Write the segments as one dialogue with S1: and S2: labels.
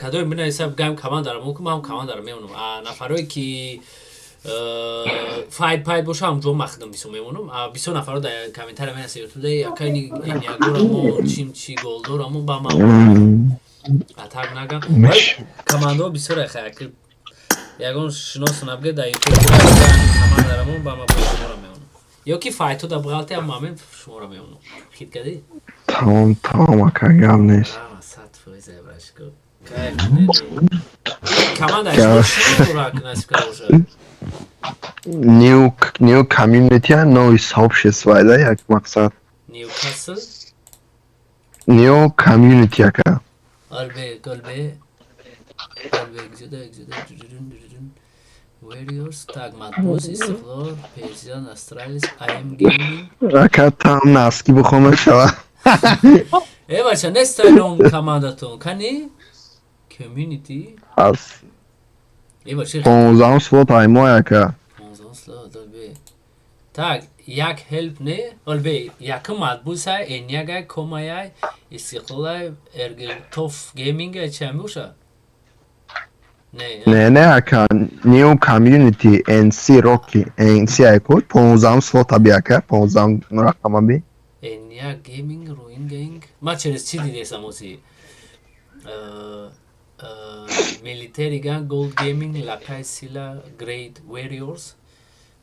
S1: Кадоме бинависа, гам командаро мумкин, ман командаро мемонам. А нафарое ки файт пайт боша, ҳамҷо махдам бисо мемонам. А бисёр нафаро дар комментария менависа ютубда: «Акай, ягорамо чим чи голдорамо ба ман атак нагам». Командао бисёр хай, ягон шиносу набге дар ютуб командарамо ба ма шуморо мемонам, ё ки файту да бғалте ам мамин шуморо мемонам. Хит кардӣ?
S2: Тамом, тамом, ака, гап нест.
S1: 100%, брашко. Кайф. Команда шино насиб карда бошад.
S2: New community, новый сообщество, да, як мақсад.
S1: Ньюкасл.
S2: New community, ака.
S1: Албе, голбе. Голбе, гзюда, гзюда, Warriors, так, Матбус, Истиқлол, Persian, Astralis, IM Gaming.
S2: Ака, там носки бихом шава.
S1: Э, бача, нестай ном командатон. Кани? Community.
S2: Аз.
S1: Э, бача.
S2: 15 слот аймой, ака.
S1: 15 слот, албе. Так, як help не, албе, якум Матбусай, Энягай, Комаяй, Истиқлолай, Эргелтоф Gaming, чи ҳам боша? Не,
S2: Не, не, ака, new community NC Rocky, NC айко, 15 слот аби, ака, 15 рақам аби.
S1: Эня Gaming, Ruin Gang. Ма через чӣ дидесам оси? Military Gang, Gold Gaming, Лакай Сила, Great Warriors.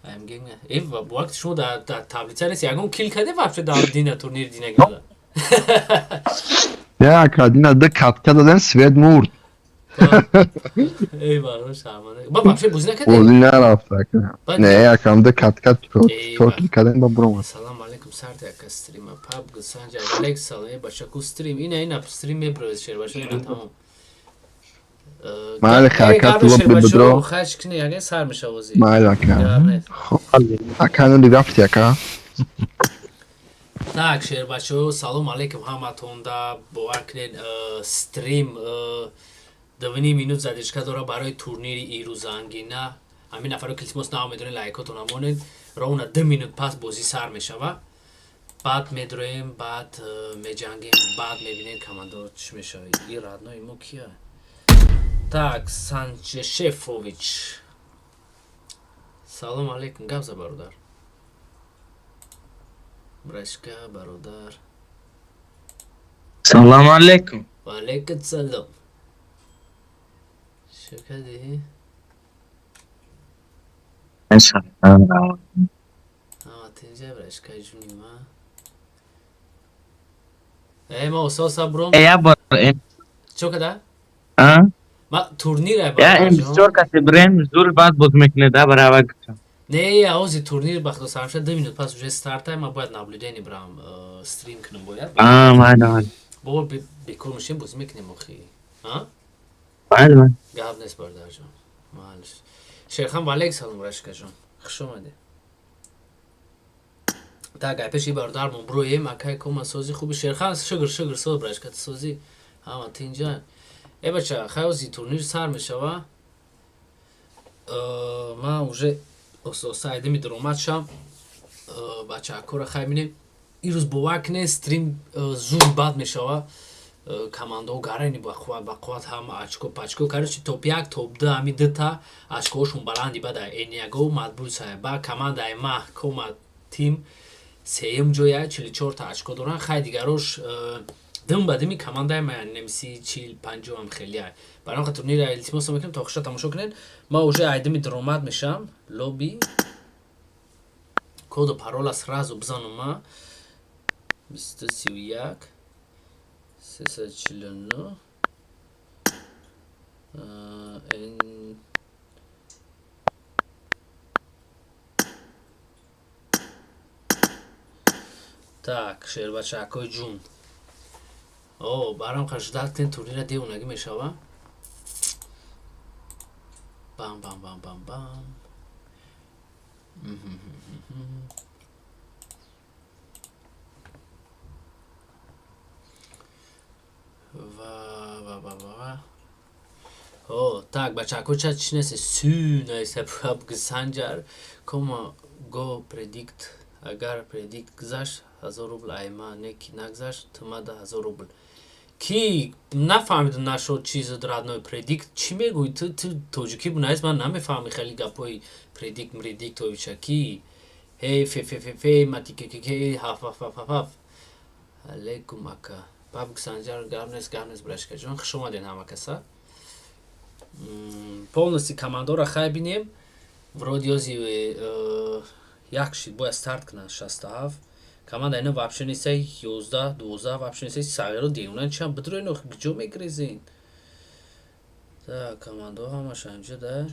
S1: I'm Gaming. Э, вақти шумо дар таблица нест, ягон кил каде вообще дар дина турнир дина гада?
S2: Не, ака, дина ду катка дадем, свет мурд.
S1: Эй, баро, шарманда. Ба вообще бозӣ накардед?
S2: Бозӣ нарафт, ака. Не, ака, ду катка чор кил кардем, ба буромад.
S1: Салам алейкум, сарти, ака, стрима паб санҷар алейк салом. Э, бачаку, стрим ина, ина стрим мебровед, шер бача, ина тамом.
S2: Майли, ака, ту бидро.
S1: Хач кини, яган сар меша бозӣ.
S2: Майли, ака. Хоб, ака, ну рафти, ака.
S1: Так, шербачаҳо, салом алейкум ҳаматонда. Бовар кунед, стрим 2,5 минут задержка дора барои турнири ирӯзангина. Ҳамин нафаро ки, илтимос, нав медонед, лайкотон амонед. Ровно 2 минут пас бозӣ сар мешава, баъд медроем, баъд меҷангем, баъд мебинем командо чӣ мешава. И родной мо кия? Так, Санчешефович, салом алейкум, гап за, бародар, брашка, бародар.
S3: Салом алейкум.
S1: Ва алейкум салом. Чӣ кардӣ?
S3: Салом.
S1: Тинҷа, брашка, ҷуни ма. Э, ма усоса бром.
S3: Э, я бор.
S1: Чо када?
S3: А?
S1: Ма турнир ай.
S3: Я ин бисёр касе брем зур баъд боз мекунед, да, барава гуфтам.
S1: Не, ози турнир бахто сар 2 минут пас уже старт ай, ма бояд наблюдение брам, стрим кунам бояд.
S3: А, майли, майли.
S1: Бо бекор мешем, бозӣ мекунем охи. А?
S3: Майли, майли.
S1: Гап нест, бародарҷон. Малиш. Шерхан, ва алейк салом, рашкаҷон. Хуш омадед. Так, ай пеши бародармон броем, акай кома сози хуби, Шерхан, шугр, шугр, соз, брашка, сози. Ҳама тинҷа. Э, бача, хай ози турнир сар мешава. Ма уже оста айдеми даромад шам. Бачаакора хай бинем. Ирӯз, бовар кунед, стрим зуд бад мешава. Командаҳо гарани бақувват, бақувват, ҳама очко пачко, короче, топ як, топ ду, ҳами дута очкоҳошон баланди бада Эниаго Матбулсай ба командаи ма Кома Тим сеюм ҷоя, 44та очко доранд. Хай, дигарош дим ба дими командаи ма немси 40, 50 ам хелия. Барои он турнира илтимос мекунем, то охиша тамошо кунед. Ма уже айдими даромад мешам лобби, коду парола сразу бизанам ма: 23, 349 Н. Так, шербачакои ҷун, о, барам ждать кунед, турнира девонагӣ мешава. Бам, бам, бам, бам, бам. Ва ва ва ва. О, так, бачако, ча чи нест, сю наиса. Санҷар кома го predict. Агар predict гузашт, 1000 рубл айма, не ки нагузашт, тумада 1000 рубл. Ки нафаҳмиду нашуд чиз, родной. Предикт чӣ мегӯӣ ту? Ту тоҷикӣ бунаист, ман намефаҳми хеле гапҳои предикт мредиктовича. Ки ҳе фефефефе матикекеке ҳаф ҳаф ҳаф ҳаф ҳаф. Алейкум, ака Бабк Санҷар. Гап нест, гап нест, брашкаҷон, хуш омадед ҳама каса. Полностью командора хай бинем. Вроде ёзи як шид бояд старт кунанд. 67 команда ина вообще нестай, 11, 12 вообще нестай. Сағиро девона чиам бидроин, охи куҷо мегирезин? Так, командаҳо ҳамаша инҷо да.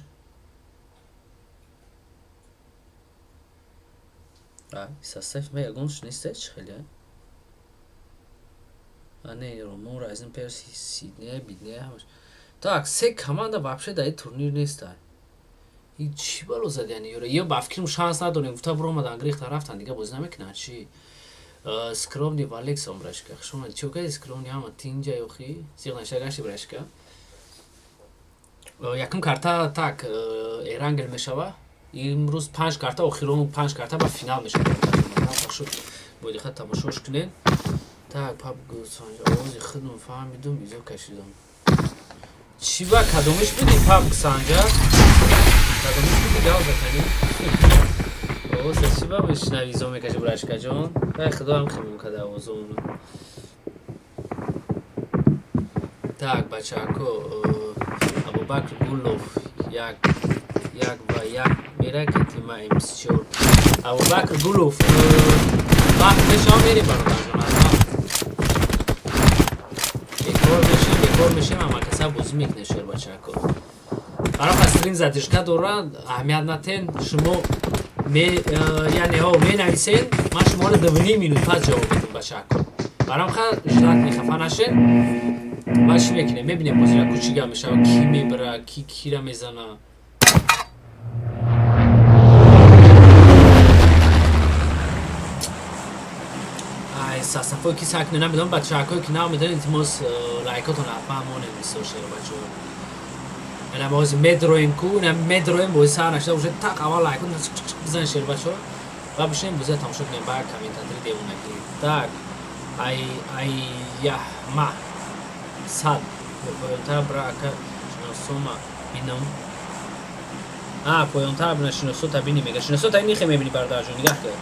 S1: Состав ма ягонаш нестай, чӣ хеле? А, не, Ромон, Райзен, Перс, Сиднея, Биднея ҳамаш. Так, се команда вообще дар ин турнир нестай. И чӣ бало задияни ёра? Ё ба фикрам шанс надорем, гуфта биромадан, гирифта рафтан, дига бозӣ намекунанд, чӣ? Скромный Валексон, брашка, хуш омадӣ. Чӣ кардӣ, скромный? Ҳама тинҷа ёхи зиқ наша гашти, брашка. Якум карта, так, Эрангел мешава. Имрӯз панҷ карта, охирон панҷ карта ба финал мешава. Шуд, бо диққат тамошош кунед. Так, пап овози худм фаҳмидум, изо кашидам. Чӣ ба кадомиш будӣ, пап Санҷар? Кадомиш будӣ, гав заканӣ? Овоза чӣ ба мешунавӣ, изо мекаши, брашкаҷон? Ай худо ҳам хелмон када овозомону. Так, бачако, Абубакр Гулов як як ва як мера катима МС4. Абубакр Гулов, вақт мешава, мерем, бародарҷон, ҳатман. Бекор мешем, бекор мешем, ҳама каса бозӣ мекунем, шер бачако. Барои стрим задержка дора, аҳамият натен. Шумо яъне ҳо менависен, ман шуморо 2,5 минут пас ҷавоб медам, бачако. Барам ха ждать, мехафа нашен. Ва чӣ мекунем? Мебинем бозира ку чӣ гап мешава, ки мебара, ки кира мезана. Ай, састафое ки сар кунем, намедонам, бачаҳакое ки нав медонед, илтимос, лайкотон ҳатман монем, бисёр шеро бачаҳо. Ина бози медроем ку, ина медроем, бози сар нашуда уже так аввал лайкот бизанед, шер бачаҳо, ва бишинем бозиро тамошо кунем ба комментатори девонагӣ. Так, ай ай яҳма сад поёнтар бра, ака, шиносома бинам. А поёнтар бина, шиносота бини, мега. Шиносота нихе мебини, бародарҷон, нигаҳ кар.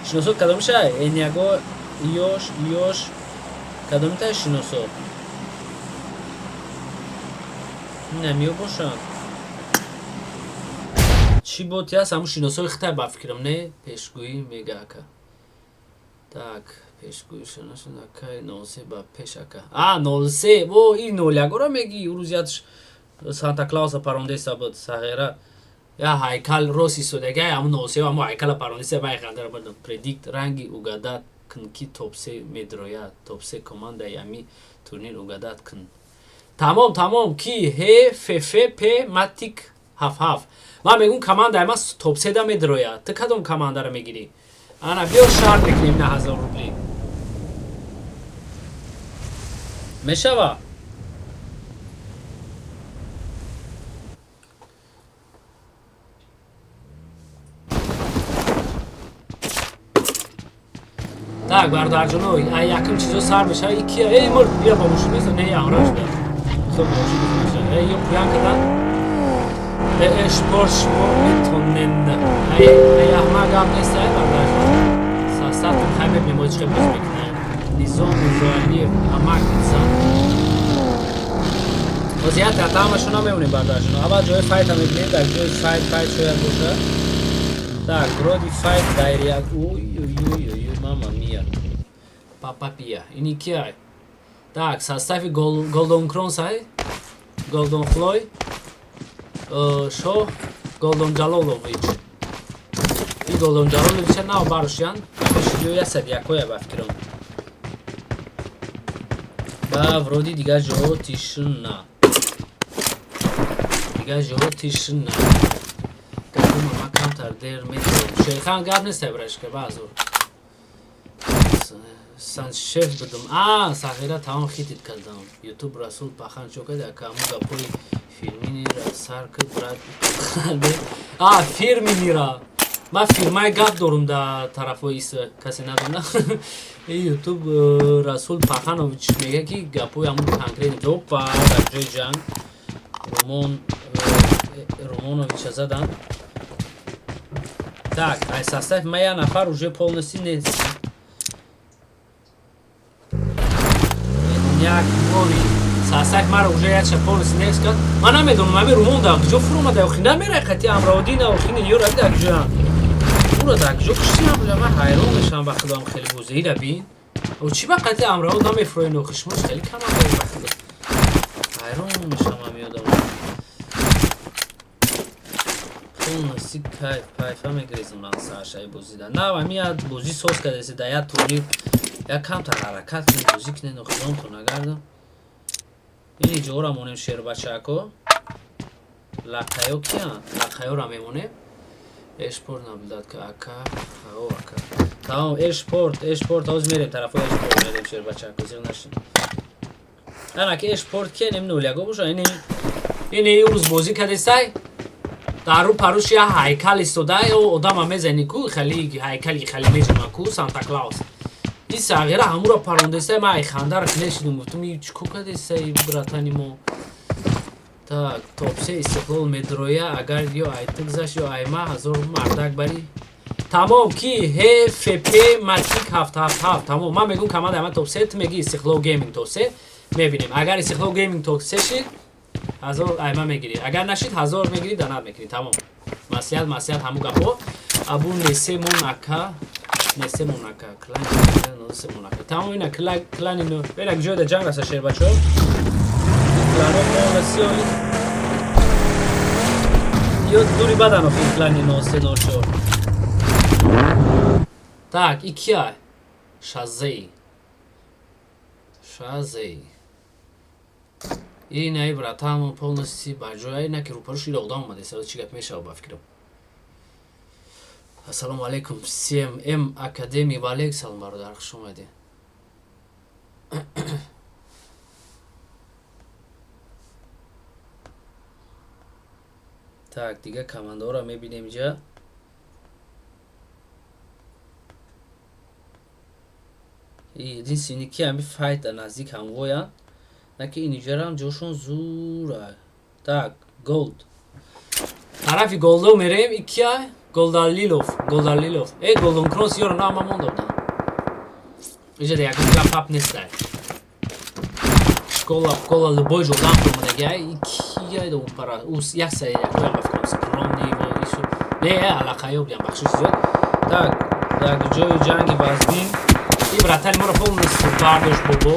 S1: Шиносот кадомиша? Эняго ёш ёш кадомита шиносот? Намиё бошанд. Чӣ боти аст? Ҳамун шиносои хитай ба фикрам, не? Пешгӯӣ мега, ака. Так, пешгӯиша нашуд, акай 03 ба пеш, ака. А, 03 во и нол ягора мегӣ. Рӯзиятш Санта Клауса парондеста буд, сағира я ҳайкал рост истодагай, ҳамун 03 ҳамун ҳайкала парондеста вай хандара будам. Предикт ранги угадать кун, ки топ-се медрояд, топ-се командаи ами турнир угадать кун. Тамом, тамом. Ки ҳе фф п матик ҳаф ҳаф. Ман мегӯм, командаи ман топ-седа медрояд. Ту кадом командаро мегирӣ? Ана биё, шарт мекунем, на 1000 рубли мешава. Так, бародарҷоно, якум чизо сар мешава. Ки эй мурд, бия, ба мошин нест, не, ҳамроҳш бия. Хуб, мошин эй ё пуян кардан. Э, шпор шумо метонен. Ай, ай аҳмақ, гап нест, ай бародарҷон. Састатон хай, мебинем мо чӣ хел боз мекунем. Низом Мирзоалиев амак низам. Вазият ҳамашона мемонем, бародарҷоно. Аввал ҷои файта мебинем, дар ҷои файт файт шояд бошад. Так, вроде файт дайрияк. Уй уй уй уй, мама мия. Папа пия. Ини кия? Так, состави Голден Кронс ай? Голден Флой. Шоҳ Голден Ҷалолович. И Голден Ҷалоловича нав баршиян. Пеши 101-оя ба фикрам. Ба вроде дигар ҷо тишина. Дигар ҷо тишина. Гапума ма камтар дер метавонам. Шерхан, гап нест, брашка, баъзур. Саншеф будум. А, сағира тамом хитит кардам. Ютуб Расул Пахан чо кард, ака, ҳамун гапҳои фирминира сар куд, брат. А, фирминира. Ман фирмаи гап дорум дар тарафҳои иса, касе надона. Ютуб Расул Паханович мега, ки гапҳои ҳамун конкретно. Опа, дар ҷои ҷанг Румон Румоновича задан. Так, ай состав ма як нафар уже полностью нест. Як бори состав мара уже якша полностью нест кард. Ман намедонам, ами Румон дар куҷо фуромада, охи намера қати Амраудин, охини ёра дар куҷоянд. Ура дар куҷо куштиам буда, ман ҳайрон мешавам ба худам, хеле бозиира бин. О, чӣ ба қати Амрауд намефуроин, охи шумо хеле камам ба худо. Ҳайрон мешавам ами одам. Полностью кайф, кайфа мегирезам ман саршаи бозида. На, ами як бозӣ соз кардаси дар як турнир, як камтар ҳаракат кунед, бозӣ кунед, охиронтон нагардам. Ини ҷора монем, шербачако. Лақаё киянд? Лақаёра мемонем. Эшпорт наблюдать ка, ака. О, ака. Тамом, эшпорт, эшпорт, ҳозир мерем тарафҳои эшпорт мерем, шербачако, зиқ нашин. Ана ки эшпорт кия нем нуляго боша, ини ини рӯз бозӣ кардесай. Дар рӯ парӯш як ҳайкал истода, одама мезани ку, хали ҳайкали хали меҷама ку, Санта Клаус. Ин сағира ҳамуро парондесай, ман ай хандара нешидум, гуфтум, и чӣ ко кардесай, братани мо. Так, топ се Истиқлол медроя, агар ё ай ту гузашт, ё ай ма, 1000 мардак бари. Тамом, ки ҳфп матик 777, тамом, ман мегӯм команда ма топ се, ту мегӣ Истиқлол гейминг топ се, мебинем. Агар Истиқлол гейминг топ се шид, 1000 айма мегирӣ. Агар нашид, 1000 мегирӣ, донат мекунӣ. Тамом. Маслиҳат, маслиҳат, ҳамун гапҳо. Абу несе монака, несе монака, клани несе монака. Тамом, ина клани ну. Бена ҷой да ҷанг аста, шербачо. Клано полностью ё дури бадан охи клани 0304. Так, и кия? Шазей. Шазей. Ин ай братамо полностью ба ҷои на ки рӯпарӯш ила одам омаде, сара чӣ гап мешава ба фикрам. Ассалому алайкум всем, М Академи, ва алейк салом, бародар, хуш омадед. Так, дига командаҳоро мебинем инҷа. Единственный ки ҳами файта наздик ҳамвоянд, на ки инҷарам ҷошон зура. Так, голд. Тарафи голдо мерем, икия Голдалилов, Голдалилов. Э, Голден Кросс ёро на ма монда будам. Иҷа да ягон гап пап нестай. Школа, школа, любой ҷо дам омадагиай, икия да пара. Ус як сай якоям ба фикрам скромный во ису. Не, алақаё будям, бахшиш зиёд. Так, як ҷои ҷанги вазбин. И братани моро полностью бардошт бобо.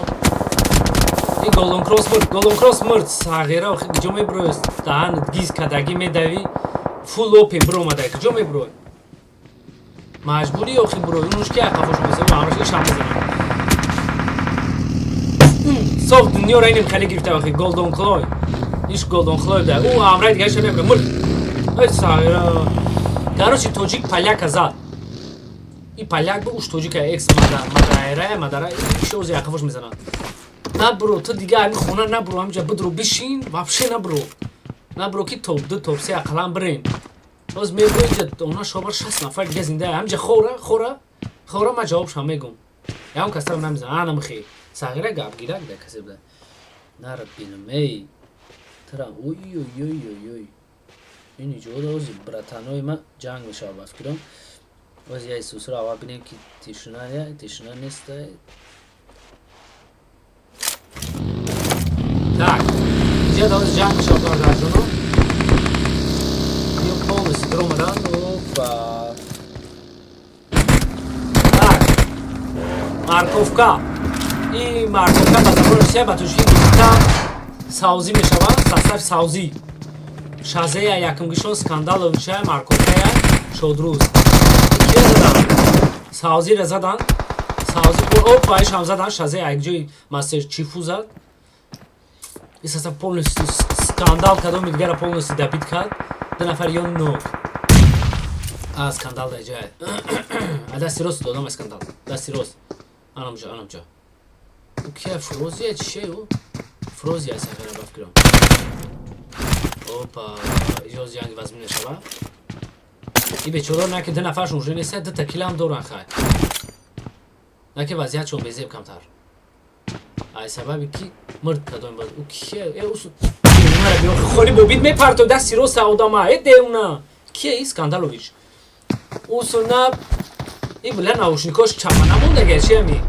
S1: И Голден Кросс мурд, Голден Кросс мурд, сағира, охи куҷо меброи? Даҳан гиз кадагӣ медавӣ, фул опен биромада, куҷо меброи? Маҷбурӣ охи брои, унуш ки қафош мезанам, ҳамаш ишам мезанам. Соф дунёро инем хеле гирифта охи Голден Клой. Иш Голден Клой да. Ӯ амраи дигарша мебра, мурд. Ой, сағира. Короче, тоҷик поляка зад. И поляк бу уш тоҷика экс мада, мадарайра, мадара, ишози қафош мезанад. Набро, ту дига ами хона набро, ҳамҷа бидро бишин, вообще набро. Набро ки топ 2, топ 3 ақаллан бирен. Боз мебро инҷа она шобар 60 нафар дига зинда, ҳамҷа хора, хора, хора, ман ҷавобшам мегум. Ягон касро намезанам, ана михи. Сағира гап гирак да касе буда. Нарад бинам, эй. Трам, ой ой ой ой ой. Ини ҷода ози братанои ма ҷанг мешава ба фикрам. Оз я Исусро аввал бинем ки тишина я, тишина неста. Так, инҷа да оз ҷанг мешава, бародарҷоно. Ё полностью дуромадан, опа. Так, морковка. И морковка ба забони русия, ба тоҷикӣ гуфта савзӣ мешавад, состав савзӣ. Шазея якумгишон, Скандаловича, морковкая, Шодруз. Кия задан? Савзира задан. Савзӣ, опа, ишам задан, Шазея як ҷои мастер чифу зад. И состав полностью скандал кадоми дигара полностью добить кард. Ду нафар ё нок. А, скандал дар ҷай. А дасти рост додам скандал. Дасти рост. Анамҷа, анамҷа. Кия Фрозия чие ӯ? Фрозия сағира ба фикрам. Опа, иҷоз ҷанги вазмин мешава. И бечора на ки ду нафаршон уже неста, дута килам доран хай. На ки вазъиятшон безеб камтар. Ай сабаби ки мурд кадом бад. У кие? Э усу. Девунара биё холи бобид мепарто дасти роста одама. Э девуна. Кие и Скандалович? Усуна и бля наушникош чапа намондага чи ами?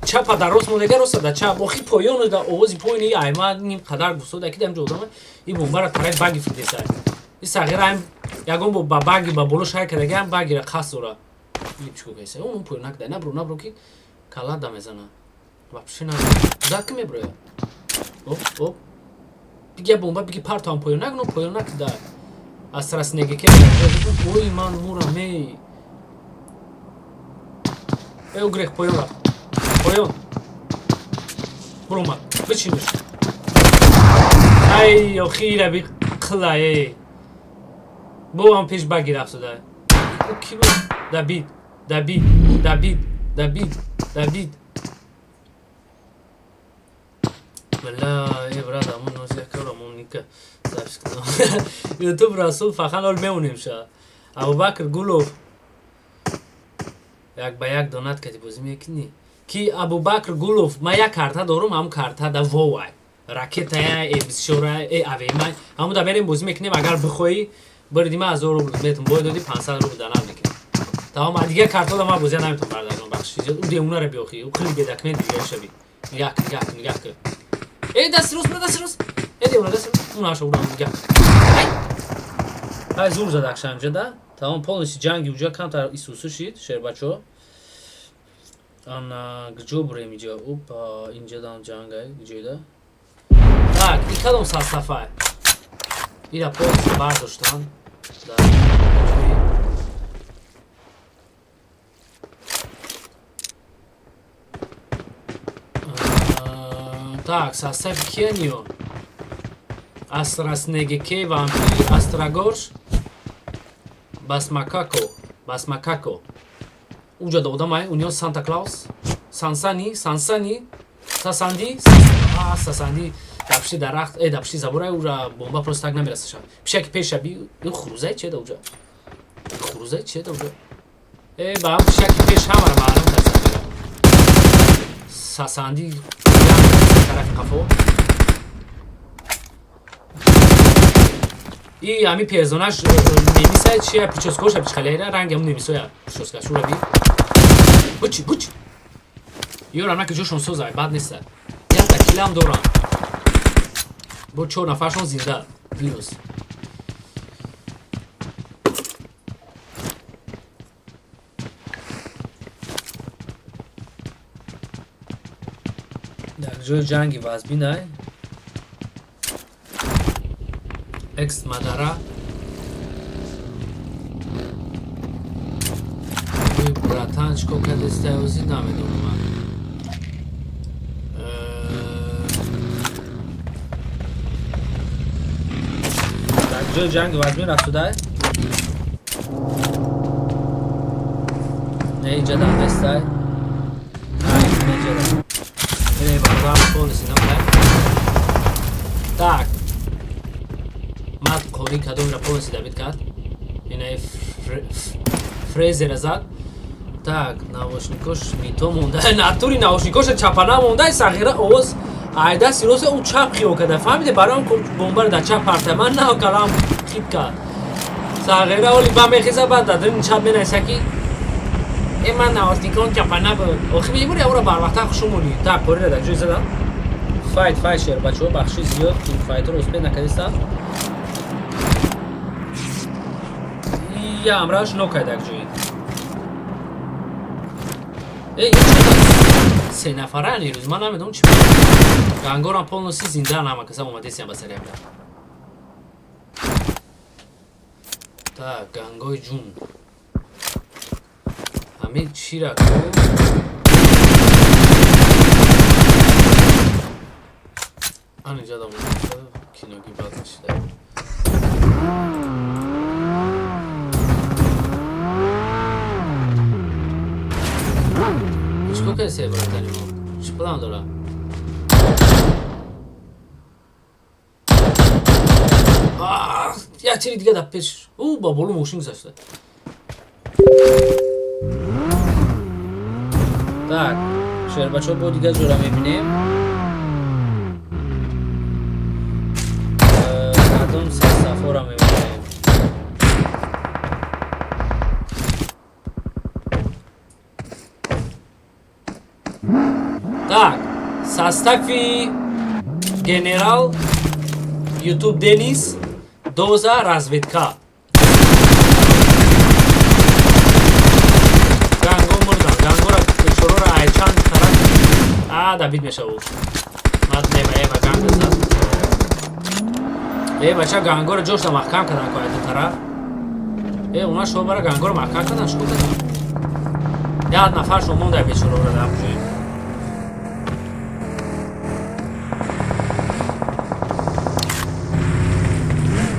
S1: Чапа дар рост мондага роста да чап. Охи поёну да овози поёни айма ним қадар гусода ки дамҷо одама и бомбара тарафи баги фидеса. И сағира ам ягон бо ба баги ба боло шай кардага ам багира қасд дора. И чико кайса? Он поёнак да набро набро ки кала да мезана. Вообще на. Зад ки меброя? Оп, оп. Биги бомба биги партам поёнак, но поёнак да. Аз раснеги ке ой ман мурам эй. Эй угрех поён рафт. Поён. Буромад. Бичиниш. Ай охира би қила эй. Бо ам пеш баги рафт да. Ки буд? Дабид, Дабид, Дабид, Дабид, Дабид. Бля, э брат, амон нози якара амон ника. Запись кунам. Ютуб Расул фақат ҳол мемонем ша. Абубакр Гулов як ба як донат кади бозӣ мекунӣ. Ки Абубакр Гулов, ман як карта дорум, ҳамун карта да вовай. Ракетая, э бисёра, э авемай. Ҳамун да мерем бозӣ мекунем, агар бихоҳӣ, бириди ман 1000 рубл метум бой доди 500 рубл донат мекунем. Тамом, дигар картода ман бозия наметавонам бардардон, бахши зиёд. У девунара биёхӣ, у хеле бедокумент дига шави. Нигоҳ кун, нигоҳ кун, нигоҳ кун. Э дасти рост, дасти рост. Э девуна дасти рост. Уна аша ура нигоҳ. Ай! Ай зур зад акшамҷа да. Тамом полностью ҷанги уҷа камтар исусу шид, шербачо. Ана гиҷо бурем иҷа? Опа, инҷа дам ҷангай, гиҷоида. Так, и кадом састафай? Ира полностью бардоштан. Да. Так, состав Кенио. Астрастнегеке, вампир, Астрагорш, Басмакако, Басмакако. Уҷа да одамай, униё Санта Клаус, Сансани, Сансани, Сасанди, Сасанди, дар пишти дарахт, дар пишти заборай, ура бомба просто так намерасаша. Пишаки пеша би, хурузай че да уҷа? Хурузай че да уҷа? Ба ҳам пишаки пеш ҳамара маълум каса. Сасанди тарафи қафо. И ҳами персонаж немисай чия прическоша бичхалера ранги ҳам немисоя прическа шура би. Бучи, бучи. Ёрам наки ҷошон созай, бад неста. Якта килам дорам. Бо чор нафаршон зинда. Плюс. Дар ҷои ҷанги вазбинай. Экс Мадара. Ой, братан, чикор кардеста ози намедонам ман. Дар ҷои ҷанги вазбин рафтудай? Не, инҷа дам нестай. Ай, инҷа дам. Ин бародарам полностью намдай. Так. Мад қори кадомро полностью дабид кард? Инаи фрезера зад. Так, наушникош нито монда. Натури наушникоша чапана монда, сағира овоз айда сироса у чап хиё карда. Фаҳмиде, барои он бомбаро дар чап парта. Ман на калам хит кард. Сағира оли ба мехеза баъд дар дин чап менависа ки ман наушникон чапана буд. Охи мебури ора барвақта хушумонӣ. Так, қорира дар ҷой задам. Файт, файт шер, бачаҳо бахши зиёд, файтро успед накардистам. Я амраш нокай дар ҷои. Эй, се нафара нерӯз, ман намедонам чӣ. Гангорам полностью зинда ҳама каса омадесиям ба сари амра. Так, гангои ҷун. Ҳамин чира ку? Ан инҷа дам киноги бад шида. Чикор кардеси, братани мо? Чӣ план дора? Як чизи дига дар пеш. Ӯ ба боло мошин гузашта. Так, шербачо, бо дигар ҷора мебинем. Кадом сафора мебинем? Так, состави генерал, Ютуб Денис, Доза, разведка. Ганго мурдан, гангора бечорора ай чанд тараф а дабид мешаву. Мад нева эва ганга зад. Э, бача, гангора ҷошта маҳкам кардан ко ай ду тараф. Э, уна шобара гангора маҳкам кардан, чикор кардан? Як нафаршон монда бечорора дар ҷои.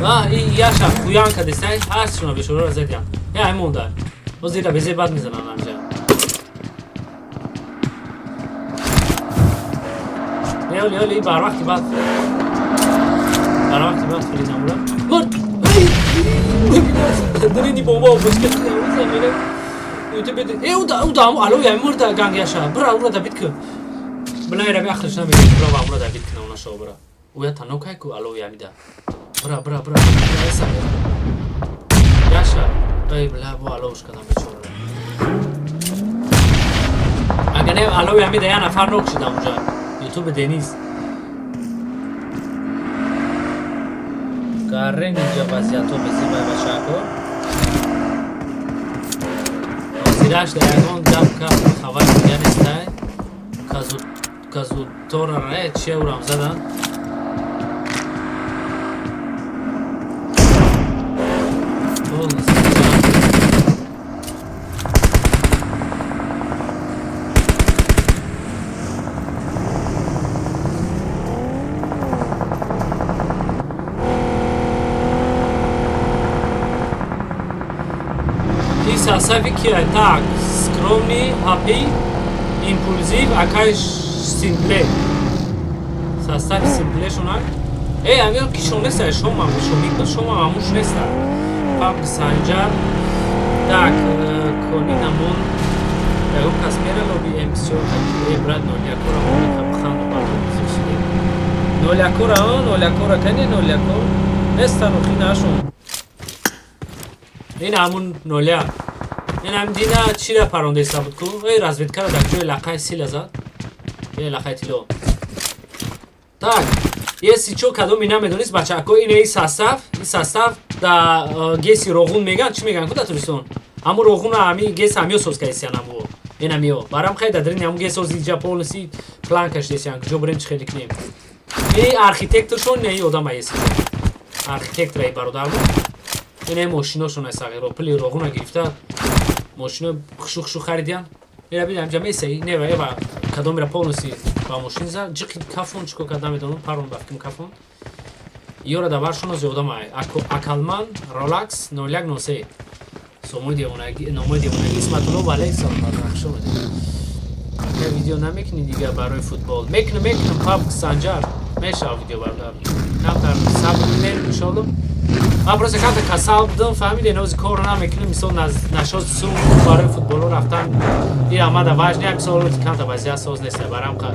S1: Ва и яша хуян кадестай, ҳастшуна бечорора задян. Э, ай монда. Ҳозир безе бад мезанан анҷа. Не, оли, оли, барвақти бад. Барвақти бад фиридам ура. Мурд! Дирини бомба обочка замина. Ютуб. Э, уда, уда, ало, я мурда ганг яша. Бра, ура дабид ку. Бла, ира бяхлиш намеди. Бра, ва, ура дабид кна, уна шо, бра. Уя танокай ку, ало, я мида. Бра, бра, бра. Яша. Яша. Эй, бла, бо алош кадам бечора. Агар не, алои ҳамида я нафар нок шуда унҷа. Ютуб Денис. Гаррен инҷа вазиятҳо безибай бачаҳако. Ҳозираш дар ягон гап кап хабари дига нестай. Казуторара чия урам задан. Полностью ҷамъ. И состави кия? Так, скромный, хапи, импульсив, акай симпле. Состави симпле шунак. Э, амир кишон неста, шома, шомик, шома мамуш неста. Пап Санҷар. Так, кони намон. Ягон кас мера лоби МСО, э, брат, нолякора мони капхану бардон зишиде. Нолякора, а, нолякора, кане ноляко? Нестан охи нашон. Ин ҳамун ноля. Ин ҳам дина чира парондаиста буд ку? Эй, разведкара дар ҷои лақаи сила зад. Ин лақаи тилло. Так, если чо кадоми намедонист, бачако, ин эй состав, ин состав да ГЭСи Роғун меган, чӣ меган ку дар Тоҷикистон? Ҳамун Роғуна ҳами ГЭС ҳамиё соз кардисиян ҳаму. Ин ҳамиё. Барам хай дар дарини ҳамун ГЭС ози иҷа полностью план кашидесиян, куҷо бурем, чӣ хеле кунем. Ин архитекторшон не одам если чо. Архитектора и бародармо. Ин эй мошиношон ай сағиро, пули Роғуна гирифта, мошино хушу хушу харидиян. Ира бинам ҷа месаи, нева эва кадомира полностью ба мошин зад, ҷиқи кафон чико кард намедонам, парон ба фикрам кафон. Ёра дар баршон ози одам ай. Акалман Ролакс 0103. Сомои девонаги, номои девонаги Исматулло ва алейҳи салом хуш омадед. Ака, видео намекунӣ дига барои футбол? Мекунам, мекунам, пап Санҷар. Мешава видео, бародар. Камтар сабр кунем, иншоалло. Ман просто камтар касал будам, фаҳмидед, нози кор намекунем, мисол нашод сум барои футболо рафтан. Ин амада важне, мисол камтар вазъият соз нест, барам қа.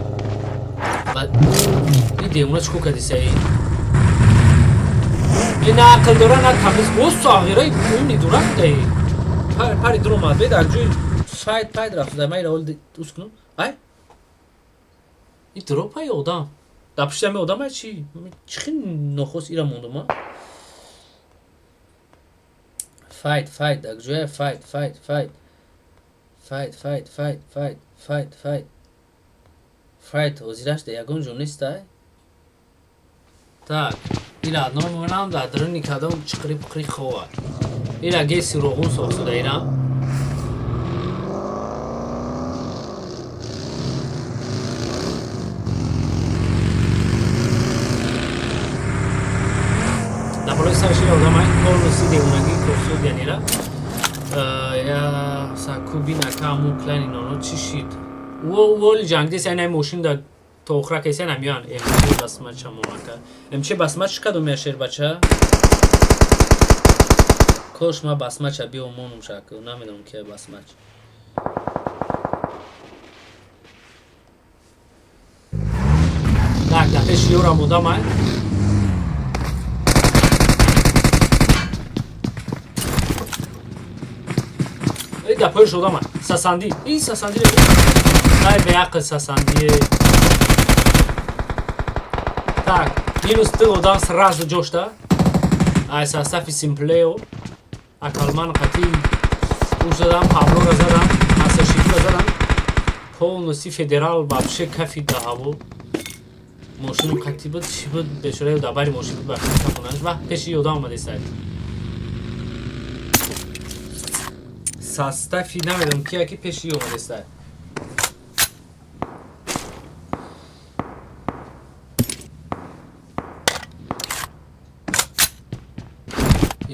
S1: Ин девона чико кардиса ин? Ин на ақл дора, на тамиз. О, сағираи умни дурак даи. Пари дуромад, бе дар ҷои файт пайд рафт. Дар майра ол ус кунам. Ай? Ин дропаи одам. Дар пушти ҳами одам ай чи? Чӣ хел нохост ира мондум, а? Файт, файт, дар ҷоя файт, файт, файт. Файт, файт, файт, файт, файт, файт. Файт ҳозираш дар ягон ҷо нест, ай? Так, ира номонам дар даруни кадом чиқри пиқри хова. Ира ГЭСи Роғун сохтуда ира. Дар болои сараш ира одамай полностью девонагӣ курсуд ира. Я сакубин ака аму клани ноно чӣ шид? Воли ҷангдес ай мошин да то охира кайсен амиён МЧ басмача момака. МЧ басмач кадом я шер бача? Кош ма басмача биомонум шак, намедонам ки басмач. Так, дар пеши ёрам одамай. Эй, дар поёш одамай. Сасанди. И сасанди. Ай, беақл сасанди. Так, минус ду одам сразу ҷошта. Ай состави Симплео. Акалман қати уш задам, Паблора задам, Масашифра задам. Полностью федерал вообще кафи да ҳаво. Мошину қати буд, чӣ буд, бечора дар бари мошин буд, бахти кафонаш. Ва пеши одам омадеста. Состави намедонам кия ки пеши омадеста.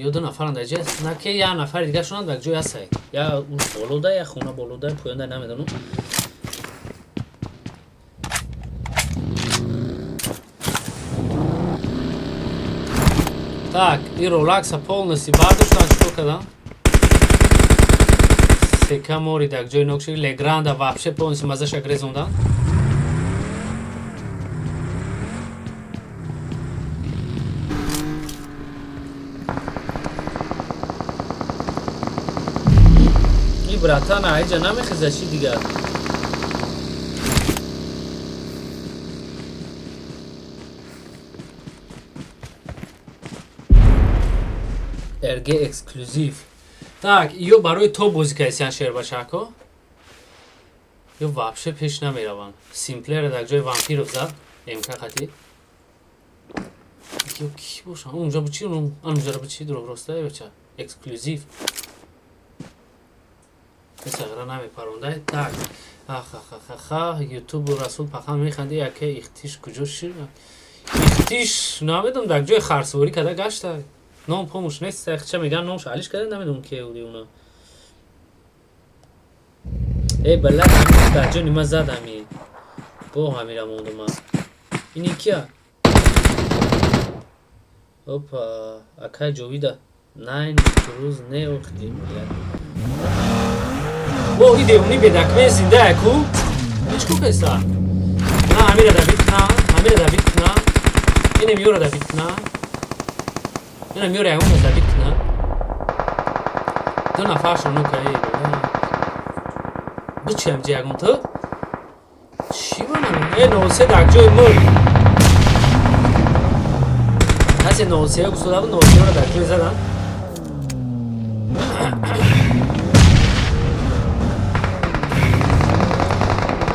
S1: Ё ду нафаранд дар ҷой, на ки як нафари дигар шонанд дар ҷой ҳастай. Я уш болода, я хона болода, поёнда намедонам. Так, и ролакса полностью бардоштан, чикор кардам? Сека мори дар ҷои нок шуд, Легранда вообще полностью мазаша грезондан. И братан, айҷа намехеза чи дигар? РГ эксклюзив. Так, ё барои то бозӣ кардисиян шербачако. Ё вообще пеш намераванд. Симплера дар ҷои вампиров зад, МК хати. Ё ки бошам? Унҷа бу чи? Анҷара бу чи дурӯғ роста бача? Эксклюзив. Сағра намепарондай. Так. Ахахахаха, YouTube Расул пахан механди, яке ихтиш куҷо шир? Ихтиш намедонам дар ҷои харсворӣ када гашта. Ном помуш нест, ча меган номш алиш када намедонам ки уди уна. Э бала дар ҷони ма зад ами. Бо ҳамира мондум ман. Ини кия? Опа, акай ҷовида. Найн рӯз не охти. Бо и девони бедакме зинда ку? Ҳеч ку кайса? На ҳамира давид кна, ҳамира давид кна. Инем ёра давид кна. Инам ёра ягон кас давид кна. Ду нафаршон ну каи. Бичиам ҷи ягон ту? Чӣ манам? Э 03 дар ҷои мурд. Касе 03 густода буд, 03-ро дар ҷои задан.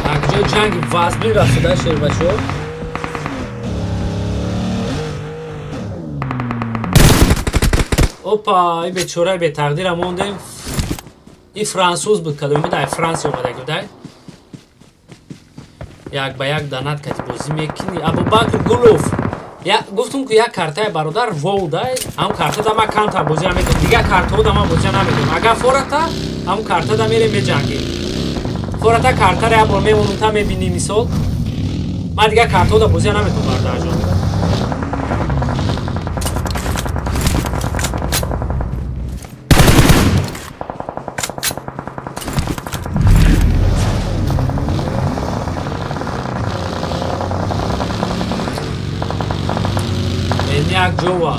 S1: Дар ҷои ҷанги вазмин рафт шуда шербачо. Опа, и бечораи бетақдира мондем. И франсуз буд, кадоме буд, ай Франсия омадаги буд, ай. Як ба як данат кати бозӣ мекунӣ. Абубакр Гулов. Я гуфтум ки як картаи бародар воу дай, ҳам карта да ма камтар бозӣ намекунам. Дигар картаҳо да ман бозӣ намекунам. Агар фората, ҳам карта да мерем меҷангем. Фората картаро як бор мемонум та мебинӣ мисол. Ман дигар картаҳо да бозӣ намекунам бародарҷон. Як ҷова.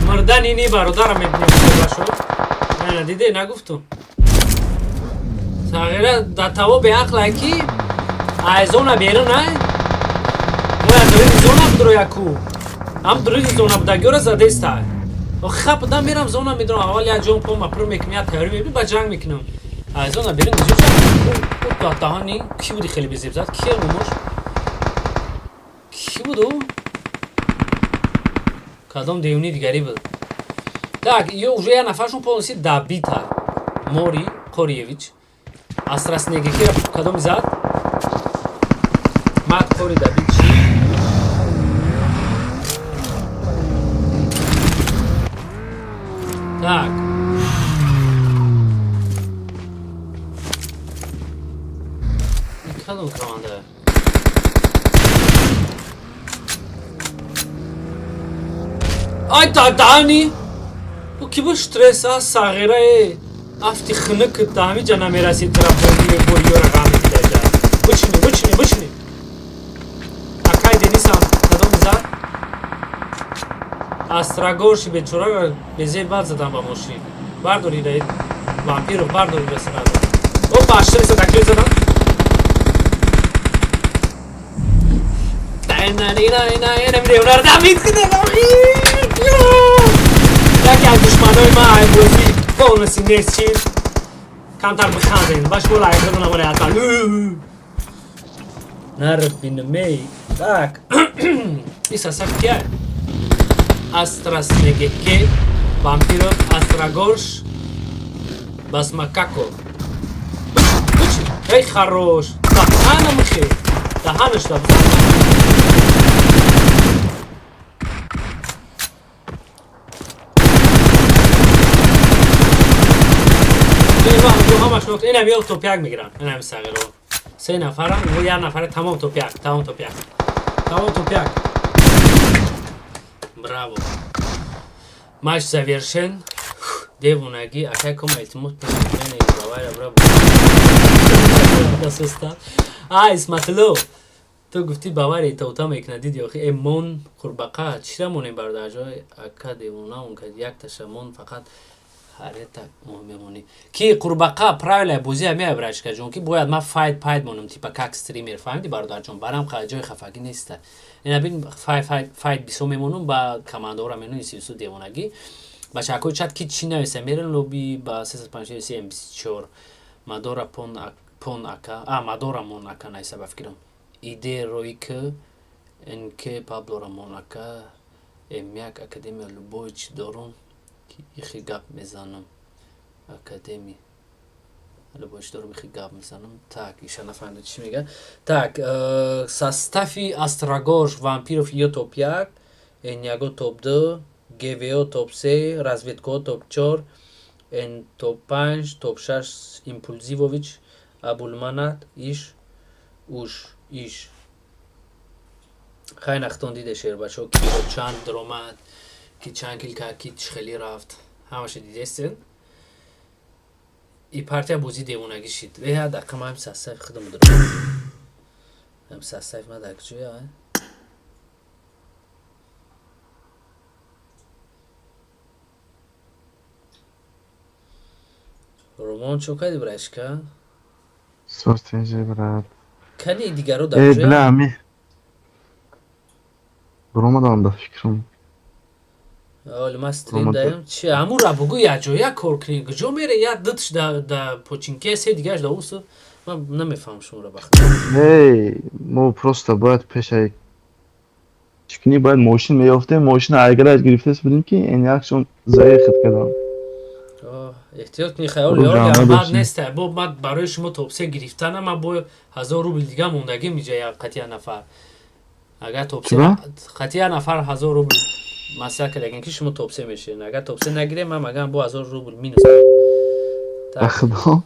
S1: Мурдан ини бародарам мебинем башо. Ана диде нагуфтум. Сағира да таво беақлай ки ай зона берун ай. Моя дурини зона будро яку. Ам дурини зона буда гёра задеста. Хап да мерам зона медрам аввал як ҷон пома пур мекунам, як тайёрӣ мебинам, ба ҷанг мекунам. Ай зона берун куҷо шад? Ӯ даҳани ки буди хеле безеб зад? Ки номош? Ки буд ӯ? Кадом девони дигари буд? Так, ё уже як нафаршон полностью добита. Мори Қориевич. Астраснегикира кадом зад? Мат Қори добит чи? Так. Ин кадом команда? Ай, даҳани! Ӯ ки буд стресс, а сағира э. Афти хунук да ҳамиҷа намерасид тарафдори бориёра ғам медидаҷа. Бучини, бучини, бучини. Акай Денисам кадом зад? Астрагорши бечорара безер бад задам ба мошин. Бардори ра вампиров, бардори ра сразу. Опа, аштриса да кӯ задам. Яке аз душманои ман ай бозӣ полностью нест шид. Камтар бихандем. Ба шумо лайк додан амале ҳатман. Нарбинмей. Так. И состав кия? Астрас Негеке, Вампиров, Астрагорш, Басмакако. Бучи, эй, хорош. Даҳана михе. Даҳанаш да бизан. Ҳамаш нокт. Инам ё топ 1 мегирам. Инам сағиро. Се нафарам, ё як нафара тамом топ 1, тамом топ 1. Тамом топ 1. Браво. Матч завершен. Девонагӣ, акай кома илтимос пешмене бавайра браво. А, Исматило. Ту гуфтӣ Бавария тота мекунад, диди охи э мон қурбақа чира монем бародарҷой ака девонаон кард якташа мон фақат ҳарета мемонӣ ки қурбақа правила бозия меа брачка ҷон ки бояд ман файт пайт монам типа как стример фаҳмиди бародарҷон барам ҷои хафагӣ неста ина бин файт файт файт бисо мемонам ба командаора менои сису девонагӣ бачакҳои чат ки чӣ нависа мерен лоби ба 353 24 мадора пон пон ака а мадора мон ака найса ба фикрам иде роик нк пабло рамон ака м1 академия любой чи дорум ки ихи гап мезанам академи любой чи дорум ихи гап мезанам. Так, иша нафаҳмида чӣ мега. Так, состави Астрагорш Вампиров ё топ 1, Эняго топ 2, ГВО топ 3, Разведко топ 4, Н топ 5, топ 6 Импулзивович, Абулманат, Иш, Уш, Иш. Хай нахтон диде шербачо, ки чанд даромад, ки чанд кил кард, ки чӣ хеле рафт. Ҳамаша дидестен. И партия бозӣ девонагӣ шид. Э, дақиқа ман состав худам дорам. Ҳам состав ма дар куҷоя? Ромон чо кардӣ, брашка?
S4: Состенже, брат.
S1: Кани дигаро дар
S4: Э,
S1: куҷоя?
S4: бля, ми. Буромадам да фикрам.
S1: Оли ман стрим
S4: Роман
S1: даем. Чи ҳамура бугӯ якҷоя кор кунем. Куҷо мере? Як дутш да починке, се дигараш да усу. Ман намефаҳмам шуморо бахт.
S4: Эй, мо просто бояд пешай чӣ кунӣ, бояд мошин меёфтем, мошина айгараш гирифтес будем ки ин якшон заехать кардам.
S1: Эҳтиёт кунӣ, хаёл
S4: Рӯ
S1: ёр
S4: ҷамъ
S1: бад
S4: надошти.
S1: нест. Бо ман барои шумо топ 3 гирифтана ман бо 1000 рубл дига мондагим иҷа як қати як нафар. Агар топ 3
S4: Чиба?
S1: қати як нафар 1000 рубл маслиҳат кардагем ки шумо топ 3 мешавед. Агар топ 3 нагирем, ман магам бо 1000 рубл минус.
S4: Ба
S1: Так.
S4: худо.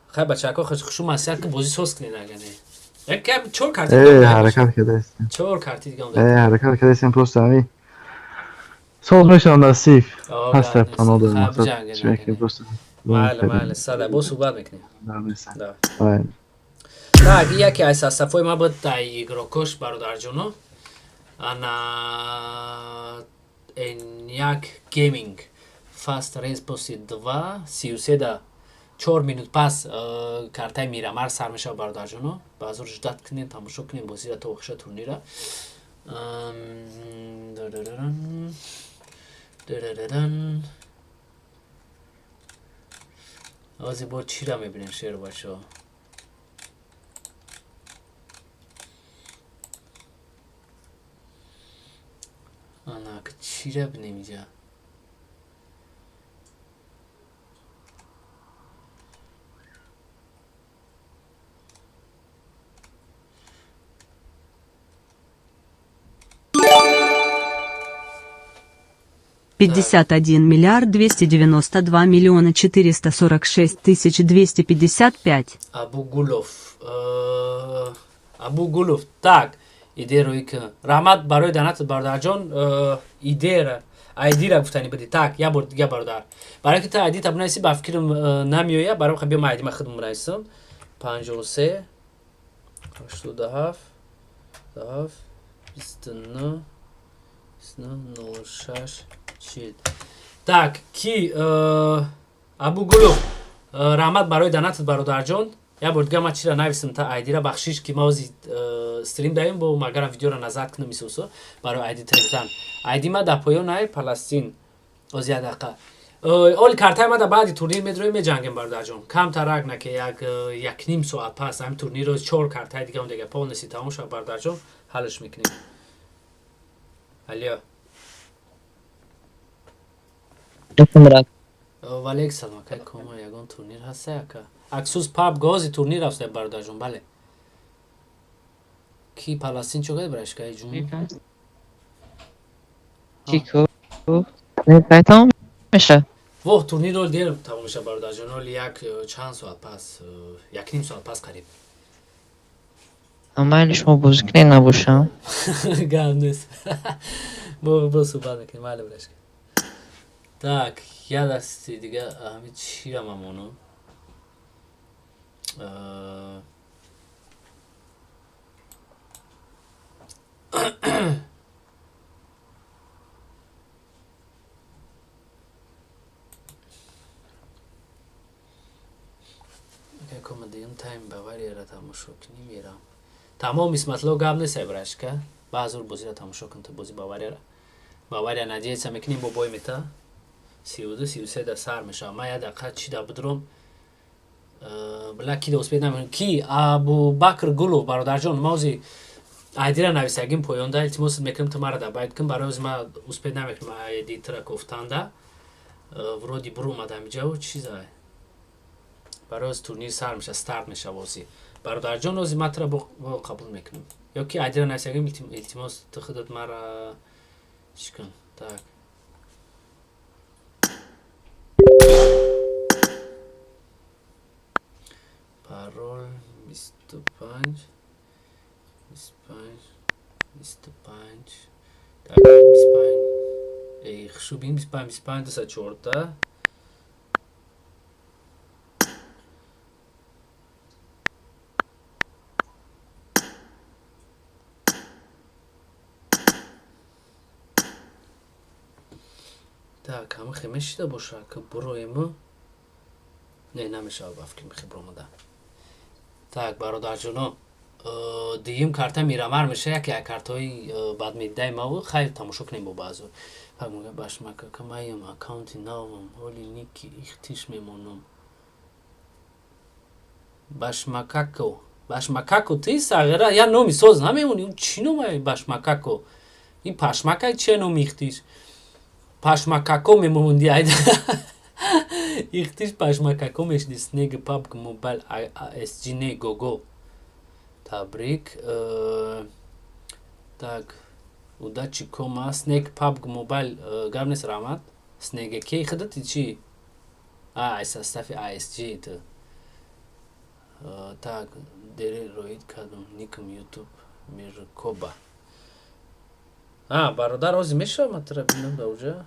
S1: Хай бачако хушу маслиҳат ки бозӣ соз кунед агар не. Як кам чор карти
S4: Э,
S1: дига
S4: ҳаракат кардастем.
S1: чор карти дига монда.
S4: Э, ҳаракат кардастем просто ҳамин. Соз мешавам насиб.
S1: О,
S4: Ҳаста
S1: гап нест.
S4: пано дорем.
S1: Хай,
S4: Мақсад
S1: биҷангед,
S4: чӣ мекунем
S1: агар не.
S4: просто.
S1: Майли, майли, сада, бо суҳбат мекунем. Давай.
S4: Давай.
S1: Так, яке аз составҳои ман буд дар игрокош бародарҷоно. Ана N1 Gaming Fast Response 2 33 да 4 минут пас картаи Мирамар сар мешавад бародарҷоно. Ба ҳазор ждать кунем, тамошо кунем бозира то охиша турнира. Ам, дарараран, дарараран. Ҳозир бо чира мебинем шеру бачаҳо. Ана чира бинем иҷа.
S5: 51 миллиард 292 миллиона 446 тысяч 255.
S1: Абу Гулов. Абу Гулов. Так, идеяро ик. Раҳмат барои донатат, бародарҷон. Идеяра айдира гуфтани буди. Так, я бор дига, бародар. Барои ки ту айди та бинависӣ, ба фикрам намеоя, барои ха биё ман айдима худам бинависам. 53 87 7 29 29 06 40. Так, ки Абу Гулов, раҳмат барои донатат, бародарҷон. Як бор дига ман чира нависам та айдира, бахшиш ки ма ози стрим даем, бо магарам видеоро назар кунам исусо барои айди гуфтан. Айди ма дар поён ай Паластин. Ози як дақиқа. Оли картаи ма да баъди турнир медроем, меҷангем, бародарҷон. Камтарак на ки як як ним соат пас ҳамин турнирро чор картаи дига он дега полностью тамом шавад, бародарҷон, ҳаллш мекунем. Алё.
S6: Брат.
S1: Валейк салом, акай Кома, ягон турнир ҳаста, ака? Аксус паб гози турнир рафта, бародарҷон, бале. Ки Паластин чо кард, брашкаи ҷун?
S6: Чико? Кай тамом меша?
S1: Воҳ, турнир ол дер тамом меша, бародарҷон, оли як чанд соат пас, як ним соат пас қариб.
S6: Майли, шумо бозӣ кунед, набошам.
S1: Гап нест. Бо суҳбат мекунем, майли, брашка. Так, я дасти дига ҳами чира мамонам? Якома дуюм тайм Баварияро тамошо кунӣ, мерам. Тамом, Исматло, гап нест, брашка. Баъзур бозиро тамошо кун, ту бози Баварияро. Бавария надеяться мекунем, бо бой мета. 32 33 да сар мешавад. Ман як дақиқа чи да бидром. Била ки да успеть намекунем. Ки Абубакр Гулов, бародарҷон, ма ози айдира нависагим поёнда, илтимос мекунам, ту мара добавить кун, барои ози ма успеть намекунам айди тра кофтанда. Вроде бур омадам иҷа чиза. Барои ози турнир сар меша, старт меша бози. Бародарҷон, ози ма тра бо қабул мекунам. Ё ки айдира нависагим, илтимос, ту худат мара чӣ кун. Так. Парол 25 25 25. Так, 25. Эй, хушубин 25 25 214. Так, ҳама хе мешида боша, ки буроему. Не, намешавад, ба фикр мехе буромада. Так, бародарҷоно, дуюм карта Мирамар меша, яке аз картҳои бадмедидаи маву, хайр, тамошо кунем бо баъзо. Пак мега башмакака, маям аккаунти навам, ҳоли ники ихтиш мемонам. Башмакако, Башмакако, ти сағира я номи соз намемонӣ, чӣ номае Башмакако? Ин пашмакай че номи ихтиш? Пашмакако мемонди айда. Ихтиш пашмакако мешди. Снег PUBG Mobile SG не гого. Табрик. Так, удачи, кома Снег PUBG Mobile, гап нест, раҳмат. Снег ки худати чӣ? А, ай состави ASG ту. Так, дере роид кардам никм YouTube Миркоба. А, бародар, ози мешавад ман тура бинам да уҷа?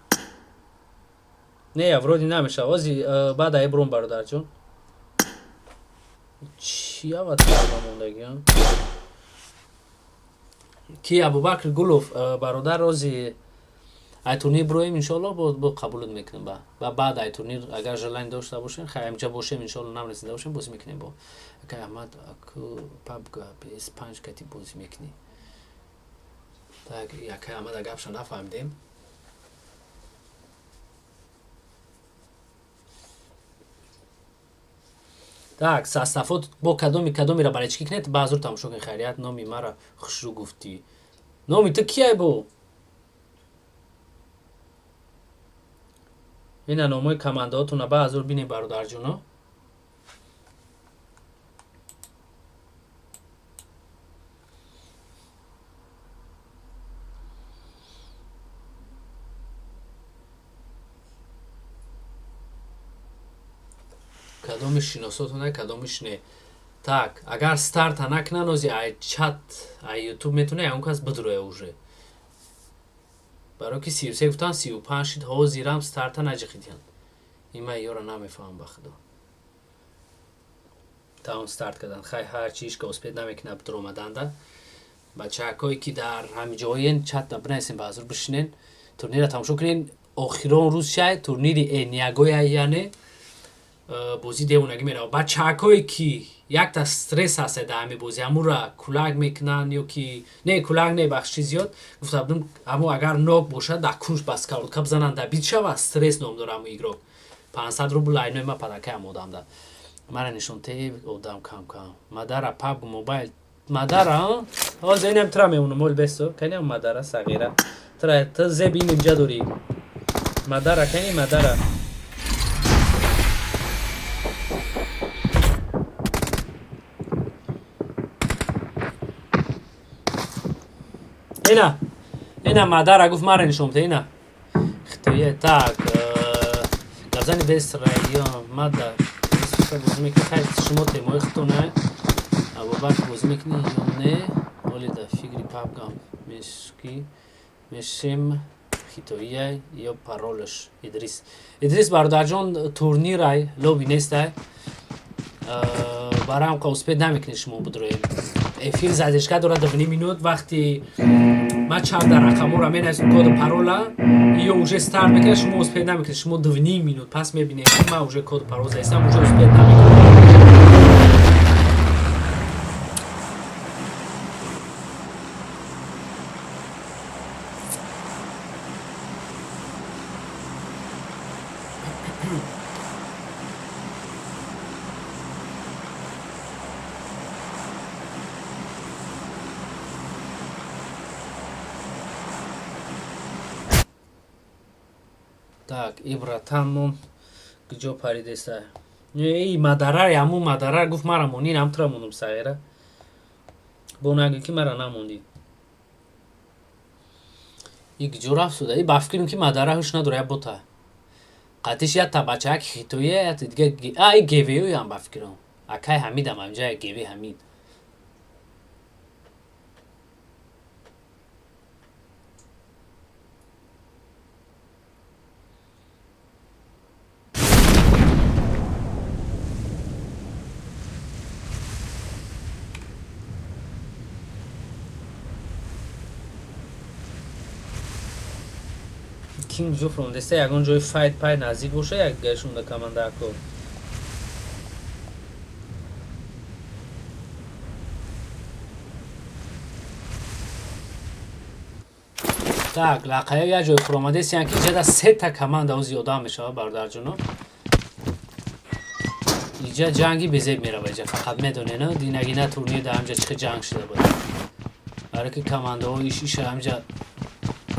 S1: Не, вроде намешавад. Ози баъд ай бром, бародарҷон. Чи аватар мондагӣ? Ки Абубакр Гулов, бародар, ози ай турнир броем, иншоалло, бо қабулут мекунем ба баъд ай турнир, агар желание дошта бошем, хай амҷа бошем, иншоалло, намрасида бошем, бозӣ мекунем бо акай Аҳмад. Аку PUBG PS5 кати бозӣ мекунӣ? Так, акай Аҳмада гапша нафаҳмидем. Так, составот бо кадоми кадомира болельщики кунед, баъзур тамошо кунед. Хайрият, номи мара хушрӯ гуфтӣ. Номи ту кияй бо? Ина номҳои командаҳотона баъзур бинед, бародарҷоно. Кадоми шиносотона, кадомиш не. Так, агар старта накунан, ози ай чат, ай ютуб метуна ягон кас бидроя уже. Барои ки 33 гуфтан, 35 шид, ҳозирам старта наҷиқидиянд. Има ёра намефаҳмам, ба худо. Тамом, старт кардан. Хай, ҳарчи ишка успеть намекунад бидромаданда. Бачаҳакое ки дар ҳамин ҷоен, чатда бинависен, ба ҳазур бишинен, турнира тамошо кунен. Охирон рӯз шай турнири Эниягоя, яъне бозӣ девонагӣ меравад. Бачаҳакое ки якта стресс ҳаста дар ҳамин бозӣ, ҳамура кулак мекунанд ё ки не, кулак не, бахши зиёд гуфта будум, ҳамо агар нок бошад, дар кунж ба сковородка бизананд, дар бит шава, стресс ном дора ҳамо игрок. 500 рубл айнои ма падакаям одамда. Мара нишон те, одам кам кам. Мадара пабг мобайл мадара ҳозир инам тра мемонам, ол бесо каниам мадара сағира тра та зеб ин инҷа дорӣ, мадара кани мадара. Ина, ина мадара гуфт, мара нишон бите, ина хитоя. Так, гапзани бес район мада бозӣ мекунӣ. Хай, шумо темои худтона. Абубакр, бозӣ мекунӣ ё не? Оли да фигри пабгам мешки мешем, хитоия ё паролаш. Идрис, Идрис бародарҷон, турнирай, лоби нестай, барам қа успеть намекунед шумо бидроем. Эфир задержка дорад 2 минут. Вақти ман чап дар рақамҳоро менависам, коду парола, ё уже старт мекунад, шумо успеть намекунед. Шумо 2,5 минут пас мебинед, ки ман уже коду парол заистам, уже успеть намекунам. Так, и братанмон куҷо паридеста? И мадарар, ҳамун мадарар гуфт, мара монин, ҳам тура монум, сағира бо нагӯ ки мара намондӣ. И куҷо рафт суда? И ба фикрам ки мадара ҳуш надора, я бота қатиш якта бачаак хитоя, якта дига. А и гевеюям, ба фикрам, акай Ҳамидам ҳамҷа, геве Ҳамид. Кинг ҷуфрон деста, ягон ҷои файт пай наздик боша, як гашунда командако. Так, лақая як ҷои хуромадесиян, ки иҷада сета команда ози ёдам мешавад, бародарҷоно. Иҷа ҷанги безеб мерава, иҷа фақат медонена, динагина турнир дар ҳамҷа чӣ ҷанг шуда буд, барое ки командаҳо иш иша ҳамҷа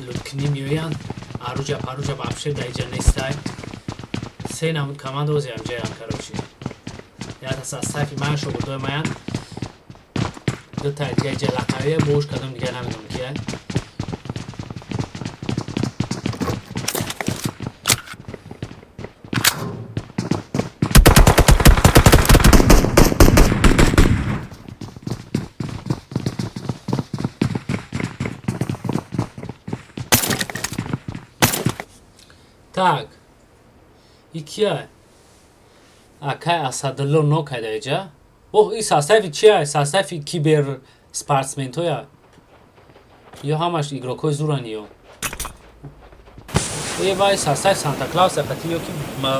S1: луткунӣ меоянд, аруҷа паруҷа вообще дар иҷа нестай. Се намуд команда ози ҳамҷаям, короче, якта састафи ман, шогирдои маян, дута дига иҷа лақавия бош, кадом дига намедонам кия. Так, и кия? Акай Асадулло нокайда иҷа. Оҳ, и состави чия? Состави кибер спортсментоя ё ҳамаш игрокҳои зуран ё э вай состав Санта Клауса қати ё ки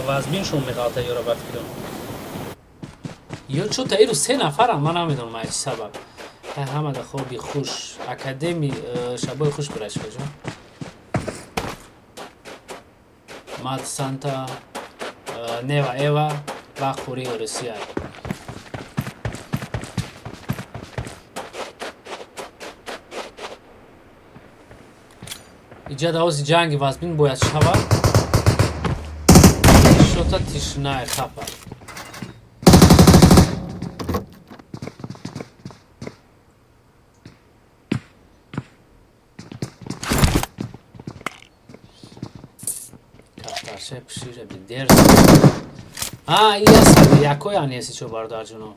S1: вазминшон меғалта ёра, ба фикрам, ё чӯта иру се нафарам, ман намедонам ай чӣ сабаб. Ҳамада хоби хуш, академи, шабои хуш, бирашкаҷон. Мад Санта, Нева Эва ва Хури Русия. Иҷа давози ҷанги вазмин бояд шавад. Шота тишинаи хапа. Кафтарчаи пушира бидер. А, ясад якои анеси чо бародарҷоно.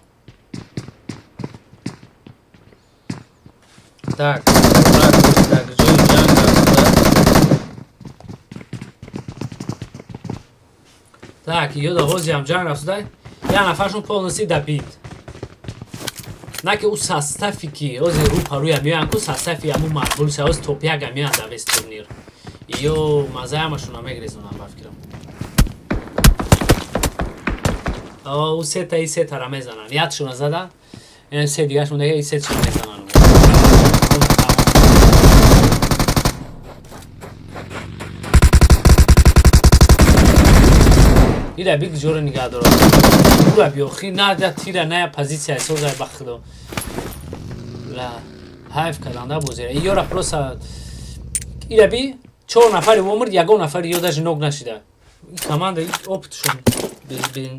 S1: Так, так, ҷои ҷанг рафта. Так, ёда ҳозиам ҷанг рафтуда. Як нафаршон полностью добит. На ки ӯ состави ки ҳозир рӯ па рӯя меоянд ку состави ҳамун мақбул ша ҳоз топ як меоянд дар весь турнир. Ё мазаи ҳамашонро мегрезонам ба фикрам. Ӯ сета и сетара мезананд. Якшона зада, се дигашон дега и сеташон мезананд. Ира биг ҷоро нигаҳ дорад. Ура биёхи на да тира на я позиция созай ба худо. Ла ҳайф карданда бозира. Ёра просто ира би чор нафари вомурд, ягон нафари ё даже нок нашида. И команда и опытшон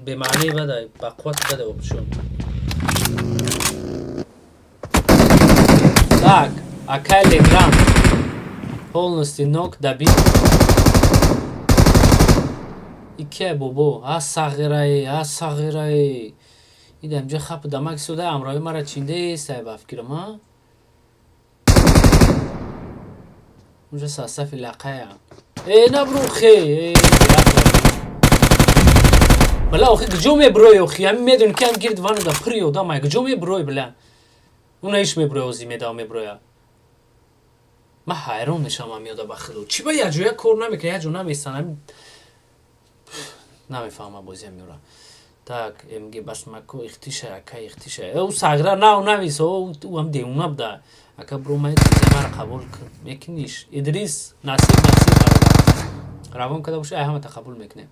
S1: бемаънии бада, ба қуввати бада опытшон. Так, Акай Легранд полностью нок добит. Икия бобо, а сағирае, а сағирае. Ида инҷа хап дамак суда амрои мара чиндест, ай ба фикрам, а? Унҷа состави лақая. Э, набрухе, э, била охи куҷо меброи охи? Ҳами медони ки ҳам гирд вану да пури одамай, куҷо меброи била? Уна иш меброя ози медава меброя. Ман ҳайрон мешавам ҳами ба худо. Чӣ ба як ҷоя кор намекунад, як ҷо намеистан? Ҳами намефаҳмам бозиам меёра. Так, МГ басмако ихтиша, ака ихтиша. Э, ӯ сағира нав навис, ӯ ҳам девона буда. Ака бро ман мара қабул мекуниш. Идрис, насиб, насиб бародар. Равон карда боша, ай ҳамата қабул мекунем.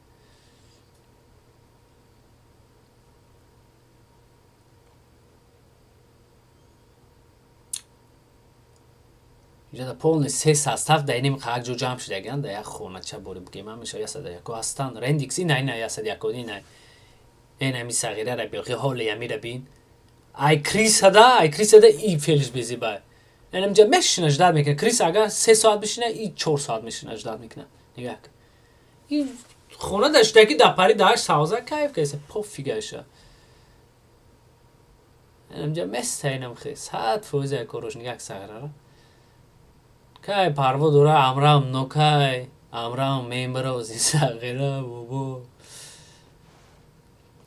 S1: Инҷа полный се состав дар иним як ҷо ҷамъ шудагианд, дар як хонача бори бигем ҳамеша ясад яко ҳастанд. Рендикс ина ина ясад яко ина. Ин ҳами сағирара биёхи ҳоле ямира бин. Ай крисада, ай крисада и фелиш безиба. Инамҷа мешина ждать мекунад. Крис агар 3 соат бишина, и 4 соат мешина ждать мекунад. Нигаҳ кун. И хона дар шудаки дар пари дааш савза кайф кайса пофигаша. Инамҷа места инам хе 100% як корош нигаҳ сағирара. Кай парво дора амрам нокай амрам мембрози сағира бобо.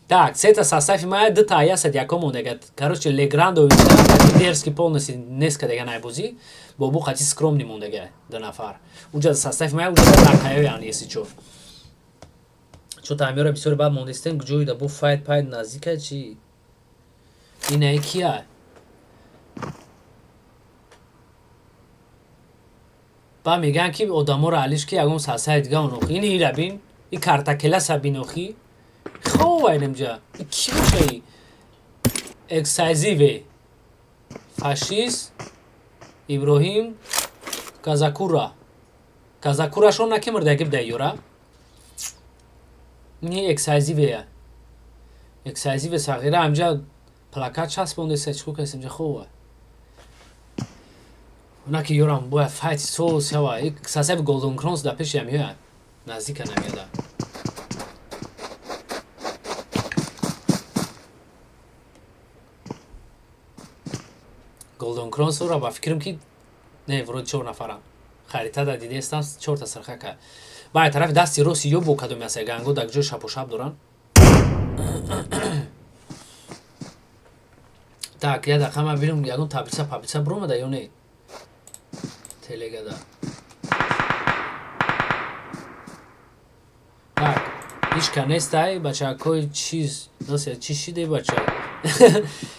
S1: Так, сета состави мая дута ясад яком мондага. Короче, Леграндо дерзкий полностью неска дега найбозӣ. Бобо қати скромный мондага ду нафар. Уҷа состави мая уҷа лақаёян если чо. Чо тамёра бисёр бад мондестем, ҷои да бо файт пайт наздика чи? Инаи кия? Ба мегӯянд ки одаморо алиш ки ягон сасаи дига онохи. Ини ира бин, и картакеласа бинохи. Хова инамҷа. И ки боша и? Эксайзиве. Фашист Иброҳим Казакура. Казакурашон наки мурдаги буда ёра? Ни эксайзивея. Эксайзиве сағира амҷа плакат часпондеса чико касем ҷа хова. Онаки ёрам бояд файти соз шава. Сасаби Голден Кронс дар пеши меояд. Наздика намеояд. Голден Кронс ора ба фикрам ки не вроде чор нафарам. Харита да дидестам чорта сархака. Баъд тарафи дасти рости ё бо кадоми аст ганго дар ҷои шапошап доранд. Так, як дақиқа ман бинам ягон таблица паблица биромада ё не? Телегада. Так, ҳеч ка нестай, бачакҳои чиз, нося чӣ шиде бача?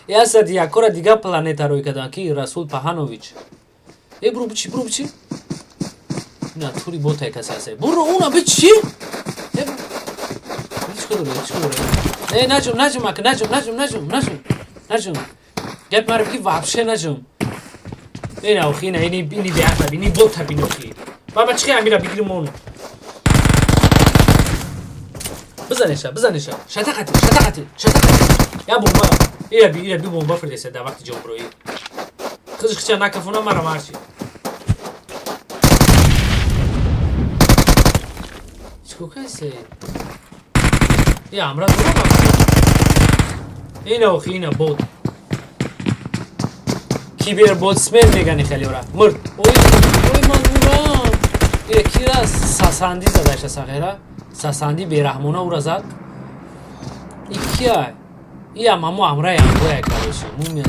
S1: Ясад якора дига планета рӯй карданд ки Расул Паханович. Э, буру бичи, буру бичи. На тури ботай касе аст. Буру уна бичи? Э, чӣ дорӣ, чӣ дорӣ? Э, наҷум, наҷум, ака, наҷум, наҷум, наҷум, наҷум. Наҷум. Гап маро ки вообще наҷум. Ина охи, ина ини ини беақлаб, ини бота бин охи. Баба чӣ амира бигирим он. Бизанеша, бизанеша. Шатақати, шатақати, шатақати. Я бомба. Ира би, ира би бомба фирдеса дар вақти ҷонбуроӣ. Хизш хича накафона мара марчи. Чико касе? И амра дурам. Ина охи, ина бот. Киберботсмен мегани хелиора. Мурд. Ой, ой, ман мурам. Ира кира сасанди задаша сағира. Сасанди бераҳмона ура зад. И кия? И амамо амраи амбоя, короче. Мумия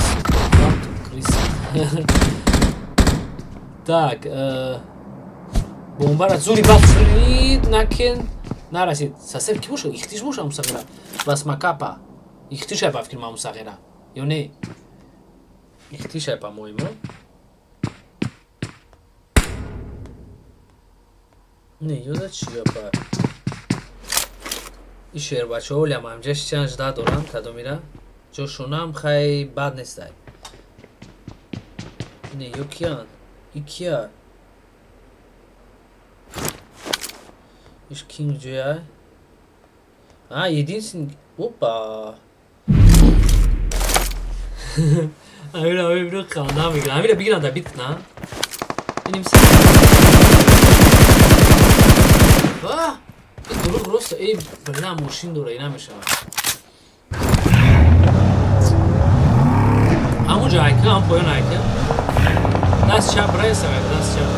S1: криса. Так, бомбара зури баф накен нарасид. Сасев ки боша? Ихтиш боша мусағира. Басмакапа. Ихтиш ай бафкир ма мусағира. Ё не? Ихтиш ай, по-моему. Не, ё за чи гапа? И шербачаҳо олям ҳамҷа чанд жда доранд кадомира. Ҷошонам хай бад нестай. Не, ё киянд? И кия? Иш кинг ҷоя? А, единственный... Опа! Амира, амира, ханда мегирам. Амира, бигирам да бит кна. Иним се. А! Ин дурӯғ рост, эй, бля, мошин дора, ина мешавад. Ҳамун ҷо айка, ҳам поён айка. Даст чап, райса, даст чап.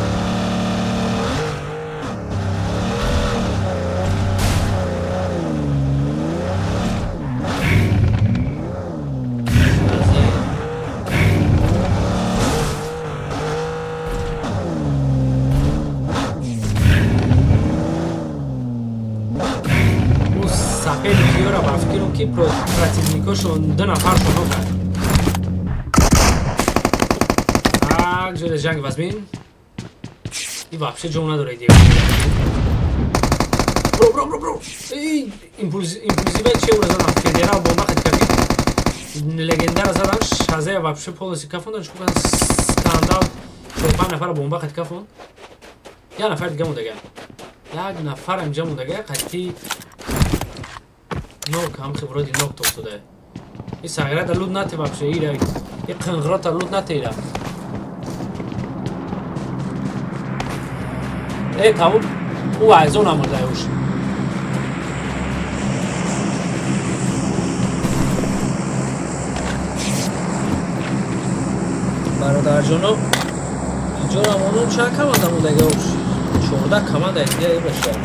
S1: Сафеди киёра ба фикрум ки противникошон ду нафаршон окард. Так, ҷода ҷанг вазмин. И вообще ҷом надора идея. Бро, бро, бро, бро. Эй, импульсива че ура задам? Федерал бомба хати кафи. Легендара задам, шазая вообще полностью кафондан, чун скандал. Чор панҷ нафара бомба хати кафон. Як нафар дига мондага. Як нафар инҷа мондага, қати нок, ҳам вроде нок тофтода. И сағирата лут нате вообще, ира. И қинғирота лут нате ира. Э, тамом. Ӯ айзон амурда уш. Бародарҷоно, инҷо рамонон чанд команда мондага уш? 14 команда дига бошад.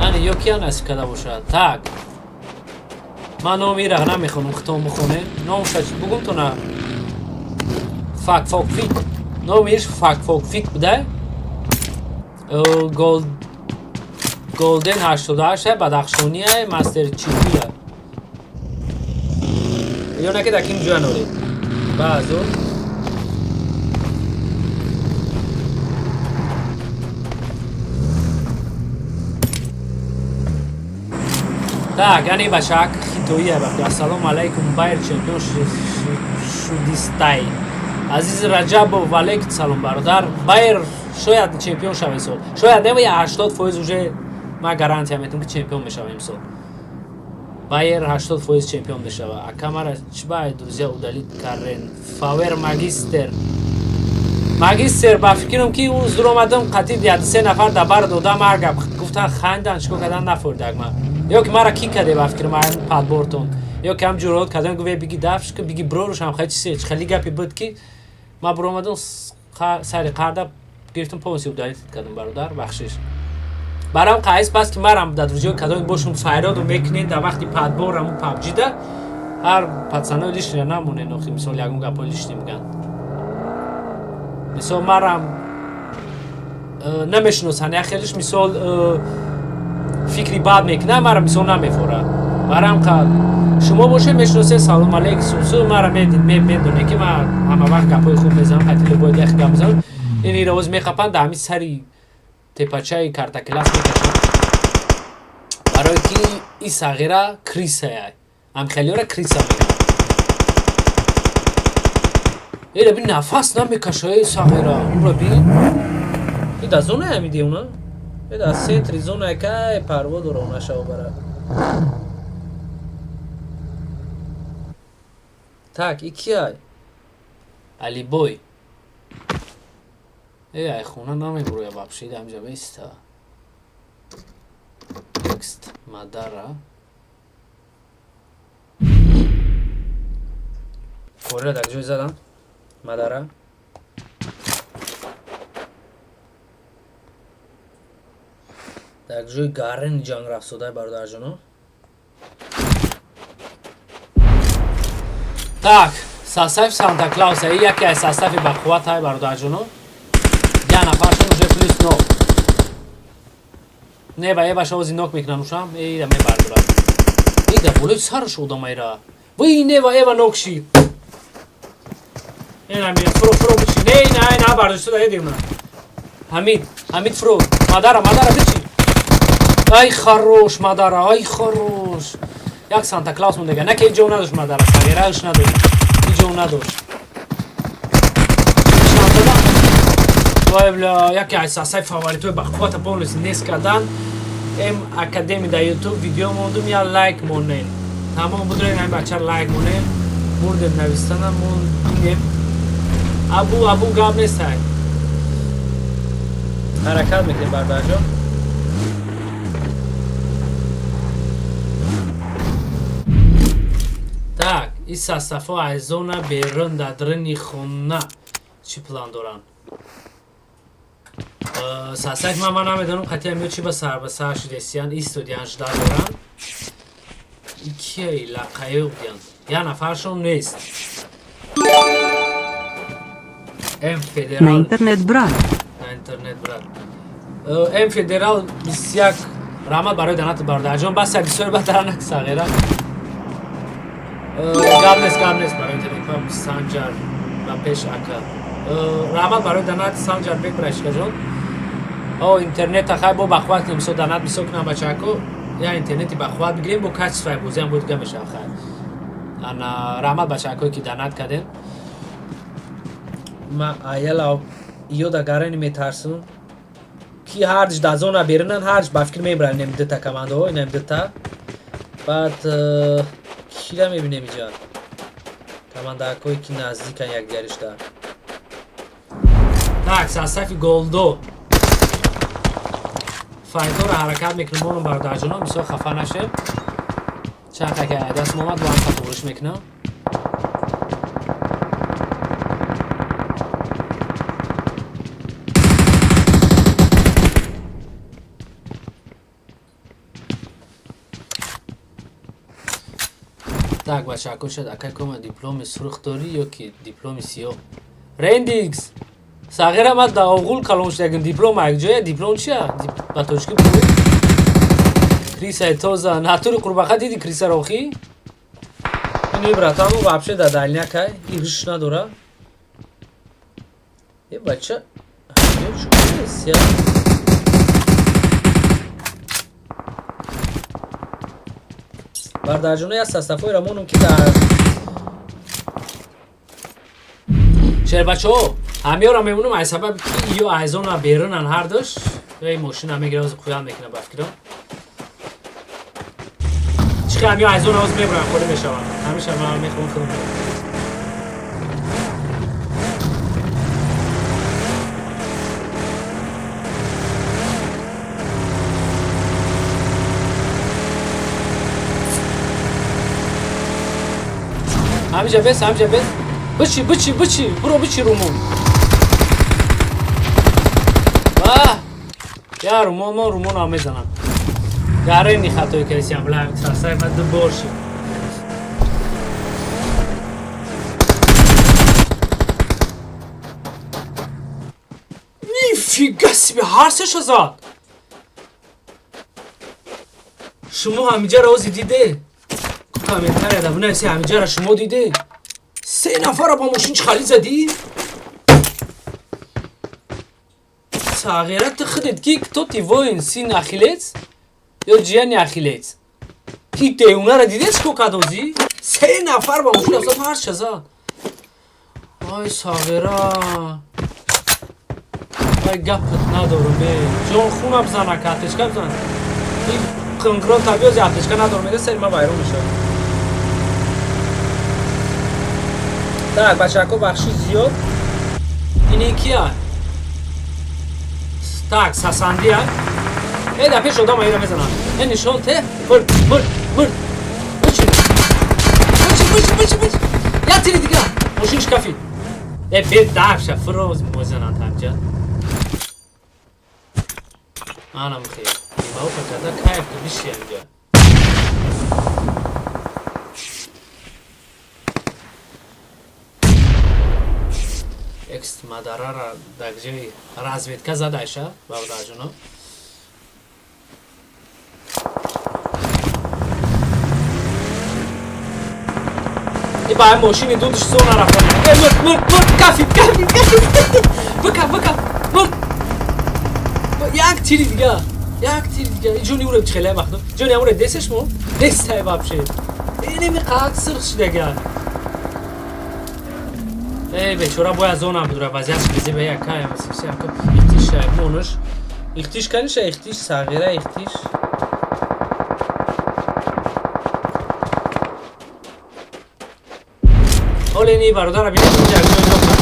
S1: Ани ё кия насиб карда бошад. Так. Ман номи ира намехонам, хитом бихонем. Номша бугум то на Фак Фок Фик. Номиш Фак Фок Фик буда. Голд Голден 88 Бадахшония Мастер Чипия. Ё наки даким ҷоя норед. Баъзо Так, яъне бачак хитоия бахти. Ассалому алайкум, Байер чемпион шудистай. Азиз Раҷабов, валейкум салом, бародар. Байер шояд чемпион шава имсол. Шояд не, 80% уже ман гарантия метам ки чемпион мешава имсол. Байер 80% чемпион мешава. А камара чӣ ба друзья удалить карен? Фавер магистр. Магистр ба фикрам ки ӯ зур омадам қатъи як се нафар дар бар додам ҳар гап гуфтан хандан чикор кардан нафурдак ман. Ё ки мара ки каде ба фикрам ҳамин подбортон. Ё ки ҳам ҷуръат кардам гуфт биги дафш ки биги броруш ҳам хай чизе хеле гапи буд ки ман буромадам сари қарда гирифтам полностью удалить кардам бародар бахшиш. Барам қайс пас ки марам дар друзья кадом бошум файроду мекунед дар вақти подбор ҳамун PUBG-да ҳар пацанои лишний намонед охи мисол ягон гапҳои лишний мегӯянд. Мисол марам намешиносанд як хелиш мисол фикри бад мекунад мара мисол намефорад. Барам шумо бошед мешиносед салом алейк сусу мара медонед ки ман ҳама вақт гапҳои хуб мезанам қатъи любой дех гап мезанам. Ин ира меқапанд дар ҳамин сари тепачаи картакелас мекашанд. Барое ки и сағира крисая. Ҳамхелиёра криса мегӯянд. Эра бин нафас намекаша эй сағира. Ура бин. И дар зонаи ҳамин девона? Э дар центри зонаи кай парво дора нашава бара. Так, и кияй? Алибой. Ай хона намебуроя вообще, ҳамҷа беста. Текст мадара. Корра дар ҷой задан. Мадара. Дар ҷои гарени ҷанг рафтодай, бародарҷоно. Так, состав Санта Клауса, и яке аз состави бақувват ҳай, бародарҷоно. Я нафаршон уже плюс но. Не, ба ебаша ози нок мекунам ушам, эй да мебардорад. Эй да болои сараш одамайра. Вай нева ева нок шид. Ена ми фро фро бичи. Не, не, не, бардошта да едим. Ҳамид, Ҳамид фро. Мадара, мадара бичи. Ай хорош, мадара, ай хорош. Як Санта Клаус мондага. На ки ҷо надошт мадара, сагирааш надошт. Ҷо надошт. Шантада. Вай бля, яке аз сасай фаворитои ба қуввата полностью нест кардан. М Академи дар YouTube видео мондум, я лайк монен. Тамом будурен ҳамин бача лайк монен. Бурдем навистанам, мон бинем. Абу абу гап нестай. Ҳаракат мекунем, бародарҷон. Так, ин састафо аз зона берун дар даруни хона чӣ план доранд? Састаф ман намедонам қатъиян миё чӣ ба сар ба сар шудесиян, истодиян, жда доранд. Кияи лақаё будиянд. Я нафаршон нест. М Федерал.
S5: На интернет, брат.
S1: На интернет, брат. М Федерал 21 раҳмат барои донати, бародарҷон. Бас як бисёр ба таранак сағира. Гап нест, гап нест барои интернет Санҷар ба пеш ака. Раҳмат барои донат Санҷар бек брашкаҷон. О интернета хай бо бахват кунем, мисол донат бисёр кунам бачако. Я интернети бахват бигирем, бо качествои бозиам бо дига мешава хай. Ана раҳмат бачакое ки донат кардем. Ма аяла ё да гарани метарсум ки ҳарч дар зона берунанд, ҳарч ба фикр мебаранд инам дута командаҳо, инам дута. Баъд кира мебинем иҷа? Командакое ки наздикан якдигаришда. Так, состави Голдо. Файтора ҳаракат мекунем монум, бародарҷоно, бисёр хафа нашем. Чанд ка ки даст омад, бо ҳам фурӯш мекунам. Так, бачако, шад акай кома дипломи сурх дорӣ ё ки дипломи сиёҳ? Рендикс! Сағира ман да оғул калон шудагим, диплом якҷоя, диплом чия? Ба тоҷикӣ бигӯ. Крисаи тоза, натури қурбақа диди крисаро охи? Ини братану вообще да дальнякай, и ҳуш надора. Е бача, чӣ я? Бардарҷоно як састафоеро монум ки дар шербачаҳо ҳамёро мемонам аз сабаби ки ё аз зона берунан ҳардуш. Эй мошина мегира, ози қуян мекуна ба фикрам. Чӣ ҳамё аз зона оз мебуран, холӣ мешаванд. Ҳамеша ман мехоҳам худам. Ҳамиҷа бес, ҳамиҷа бес. Бичи, бичи, бичи, буро бичи румон. Ва! Я румон, ман румон ҳам мезанам. Гарени хатои кардисиям, бла, сасай ман ду бор шид. Нифига себе, ҳар сеша зад. Шумо ҳамиҷаро ози диде? Комментария да бинависи, ҳамиҷара шумо диде? Се нафара ба мошин чӣ хали задӣ? Сағира ту худет ки кто ты, воин, сын Ахиллес ё ҷияни Ахиллес? Ки деунара диде чӣ кор кард озӣ? Се нафар ба мошин афтод, ҳарча зад. Ай сағира. Ай гапат надорум е. Ҷон хуна бизан ака, аптечка бизан. Ин қинқирон табиози аптечка надорум, мега сари ман вайрон мешавад. Так, бачако, бахши зиёд. Ини кия? Так, Сасандия. Э, да пеш одам аира мезанам. Э, нишон те. Мурд, мурд, мурд. Бучи. Бучи, бучи, бучи, бучи. Я тири дига. Мошин шкафи. Э, бе дафша фроз мозанан тамҷа. Ана мхе. Ибау пакада кайф ки биши амҷа. Экс мадарара дагҷои разведка задайша бародарҷоно. И ба мошини дудш зона рафта. Э, мурд, мурд, мурд, кафид, кафид, кафид. Бика, бика, мурд. Як тири дига. Як тири дига. И ҷони уре хеле вақт. Ҷони уре десеш мо? Дестай вообще. Инеми қад сирх шидага. Э, бечора бояд зона будура вазиятш безе бе як каям сиси як ихтиш монуш. Ихтиш каниша ихтиш сағира ихтиш. Ҳоле ини бародара бинед инҷа як ҷой дохта.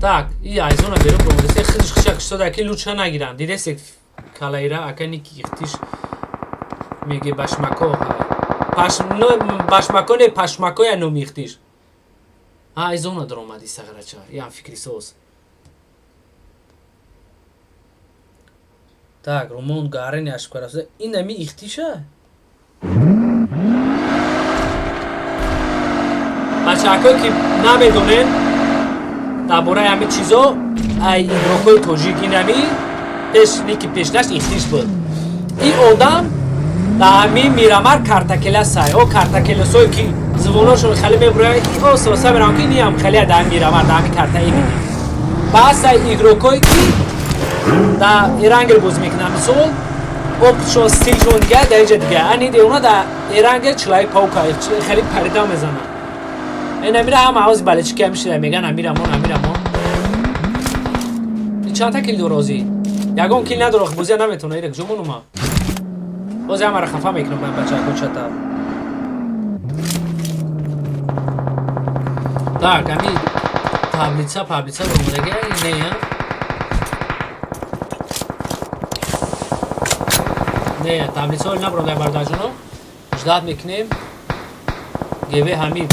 S1: Так, и айзона берун бомодасе хидш хишак шистода ки луча нагиранд. Дидесек калайра ака ники ихтиш меге башмако. Паш но башмако не пашмако я номи ихтиш. А айзона даромади сағирача. Ям фикри соз. Так, румон гарени ашкарафса. Ин ами ихтиша? Бачаҳакое ки намедонен дар бораи ҳамин чизо, ай игрокҳои тоҷик инами пеш ники пешнаш ихтиш буд. Ин одам дар ҳамин Мирамар картакеласай. О картакеласое ки звоношон хеле мебурояд, и ососа мерам ки ниам хеле дар Мирамар дар ҳамин карта имини. Баъзай игрокҳое ки дар Эрангел бозӣ мекунанд, мисол опшон стилшон дига дар иҷа дига. Ани деона дар Эрангел чилаи паука хеле парида мезананд. Ин амира ҳама ҳози балечики ҳамишида меган амирамон амирамон. Ин чандта кил дора ҳози? Ягон кил надора, бозия наметавона ирек ҷумон ума. Бози ҳамаро хафа мекунам ман бачаҳако чата. Так, ами таблица паблица баромадаги не я? Не, таблица оли набаромада бародарҷоно. Ждать мекунем. Геве ҳамин.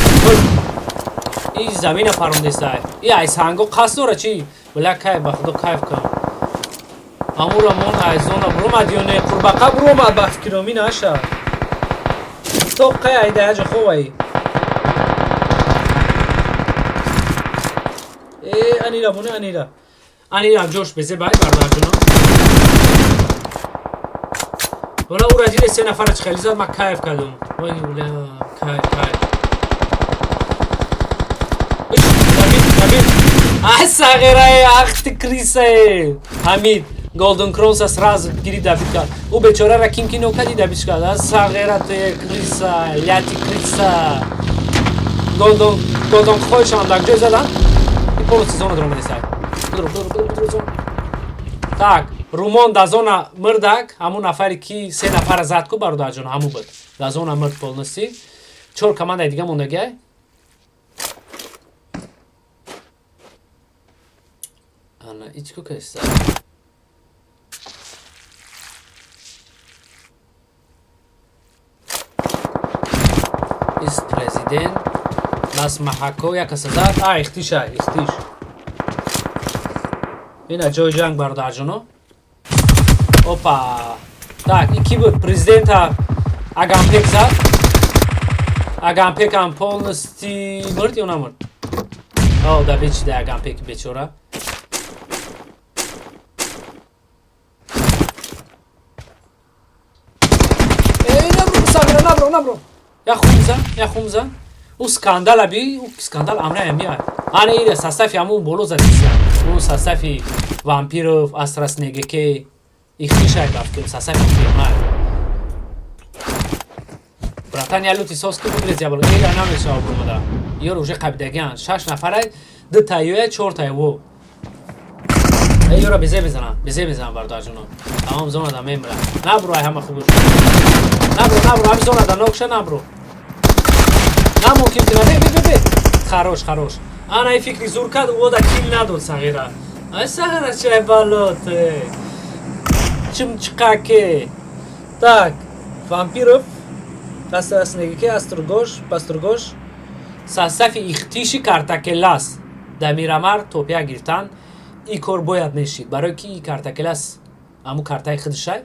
S1: И замина парондестай. И ай санго қасд дора чи? Била кайф ба худо кайф кам. Амура мон ай зона буромад ё не? Қурбақа буромад ба фикроми наша. То қай ай да яҷа ховай. Э, анира боне анира. Анира ҷош безе бай бародарҷоно. Вала ура диде се нафара чи хеле зад, ман кайф кардам. Вой, уля, кайф, кайф. Давид, Давид. Ай, сағирае, ах ты крисае. Ҳамид, Golden Cross сразу гири Давид кард. Ӯ бечорара ким ки нокади Давид кард. А сағира ты криса, ляти криса. Golden Golden хоҳишам дар ҷой задан. И полностью зона даромадесай. Будро, будро, будро, будро, зона. Так, Румон дар зона мирдак, ҳамун нафаре ки се нафара зад ку бародарҷон, ҳамун буд. Дар зона мирд полностью. Чор командаи дига мондагиай. Ана, ичко кайса. Из президент Лас Махако як каса зад. А, ихтиша, ихтиш. Ина ҷои ҷанг бародарҷоно. Опа. Так, и ки буд? Президента Агампек зад. Агампек ҳам полностью мурд ё намурд? О, да бечида Агампек бечора. Э, набро, сагра, набро, набро. Я хумза, я хумза. Ӯ скандала би, ӯ скандал амра амия. Ана ире состави ҳамун боло задисия. Ӯ состави вампиров, Астрас Негеке, ихтишай бафкем, состави фирма. Братан, я лути сос ки будрез я боло. Эра намешава бурмада. Ёр уже қабидагиан. Шаш нафарай, ду тайёя, чор тайво. Эй, ёра безе мезанам, безе мезанам бародарҷоно. Тамом зона да мемра. Набро ай ҳама хуб. Набро, набро, ҳами зона да нокша набро. Намумкин ки бе бе бе бе. Хорош, хорош. Ана и фикри зур кард, ӯ да кил надод сағира. Ай сағира чай балоте. Чимчиқаке. Так, Вампиров, Астраснегике, Астргош, Пастргош, состави ихтиши картакелас. Дар Мирамар топ як гирифтан. И кор бояд мешид. Барои ки и картакелас аму картаи худшай.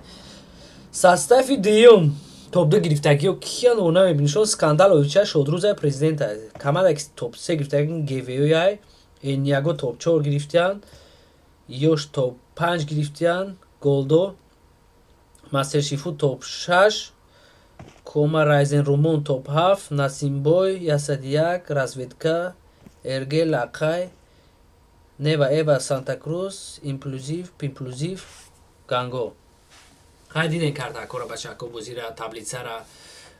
S1: Состави дуюм топ ду гирифтагиё киян о намебинишон скандал оюча шодрӯзай президента. Камада ки топ се гирифтаги ГВО-яй, Эниаго топ чор гирифтиян, Ёш топ панҷ гирифтиян, Голдо, Мастершифу топ шаш, Кома Райзен Румон топ ҳафт, Насимбой, 101, Разведка, РГ Лақай, Нева Эва Санта Круз, Имплюзив, Пимплюзив, Ганго. Хай диден картакора бачако бозира таблицара.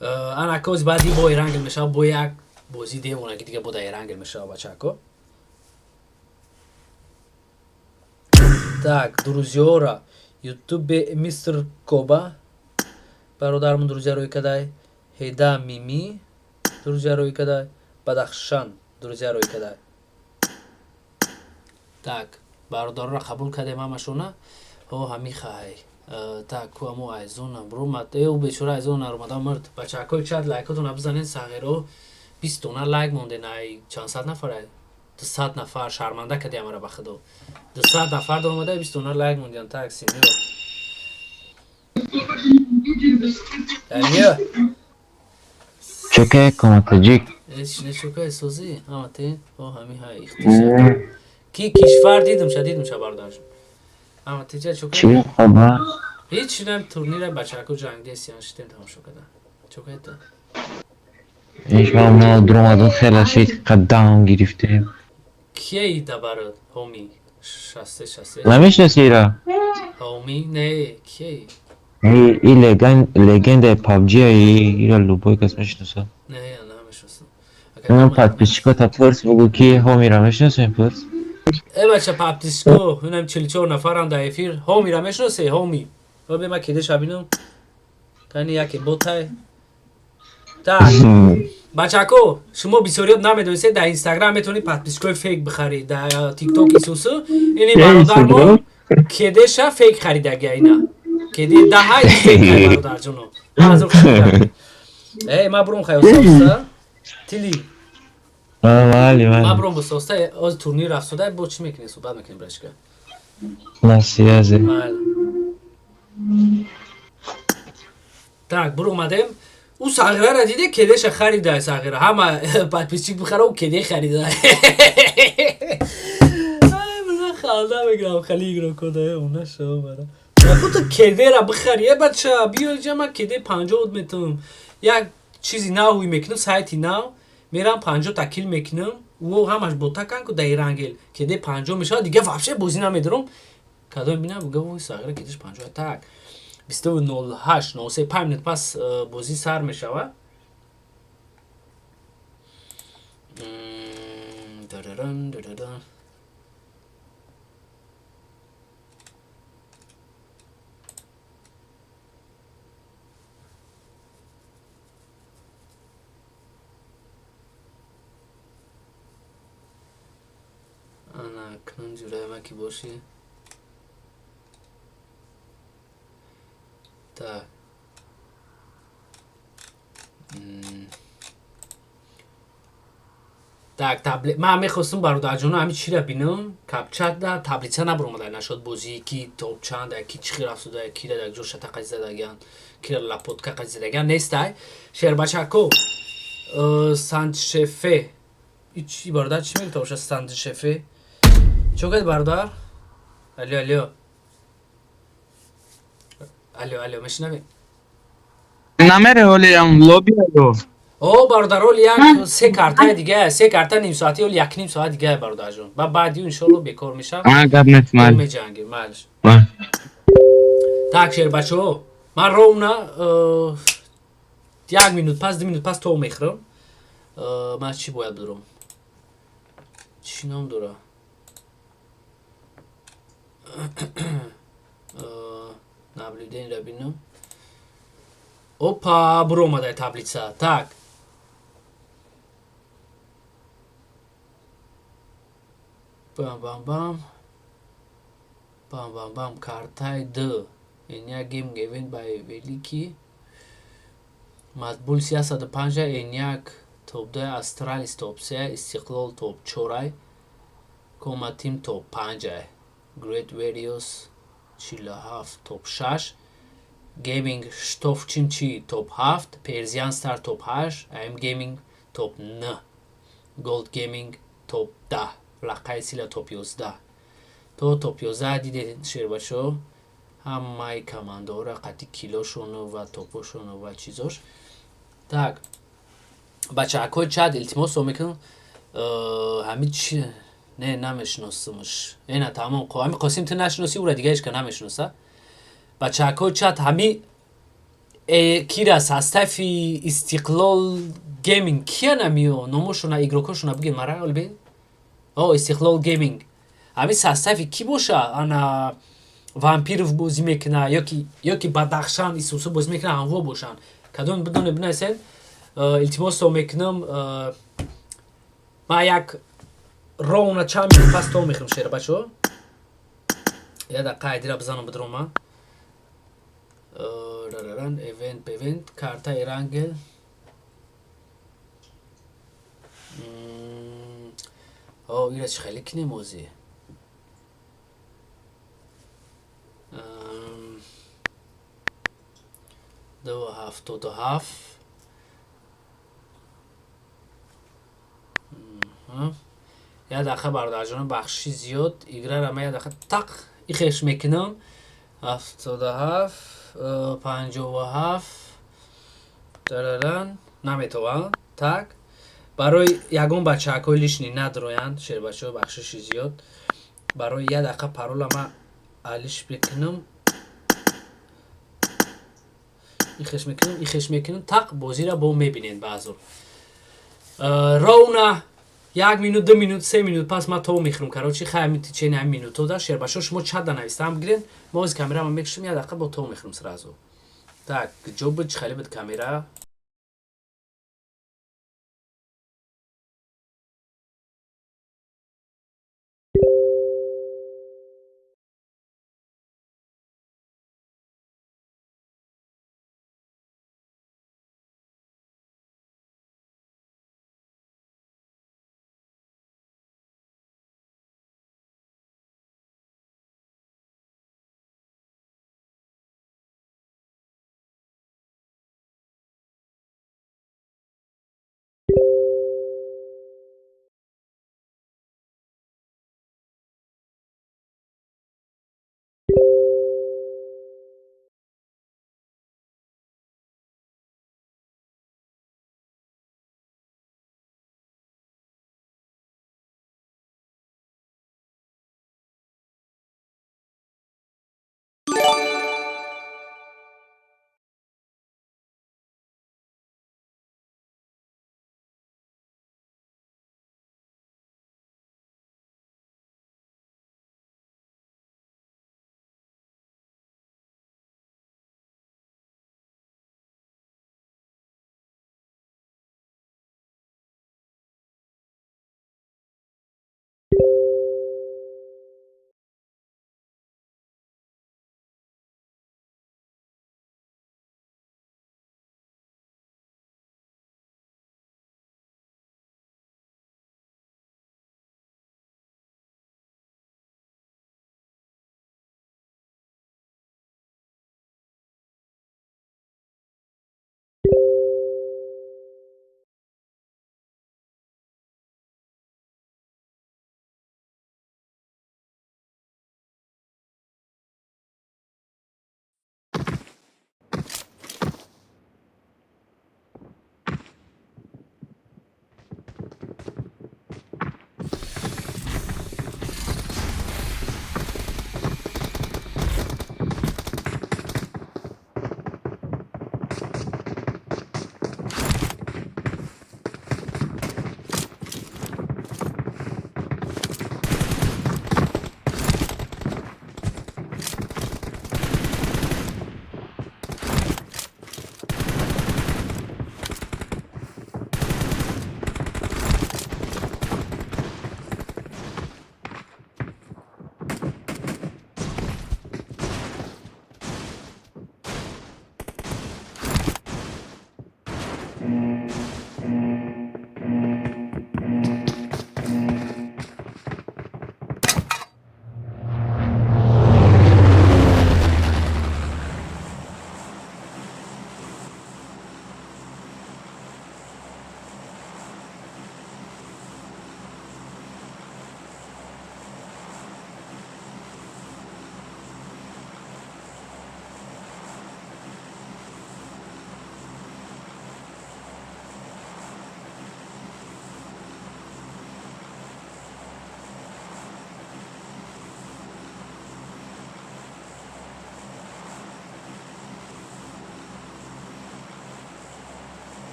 S1: Анакоз баъди бо Эрангел мешава, бо як бозӣ девонаги дига бо да Эрангел мешава бачако. Так, друзьёра, Ютубе мистер Коба, бародармон друзья рӯй кадай, Ҳеда Мими, друзья рӯй кадай, Бадахшан, друзья рӯй кадай. Так, бародаронро қабул кардем ҳамашона. О, ҳамихай. Так, ку амо айзона бромад. Э, ӯ бечора айзона наромада мурд. Бачакои чат лайкотона бизанен сағиро. 20 дона лайк монден ай чанд сад нафар 200 нафар шарманда кардем амара ба худо. 200 нафар доромада 20 дона лайк монден. Так, сеньор. Алё.
S7: Чоке коматаҷик.
S1: Эч не чока созӣ? Ҳамате? О, ҳамихай ихтисор. Ки кишвар дидим ша бародарҷон. Ама тиҷа чока?
S7: Чӣ хабар?
S1: Ҳеч нам турнира бачако ҷангдесиян шитем тамошо кардан. Чока это?
S7: Иш ма дуромадон хеле шид қадам гирифтем.
S1: Кия ида барод? Ҳоми. Шасте шасте.
S7: Намешнаси ира?
S1: Ҳоми не, кия?
S7: И легендаи PUBG ира любой кас мешиносад.
S1: Не, я намешносам.
S7: Ман подписчикота пурс бугу ки ҳомира мешиносем пурс.
S1: Э бача подписчико, инам 44 нафарам дар эфир. Ҳомира мешиносе, ҳоми. Ҳо бе ма кедеша бинам. Кани яке ботай. Так. Бачако, шумо бисёриёт намедонистед, дар Инстаграм метавонӣ подписчикои фейк бихарӣ, дар Тикток исусу. Ини бародармо кедеша фейк харидагия ина. Кеде даҳай фейк хари бародарҷоно. Ман Э, ма бурум хай ососта. Тили.
S7: Вали, вали.
S1: Ма бурум бососта, оз турнир рафтода, бо чӣ мекунем, суҳбат мекунем брашка.
S7: Насиязе.
S1: Майли. Так, бур омадем. Ӯ сағирара диде кедеша харида сағира. Ҳама подписчик бихара, ӯ кеде харида. Ай, ман халда мегирам, хали игрокода, она шо бара. Худ кедера бихари, э бача, биё инҷа ман кеде 50 метавам. Як чизи нав мекунам, сайти нав, мерам 50 та кил мекунам, ӯ ҳамаш ботакан ку дар Ирангел. Кеде 50 мешавад, дига вообще бозӣ намедорам. Кадом бинам, буга вой сағира кедеш 50. Так. 22:08, 03, 5 минут пас бозӣ сар мешавад. Дараран, дараран. Ана, акнун ҷураи ма ки бошӣ. Так. Так, табле ман мехостам бародарҷоно ҳамин чиро бинам, капчатда таблица набаромада нашуд бозӣ ки топ чанда, ки чӣ хел афтода, кира дар ҷо шата қази задагиан, кира лапотка қази задагиан нестай. Шербачако, Санчефе. И бародар чӣ мегӯяд боша Санчефе? Чо гӯяд бародар? Алло, алло. Алло, алло, мешунавӣ?
S3: Намере ҳолиам лоби алло.
S1: О, бародар, ҳоли як се картаи дига, се карта ним соати, ҳоли як ним соат дига бародарҷон. Ба баъди иншоалло бекор мешам.
S3: А, гап нест, майли.
S1: Меҷангем, майлиш. Так, шербачаҳо, ман ровно як минут пас, 2 минут пас то мехӯрам. Ман чӣ бояд бидорам? Чӣ ном дора? Наблюдение бинам. Опа, буромадай таблица. Так. Бам, бам, бам. Бам бам бам, картай д Эняк Гейминг Event by Великий Матбул 105, Эняк топ 2, Астралис топ 3, Истиқлол топ 4, Кома Тим топ 5, Great Warriors 47 топ 6, Gaming Штоф Чимчи топ 7, Persian Star топ 8, AM Gaming топ 9, Gold Gaming топ 10, Лақаи Сила топ 11. То топ 11 дидед, шербачо, ҳамаи командаҳоро қатъи килошону ва топошону ва чизош. Так, бачаакҳои чат, илтимос мекунам, ҳами чи не намешиносумш, ена тамом, ҳами Қосим ту нашиносӣ ура, дига ҳечка намешиноса. Бачаакҳои чат, ҳами кира состави Истиқлол Гейминг кия намиё, номошона, игрокошона бигем мара олбе. О, Истиқлол Гейминг ҳами состави ки боша? Ана Вампиров бозӣ мекуна ёки Бадахшан Исусу бозӣ мекуна, ҳамво бошанд, кадом бидоне бинависед, илтимосто мекунам. Ман як ровно чанд минут пас то мехӯрам, шербачо, я дақиқа айдира бизанам, бидрома рараран event event карта Эрангел. О, ира чӣ хеле кинем озӣ? 2,77. Як дақиқа, бародарҷонон, бахшиши зиёд, играра ман як дақиқа тақ ихеш мекунам. 77, 57, дараран наметовам. Так, барои ягон бачаакҳои лишний надроянд, шербачаҳо, бахшиши зиёд, барои як дақиқа парола ман алиш мекунам, ихеш мекунам, тақ, бозира бо мебинед баъзур. Ровно як минут, 2 минут, 3 минут пас ман то мехӯрам. Короче, хай, ҳами течение ҳами минутҳо да шербачаҳо, шумо чат да навистаам бигирен, мо ози камерама мекушем, як дақиқа бо то мехӯрам сразу. Так, ҷо буд, чӣ хеле буд камера?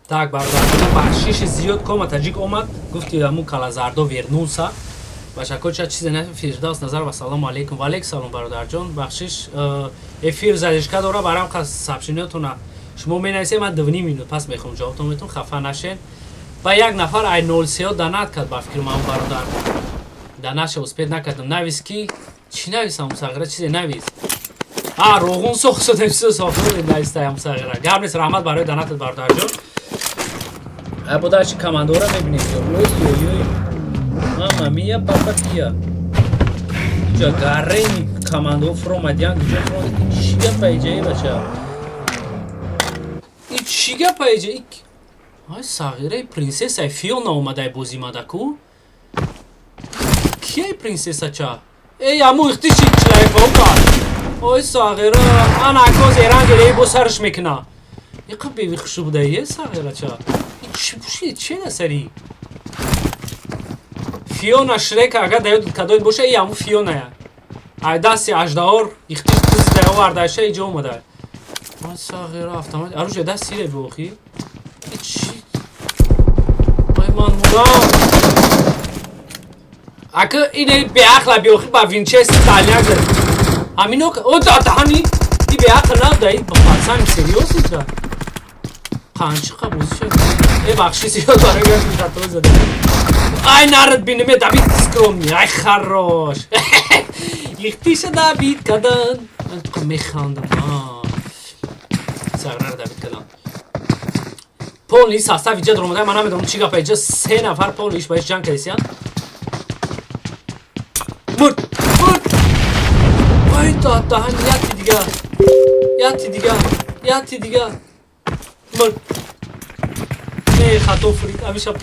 S1: Так, бародарҷон, бахшиши зиёд. Кома таҷик омад, гуфти ҳамун калазардо вернулся. Бачако, ча чизе на. Фирдавс Назар ва салому алейкум. Ва алейк салом, бародарҷон, бахшиш, эфир задержка дора, барам қас сообщениётона шумо менависед, ман 2,5 минут пас мехом ҷавобтон метон, хафа нашен. Ба як нафар ай 03 донат кард, ба фикри ман бародар донаша успеть накардам. Навис ки чӣ нависам, сағира чизе навис. А роғун сохсодем, чизо сохтодем, навистаям сағира. Гап нест, раҳмат барои донатат, бародарҷон. Бодачи командора мебинем. Ой ой ой, мама мия, папа пия, иҷа гарени командо фуромадиян. Куҷо фуромад? Чӣ гапа иҷа, е бача, и чӣ гапа иҷа? Ай сағираи принсессаи Фиона омадай бозимадаку. Кияй принсесса ча? Эй, аму ихтиши члайфока. Ой сағира, ана акоз эрангер бо сарш мекуна. Иқа беви хушу буда, е сағира ча. Чӣ пуши, че насари? Фиона Шрека агар даёд кадоид боша, и аму Фионая. Ай дасти аждаҳор ихтиш тизда овардаша иҷо омада. Ой сағира, автомат. Оружие даст сире бохи. Чӣ? Ой ман мурам. Ака ине беақла биохи ба Винчестер дальняк зад. Ҳамино о даҳани и беақл набуда, и пацан серьёзный да. Қанчиқа бозӣ шуд. Э, бахши зиёд барои гапи хато зада. Ай нарад биниме добить скромный. Ай хорош. Ихтиша добить кадан. Ман туқа механдам. Саграра добить кадан. Полный состав иҷа даромада, ман намедонам чӣ гапа иҷа, се нафар полный иш ба иш ҷанг кардисиян. Мурд! Мурд! Ай даҳан, яти дига. Яти дига. Яти дига. Мурд. Не, хато фурид. Амиша.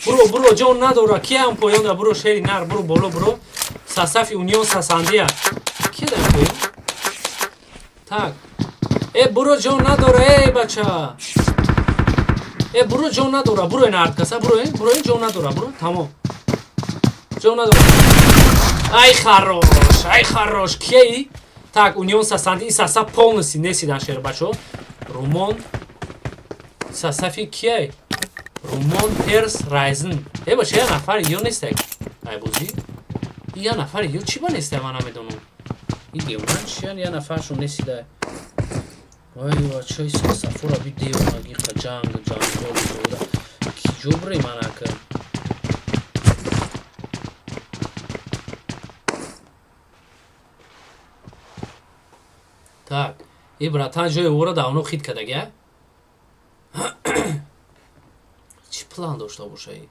S1: Буро, буро, ҷон надора. Киям поён да, буро, шери нар, буро боло, буро. Состави Унион Сасандия. Ки дар поён? Так. Э, буро, ҷон надора, эй бача. Э, буро, ҷон надора, буро нард каса, буро, буро, ҷон надора, буро, тамом. Ҷон надора. Ай хорош, ай хорош. Кияи? Так, Унион Сасанди, состав полностью несидан шер бачо. Румон состави кияй? Румон, Перс, Райзен. Э бача, я нафар ё нестай. Ай бозӣ? Я нафар ё чӣ ба нестай, ман намедонам. И девона чиян, я нафаршон несидай. Ой, бачаи сафура би девонаги қа ҷанг, ҷанҷол буда. Ки ҷо бирем анака? Так, и братан ҷои ора давно хит кардага. Чӣ план дошта бошаи?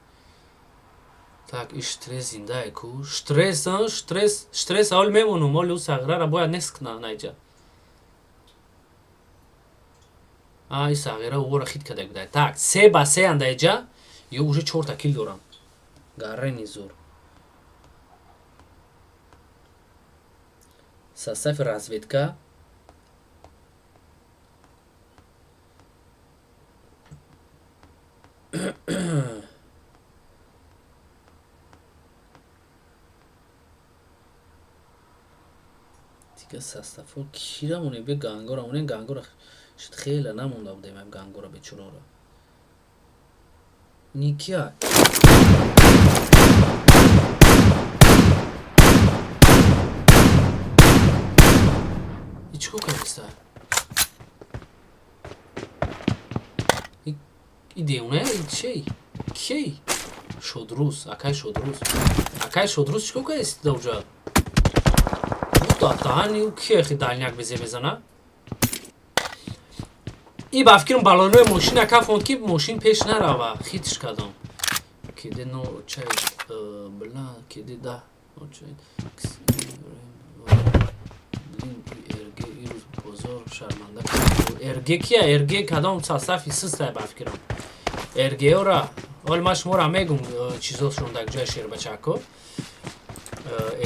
S1: Так, и штресс зиндае ку? Штресс, штресс, штресс ҳол мемонум, ҳоли ӯ сағирара бояд нест кунам наиҷа. А, и сағира ора хит карда буда. Так, 3 ба 3 андаиҷа, ё уже чорта килл дорам. Гаррени зур. Состави разведка. Дига составҳо кира монем? Бе гангора монем, гангора шуд, хеле намонда будем ам гангора бечурора. Никия. И чӣ кор кардиста? И девона, и чей? Кей? Шодрӯз, акай Шодрӯз. Акай Шодрӯз чӣ кор кардиста уҷа? Даҳани ӯ кие хи дальняк безе мезана? И ба фикрам балонои мошина кафонд, ки мошин пеш нарава. Хитш кардам. Киде но чай бла киде да чай блин РГ ирӯз бозор шарманда. РГ кия? РГ кадом состави систай ба фикрам. РГ-ора ҳол ман шуморо мегум чизошон дар ҷои шербачако.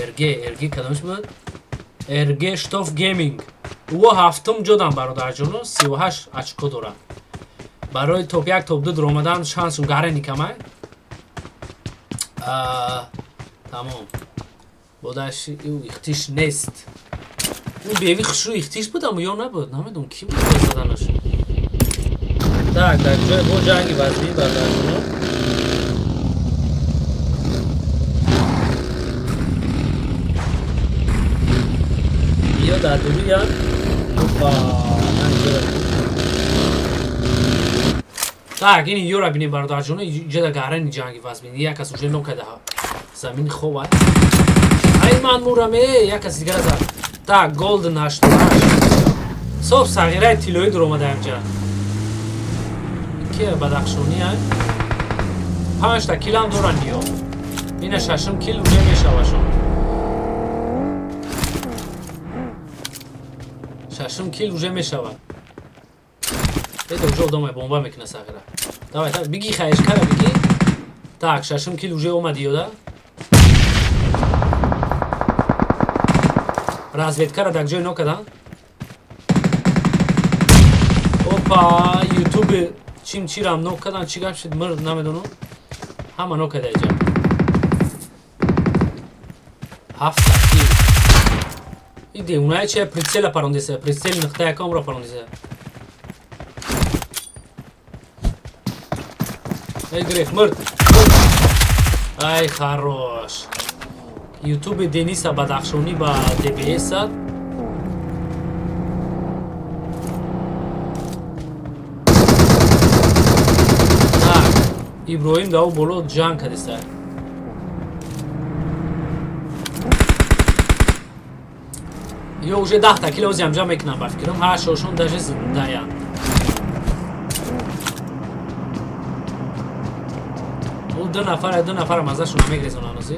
S1: РГ, РГ кадомш буд? РГ Штоф Гейминг. Ӯ ҳафтум ҷодан, бародарҷоно, 38 очко дорад. Барои топ 1, топ 2 даромадан шансум гарени камай. Тамом. Бодаш ӯ ихтиш нест. Ӯ беви хушрӯ ихтиш будам ё набуд? Намедонам ки буд заданаш. Так, дар ҷои бо ҷанги вазмин, бародарҷоно. Ё дар дуруян. Опа, так, ин ёра бинем, бародарҷоно, иҷода гарани ҷанги вазмин. Як кас уже нокада, замини хова. Ай, ман мурам, э, як кас дигара зад. Так, Голден 88. Соф сағираи тиллоӣ дуромада инҷа. Ки Бадахшонӣ ай? Панҷта килам доранд ё. Ина шашум кил уже мешавашон. Шашум кил уже мешавад. Это уже одамай бомба мекуна сағира. Давай, давай, биги, хаешкара биги. Так, шашум кил уже омади ё да? Разведкара дар ҷой нокадан. Опа, ютуби чим чирам нок кадан, чӣ гап шуд, мир намедонам. Ҳама нок када иҷа. Ҳафта кил. И девонаи чи прицела парондеса, прицел нуқта якамро парондеса. Эй, греф, мурд. Ай, хорош. Ютуби Дениса Бадахшонӣ ба ДБС зад. Так, Иброҳим дар боло ҷанг кардеса. Ё уже 10та кило ози ҳамҷа мекунам, ба фикрам, ҳашошон даже зиндаянд. Ӯ ду нафар, ду нафарам азашон намегрезонанд ози.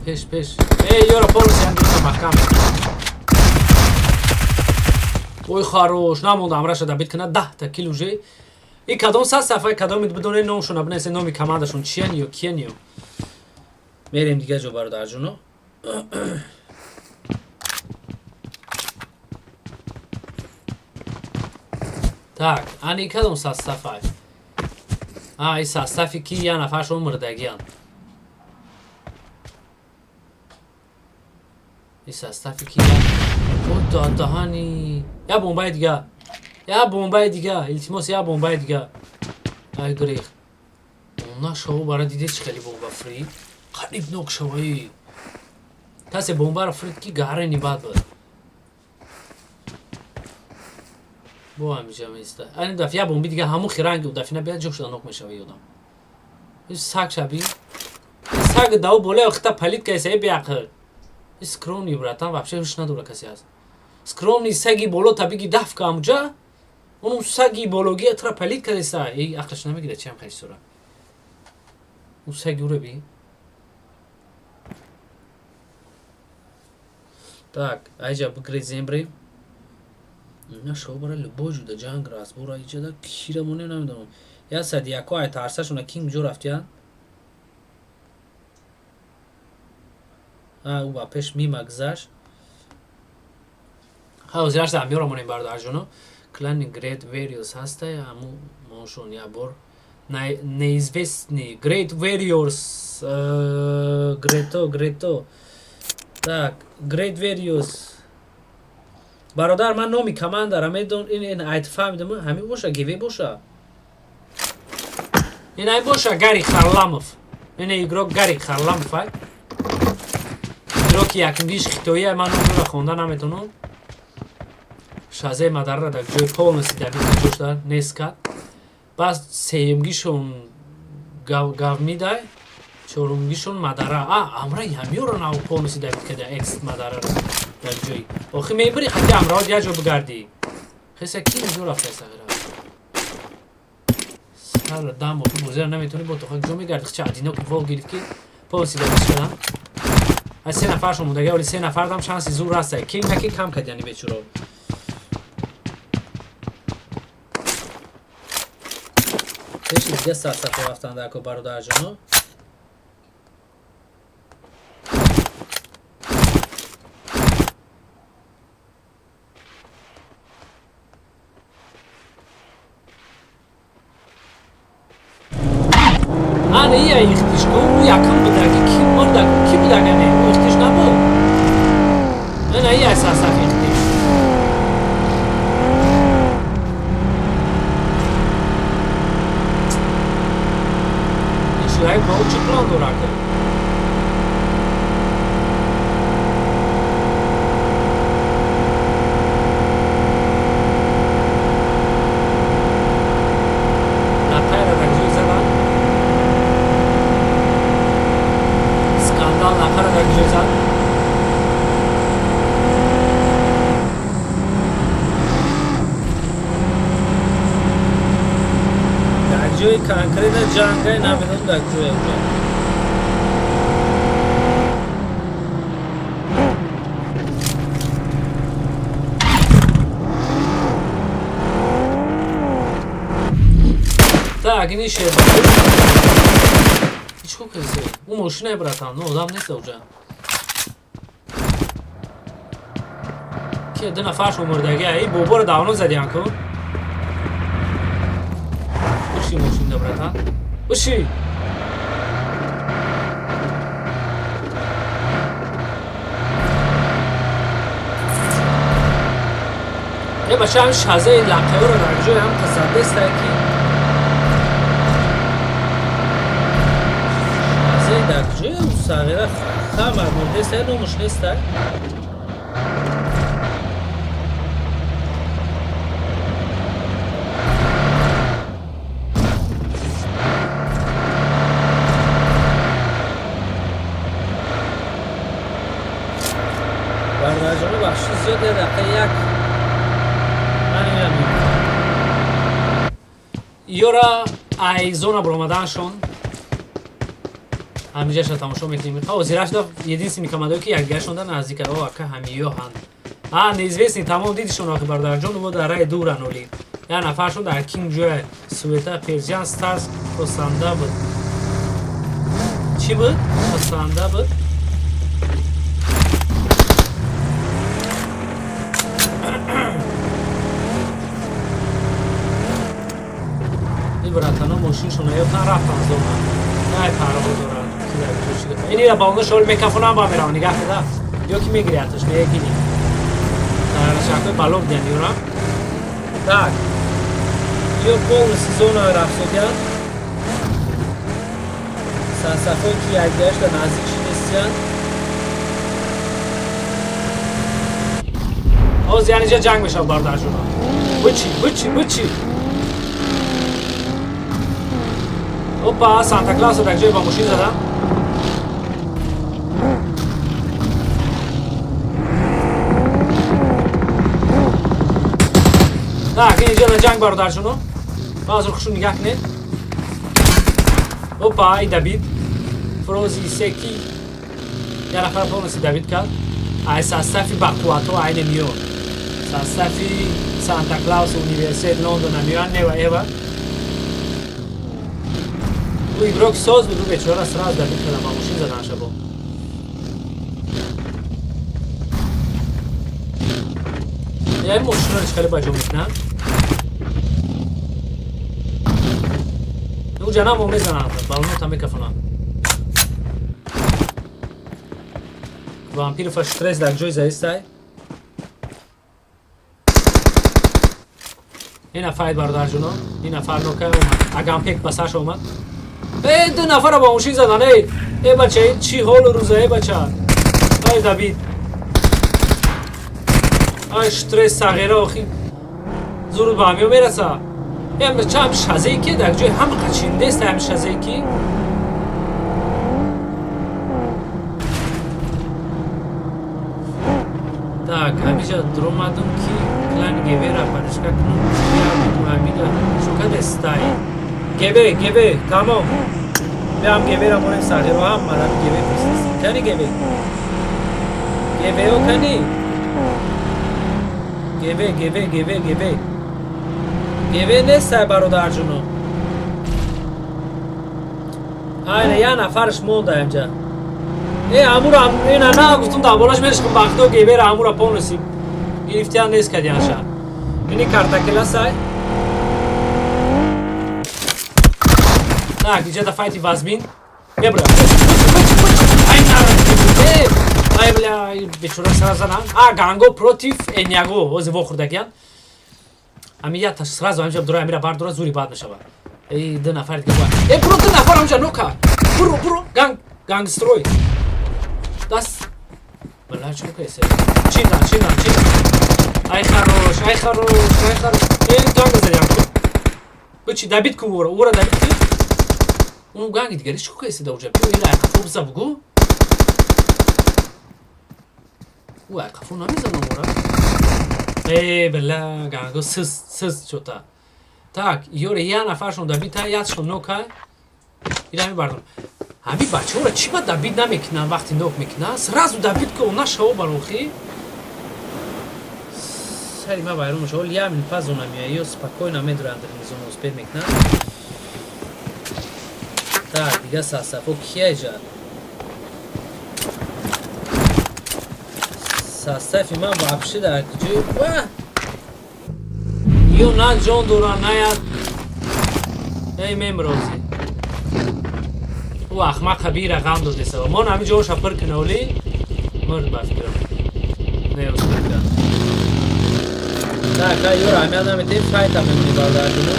S1: Пеш, пеш. Эй, ёро полностью ҳам гирифта маҳкам. Ой, хорош, намонда амраша добить кунад, 10та кил уже. И кадом сафай, кадомит бидоне, номшона бинесе, номи командашон чиян ё киян ё. Мерем дига ҷо, бародарҷоно. Так, ани кадом састафай? А, и састафи ки я нафаршон мурдагиян. И састафи ки я. О, даҳани. Я бомбаи дига. Я бомбаи дига, илтимос, я бомбаи дига. Ай, грех. Нашава, бара диде чӣ хеле бомба фри. Қариб нок шаваи. Касе бомбаро фрид ки гарени бад буд. Бо ҳамиҷа меиста. Ани дафъа я бомби дига, ҳамун хиранги дафъина бият, ҷо шуда нок мешава ёдам. Саг шаби. Саг дав боле хита палит кайса, э беақл. Скромный, братан, вообще ҳуш надора касе аст. Скромный саги боло табиги дафка амҷа. Онум саги бология тра палит кардеса. Эй, ақлаш намегирад, чиам хеле сура. У саги ура би. Так, айҷа бигрезем брем. Нашава, бара любой ҷуда ҷанг разбора иҷада кира монем, намедонам. Я сади яко ай тарсашона кин ҷо рафтиян. А, ӯ ба пеш мима гузашт. Ҳа, ҳозираш дар миёра монем, бародарҷоно. Клани Great Warriors ҳастай, ҳаму моншон як бор. Неизвестный Great Warriors, Грето, Грето. Так, Great Warriors. Бародар, ман номи командара медон, ин айт фаҳмидам, ҳамин боша, ГВ боша. Ин ай боша Гарри Харламов. Ин игрок Гарри Харламов ай. Игроки якумгиш хитоӣ, ман номро хонда наметонам. Шазе мадарра дар ҷои полностью добить ҷошта нест кард. Бас сеюмгишон гавмидай, чорумгишон мадара. А, амра ҳамёро нав полностью добить карда, экс мадарара дар ҷои. Охи мебири хати амраот як ҷо бигарди. Хеса ки ҷо рафта сағира. Сар дам охи бозира наметони, бо тоха ҷо мегарди. Хча одинокий волк гирифт ки полностью добить шудам. Аз се нафаршон мондаги, оли се нафардам шанси зур аста. Ки наки кам кардяни бечуро. Пеши дига сарсафо рафтанд ако, бародарҷоно. Ана ия ихтиш ку, ӯ якум будаги, ки мурдаку, ки будага, не, ӯ ихтиш набуд. Ина и состав ихтиш. Ишлаги бо чӣ план дора ка? Лақайра дар ҷой задан. Скандал лақара дар ҷой зад. Дар ҷои конкретно ҷангай намедонам дар куҷое ҷанг. Так, ини шерба. Ҳеҷ ко касе. Ӯ мошинае, братан, ну одам нест уҷа. Ки ду нафарш умурдаги, ай боборо давно задиан ку. Уши мошинда, братан. Уши. Е бача, ҳам шазаи лақаёро дар ҷои ҳам қизадестай ки шазаи дар ҷои сағира хамар мурдестай, номуш нестай. Бардарҷони, бахши зиёд, я дақиқа як ман ина мебинам. Ёра ай зона баромаданшон ҳамиҷаша тамошо мекунем. Ҳозираш да единственный командое ки якдигаршон да наздика. О, ака, ҳамиё ҳанд. А, неизвестный, тамом дидишон охи, бародарҷон, мо дар раи дуран оли. Як нафаршон дар кинг ҷоя суета Персиан Старс Косанда буд. Чӣ буд? Косанда буд. Ин братано мошиншон ёфтан, рафтан зона. Най парво доранд. Ки дар куҷо чӣ гапа. Ин ира ба оно шол мекафонам ба меравам, нигаҳ кида. Ё ки мегирияташ, не гини. Дар шаклои балоб диан ёра. Так. Ё полностью зона рафтодиян. Сансафое ки якдигаршда наздик шинестиян. Ҳозир яъне ҷа ҷанг мешавад, бародарҷоно. Бучи, бучи, бучи. Опа, Санта Клаусо дар ҷое ба мошин задам. Так, ин ҷа ҷанг, бародарҷоно. Баъзор хушу нигаҳ кунед. Опа, и добит. Фрози секи. Я нафар полностью добит кард. Ай состав и бақувватҳо айне миён. Состав и Санта Клаус, университет Лондона миён, нева эва. Ӯ игрок соз буд, ӯ бечора сразу добит кардам, ба мошин задан шабо. Я мошинро хеле ба ҷо мекунам. Ӯ ҷанамо мезанам, балонота мекафонам. Вампирфа стресс дар ҷои заистай. Ина файт, бародарҷоно, ин нафар нока омад. Агампек ба сарш омад. Э, ду нафара ба мошин задан, эй! Э, бача, ин чӣ ҳолу рӯза, э, бача? Ай, добит. Ай, стресс сағира охи. Зуруд ба ҳамиё мераса. Э, бача, ҳам шазае ки дар ҷои ҳам қачиндест, ҳам шазае ки. Так, ҳамиҷа дуромадум ки клан Гевера паришка кунам. Ҳамида шукадестай. Геве, Геве, тамом. Биам Гевера монем сағиро ҳам марам Геве пурсист. Кани Геве? Гевео кани? Геве, Геве, Геве, Геве. Геве нестай, бародарҷоно. Айна я нафарш монда инҷа. Э, амура ина на гуфтум дар болаш мешкам бахто Гевера амура полностью гирифтиян нест кадианша. Ини картакеласай. Так, иҷа да файти вазмин. Мебра. Ай, нарад. Э! Ай бля, бечора сара занам. А ганго против Эняго, ози вохӯрдагиян. Ами я сразу ҳамҷа дура амира бардора зури бад мешавад. Эй, ду нафар дига бояд. Э, буро ду нафар ҳамҷа нока. Буро, буро, ганг, гангстрой. Даст. Бля, чӣ кайсе? Чиндан, чиндан, чиндан. Ай хорош, ай хорош, ай хорош. Э, ганг задям. Бучи добить кун ура, ура добить кун. Он ганги дигари чӣ кайсе да уҷа? Биё ила қафо биза бугу. Ӯ ай қафо намезанам ура. Э, бля, ганго сыз, сыз чота. Так, ёре я нафаршон добить, та ятшон нока. Ила мебардам. Ҳами бачаҳоро чӣ ба добить намекунанд вақти нок мекунанд? Сразу добить ку нашаво барохи. Сари ма вайрон мешава. Ҳоли як минут пас зона меояд. Ё спокойно медуранд зона успеть мекунанд. Так, дига сасафо кия ҷа? Састафи ман вообще дар куҷои? Ва! Ё на ҷон доранд, на як эй мемрози. Ӯ ахмақа бира ғам додеса. Мон ҳами ҷоша пир куна оли мурд ба фикрам. Не успеть кард. Так, ай ёра ҳамият наметем, файта мемонӣ бародарҷоно.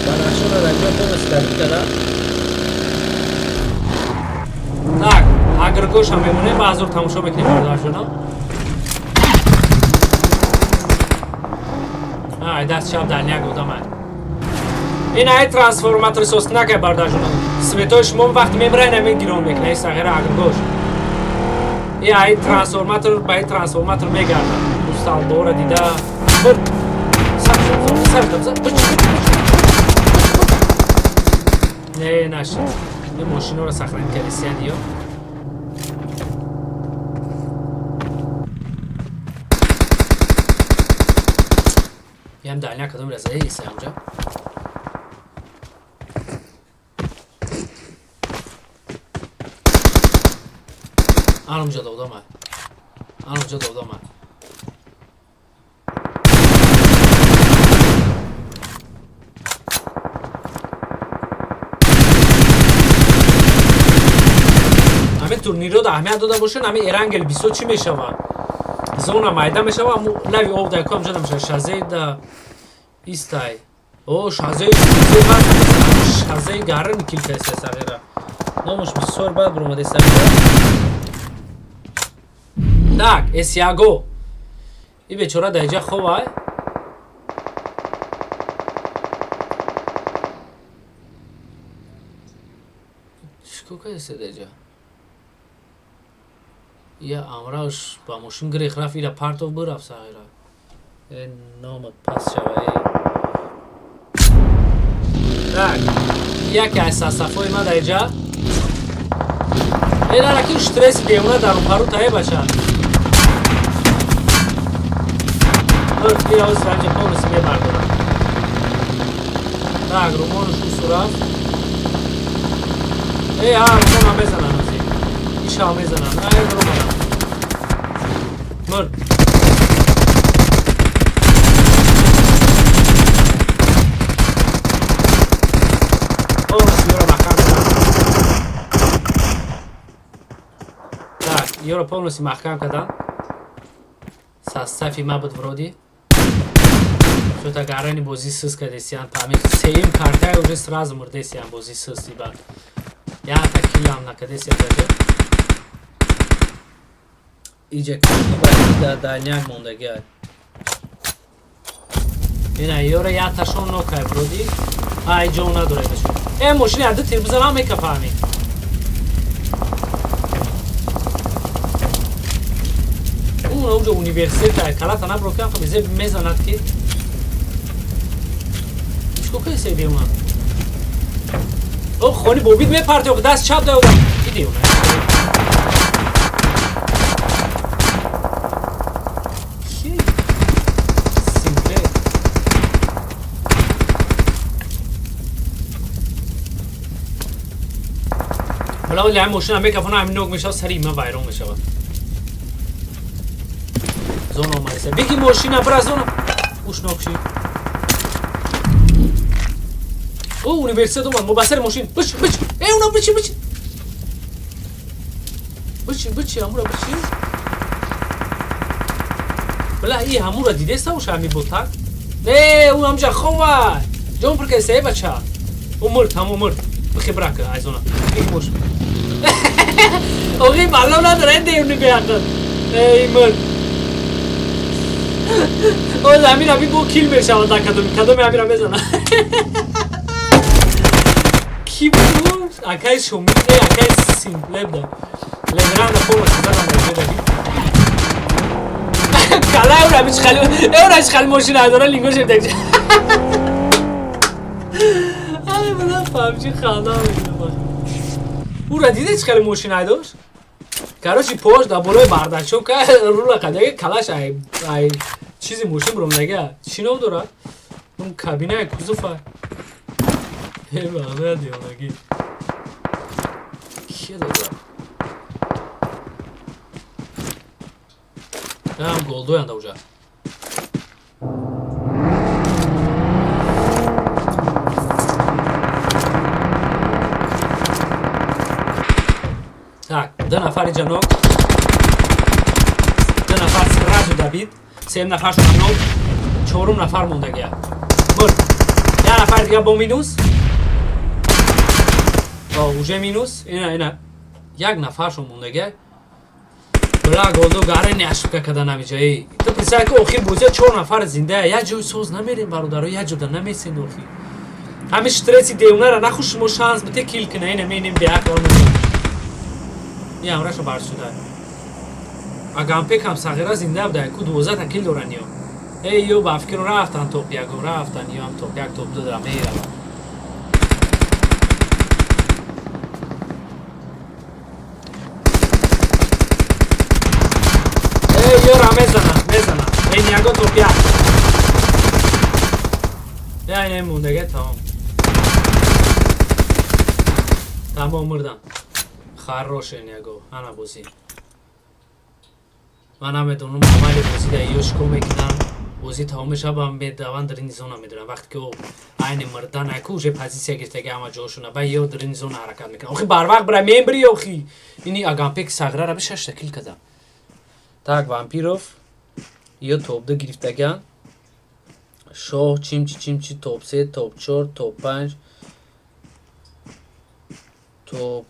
S1: Бадахшонро дар ҷо полностью добить кардам. Так, агргошам мемонем, баъзур тамошо мекунем бародарҷоно. Ай даст чап дальняк одамай. Ин ай трансформатор соскнакай бародарҷоно. Светои шумо вақти мемирай нами гирон мекунад, ин сағира агргош. И ай трансформатор ба ин трансформатор мегардад. Усталбора дида. Бир. Сар, сар, сар, сар. Бир, бир, бир. Не, нашид. Ин мошиноро сохранить кардисиян ё. Ям дальняк кадом раза иса онҷа. Анумҷа додама. Анумҷа додама. Ҳамин турнирро аҳамият дода бошед, ҳамин Эрангел бисо чӣ мешавад? Зона майда мешава, аммо лави об дар кам ҷа мешава. Шазей да истай. О, шазей бисёр бад, шазей гарм кил кайса сағира. Номаш бисёр бад буромаде сағира. Так, Эсиаго. И бечора дар иҷа хобай. Чӣ кайса дар иҷа? Я амраш ба мошин гирех рафт, ира партов бирафт сағира. Э, номат пас шава, э. Так, яке аз сасафои ма дар иҷа. Э, нараки стресси девона дар рӯпару тае бача. Ира ози ранҷа полностью мебардорам. Так, румонуш усу рафт. Э, ҳа, румона мезанан ози. Ишав мезанан. Ай, румона. Мурд. Полностью ёро маҳкам кардам. Так, ёро полностью маҳкам кардам. Састафи ма буд вроде. Что-то гарани бозӣ сыз кардесиян. Памин сеюм картае уже сразу мурдесиян бозӣ сыз ибад. Якта килам накардесиян даже. Иҷа ки ба дар дальняк мондагиай. Ина ёра якташон нокай вроде. Ай ҷо надора бачо. Э, мошини ад тир бизанам мекафаҳмӣ. Ун уҷо университет ай калата набро кам хаб зе мезанад ки. Чико кайсе девона? О, хони бобид мепарте, ох даст чап да одам. И девона. Ки? Симпле. Ҳола оли ҳам мошина мекафона, ҳамин нок мешава, сари има вайрон мешава. Зона омадеса. Беги мошина, бра зона. Уш нок ши. О, университет омад, мо ба сари мошин. Бич, бич. Э, уна бичи, бичи. Бичи, бичи, ҳамура бичи. Бла, и ҳамура дидеста уша ҳами ботак? Не, ӯ ҳамҷа хова. Ҷон пуркаиста, э бача. Ӯ мурд, ҳаму мурд. Бихи брака, айзона. Бихи мош. Оғи балло надора, девни беақл. Эй мурд. Оз ҳамин ҳамин бо кил мешавад кадоми кадоми ҳамира мезана. Ки буд? Акай Шомил, э акай Симпле буда. Легранда полностью задан даги. Кала эура бич хали, эура чхали мошина дора лингош даг. Ай буда PUBG ханда мекунам. Ура диде чхали мошина дошт? Короче, пош да болои бардачок рула кадаги калаш ай ай чизи мошин буромдага. Чӣ ном дорад? Он кабинаи кузова. Э, бағда девонаги. Кия додад? Ам голдоянда уже. Так, ду нафари ҷаноб. Ду нафар сразу добит. Сеюм нафаршон нок. Чорум нафар мондагия. Мурд. Як нафар дига бо минус. О, уже минус. Ина, ина. Як нафаршон мондагия. Бла голдо гаре не ошибка када намиҷа. Эй, ту представь ки охир бозия чор нафар зинда. Як ҷой соз намерем бародаро, як ҷода намесен охир. Ҳамин штреси девонара наху шумо шанс бите кил кина. Ина менем беақл. Ин ҳамраша барсуда. Агампек ҳам сағира зинда буда, ку 12 та кил доран ё. Эй, ё ба фикру рафтан топ ягон рафтан, ё ҳам топ як топ ду дора мераванд. Эй, ёра мезана, мезана. Эй, ягон топ як. Я ин мондага тамом. Тамом мурдан. Хорош яго, ана бозӣ. Ман намедонам амали бозӣ да ё шико мекунанд. Бозӣ тамом мешава, медаванд дар ин зона медоранд. Вақте ки айни мурдан айку уже позитсия гирифтаги ҳама ҷошона, ба ё дар ин зона ҳаракат мекунанд. Охи барвақт бира мембри охи. Ини агампек сағрара би шашта кил када. Так, Вампиров ё топ 2 гирифтаган. Шоҳ чимчи чимчи топ 3, топ 4, топ 5, топ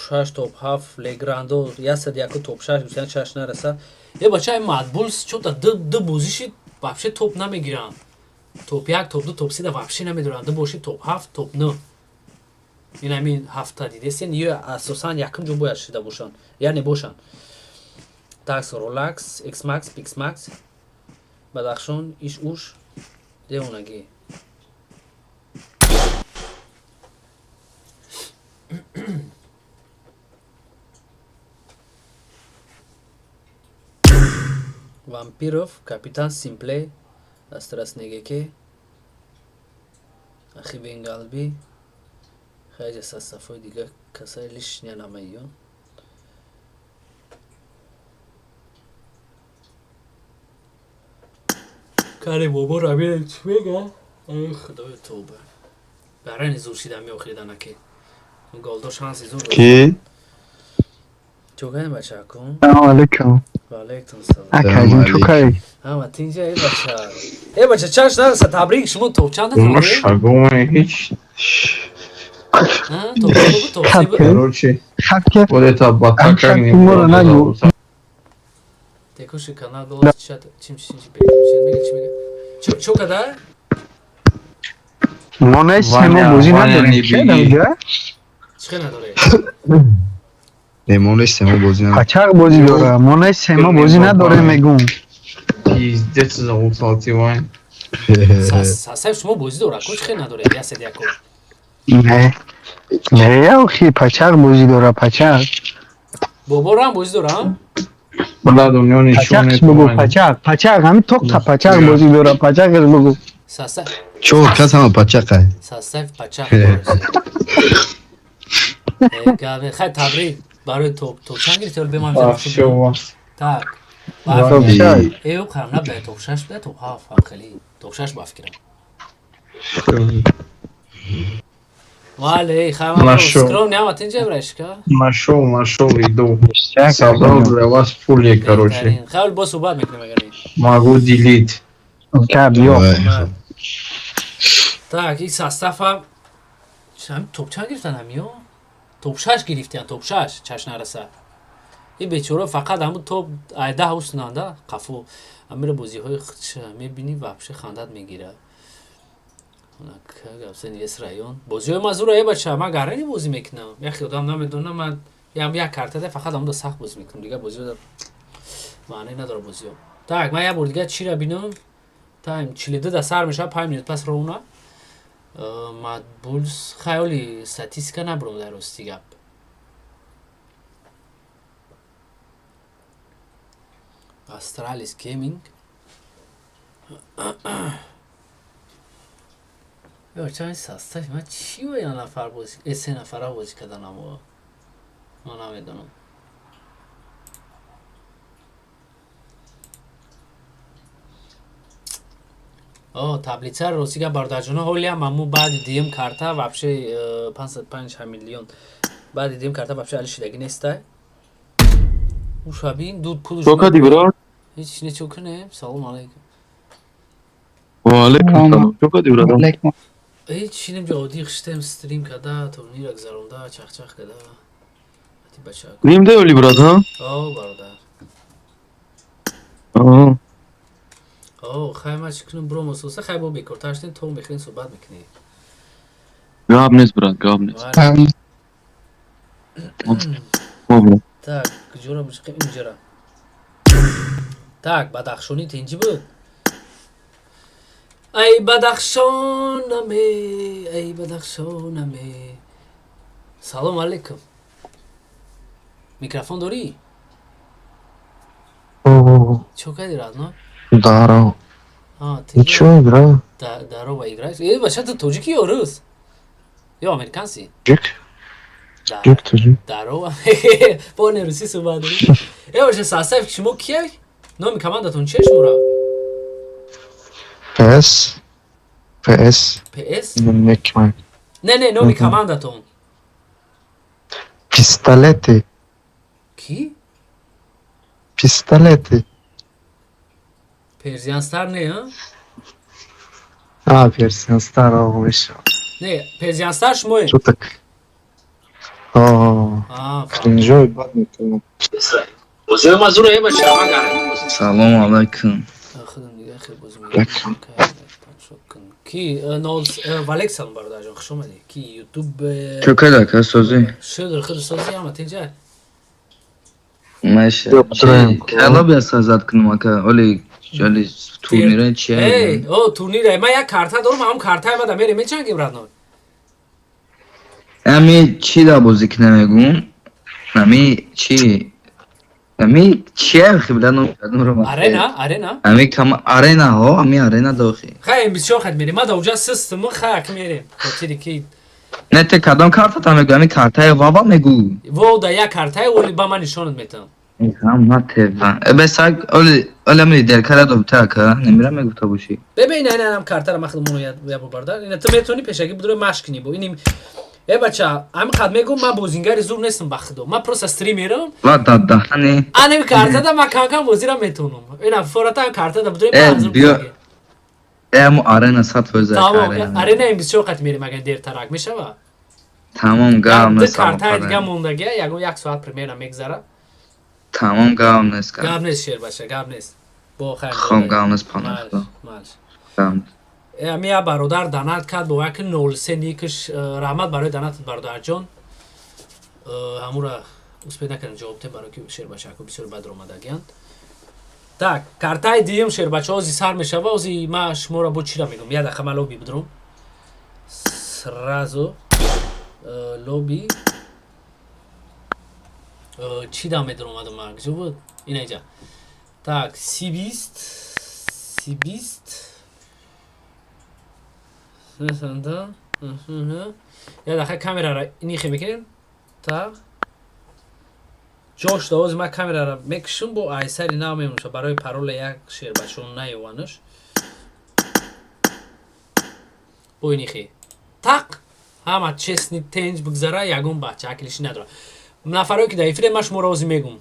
S1: 6, топ 7, Леграндо 101 топ 6, гуфтан 6 нараса. Э бача, ин Мадбулс чота ду бозиши вообще топ намегиранд. Топ 1, топ 2, топ 3 да вообще намедоранд. Ду боши топ 7, топ 9. Ин ҳамин ҳафта дидесен, ё асосан якум ҷо бояд шида бошанд. Яъне бошанд. Такс, Ролакс, Xmax, Pixmax, Бадахшон, Иш Уш, девонагӣ. Вампиров, Капитан Симплей, Астраснегеке, Ахи Бенгалби, хеле састафои дига касаи лишня намаиён. Каре бобо рабием чӣ мега? Эй худоё тавба. Барани зур шида меохириданаки. Голдо шанси зур дод.
S4: Ки?
S1: Чӯкай бачакун?
S2: Салом алейкум.
S1: Ва алейкум салом.
S2: Акаҷон чӯкай?
S1: Ҳама тинҷа эй бача. Эй бача чаш нараса табрик шумо топ чанда
S8: Ма
S1: табрик?
S8: шагоме ҳеч.
S1: Ҳа, топ се буд, топ се буд.
S8: Короче,
S2: Хаб
S8: вот это батака
S2: Амшаб
S8: не
S2: Тимура нагу.
S1: Текуши канал голос чат чим чим чим чим мега чим мега. Чо чо када?
S2: мо нестем, мо
S8: Ваня,
S2: бозӣ
S8: Ваня,
S2: надорем.
S8: не
S2: Чӣ
S8: беги.
S2: намега?
S1: Чӣ надоре?
S4: Не, мо нестем, мо бозӣ надорем.
S2: Пачақ бозӣ дора. Мо нестем, мо бозӣ надорем мегум.
S8: Пиздец залутал Вань.
S1: Сасаев шумо бозӣ дора, ку чӣ надоре? Ясед яко.
S2: Не. Не, охи пачақ бозӣ дора, пачақ.
S1: Бобо рам бозӣ дора, ҳа?
S8: Блядь, у него ничего
S2: Пачақ
S8: нет.
S2: бугу,
S8: Ваня.
S2: пачақ, пачақ, ҳамин тоқта пачақ бозӣ дора, пачақаш бугу.
S1: Саса
S4: Чор кас ҳама пачақай.
S1: Сасаев пачақ дора. Э, гаве, хай табрик барои топ топ чанд гирифти ҳол беман
S8: А, всё, у вас.
S1: Так.
S2: Топ шаш.
S1: Э, ӯ қам набуда, топ 6 буда, топ 7 ҳам хеле. Топ 6 ба фикрам. Вале, хама
S8: Нашел.
S1: Скромный, ама тинҷа брашка.
S8: Нашел, нашел, иду.
S2: Ништяк,
S8: Собрал для вас пули, короче.
S1: Беҳтарин. Хеле бо суҳбат мекунем агар не.
S8: Могу делить.
S2: Ка биё.
S1: Так, ин состава топ чанд гирифтан ҳамиё? Топ шаш гирифтиян, топ шаш чаш нараса. Ин бечора фақат ҳамун топ айда ҳуснанда қафо. Амира бозиҳои худша мебинӣ, вообще хандат мегирад. Гапзани район. Бозиҳои ман зура, е бача, ман гарани бозӣ мекунам. Яхе одам намедонам, ман ям як картада фақат ҳамуда сахт бозӣ мекунам. Дигар бозиҳо маъне надорад бозиҳо. Так, ман як бор дигар чира бинам? Тайм 42 да сар мешавад, 5 минут пас ровно. Мадбулс хаёли статистика набурам дар рости гап. Астралис Гейминг. Ё чанд состав ман чӣ ба я нафар бозӣ, се нафара бозӣ кардан амо. Ман намедонам. О, таблица рости гап бародарҷоно ҳолиам аму баъди дуюм карта вообще 505 миллион. Баъди дуюм карта вообще али шидагӣ нестай. Уша бин дуд пулш.
S4: Чо кардӣ, брат?
S1: Ҳеч не, чо кунем? Салом алейкум.
S4: Ва алейкум салом. Чо кардӣ, брат?
S1: Ҳеч шинем ҷо оддӣ хиштем стрим када, турнира гузаронда, чахчах када. Ати бача.
S4: Ним да оли, брат, ҳа?
S1: О, бародар.
S4: Аҳа.
S1: О, хай ман чӣ кунам бром ососа, хай бо бекортар шудем, то мехӯрем суҳбат мекунем.
S4: Гап нест, брат, гап нест. Хоб, брат.
S1: Так, куҷора бушқем инҷора. Так, Бадахшонӣ тинҷӣ буд? Ай Бадахшонаме, ай Бадахшонаме. Салом алейкум. Микрофон дорӣ? Чо кардӣ, родной?
S2: Здорово.
S1: А, ты
S2: Ничего, играю.
S1: Да, здорово, играешь? Эй, бача, ты тоҷики ё рус? Ё американси?
S2: Джик,
S1: Да.
S2: джик, тоҷик.
S1: Здорово. Бо не русӣ суҳбат дорӣ. Э, бача, состав шумо кия? Номи командатон чия шумора?
S2: PS. PS.
S1: PS?
S2: Некман.
S1: Не, номи командатон.
S2: Пистолеты.
S1: Ки?
S2: Пистолеты.
S1: Перзиан Стар не, а?
S2: А, Персиан Стар вышел.
S1: Не, Перзиан Стар шумое.
S2: Что так? О,
S1: А,
S2: кринжой бад метавонам.
S1: бозиҳои ман зура, э, бача, ман гарани бозӣ.
S9: Салом алайкум.
S1: Худам дига хел бозӣ мекунам. Тамошо кун. Ки нол валек салом бародарҷон, хуш омадӣ. Ки ютуб
S9: Чо када ака созӣ?
S1: Шудр худ созӣ ама тинҷа.
S9: Маша. Кала бия сазад кунам ака. Оли оли турнира чия?
S1: Эй, о турнира, ман як карта дорам, ҳам картаи мада мерем мечангем родной.
S9: Ами чи да бозӣ кунам мегум? Ами чи? Ами чия хибла ном кадом
S1: Арена, арена.
S9: Ами кама арена ҳо, ами арена дохи.
S1: Хай бисёр хат мерем. Ма да уҷа систем, хай ак мерем. Хотири ки
S9: Не те кадом карта та мегу? Ами картаи вава мегу.
S1: Во да як картаи оли ба ман нишонат метам.
S9: Ҳам на тева. Э бесаг оли оли ами деркара добта ака, немира мегуфта бошӣ.
S1: Бебе ина ина ам картара ман худмоно я бубардар. Ина ту метавонӣ пешакӣ будро машқ кунӣ бо. Иним Э бача, ами қад мегум ман бозингари зур нестам ба худо. Ман просто стримерам.
S9: Ва да даҳани.
S1: Ани карта да ман кам-кам бозира метавонам. Ина фората ам карта да будро
S9: Э,
S1: ман зур.
S9: биё. Э аму арена 100%
S1: Тамом,
S9: арена.
S1: арена им бисёр қат мерем агар дертарак мешава.
S9: Тамом гап
S1: Ду
S9: нест.
S1: картаи дига мондагия, ягон як соат примерно мегзара.
S9: Тамом гап нест.
S1: Гап нест шер бача, гап нест. Бо хайр.
S9: Хом гап нест паноҳ худо.
S1: Малш.
S9: Гап.
S1: Ами я бародар донат кард бо як 03 никш, раҳмат барои донатат бародарҷон. Ҳамура успед накардем ҷавоб диҳем барои ки шербачако бисёр бад омадагиянд. Так, картаи дуюм шербача ози сар мешава, ози ма шуморо бо чира мегӯм. Як дақиқа ман лоби бидурам. Сразу лоби чӣ дам медурам омадам ман? Куҷо буд? Ина иҷа. Так, си бист, си бист, як дақиқа камерара инихе мекунем. Так. Ҷош да ози ман камерара мекушам бо айсари нав мемонша барои парола як шербачон наёванаш. Бо инихе. Так. Ҳама честный, тенҷ бигзара, ягон бача клиши надорад. Нафарое ки дар эфире, ман шуморо ҳозир мегум.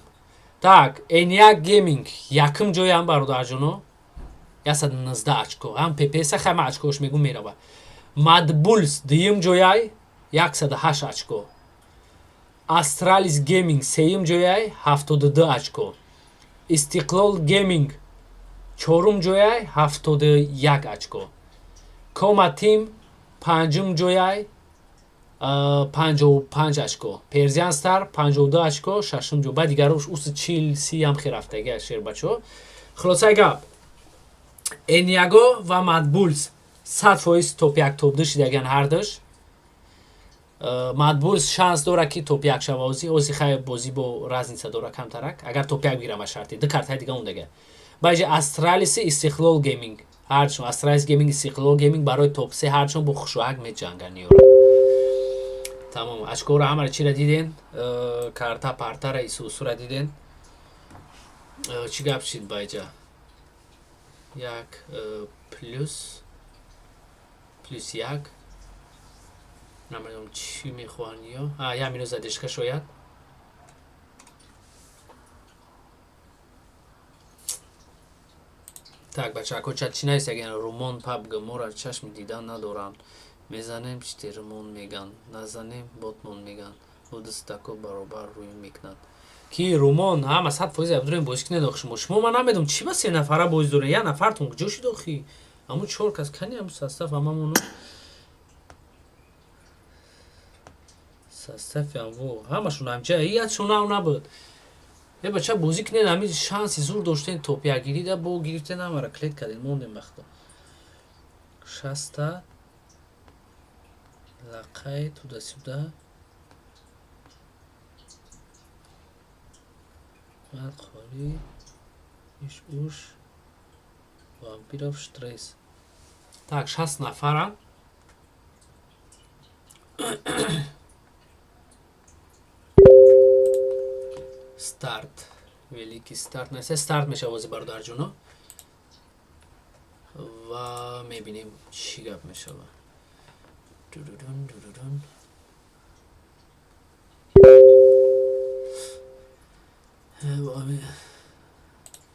S1: Так, Эняк Гейминг якум ҷоям, бародарҷоно, 119 очко. Ҳам ППС хама очкош мегум мерава. Мадбулс дуюм ҷояй, 108 очко. Астралис Гейминг сеюм ҷояй, 72 очко. Истиқлол Гейминг чорум ҷояй, 71 очко. Кома Тим панҷум ҷояй, 55 очко. Перзиан Стар 52 очко, шашум ҷо. Баъд дигарош уси 40 30 ҳам хе рафтаги, шербачо. Хулосаи гап, Эняго ва Мадбулс 100% топ як, топ ду шидаган ҳардуш. Мадбулс шанс дорад, ки топ як шава. Ози хай бозӣ бо разница дора камтарак, агар топ як бигирам, шарти ду картаи дига мондага. Баъже Астралиси, Истиқлол Гейминг, ҳарчун Астралис Гейминг, Истиқлол Гейминг барои топ се ҳарчун бо хушоҳак меҷанган. Ёра, тамом, очкоро ҳамаро чира диден, карта партара исусура диден. Чӣ гап шид байҷа? Як плюс як, намедонам чӣ мехоҳанд ё як минут задержка шояд. Так, бачаҳако, чат чӣ нависаган? Румон пабг моро чашми дидан надоранд, мезанем, читермон меган, назанем, ботмон меган, дастако баробар рӯй мекунад. Ки румон ҳама 100% абдурем, бозӣ кунед. Охи шумо ман намедонам, чӣ ба се нафара бозӣ дорем, як нафартон куҷо шуд? Охи ҳамун чор кас кани, ҳамун состав, ҳамамону состави ҳамво ҳамашон ҳамҷа ятшон нав набуд. Е бача, бозӣ кунед, ҳамин шанси зур доштен топ як гирида, бо гирифтен, ҳамара клет кардем, мондем бахто шаста лақай туда-сюда. Ман қори иш уш вампиров стресс. Так, 60 нафарам. Старт, великий старт нест, старт мешава бози, бародарҷоно, ва мебинем, чӣ гап мешава. Дудудун, дудудун.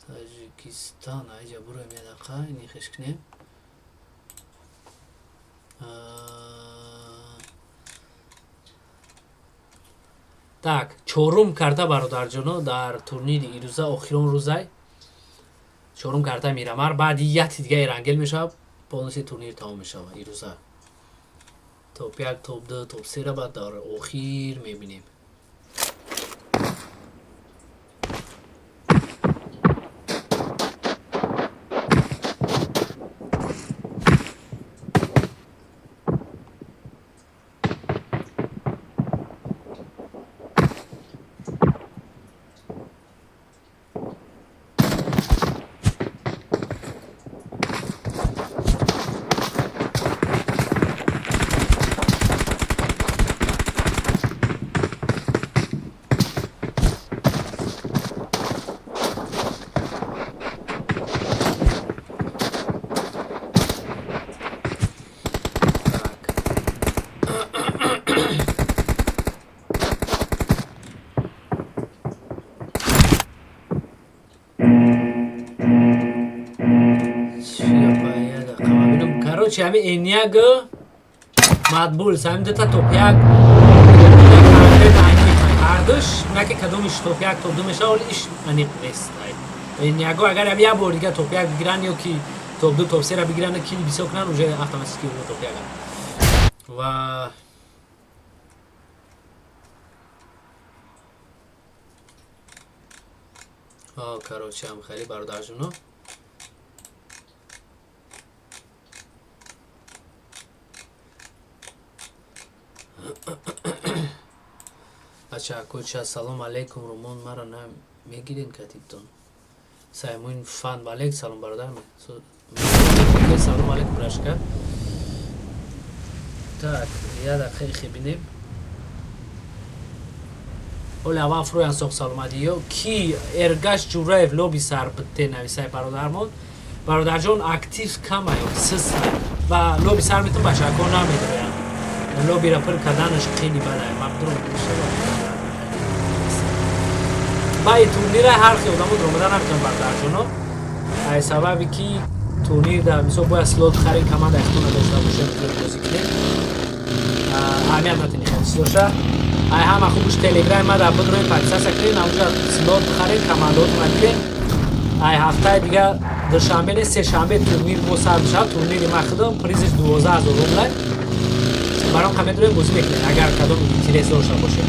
S1: Таҷикистон айҷа буроем, я дақа нихеш кунем. Так, чорум карта, бародарҷоно, дар турнири ирӯза, охирон рӯзай, чорум карта Мирамар. Баъди яти дига Эрангел мешавад, полностью турнир тамом мешавад ирӯза. Топ як, топ ду, топ сера баъд дар охир мебинем. Короче, ҳами Эняг, Мадбулс, ҳами дута топ як ҳардуш, на ки кадомиш топ як, топ ду мешава, вале иш аниқ нест. Эняго агар ҳами як бор дига топ як бигиранд ё ки топ ду, топ сера бигиранд, кили бисёр кунанд, уже автоматически топ як ва короче, ҳам хеле, бародарҷоно. Бача, салом алейкум. Румон, мара на мегирен катибтон? Саймун фан, валейк салом, бародар. Салом алейкум, рашка. Так, я дақиқа хе бинем. Оли аввал фурӯян соқ саломатиё. Ки Эргаш Ҷураев лоби сар битте нависай, бародармон. Бародарҷон, актив камаё, сис ва лоби сар метон, бачаҳако намедоянд. Лоббира пур карданаш хеле бадае. Мабдурум мешавад. Ба и турнира ҳар хел одамо дуромада наметавонанд, бародарҷоно. Ай сабаби ки турнир дар мисол бояд слот харид, команда ихтона дошта бошем, бозӣ кунем. Аҳамият натини хеле чиз. Ай ҳама хубуш Телеграми ма дар бидрои подписаться кунед, ҳамуҷа слот бихаред, командаотона бигиред. Ай ҳафтаи дига душанбе не, сешанбе турнир бо сар мешавад. Турнири ма худам, призиш 12 000 рубла. Баром қа медроем, бозӣ мекунед, агар кадом интерес дошта бошед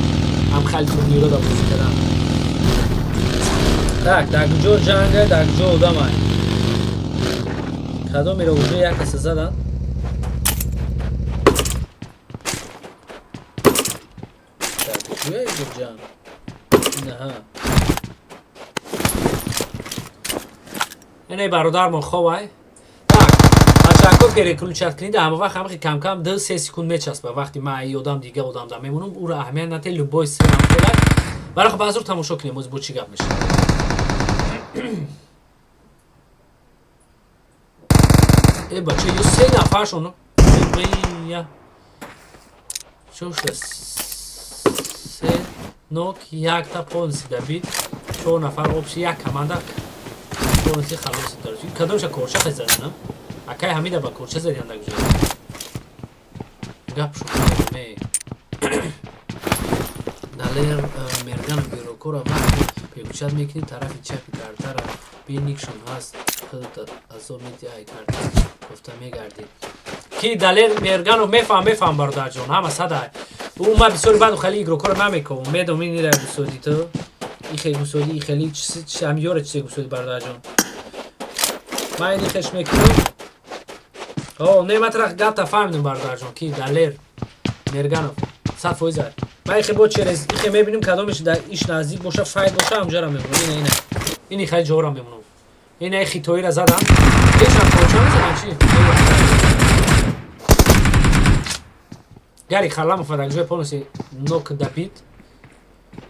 S1: ҳам хеле турнирро да бозӣ кардан. Так, дар куҷо ҷанга, дар куҷо одамай? Кадомеро уже як каса задан? Дар куҷое ҷанг? Инаҳа, ине бародармон ховай. Так, бачако, переключать кунед. Ҳама вақт ҳамахи камкам 2-3 секунд мечаспа. Вақти ман и одам дига одам да мемонам, уро аҳамият нате, любой сеамхела. Барои базур тамошо кунем, оз бо чӣ гап мешавад. Э, бача, ё се нафаршон я чо шуда? Се нок, якта полностью добит, чор нафар общий, як команда полностью халос. Кадомша корча хезадана? Акай Ҳамида ба корча задиан. Дар куҷо гап шуд? Ме Далер Мерган бюрокора вақте переключать мекунӣ, тарафи чапи картара бинникшон ҳаст, худат азоб меди, ай карта гуфта мегардӣ. Ки Далер Мерганов? Мефаҳм, мефаҳм, бародарҷон, ҳама садай. Ӯ ма бисёри баъду хеле игрокоро намекобам. Медом, инира гусодӣ, ту ихе гусодӣ, ихели ҳамёра чизе гусодӣ, бародарҷон. Ман ини хеш мекунам. О, не, ма тра гапта фаҳмидам, бародарҷон. Ки Далер Мерганов, 100%. Ман ихе бо через ихе мебинем, кадомеш дар иш наздик боша, файд боша, ҳамҷара мемонам. Ина, ина, ини хеле ҷора мемонам. Ина хитоира задам, ҳечам корча мезанам. Чи Гари Харламов дар ҷои полностью нок добит.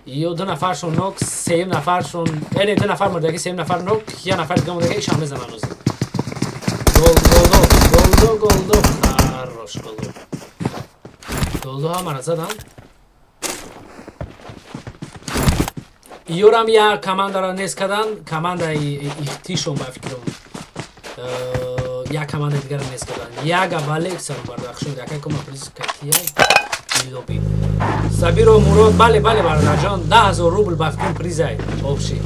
S1: Ё ду нафаршон нок, сеюм нафаршон, эне ду нафар мурдаги, сеюм нафар нок, я нафар дига мурдаги, ишам мезанан ози. Гол, голдо, голдо, голдо, хорош, голдо, голдо, ҳамара задан. Ёрам я командаро нест кардан, командаи ихтишон, ба фикрам, як командаи дигарро нест кардан. Яга бале, салом, бародархушон. Якай кома приз катия лоби Сабиро Мурод. Бале, бале, бародарҷон, 10 000 рубл, ба фикрам, призай общий.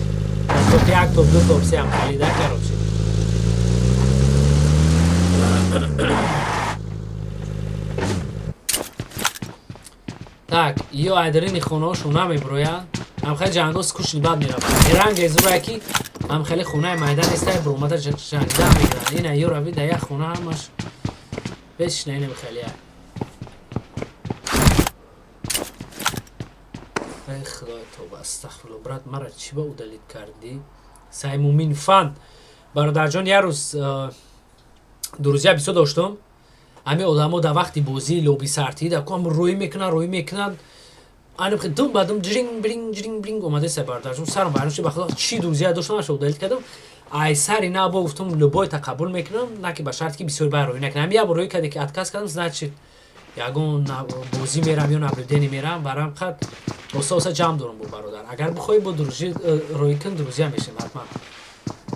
S1: Топ як, топ ду, топ се ам халида, короче. Так, ё айдарини хонаҳошон намебироянд. Ҳам хеле ҷанго скучный бад меравад. Эранг эзурае ки ҳам хеле хонаи майда нестай, биромада ҷангида мегиранд. Ина ё рави дар як хона ҳамаш бешина, инам хеле. Ай худои, тоба, астағфирулло. Брат, мара чӣ ба удалить кардӣ? Саймумин фан, бародарҷон, як рӯз друзья бисёр доштум. Ҳамин одамо дар вақти бозии лоби сартӣ дар ком рӯй мекунанд, рӯй мекунанд, анам дум ба дум ҷринг бринг ҷринг бринг омадаеса, бародарҷон, сарам вайрон шуд. Ба худо, чӣ друзья доштам, аша удалить кардам. Ай сари на бо гуфтум, любой та қабул мекунам, на ки ба шарте ки бисёр бай рӯй накунам. Ҳамин як бор рӯй карде ки отказ кардам, значит, ягон бозӣ мерам ё наблюдение мерам, барам қад оса оса ҷамъ дорам бо бародар. Агар бихоҳӣ, бо дружи рӯй кун, друзья мешем ҳатман.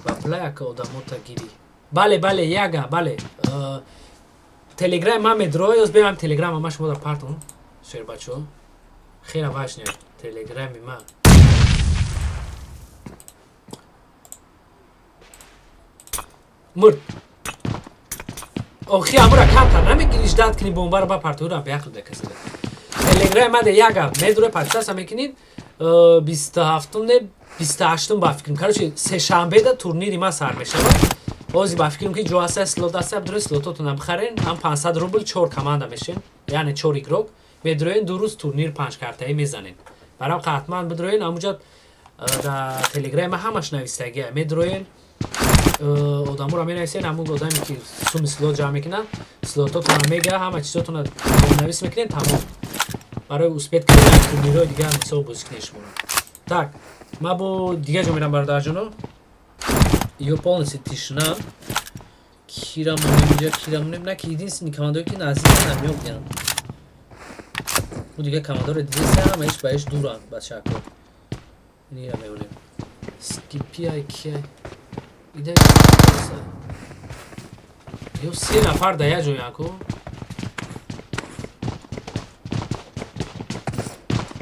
S1: Ба пулаяка одамота гирӣ. Бале, бале, яга бале, Телеграм ман медро ёз беам. Телеграма ма шумо дар партон, шербачо, хела важне Телеграми ма. Мурд. Охи, амура камтар намегириш, дад кунӣ, бомбаро ба партура беақл да касида. Телеграми ма де яга медро подписаться мекунед. 27-ум не, 28-ум, ба фикрам, короче, сешанбеда турнири ма сар мешавад. Ози ба фикрам ки ҷо ҳаста, слот ҳаста, бидрои слототона бихарен. Ҳам 500 рубл, чор команда мешен, яъне чор игрок медроен, 2 рӯз турнир панҷкартаӣ мезанен. Барам ҳатман бидроен ҳамуҷа. Дар Телеграма ҳамаш навистагия. Медроен, одаморо менависен, ҳамун одаме ки суми слот ҷамъ мекунад, слототона мега, ҳама чизотона навис мекунен, тамом. Барои успеть кардани турнирҳои дигар мисол бозӣ кунед шуморо. Так, ма бо дигар ҷо мерам, бародарҷоно. Ё полностью тишина. Кира монем инҷа, кира монем? На ки единственный командое ки наздик намёб. Ӯ дига командоро дидеса, ҳамаиш ба иш дуранд, бачако. Инира меонем. Скипиай киай. Ида ё се нафар да як ҷоян ку.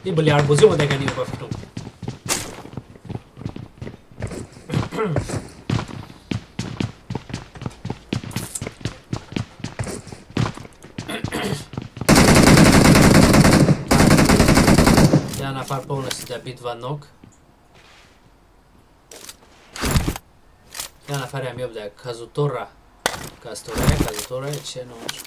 S1: Ин билярдбозӣ омадагани ба фикрам. Як нафар полностью добит ва нок. Як нафаре меобда Казутора. Казутора, Казутора, че номаш?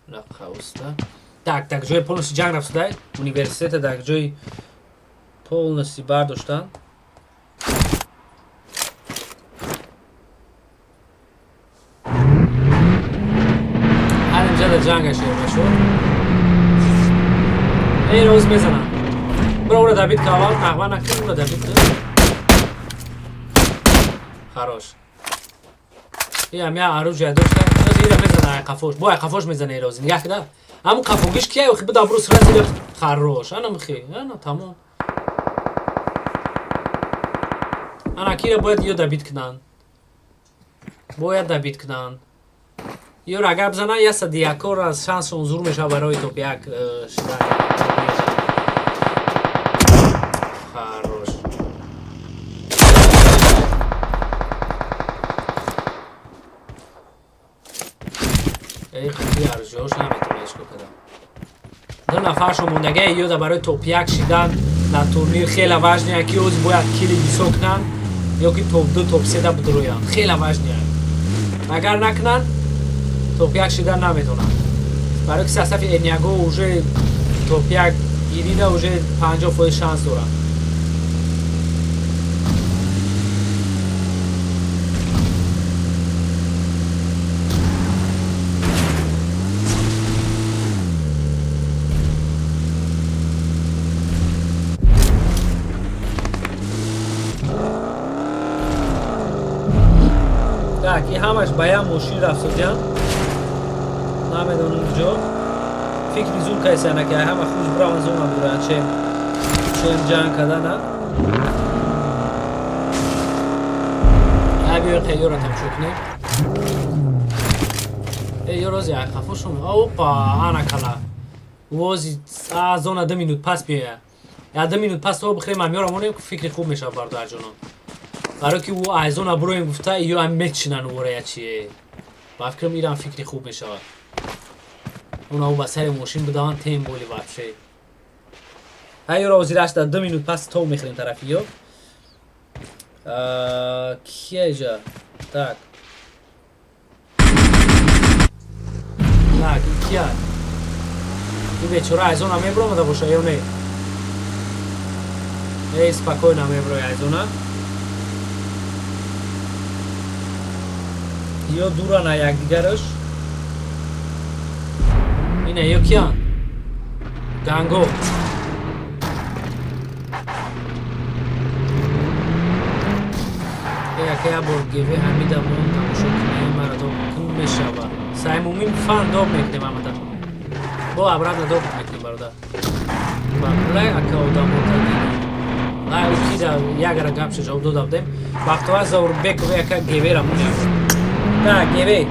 S1: Лақауста. Так, так, ҷои полностью ҷанг рафтудай. Университета дар ҷои полностью бардоштан. Ҳар инҷа дар ҷанга шер мешуд. Эй, роз мезанам. Бро, ура добит ка аввал, нағма накун, ура добит ка. Хорош. Иам я оружие дошта. Оз ира мезана ай қафош. Бо ай қафош мезана эй рози. Нигаҳ кида. Ҳамун қафогиш кия охи буда брус разида. Хорош. Ана михи. Ана тамом. Ана кира бояд ё добит кунанд. Бояд добит кунанд. Ёро агар бизананд, ясади якор аз шансшон зур мешавад барои топ як шидан. Хорош. Эй, хати арҷош наметавонад ҳеҷ кор кардам. Ду нафаршон мондагия ёда барои топ як шидан дар турнир хеле важный ки оз бояд кили бисёр кунанд ё ки топ ду, топ седа бидуроянд. Хеле важный. Агар накунанд, топ як шидан наметавонанд. Барои ки состав и Эняго уже топ як гирида уже 50% шанс доранд. Так, и ҳамаш ба як мошин рафтодиян. Намедонам куҷо. Фикри зур кайсана ки ҳама хуш браван зона буран чем ҷанг кардана. Ай биёр тайёра тамошо кунем. Эй, ё рози ай хафо шум. Опа, ана кала. Вози а зона 2 минут пас биёя. Я 2 минут пас то бихрем ам ёра монем фикри хуб мешавад бародарҷонон. Барои ки ӯ аз зона буроем гуфта ё ам мечинан ӯра я чие. Ба фикрам ирам фикри хуб мешавад. Уна ӯ ба сари мошин бидаванд тем боли вообще. Ай ёра озираш дар 2 минут пас то мехӯрем тарафи ё. Кия иҷа? Так. Так, кия? Ин бечора аз зона мебуромада боша ё не? Эй, спокойно мебурои аз зона. Ё дурана якдигараш. Ина ё киян? Ганго. Яка як бор геве ҳамида мон тамошо кунем, мара доб кун мешава. Саймумин фан доб мекунем ҳамата. Бо обратно доб мекунем бародар. Ба пулай ака одамота дидем. Ай кида ягара гапша ҷавоб дода будем. Бахтовар Заурбеков яка гевера монем. Так, геве.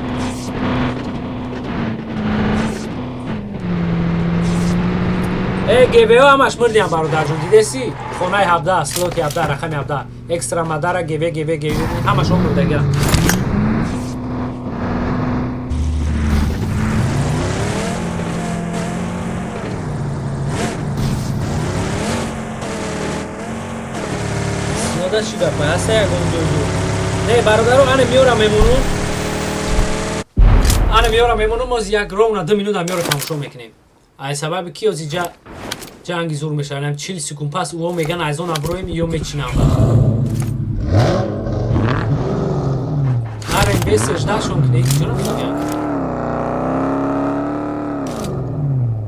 S1: Э, ГВО ҳамаш мурдиям бародарҷон, дидеси? Хонаи 17, слоти 17, рақами 17. Экстра мадара, ГВ, ГВ, ГВ, ҳамашон мурдагиам. Синода чӣ гапа? Ҳаста ягон ҷойҷо? Не, бародаро, ане меёра мемонум. Ане меёра мемонум, оз як ровно 2 минута меёра тамошо мекунем. Ай сабаби ки ози ҷанги зур мешавад. Ам 40 секунд пас ӯ меган аз он аброим ё мечинам. Нарен бесеш дашон кне, чиро мегӯянд?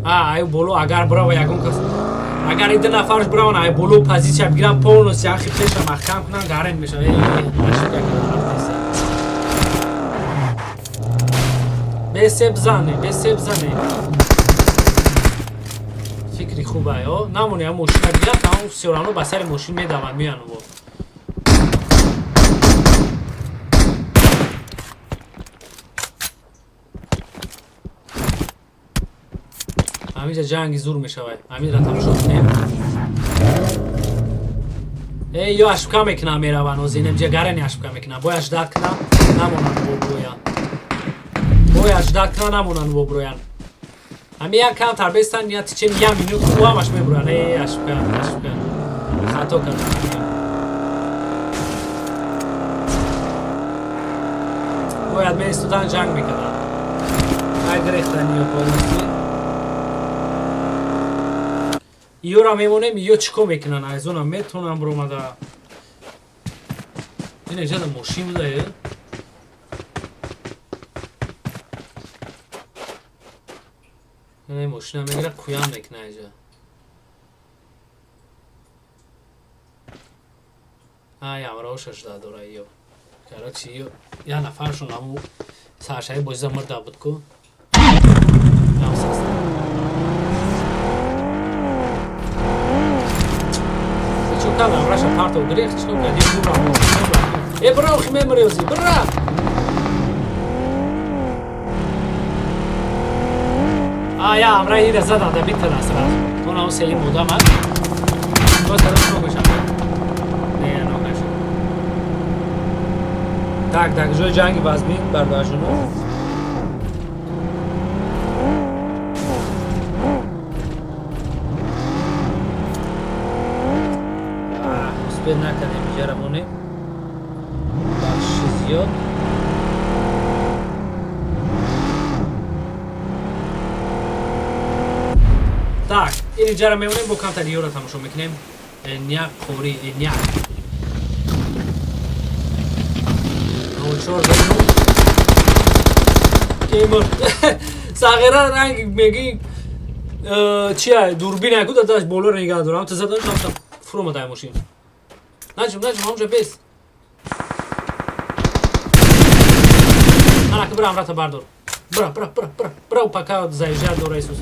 S1: А, ай боло агар брава ягон кас. Агар ида нафарш браван, ай боло позиция бигиран полностью ахи пеша маҳкам кунан, гарен мешава. Эй, ошибка кардам, рафтеса. Бесе бзане, бесе бзане. Фикри хуб ай, о? Намони ам мошина бигиран, тамом всё равно ба сари мошин медаванд, меян во. Ҳаминҷа ҷанги зур мешавад. Ҳаминра тамошо кунем. Эй, ё ошибка мекунам, мераванд, озин инҷа гарани ошибка мекунам. Бояд ждать кунам, намонанд воброян. Бояд ждать кунам, намонанд воброян. Ҳами як камтар бестан, я течение я минут ӯ ҳамаш мебуранд. Эй, ошибка, ошибка. Хато кардам. Бояд меистодан ҷанг мекардам. Ай гирехтани ё полностью. Иёра мемонем, иё чӣ кор мекунанд? Айзона метавонам биромада. Ин иҷада мошин буда, э? Ин мошина мегира, куян мекуна иҷа. Ай, амроша шуда дора иё. Короче, иё я нафаршон ҳаму саршаи бозиза мурда буд ку. Чӣ кардам? Раша партов гирехт, чӣ кор кард? Ё бура. Э, бира, охи мемири ози, бира! А, я амра ира задан да битана сразу. Она он сеим одам, а? Вот это ногашам. Не, ногашам. Так, так, ҷои ҷанги вазмин бардошуно. Успеть накардем, иҷара монем. Бахши зиёд. Так, ин иҷара мемонем, бо камтар ёра тамошо мекунем. Эняк қори, эняк. Чор Кемур. Сағира ранг меги чия дурбин ку дадаш боло нигаҳ дорам. Та задан шам фуромадай мошин. Наҷум, наҷум, ҳамонҷа бес. Ана ки бира амрата бардор. Бира, бира, бира, бира. Бира, пока заезжать дора Иисус.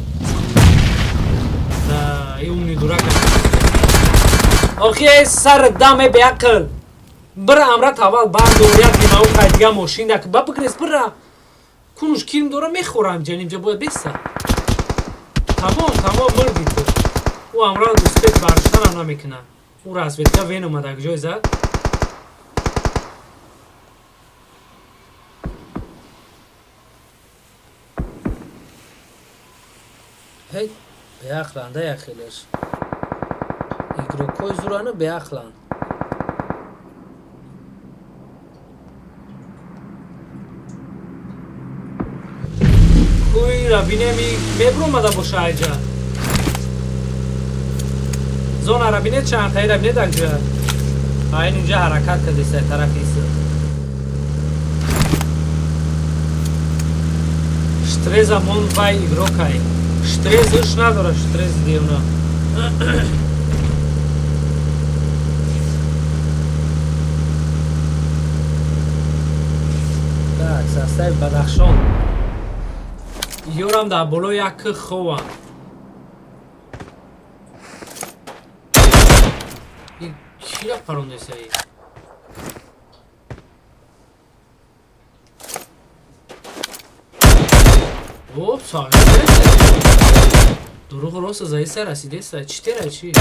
S1: Да, и умный дурак. Охи, сар даме беақл. Бира амрат аввал бардор, як димау қайдига мошин дак. Ба бигрез, бира. Кунуш кирм дора мехӯрам ҷа, нимҷа бояд беса. Тамом, тамом, мурди ту. Ӯ амрат успеть бардоштанам намекунад. Ӯ разведка вен омада, ҷой зад. Ҳей, беақланд, як хелеш. Игрокҳои зурану беақланд. Куира бинеми мебромада боша айҷа. Зонара бине чанд қайра бине дакҷа. Айн инҷа ҳаракат кардеса тарафи иса. Штреза мон вай игрокай. Штрезаш надора, штрез девна. Так, состави Бадахшон. Ёрам дар боло як ховам. Ин чира парондеса ин? Оп, сағир. Дурӯғ рост заиса расидеса. Чӣ тера чӣ?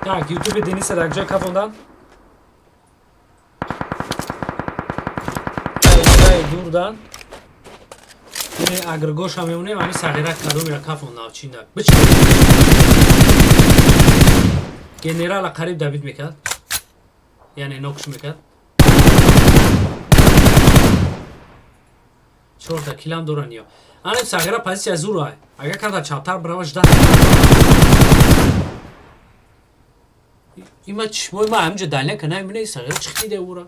S1: Так, ютуби Дениса дар кафондан. Дурдан. Ине агргоша мемонем, ами сағира кадомира кафон навчинда. Бичи. Генерала қариб добить мекард. Яъне нокш мекард. Чорта килам доран ё. Ане сағира позиция зур ай. Агар карда чаптар брава жда. Има чишмои ма ҳаминҷо далня ка намебина и сағира чихиде ура.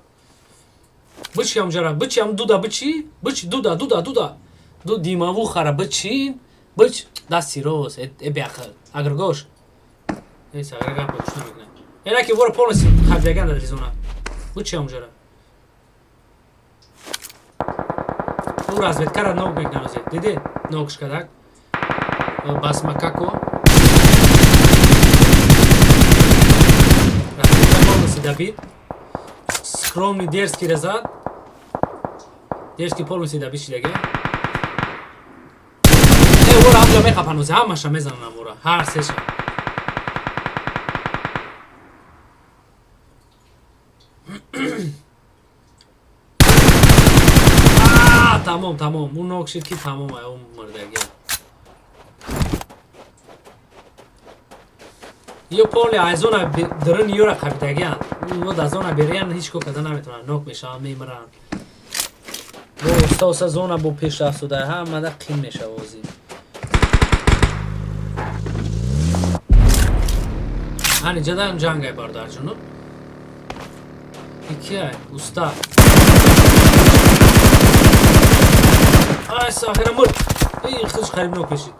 S1: Бичи ҳамҷара, бичи ҳам дуда бичи, бичи дуда, дуда, дуда. Ду димаву хара бичин, бич дасти рост, э беақл. Агргош. Э сағира гап гӯш намекунад. Эна ки вора полностью хабдаган дар зона. Бичи ҳамҷара. Ӯ разведкара нок мекунад ҳозир. Диди? Нокш кардак. Басмакако. Разведка полностью добит. Скромный дерзкий разад. Дерзкий полностью добит шидаге. Э, ора ҳамҷа мехапан ҳозир, ҳамаша мезанам ора, ҳар сеша. А, тамом, тамом. Ӯ нок шид ки тамом ай, ӯ мурдаги. Ё поле аз зона дарун ёра қабидагиан. Ӯ дар зона бериян ҳеҷ кор карда наметавонанд, нок мешаванд, мемиранд. Бо оста оста зона бо пешрафт шуда, ҳамада қин мешава бозӣ. Ани ҷадан ҷангай бародарҷоно. Икияй, уста. Ай, сахира мурд. Эй, худш қариб нок мешид.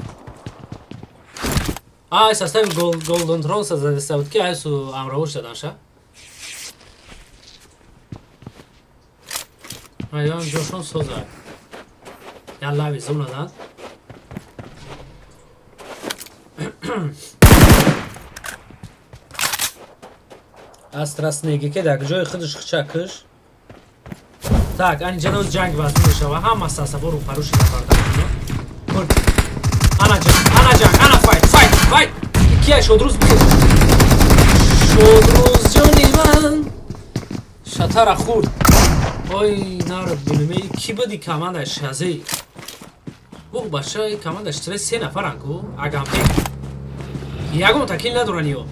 S1: Ай, состави Golden Throne задеста буд ки ай су амравош заданша. Айон ҷошон соза. Я лави зона дан. Астраснеги ки дар ҷои худаш хича киш. Так, ани ҷаноз ҷанг вазн мешава. Ҳама сасабо рӯпарӯ шида бардарҷоно. Мурд. Ана ҷанг, ана ҷанг, ана файт, файт, файт. Кия шодрӯз бихез. Шодрӯз ҷони ман. Шатара хурд. Ой, народ бинаме ки буди команда шазе. Бо бача команда стресс се нафаран ку, агампек. Ягон такил надоран ё.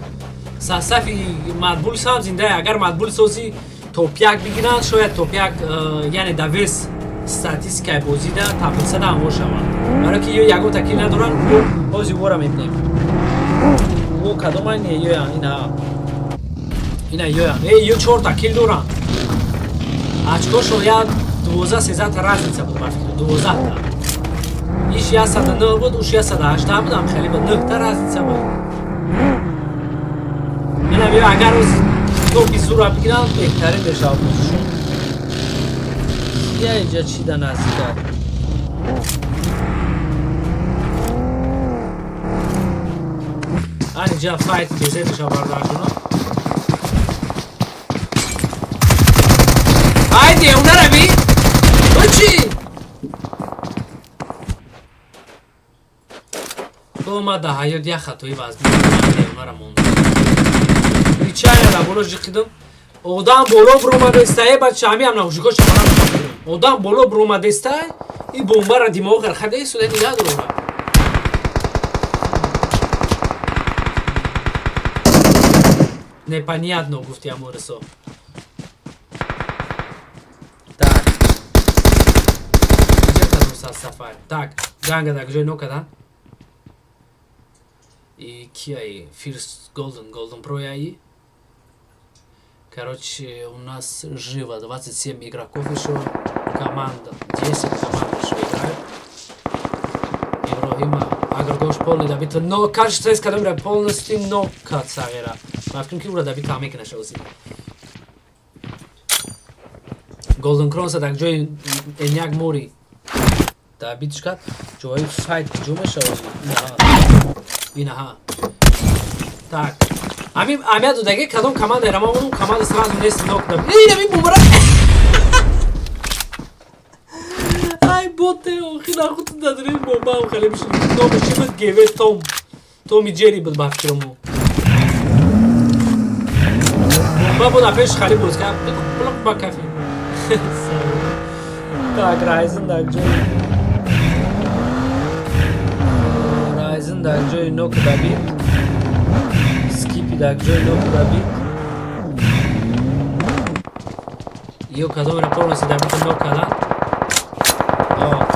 S1: Сасафи Мадбул сам зинда, агар Мадбул сози топ-1 бигиранд, шояд топ-1, яъне да вес статистикаи бозида таблицада ҳамвор шаванд. Барои ки ё ягон такил надоранд, ҳози вора мебинем. Ӯ кадомай не ёян, ина. Ина ёян. Эй, ё 4 такил доранд. Очкошон я 12-13 та разница буд, ба фикр, 12 та. Иш 109 буд, уш 118 буд, ам хеле буд, 9 та разница буд. Ина биё, агар оз топи зура бигиранд, беҳтарин мешавад бозишон. Я инҷа чӣ да наздика? Ан инҷа файт безе мешавад бародарҷоно. Ай, девона рави! Учи! Бо ма да ҳаёт як хатои вазмин девонара мондам. Нечаянно да боло ҷиқидам. Одам боло биромадестай, бача ҳами ҳам наушникош чапара мекунам. Одам боло биромадестай, и бомбара димоғ хаде суда нигаҳ дорора. Непонятно гуфти аморисо. Так. Инҷа кадом сафар. Так, ҷанга дар куҷои нокадан? И кияи First Golden, Golden Pro яи. Короче, у нас живо 27 игроков еще. Команда 10 команд еще играют. Иброҳима Агргош полный добит. Но кажется, стресс кадом полностью нокат сагера. Ма фикр ки ура добит ҳаме кина шози. Golden Crown дар ҷои Эняк Мори добитш кард. Ҷои файт куҷо мешавад? Инаҳа. Инаҳа. Так. Ами амия додаги кадом команда рама он команда сразу нест нок даб. Эй, ами бомбара. Ай, боте, охи нахуд дадрин бомба хеле бишид. Номаш чи буд? ГВ Том. Томи Джерри буд ба фикрамо. Бомба буд, пеш хали буд. Блок ба кафи. Так, Райзен дар ҷои, Райзен дар ҷои нок дабид, Скипи дар ҷои нок дабид. Ё кадомро полностью дабида нок кардан. О.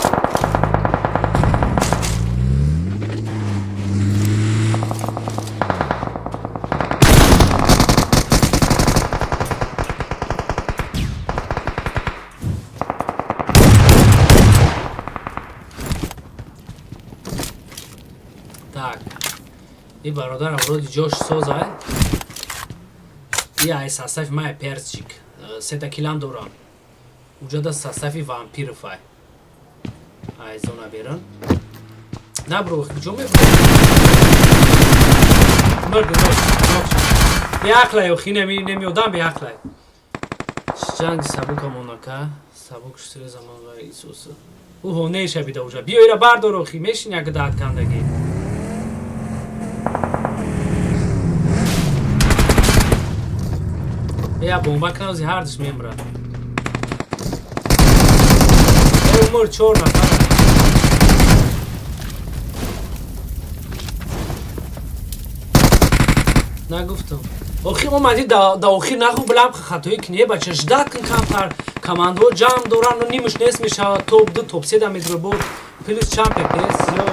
S1: Так. И бародарам вроде ҷош созай. И ай состави май перчик. Сета килам дорам. Уҷада состави вампиров ай. Ай зона беран. Набро, куҷо мебро? Мурд, мурд, мурд. Беақлай, охи намеодам беақлай. Ҷанги сабука монака. Сабук шутре замон ва Исуса. Ӯ ҳонеша бида уҷа. Биё ира бардор охи, мешин як даҳат кандагӣ. Я бомба кнази ҳардиш мемра. Умр чор нафар. Нагуфтам. Охи омадӣ да охир наху билам хатои куние бача ждат кун камтар. Командо ҷамъ доранд, нимаш нест мешавад, топ 2 топ 3 да метро бо плюс чанд ППС ё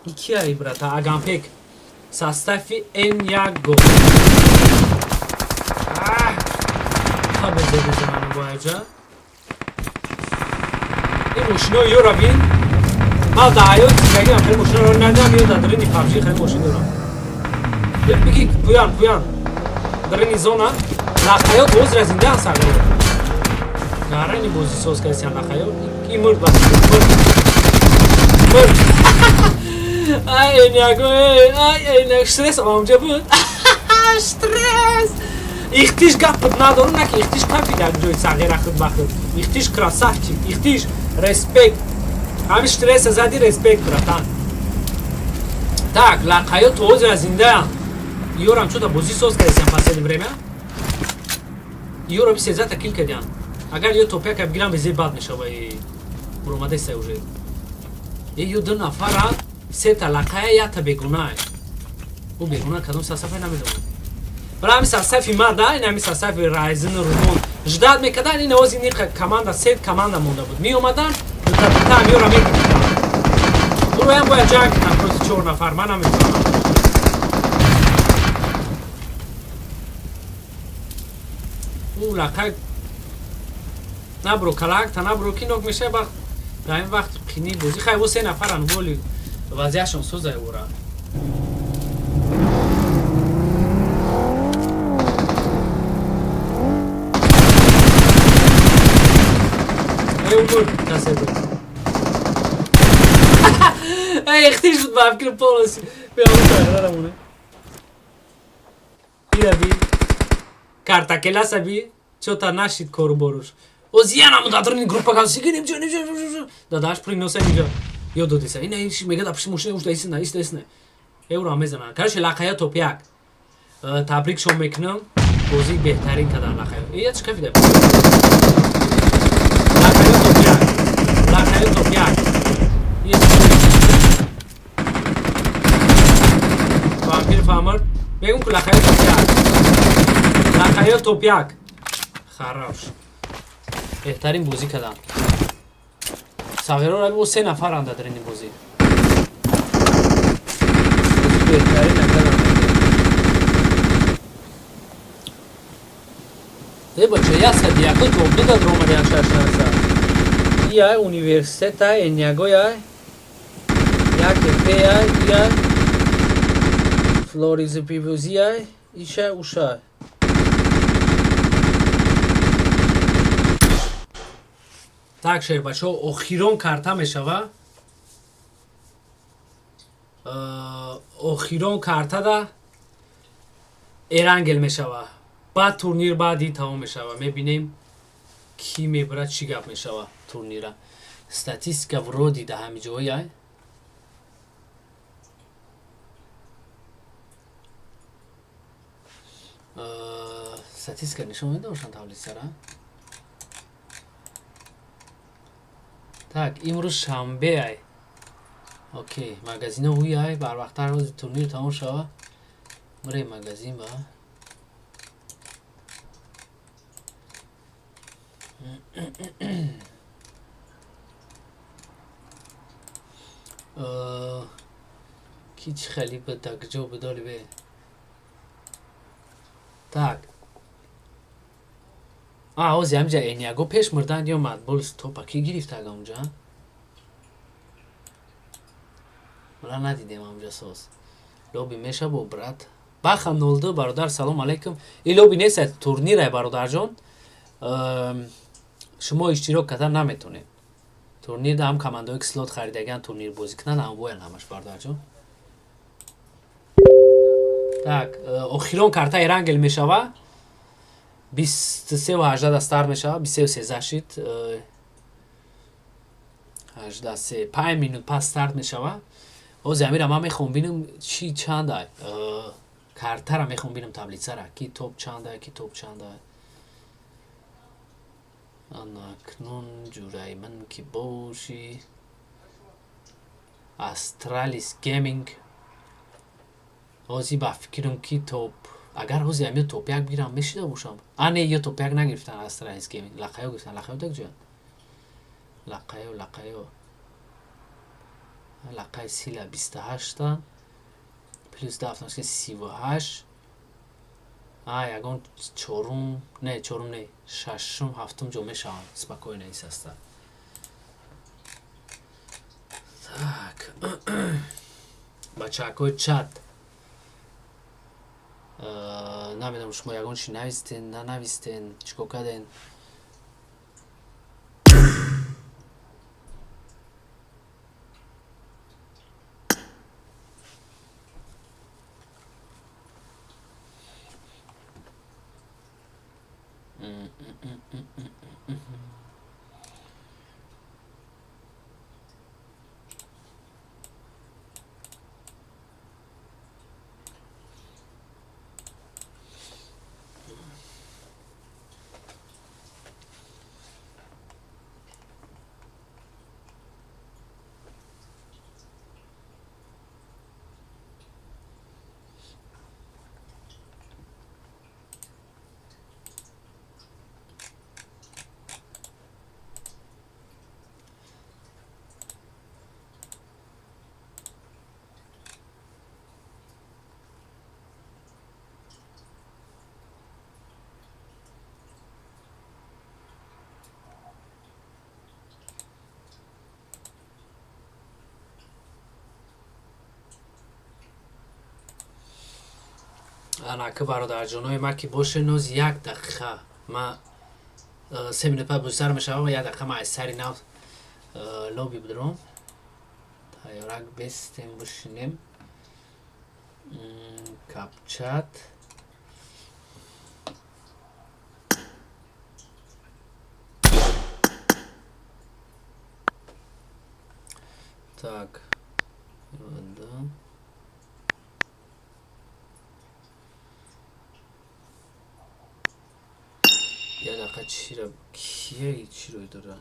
S1: Икия брата Агампек состави N1 гол. Ха безе бояҷа. Ин мошинои ёра бин. Ман дар ҳаёт зиндагиам хеле мошиноро надидам, ё дар дарини PUBG хеле мошин дорам. Биги пуян, пуян. Дарини зона лақаёт ҳозира зиндаан сағир. Гарани бозӣ соз кардисиан лақаёт. И мурд бас, мурд. Мурд. Ай, эняго, ай, эняго, стресс омҷа буд. Стресс. Ихтиш гап буд надору, на ки ихтиш кафи дар ҷои сағира худ ба худ. Ихтиш красавчик, ихтиш респект. Ҳамин стресса зади респект, братан. Так, лақаёт ҳозира зиндаам. Ёрам чӯта бозӣ соз кардисиан последнее время. Ёро би сезата кил кардиан. Агар ё топяка бигирам безе бад мешава и буромадеса уже. Е ё ду нафара сета лақая ята бегуна. Ӯ бегуна кадом сасафе намедонам. Бара ҳамин сасафи ма да, ин ҳамин сасафи Райзен Румон. Ждат мекардан, ин ози ниқа команда, сет команда монда буд. Меомадан, дута дута ҳам ёра мегирифтан. Уроям бояд ҷанг кунам против чор нафар, ман намефаҳмам. Ӯ лақай набро калакта набро ки нок мешава вақт дар ин вақт қини бозӣ хай во се нафаран воли вазъияшон созай ора. Эй, умур, касе буд. Эй, ихтиш буд ба фикр полностью. Бیا اون тағйирамоне. Ира би. Карта келаса би. Чота нашид кору боруш. Оз янаму дадрини группа кан сигиним ҷо ҷо ҷо. Дадаш приноса инҷо. Ё додиса. Ина ин мега да пиши мошина ушда исна исна исна. Евро мезанан. Короче лақая топ як. Табрик шом мекунам. Бозӣ беҳтарин кадан лақая. Э, я чӣ кафида? Лақая топ як. Лақая топ як. Вампир фамр. Мегум ку лақая топ як. Лақая топ як. Хорош. Беҳтарин бозӣ кадан. Сағироро о се нафаранд дар ин бозӣ. Беҳтарин накардан. Э бача, я садияко топ ду дар омадиан шаш нарса. Я университета Энягоя. Я КП я, я Флориз Пивузия, иша уша. Так, шербачо, охирон карта мешава. Охирон карта да Эрангел мешава. Баъд турнир баъди тамом мешава. Мебинем ки мебарад, чӣ гап мешава турнира. Статистика вроде да ҳами ҷоя. Статистика нишон медошанд таблицара. Так, имрӯз шанбе ай. Окей, магазино ҳуй ай, барвақттар ҳози турнир тамом шава. Мирем магазин ба. Ки чӣ хеле буд, дар куҷо буд оли бе? Так. А, ҳози ҳамҷа Эниаго пеш мурданд ё Мадбулс топа ки гирифта ага унҷа? Мара надидем ҳамҷа соз. Лоби меша бо брат. Баха 02 бародар, салом алейкум. И лоби нест, турнир ай, бародарҷон. Шумо иштирок карда наметонед. Турнир ҳам командаҳое ки слот харидагиан турнир бозӣ кунанд, ҳам боянд ҳамаш, бародарҷон. Так, охирон картаи Эрангел мешава. 23:18 старт мешава, 23:13 шид. 18 се, 5 минут пас старт мешава. Ҳозир амира ман мехоҳам бинам чӣ чандай. Картара мехоҳам бинам, таблицара, ки топ чандай, ки топ чандай. Анакнун ҷураи ман ки бошӣ. Астралис Гейминг. Ҳозир ба фикрам ки топ агар ҳозир ҳамиё топ як бигирам мешида бошам. А не, ё топ як нагирифтан Астралис Гейминг. Лақаё гирифтан. Лақаё дар куҷоянд? Лақаё, лақаё. Лақаи сила 28-тан. Плюс дафтан 38. А, ягон чорум, не, чорум не, шашум, ҳафтум ҷо мешаванд. Спокойно исаста. Так. Бачакҳои чат. Намедонам, шумо ягон чи навистен, нанавистен, чӣ кор карден? Анака, бародарҷонои ма ки боше, ноз як дақиқа ма 3 минут пас бузар мешавам, як дақиқа ма аз сари нав лоби бидурам, тайёрак бестем, бишинем. Капчат. Так, да. Як дақиқа, чира кия чиро дора?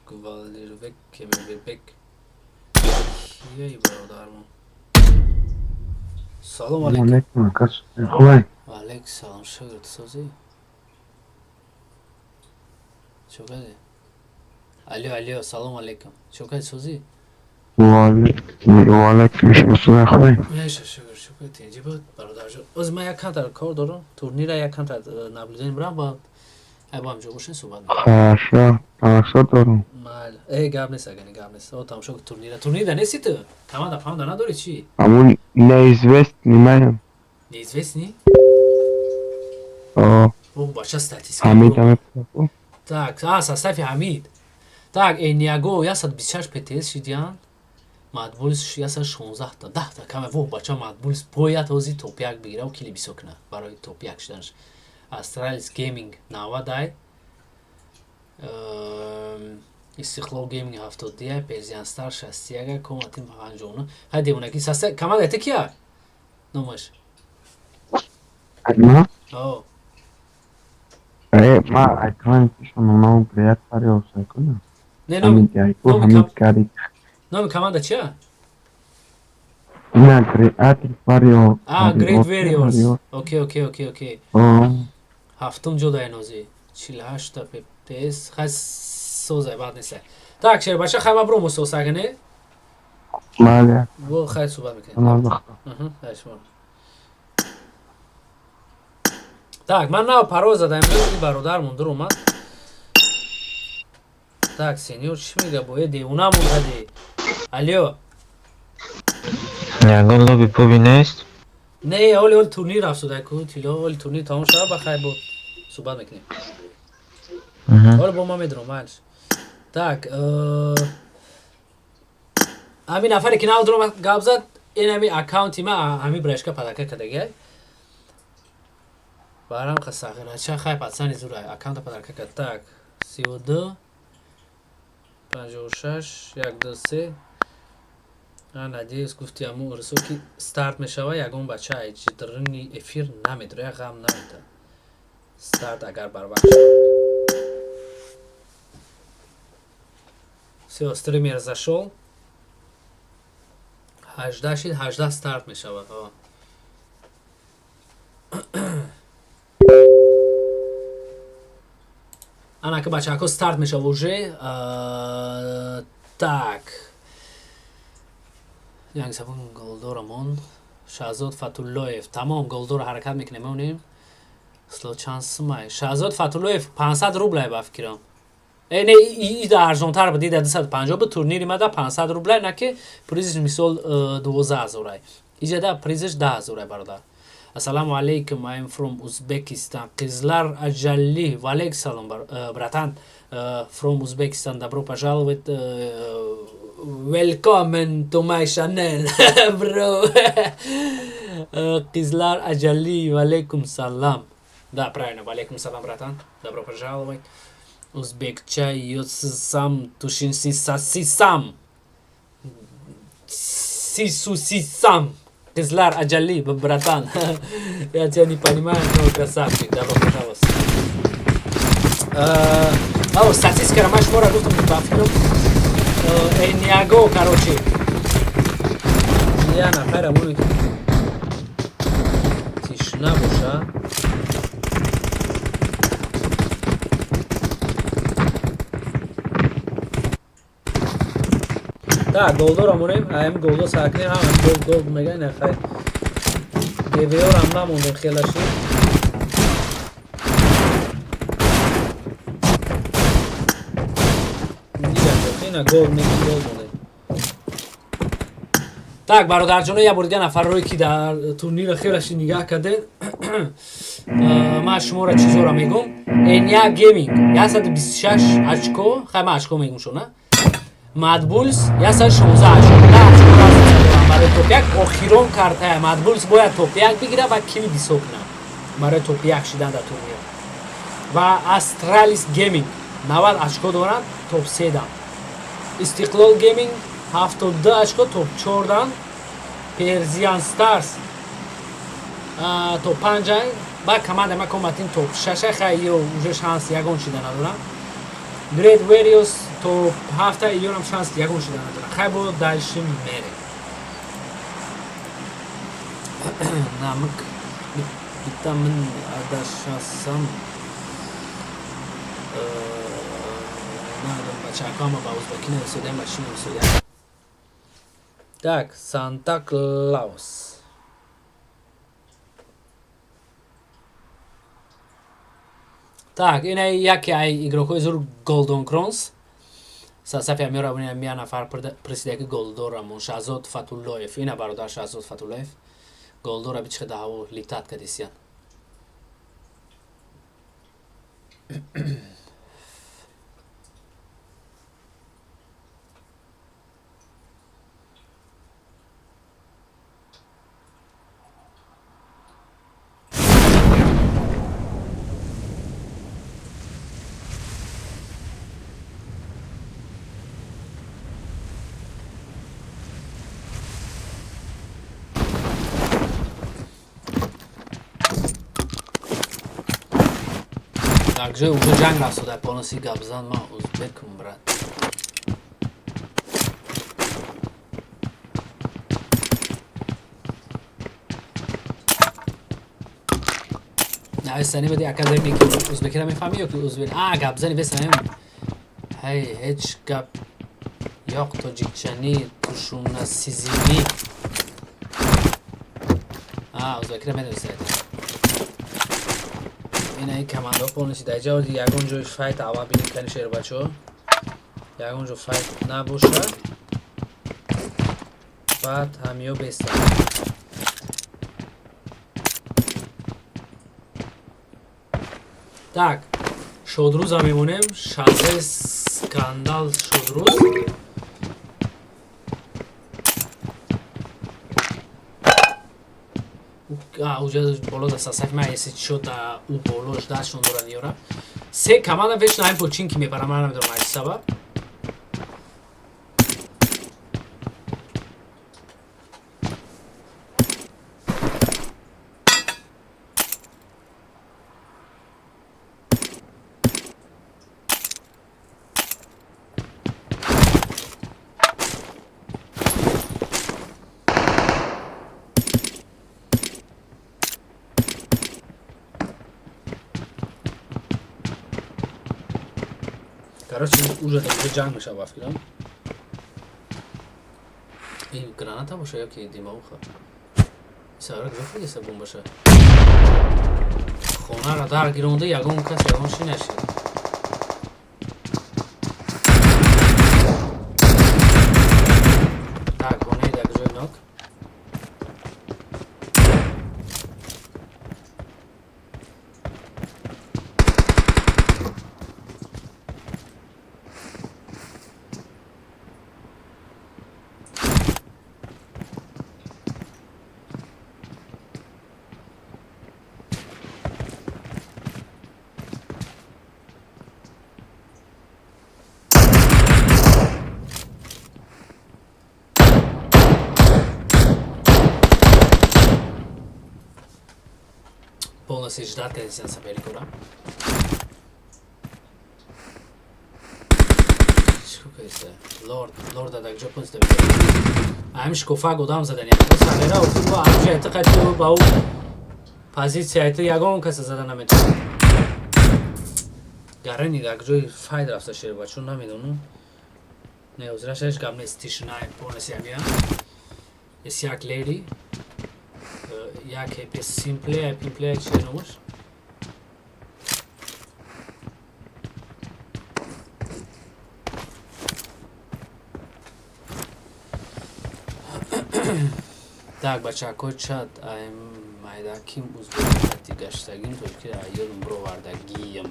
S1: Гвалербек, Кемербек. Кияи бародармон? Салом алейкум.
S10: Алейкум, акас. Хубай.
S1: Ва алейкум салом, шукр, ту созӣ? Чо кардӣ? Алё, алё, салом алейкум. Чо кардӣ, созӣ?
S10: Ва алейкум ассалом, хубай.
S1: Меша, шукр, шукр, тинҷӣ буд, бародарҷон. Оз ман як камтар кор дорам, турнира як камтар наблюдение бирам, баъд ай бо ҳамҷо бошем, суҳбат мекунем.
S10: Хорошо, тамошо дорум.
S1: Майли. Э, гап нест, агани гап нест. О, тамошо турнира. Турнира нести ту? Команда памда надорӣ чӣ?
S10: Ҳамун неизвестный маям.
S1: Неизвестный?
S10: О,
S1: О, бача, статистика.
S10: Ҳамид ҳаме.
S1: Так, а, состави Ҳамид. Так, Эниаго 126 ПТС шидиян. Мадбулс 116 та. 10 та каме. Во, бача, Мадбулс бояд ҳозир топ як бигира, кили бисо кунад барои топ як шуданаш. Астралис Гейминг 90 ай. Истиқлол Гейминг 71, Перзиан Стар 61, Коматим 59. Хай, девонаки, состав команда это кия? Номаш.
S10: Ма?
S1: О.
S10: Ма айкан пишам ном Great Warriors айкона.
S1: Не,
S10: Ҳамин айку
S1: номи
S10: ҳамин кари.
S1: Номи команда чия?
S10: На, Great Warriors.
S1: А, Great Warriors. Окей.
S10: О.
S1: Ҳафтум ҷо дар нозӣ. 48-та ППС. Хай, созай, бад нест. Так, шербача, хай, ма брому сосага, не?
S10: Бале.
S1: Бо хай суҳбат мекунем.
S10: Тамом, бахта.
S1: Хай, шумо. Так, ман нав пароз задаем, и бародармон дур омад. Так, сеньор чӣ мега, бо девона мондади. Алё.
S7: Ягон лоби поби нест?
S1: Не, оли оли турнир рафтуда ку, тило, оли турнир тамом шава, ба хай бо суҳбат мекунем. Оли бо ма медурам, майлиш. Так, ҳамин нафаре ки нав дуром гап зад, ин ҳами аккаунти ма ҳами брешка падака кардагиай. Барам ха сағирача, хай, пацани зур аккаунта падака кард. Так, 32 56 1 2 3. А, надеюсь, гуфти аму урусо ки старт мешава, ягон бача айҷидрини эфир намедура, як ғам намеда. Старт агар барвақт шавад. Всё, стример зашёл. 18 шид, 18 старт мешавад. О. Ана ки бачаҳако старт мешава уже. Так. Як забон голдорамон. Шаҳзод Фатуллоев. Тамом, голдоро ҳаракат мекунем, мемонем. Сло чанд сумай? Шаҳзод Фатуллоев 500 рублай ба фикрам. Э, не, ида арзонтар буд, ида 250 буд, турнири мада 500 рублай, на ки призиш мисол 12 000-ай. Иҷада призиш 10 000-ай, бародар. Ассалому алейкум, I'm from Uzbekistan. Qizlar Ajalli, ва алейкум салом, братан. From Uzbekistan, добро пожаловать. Welcome to my channel, bro. Qizlar Ajalli, ва алейкум салам. Да, правильно, ва алейкум салам, братан. Добро пожаловать. Узбекча йосам тушинсисасисам. Сисусисам. Qizlar Ajalli, братан. Я тебя не понимаю, но красавчик. Добро пожаловать. О, статистика ман шуморо гуфтам, ба фикрам. Эниаго, короче. Я нафара мони тишна боша. Так, голдоро монем, аем голдо сакнем, ҳам гол гол мега, не, хай. ГВО рам намондем хелаши. Ина гол меги, гол мондем. Так, бародарҷоно, як бор дига нафарҳое ки дар турнира хелаши нигаҳ кардед, ман шуморо чизоро мегум. Эня Гейминг 126 очко, хай, ман очко мегум шуна. Мадбулс 116 очко. Да, очко разница дорам барои топ-1. Охирон картая Мадбулс бояд топ-1 бигира ва кили бисо кунад барои топ-1 шидан дар турнир. Ва Астралис Гейминг 90 очко доранд, топ-3 дан. Истиқлол Гейминг 72 очко, топ-4 дан. Перзиан Старс топ-5, ба команда ма коматин топ-6, хай, ё уже шанс ягон шида надорам. Great Warriors топ-7, ёрам шанс ягон шида надорам. Хай, бо дальше мерем. Намк бита мин адашасам. Надом, бачаҳо, ама ба узбекӣ нависодаям, ба чӣ нависодаям. Так, Санта Клаус. Так, ина яке ай игрокҳои зур Golden Crowns. Сафи амира мия нафар пресида ки голдорамон Шаҳзод Фатуллоев. Ина бародар Шаҳзод Фатуллоев. Голдора бичихе да ҳаво летать кадисиян. Дар ҷои уже ҷанг рафтода, полностью гапзан. Ман узбекум, брат. Нависани бади академик узбекира мефаҳмӣ ё ки узбек а гапзани бесаем? Ҳай, ҳеҷ гап yo'q, tojikchani tushunasizmi? А, узбекира медонистед. Ина ин командаҳо полностью дар ҷо. Ягон ҷои fight аввал бинем, кани, шербачо, ягон ҷо fight набошад, баъд ҳамиё бестанд. Так, Шодрӯза мемонем, Шазе, Скандал, Шодрӯз. Уҷа боло да сасаф ма еси шуд, да ӯ боло ждашон дорад ёра. Се команда вечно ҳамин Починки мебарам, ман намедонам аз чӣ сабаб. Короче, уже там уже ҷанг мешава, фикрам. Ин граната боша ё ки димовуха? Сара куҷо фириста бомбаша? Хонаро дар гиронда, ягон кас ягон чи нашид. Так, хонаи дар куҷои нок? Полностью ждать кардисян соперникора. Чӣ кардиса? Лорд, лорда дар куҷо полностью ҳамин шикофак одам задани. Сағира охир бо ҳамҷа этиқати ба ӯ позитсия ту ягон каса зада наметавонад. Гарани дар куҷои fight рафта, шербачо, намедонам. Не, ҳозираш ҳеҷ гап нест, тишина полностью ҳамия. Ес як леди, як хепи симпле, пимпле, чи номаш? Так, бачако, чат ай майдаким узбекати гаштагим, тоҷики ёдум бировардагиям.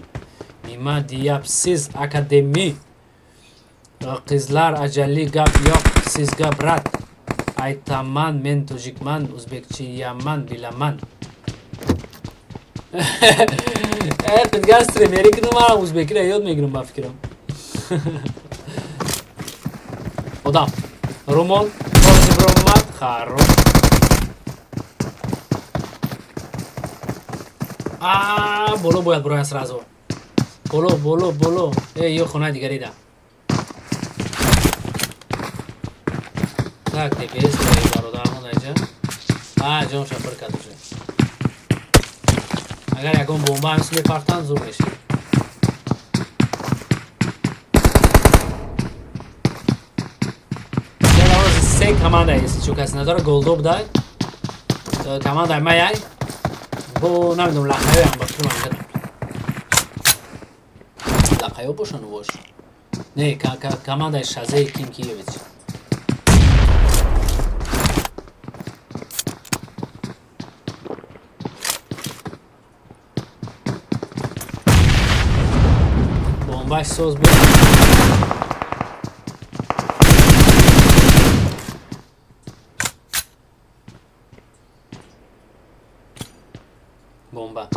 S1: Нима deyapsiz, akademi? Qizlar, ajali gap yo'q sizga, брат. Aytaman, men tojikman, o'zbekchiyaman, bilaman. Qizga стримери кунам, манам узбекиро ёд мегирам, ба фикрам. Одам. Румон, полностью бромад, хорош. А, боло бояд бирояд сразу. Боло, боло, боло. Э, ё хонаи дигари да. Так, ДПС бародармон айҷа. А, ҷон шапир кард уже. Агар ягон бомба ҳамис мепартанд, зур мешид. Се команда есть, чун каси надора, голдо будай. Командаи маяй. Бо намедонам, лақаёям, ба фикрам ҳамҷа. Лақаё бошану бош. Не, командаи Шазеи Ким Киевич. Бомбаш соз буд. Бомба.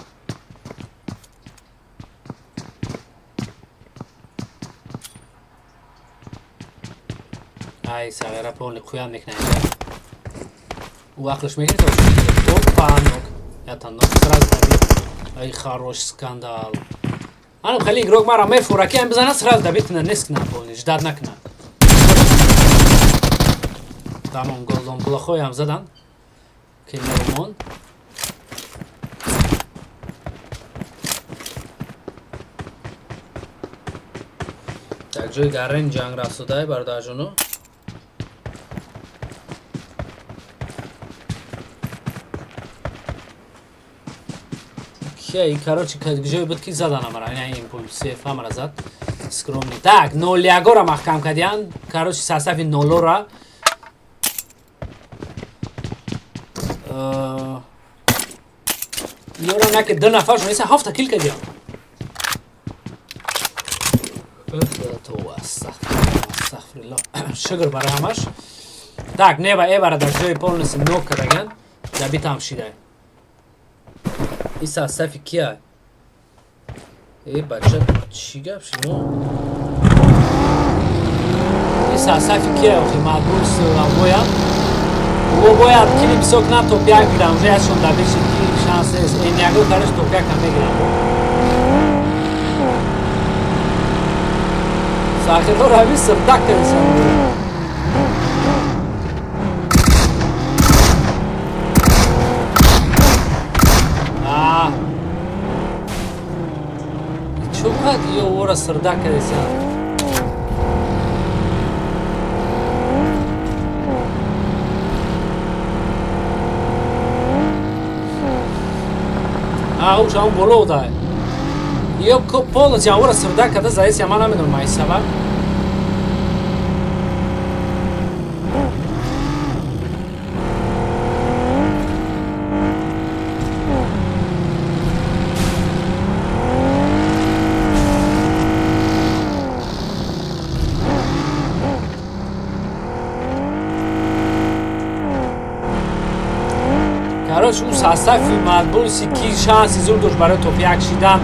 S1: Ай, сағира полный қуям мекунад инҷа. Ӯ ақлш мегирад, опа, нок. Ята нок, сразу таби. Ай, хорош, скандал. Анам хеле игрок мара мефура ки ам бизана, сразу добить кунад, нест кунад, полный ждать накунад. Тамом, голдон плохой задан. Келмон. Так, ҷои гаррен ҷанг рафтудай, бародарҷоно. Кия, короче, ҷое буд, ки задан амара, ина импульсев амара зад. Скромный. Так, нол ягора маҳкам кардиян. Короче, состави нолора. Ёра наки ду нафаршон неста, ҳафта kill кардиян. Астағфируллоҳ. Шукр барои ҳамаш. Так, нева эвара дар ҷои полностью нок кардаган. Добитам шидай. И состави кия? Э, бача, чӣ гап шид? Мо? И состави кия, охи, Мадбурс амоя. О, бояд kill и бисёр кунам, топ як гирам. Уже яшон добит шид, ки шанс нест. Эньяго, короче, топ якам мегирам. Сахиро рави сирдак кардисам. А. Чӯқад ё ора сирдак кардисам. А, уш ам боло дай. Ё полностью ора сирдак карда заеси, ман намедонам ай сабаб. Короче, ӯ состави Мадбулси, ки шанси зур дошт барои топ як шидан,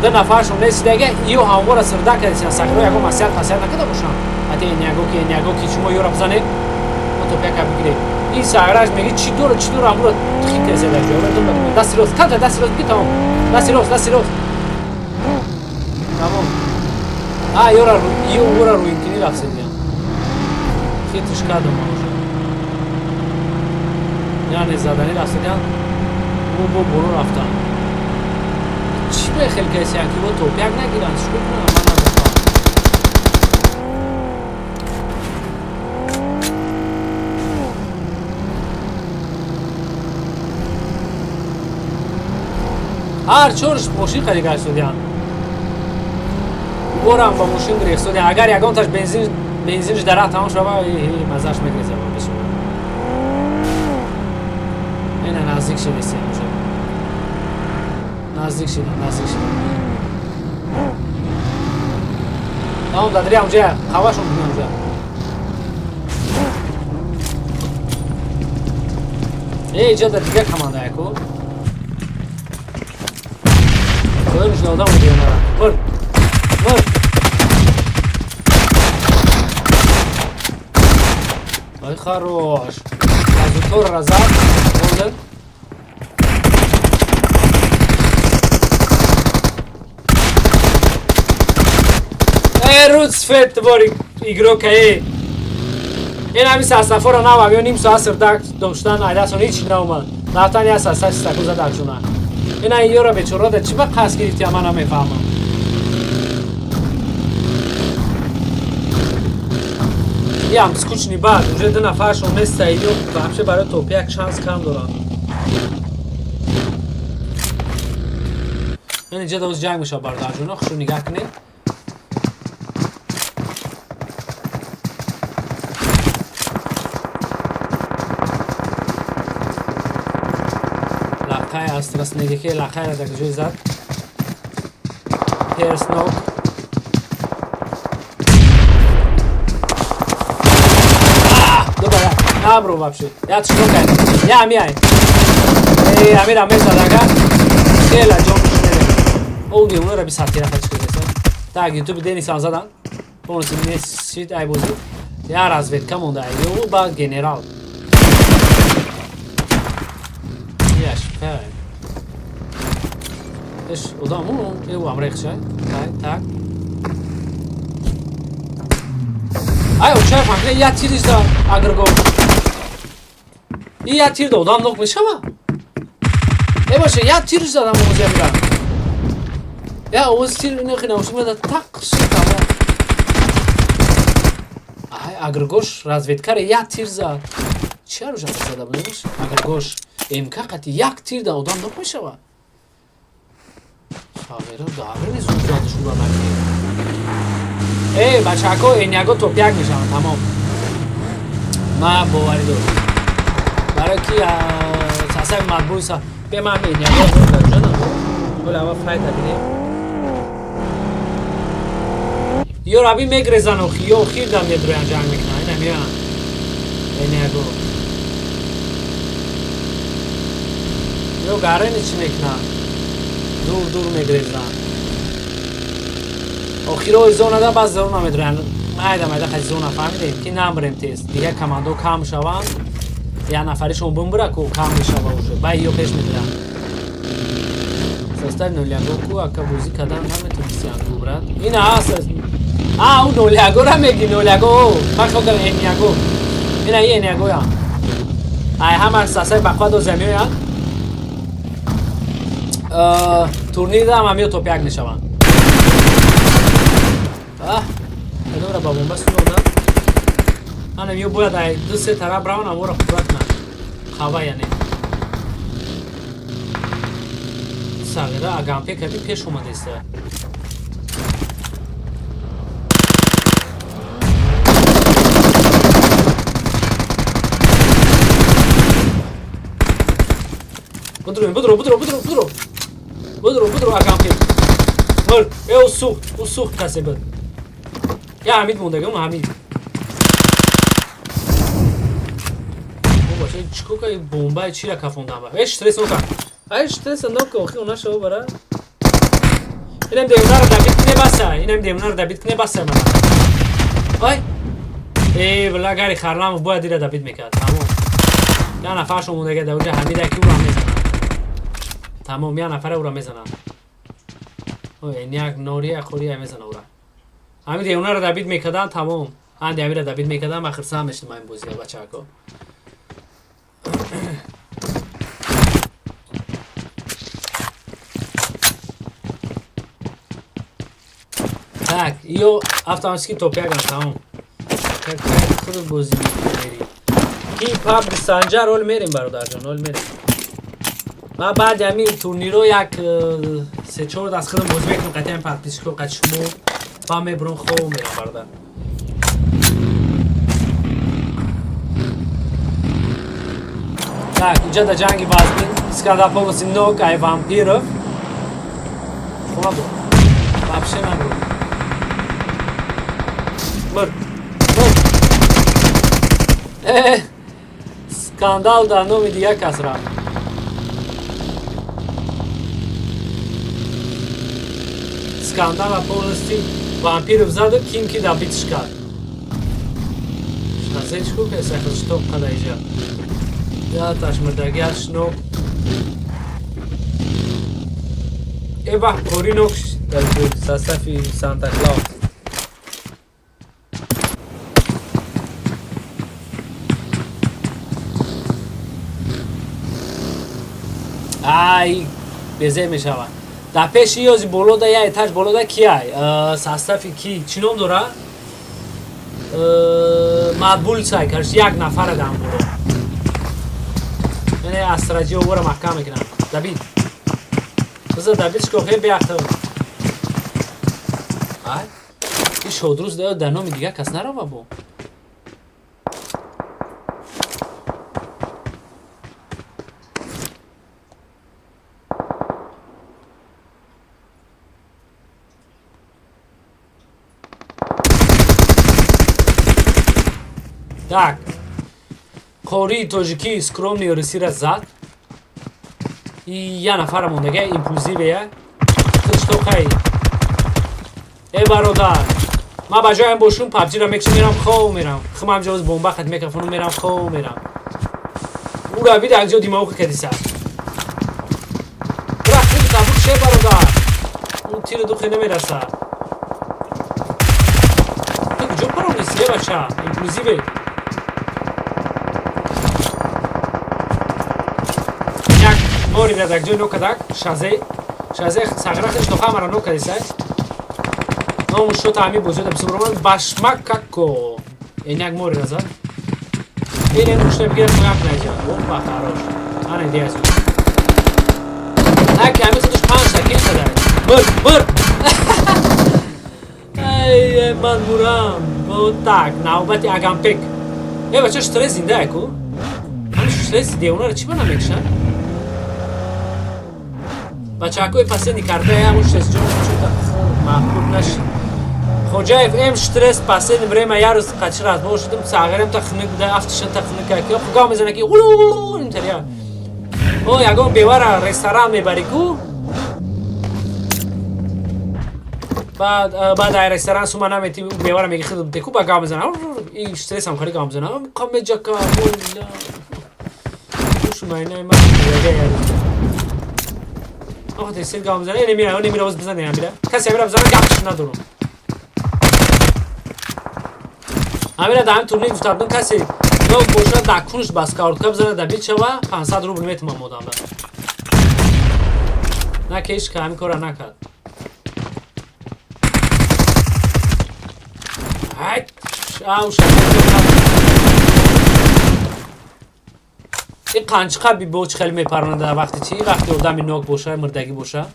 S1: ду нафаршон несидага, ё ҳамвора сирда кардисиан. Сахиро ягон масиҳат фасиҳат накарда бошанд. Ҳатто эньяго ки, эньяго ки, шумо ёра бизанед, мо топ яка бигирем. Ин саграш меги, чӣ дора, чӣ дора, амура хит кардися дар ҷо. Дасти рост, камта дасти рост би, тамом. Дасти рост, дасти рост. Тамом. А, ёра, ё ора рӯинкинӣ рафтидиан. Хитиш кардам уже. Яъне задани рафтидиан, ӯ бо боло рафтан. Чӣ бехел касиян, ки бо топ як нагиранд? Чӣ кунам, ман намефаҳмам. Ҳар чорш мошин харида шудиян. Борам ба мошин гирифтодиян. Агар ягонташ бензин бензинш дар раҳ тамом шава, маззаш мегреза бешава. Ина наздик шидисиям уже. Наздик шидам, наздик шидам. Тамом, дадри онҷа, қавашон кунем онҷа. Э, иҷа дар дигар команда яку. Коёнш одам удиёнара. Мыр. Мыр. Ай, хорош. Азутор разад. Голден. Э, Русфет твори игрока, э. Ин ҳами састафора навам, ё ним соат сирдак доштан, айдасон ҳеч наомад. Рафтан я састаф ситаку задаршуна. Ина ёра бечора да чӣ ба қасд гирифти, ман намефаҳмам. Ям скучный бад, уже ду нафаршон неста, ё вообще барои топ як шанс кам доранд. Ин иҷа доз ҷанг мешавад, бародарҷоно, хушу нигаҳ кунед. Лақай астрас негеке лақайра дар ҷои зад. Перс нок. Добра, набро вообще. Я чӣ кай? Я миай. Э, амира мезадага. Хела ҷон шунеда. Олди унара би сатира чӣ кардеса. Так, YouTube Денис ам задан. Полностью несид ай бозӣ. Я разведка монда. Ё ба генерал. Яш, фай. Иш одам ӯ амрехша. Так, так. Ай, очай фаҳмида, як тириш да агрго. И як тир да одам нок мешава? Э боша, як тириш дадам овози амира. Я овози тир нехи наушник да тақ шид тамом. Ай, агргош разведкаре як тир зад. Чи аружа зада будеш? Агргош МК қати як тир да одам нок мешава? Сағира даври зуд зад шура наки. Э, бачако, эняго топ-як мешаванд, тамом. Ман боварӣ дорам. Барои ки сасаи матбуи са бе ман эняго ҷонам. Ҳола ава файта бинем. Ё раби мегрезан охи, ё охир дам медроян ҷанг мекунан. Ина меян. Эняго. Ё гарени чӣ мекунан? Дур дур мегрезан. Охирои зонада баъз зона медроянд. Майда майда хай зона фаҳмидем, ки намбарем тез. Дигар командо кам шаванд. Як нафаришон бимбура ку кам мешава уже. Бай ё пеш медиранд. Состав ноляго ку ака бозӣ кардан наметонисти ангу брат. Ина аст. А, ӯ нолягора меги, ноляго. Ман хел кардам эняго. Ина и энягоя. Ай ҳама сасаи бақва дозя меоянд. Турнирда ҳам ҳамиё топ-як мешаванд. Аҳ, кадомра ба бомба сӯзонад? Ана ё бояд ай ду се тараф раван аморо пурра кунанд. Қава яъне. Сағира агампе каби пеш омадеста. Будро, будро, будро, будро, будро. Будро, будро агампе. Мыр, э ӯ сӯхт, ӯ сӯхт касе буд. Я Ҳамид мондагам, Ҳамид. Бача, чико кай бомбаи чира кафондан ба? Э, стресс нока. Ай, стресс нока, охи она шава бара. Инам девнаро дабит кне баса, инам девнаро дабит кне баса мана. Ай. Э, бла гари Харламов бояд ира дабит мекард. Тамом. Я нафаршо мондага да уҷа Ҳамида ки ура мезанад. Тамом, я нафара ура мезанад. Ой, як нория хория мезана ура. Ҳамин девнаро дабит мекардан, тамом. Ҳанди ҳамира дабит мекардан, ман хирсанд мешудам ин бозия, бачако. Так, ё автоматически топ-якам, тамом. Так, худ бозӣ мери. Ки паб Санҷар ҳол мерем, бародарҷон, ҳол мерем. Ман баъди ҳамин турниро як се-чор даст худам бозӣ мекунам, қатъи ҳамин подписчико, қатъи шумо. Ба мебурам, хоб мерам, бародар. Так, инҷа дар ҷанги вазмин Искандар полностью нок ай вампиров. Хона бур. Вообще набур. Мыр. Мыр. Э, скандал дар номи дигар кас рафт. Скандала полностью вампиров заду, ким ки добитиш кард. Шназе чӣ кӯ кеса хиштоқ қада иҷа. Я ташмирдагиаш нок. Э вах кори нок дар состави Санта Клаус. Ай, безе мешавад. Дар пеши ёзи болода я этаж болода ки ай? Состави ки? Чӣ ном дора? Матбулсай, короче, як нафара дар боло. Яъне астраҷи овора маҳкам мекунам. Дабид. Биза Дабид чикор кунем биахтам. Ай? Ин шодрӯз дар номи дигар кас нарава бо. Так. Қории тоҷикӣ скромни русира зад. И я нафара мондага импулсивея. Худшто хай. Э бародар. Ман ба ҷоям бошум PUBG-ро мекушам мерам хов мерам. Химам ҷоз бомба хат микрофону мерам хов мерам. Ура бида як ҷо димоғи кадиса. Бура хуб табук ше бародар. Ягон тиру духе намераса. Ту куҷо паронисти, е бача? Инклюзиве. Як мори дадак ҷой нокадак, шазе. Шазе сағира хеш тоха мара нокадисай. Ному шота ами бозиёда бисёр роман башмак како. Ин як мори разад. Ин ин ушта бигир як наҷа. Опа, хорош. Ана идея. Аки ами худаш панҷ та кил зада. Мыр, мыр. Ай, ман мурам. Вот так, навбати Агампек. Э, бача, стресс зинда ку? Ҳамин стресс девонаро чӣ ба намекушад? Бачаҳакои последний карта ҳамун стресс ҷон чута маъқул нашид. Хоҷаев м стресс последний время я рӯз қачи разбор шудам, сағирам та хунук буда, афтиша та хунук ки хугав мезана ки улу интария. О, ягон бевара ресторан мебари ку? Баъд ай ресторан сума намети, бевара меги худам теку ба гав мезана. И стресс ҳам хеле гав мезана. Қамеҷака, вола. Шумайна ма яга я. Охо, тесил гав мезана, немира, немира, боз бизане амира. Каси амира бизана гапш надорам. Амира дар ҳамин турнир гуфта будам, касе ё бошад дар кунш бас картка бизана дар бичава 500 рубл метумам одамда. На ки ҳеч ка ҳамин корро накард. Ай, ау, ин қанчиқа бибоч хеле мепаронад дар вақти чӣ? Вақти одами нок боша, мурдагӣ боша.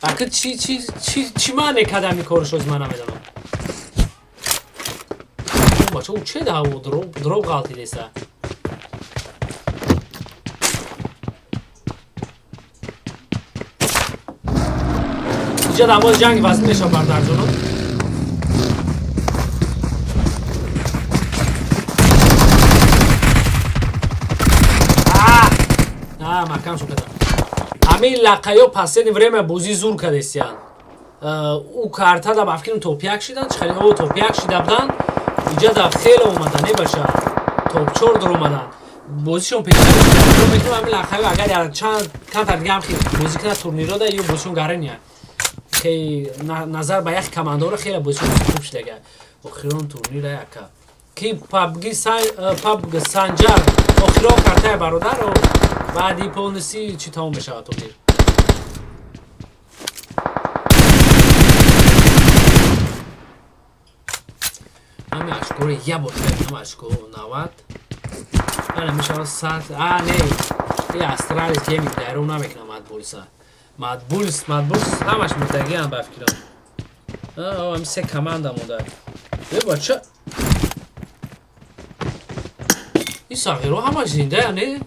S1: Аки чи чи чи чӣ маъне кард ҳамин корш, оз ман намедонам. Бача, ӯ че даҳво дроб ғалтидеса? Иҷа дар боз ҷанги вазин мешавад, бародарҷонон. Маҳкам шуд кардам. Ҳамин лақаё последний время бозӣ зур кардестиянд. Ӯ картада ба фикрам топ як шидан, чӣ хеле о топ як шида буданд. Иҷа да хеле омадан, не баша. Топ 4 дар омадан. Бозишон пешрафт шуда. Мекунам ҳамин лақаё агар як чанд камтар дига ҳам хел бозӣ кунад турнирро да ё бозишон гарания. Хей назар ба як командаро хеле бозишон хуб шудага. Охирон турнира яка. Ки PUBG сан PUBG Санҷар охирон картаи бародар баъди полностью чӣ тамом мешавад турнир. Ҳамин очкоро як бор мебинам, очко 90. Ана мешавад 100. А, не. И Астралис гейминг дайрон намекунам Мадбулса. Мадбулс, Мадбулс ҳамаш мурдагианд ба фикрам. А, ҳами се команда монда. Э, бача. Ин сағиро ҳамаш зинда, не?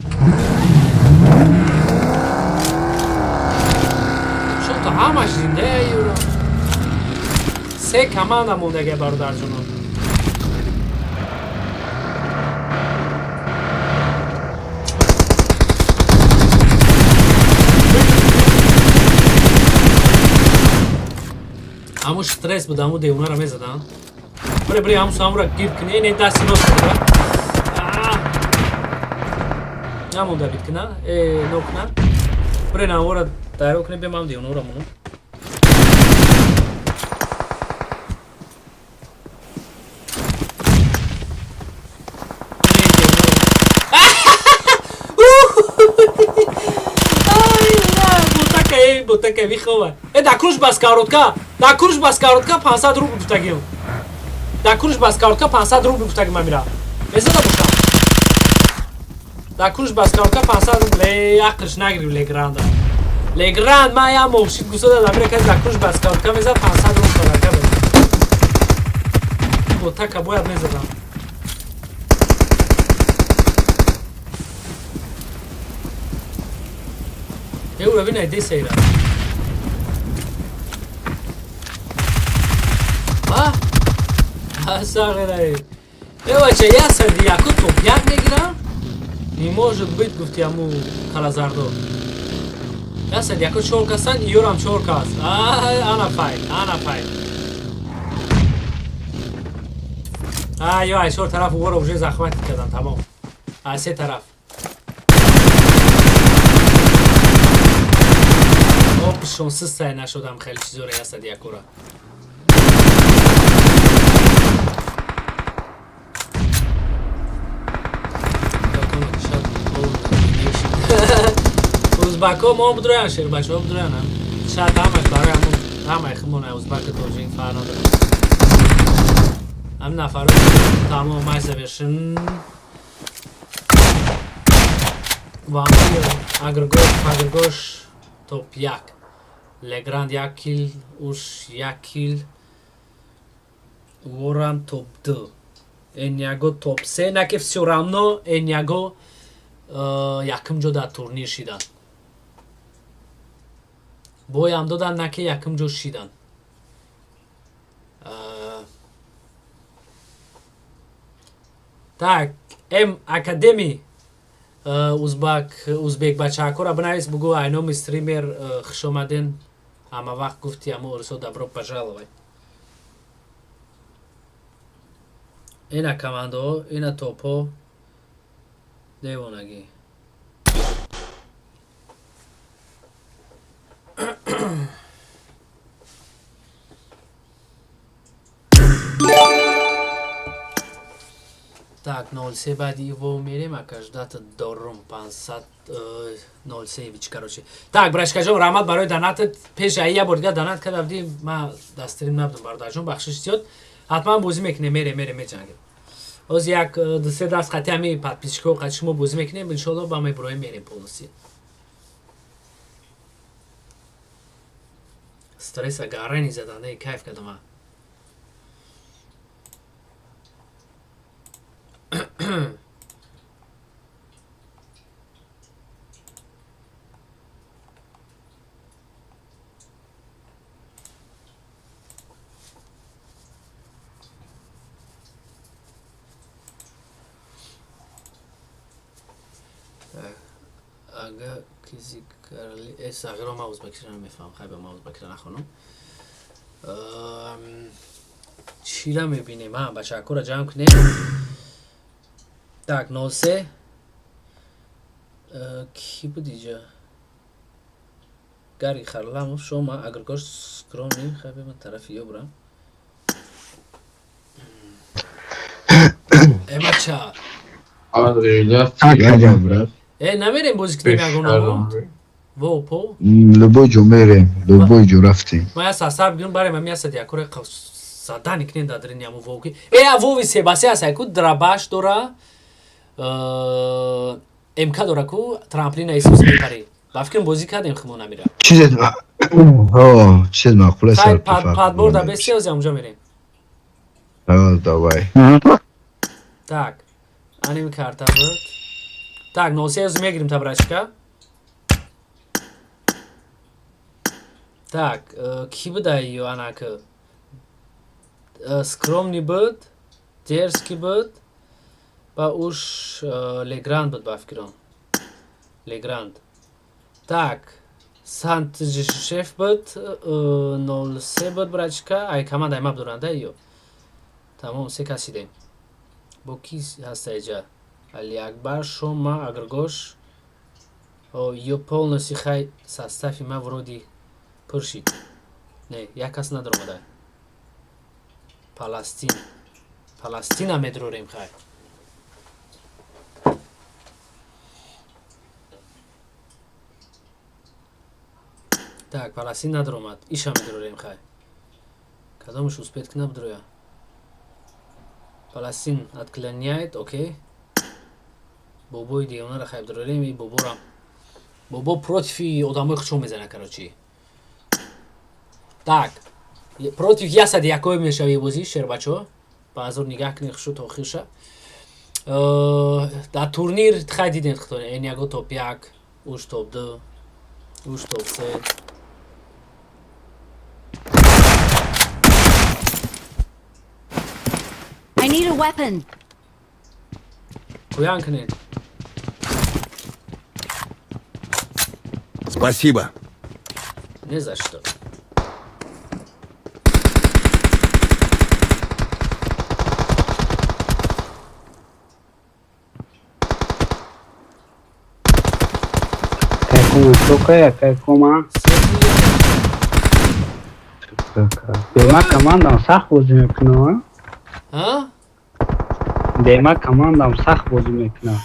S1: Чунто ҳамаш зинда юро. Се команда мондага, бародарҷонон. Ҳамун стресс буд, ҳамун девонаро мезаданд. Бре, бре, ҳамун самура гир кунӣ, не дасти нос кунӣ. Намонда бит куна, э, нокуна. Бре, намора дайро кунӣ, бемам девонаро монам. Ботака вихова. Э, да круш бас коротка. Да круш бас коротка 500 рубл гуфтагим. Да круш бас коротка 500 рубл гуфтагим амира. Мезада бошам. Да круш бас коротка 500 рубл. Э, ақлш нагирив Легранда. Легранд ма я мовшид гусода да мира каз да круш бас коротка мезад 500 рубл подарка мезад. Ботака бояд мезадам. Э, уровень айде сейра. А? Асағирай. Э, бача, я сади яку топ як мегирам? Не может быть, гуфти аму Калазардо. Я сади яку чор касан, иёрам чор кас. А, ана фай, ана фай. А, ё, ай чор тараф уворо уже захватит кардан, тамом. А, се тараф. Рейтингшон систай нашудам, хеле чизоре ҳастад якора. Узбако мо бидроян, шербачаҳо бидроян. Шояд ҳамаш барои ҳамун ҳамаи худмон узбаки тоҷик фарқ надорад. Ҳамин нафаро тамом, матч завершен. Вампир, Агргош, Пагргош топ як. Легранд як кил, уш як кил. Ворам топ ду. Эняго топ се, на ки всё равно Эняго якум ҷо дар турнир шидан. Боям додан, на ки якум ҷо шидан. Так, М Академи узбак узбек бачаҳакора бинавис, бугӯ айноми стример хушомаден. Ҳама вақт гуфти ҳамо орисо добро пожаловать. Ина командаҳо, ина топҳо, девонагӣ. Так, 03 баъди иво мерем, ака ждата дорум 500 03 вич, короче. Так, брашкаҷон, раҳмат барои донатат. Пеш аи як бор дигар донат карда будӣ, ман дастрим набудам, бародарҷон, бахшиш зиёд. Ҳатман бозӣ мекунем, мерем, мерем, меҷангем. Ҳозир як ду-се даст қати ҳами подписчикҳо қати шумо бозӣ мекунем, иншоалло, ба меброем, мерем полностью. Стресса гарани задандаи кайф кардам ман. Ага кизи карли э сағиро ман узбекиро намефаҳмам, хай ба ман узбекиро нахонам. Чира мебинем? А бачаҳакора ҷамъ кунем. Так, 03 ки буд иҷа? Гари Харламов, шома, Агргош, Скромни, хай бе ман тарафи ё бурам. Э бача.
S11: Брат.
S1: Э, намерем бозӣ кунем ягонамо? Во по?
S11: Любой ҷо мерем, любой ҷо рафтем.
S1: Ма я сасар бигирам барем, ами ясад якоре задани кунем дар дарини ҳамо вовки. Э, а вови себасе аст, ку драбаш дора, МК дора, ку трамплина исус мепарӣ. Ба фикрам бозӣ кардем химо намира.
S11: Чизет ҳо, чизет маъқул аст.
S1: Хай, подбор да беси ози ҳамонҷо мерем.
S11: Ҳо, давай.
S1: Так, аними карта буд. Так, 03 ози мегирим табрачка. Так, ки буда ё анака? Скромный буд, дерзкий буд ва уш Легранд буд ба фикрам. Легранд. Так, Сантжшеф буд, 03 буд брачка, ай команда ай маб доранда ё. Тамом, се кас шидем. Бо ки ҳаста иҷа? Али Акбар, Шома, Агргош. О, ё полностью хай состави ма вроде пур шид. Не, як кас надаромада. Паластин. Паластина медрорем хай. Так, Паластин надаромад. Иша медрорем хай. Кадомаш успеть кунад бидроя? Паластин отклоняет, окей. Бобои девонара хай бидрорем, и боборам. Бобо против одамои худшон мезана, короче. Так, против ясад якое мешави бозӣ, шербачо. Ба азор нигаҳ кунед хушу то охирша. Дар турнир хай дидем худтон, Эняго топ як, уш топ ду, уш топ се.
S12: I need a weapon.
S1: Куян кунед.
S13: Спасибо.
S1: Не за что.
S14: Какому высокая, какому?
S1: Светлый.
S10: Бема командам сахт бозӣ мекунам.
S1: А?
S10: Бема командам сахт бозӣ мекунам.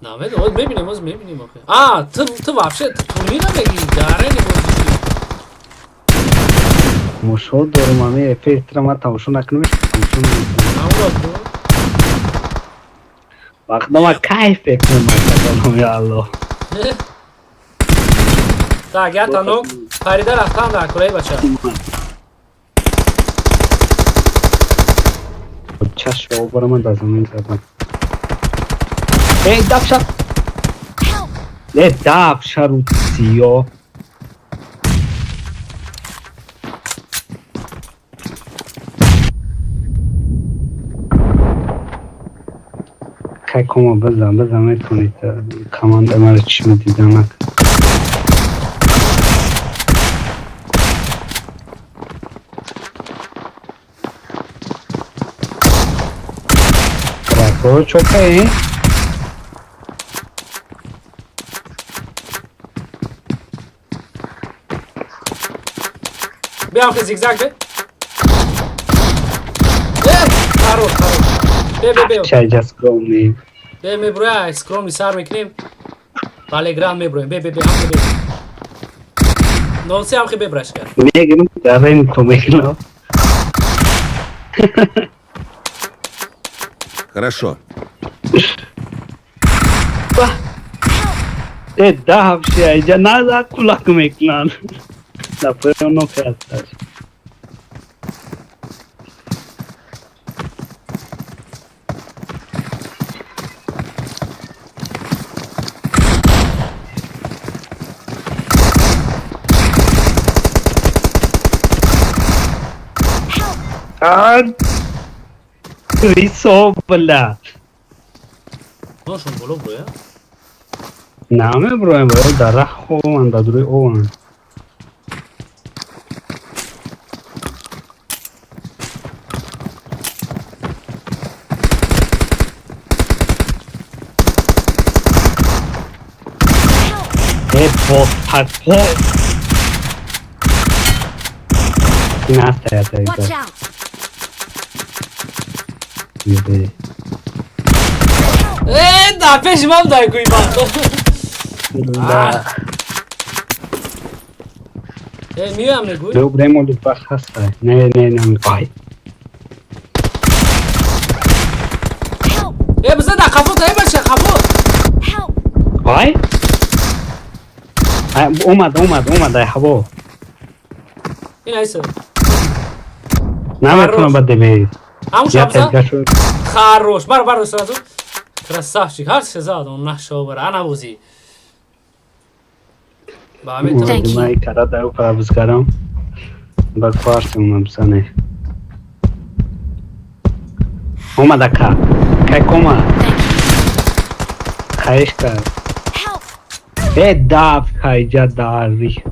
S1: Намедонам, оз мебинем, оз мебинем охе. А, ту вообще турнира мегӣ, дарени бозӣ шуд.
S10: Тамошо дорум, ами эфиртра ман тамошо накунам, тамошо намекунам.
S1: Ҳамуро ту.
S10: Вақто ман кайф мекунам, ман я Аллоҳ.
S1: Так, я танок. Парида рафтам дар кураи бача.
S10: Чашм обора ман дар замин задам. Эй, дапша! Э, дапша русиё. Кай кома бизан, бизан метавонед команда маро чишми диданак. Братво, чокаи?
S1: Биям ки зигзаг бе. Э, хорош, хорош. Бе, бе, бе.
S10: Чайҷа скромный.
S1: Бе, меброя, скромный сар мекунем. Балегран меброем. Бе, бе, бе, ҳамхе бе. Нолсе ҳамхе бебраш кард.
S10: Мегирам, дарем то мегирам.
S12: Хорошо.
S10: Э, даҳабши айҷа наза кулак мекунанд. Напоёно кардаш. А, Рисо, бля.
S1: Ношон боло броя.
S10: Намеброем, бро, дар раҳ хованд, дар рӯи ованд. Э, бо Настоя,
S13: Watch out!
S10: Юбе.
S1: Э, да пеши ман дай гӯй бахто.
S10: Да.
S1: Э, миёям негӯй.
S10: Добре, моли бах ҳаста. Не, не, не, ай.
S1: Э, биза да қафо, э, бача, қафо.
S10: Ай? Ай, омад, омад, омад, ай ҳаво.
S1: Ин айса.
S10: Наметавонам ба дебе.
S1: Ҳамун
S10: Я
S1: шабза.
S10: тезга шуд.
S1: Хорош. Бар, бар, сразу. Красавчик. Ҳар се зад, он нашобар. Ана бозӣ. Ба ҳамин
S13: Thank you.
S10: Май кара дар пара бизгарам. Ба квартим бизане. Омад ака. Кай кома. Хаиш кард.
S13: Help!
S10: Э, дав хайҷа дари.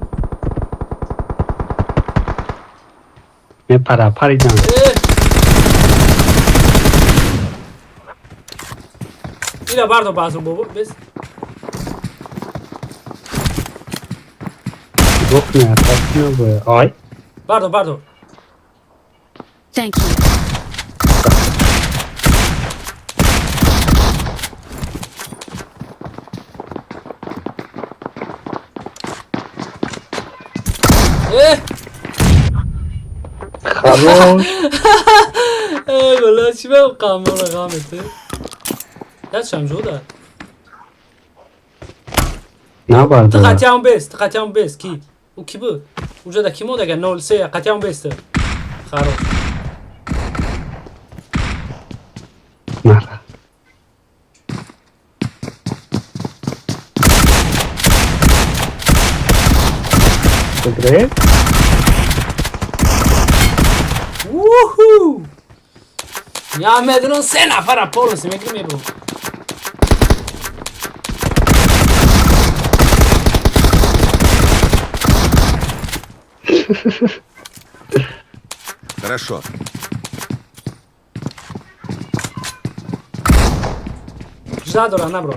S10: Мепара, паридан.
S1: Э. Ина бардор баъзо бобо, бес.
S10: Гуфт не, атак набояд. Ай.
S1: Бардор, бардор.
S13: Thank you.
S1: Э,
S10: Хорош.
S1: э, бала, чӣ ба қамора ғамете? Ячам жуда. Ту
S10: Набардора.
S1: қатъиан бес, ту қатъиан бес, ки? Ӯ ки буд? Уҷа да ки монд агар 03 қатъиан бес ту. Хорош.
S10: Нара. Бигре?
S1: Уху! Я медонам се нафара полностью мекунем мебурам.
S12: Хорошо.
S1: Жда дора, набро.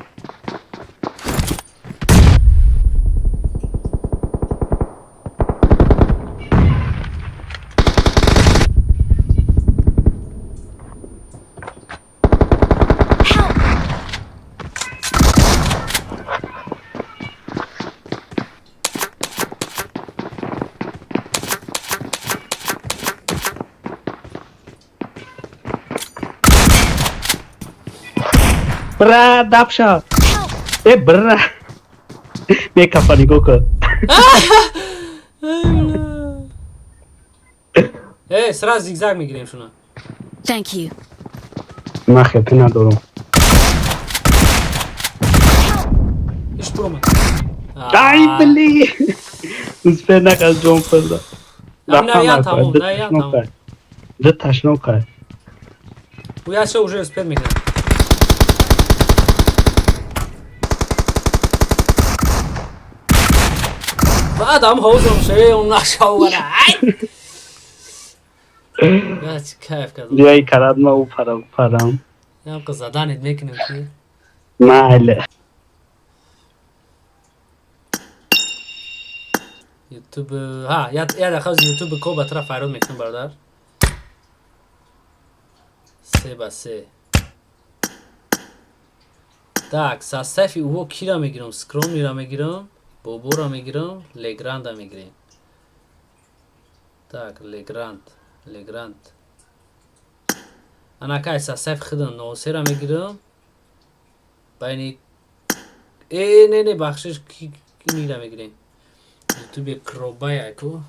S10: Бра, дапша. Э, бра. Мекафа нигоҳ кун.
S1: Э, сразу зигзаг мегирем шуна.
S13: Thank you.
S10: Ман хепи надорам.
S1: Иш пуромад.
S10: Ай, бли. Успел накард, ҷон хӯрда.
S1: На, я тамом, на, я тамом.
S10: Ду ташно кард.
S1: Я все уже успел мекунам. Баъдам ҳозирм шаве, он нашавара. Ай! Я чӣ кайф кардам.
S10: Биёи карад, ма ӯ парам, парам.
S1: Ям қа заданет мекунем ки.
S10: Майли.
S1: Ютуб, ҳа, я дақиқа ютуб ко ба тараф файрод мекунам, бародар. 3 ба 3. Так, состав и ӯҳо кира мегирам? Скромнира мегирам, Бобора мегирам, Легранда мегирем. Так, Легранд, Легранд. Анакай состав худам Носера мегирам. Байни э не, не, бахшиш, ки мира мегирем? Ютубе Кробай айку.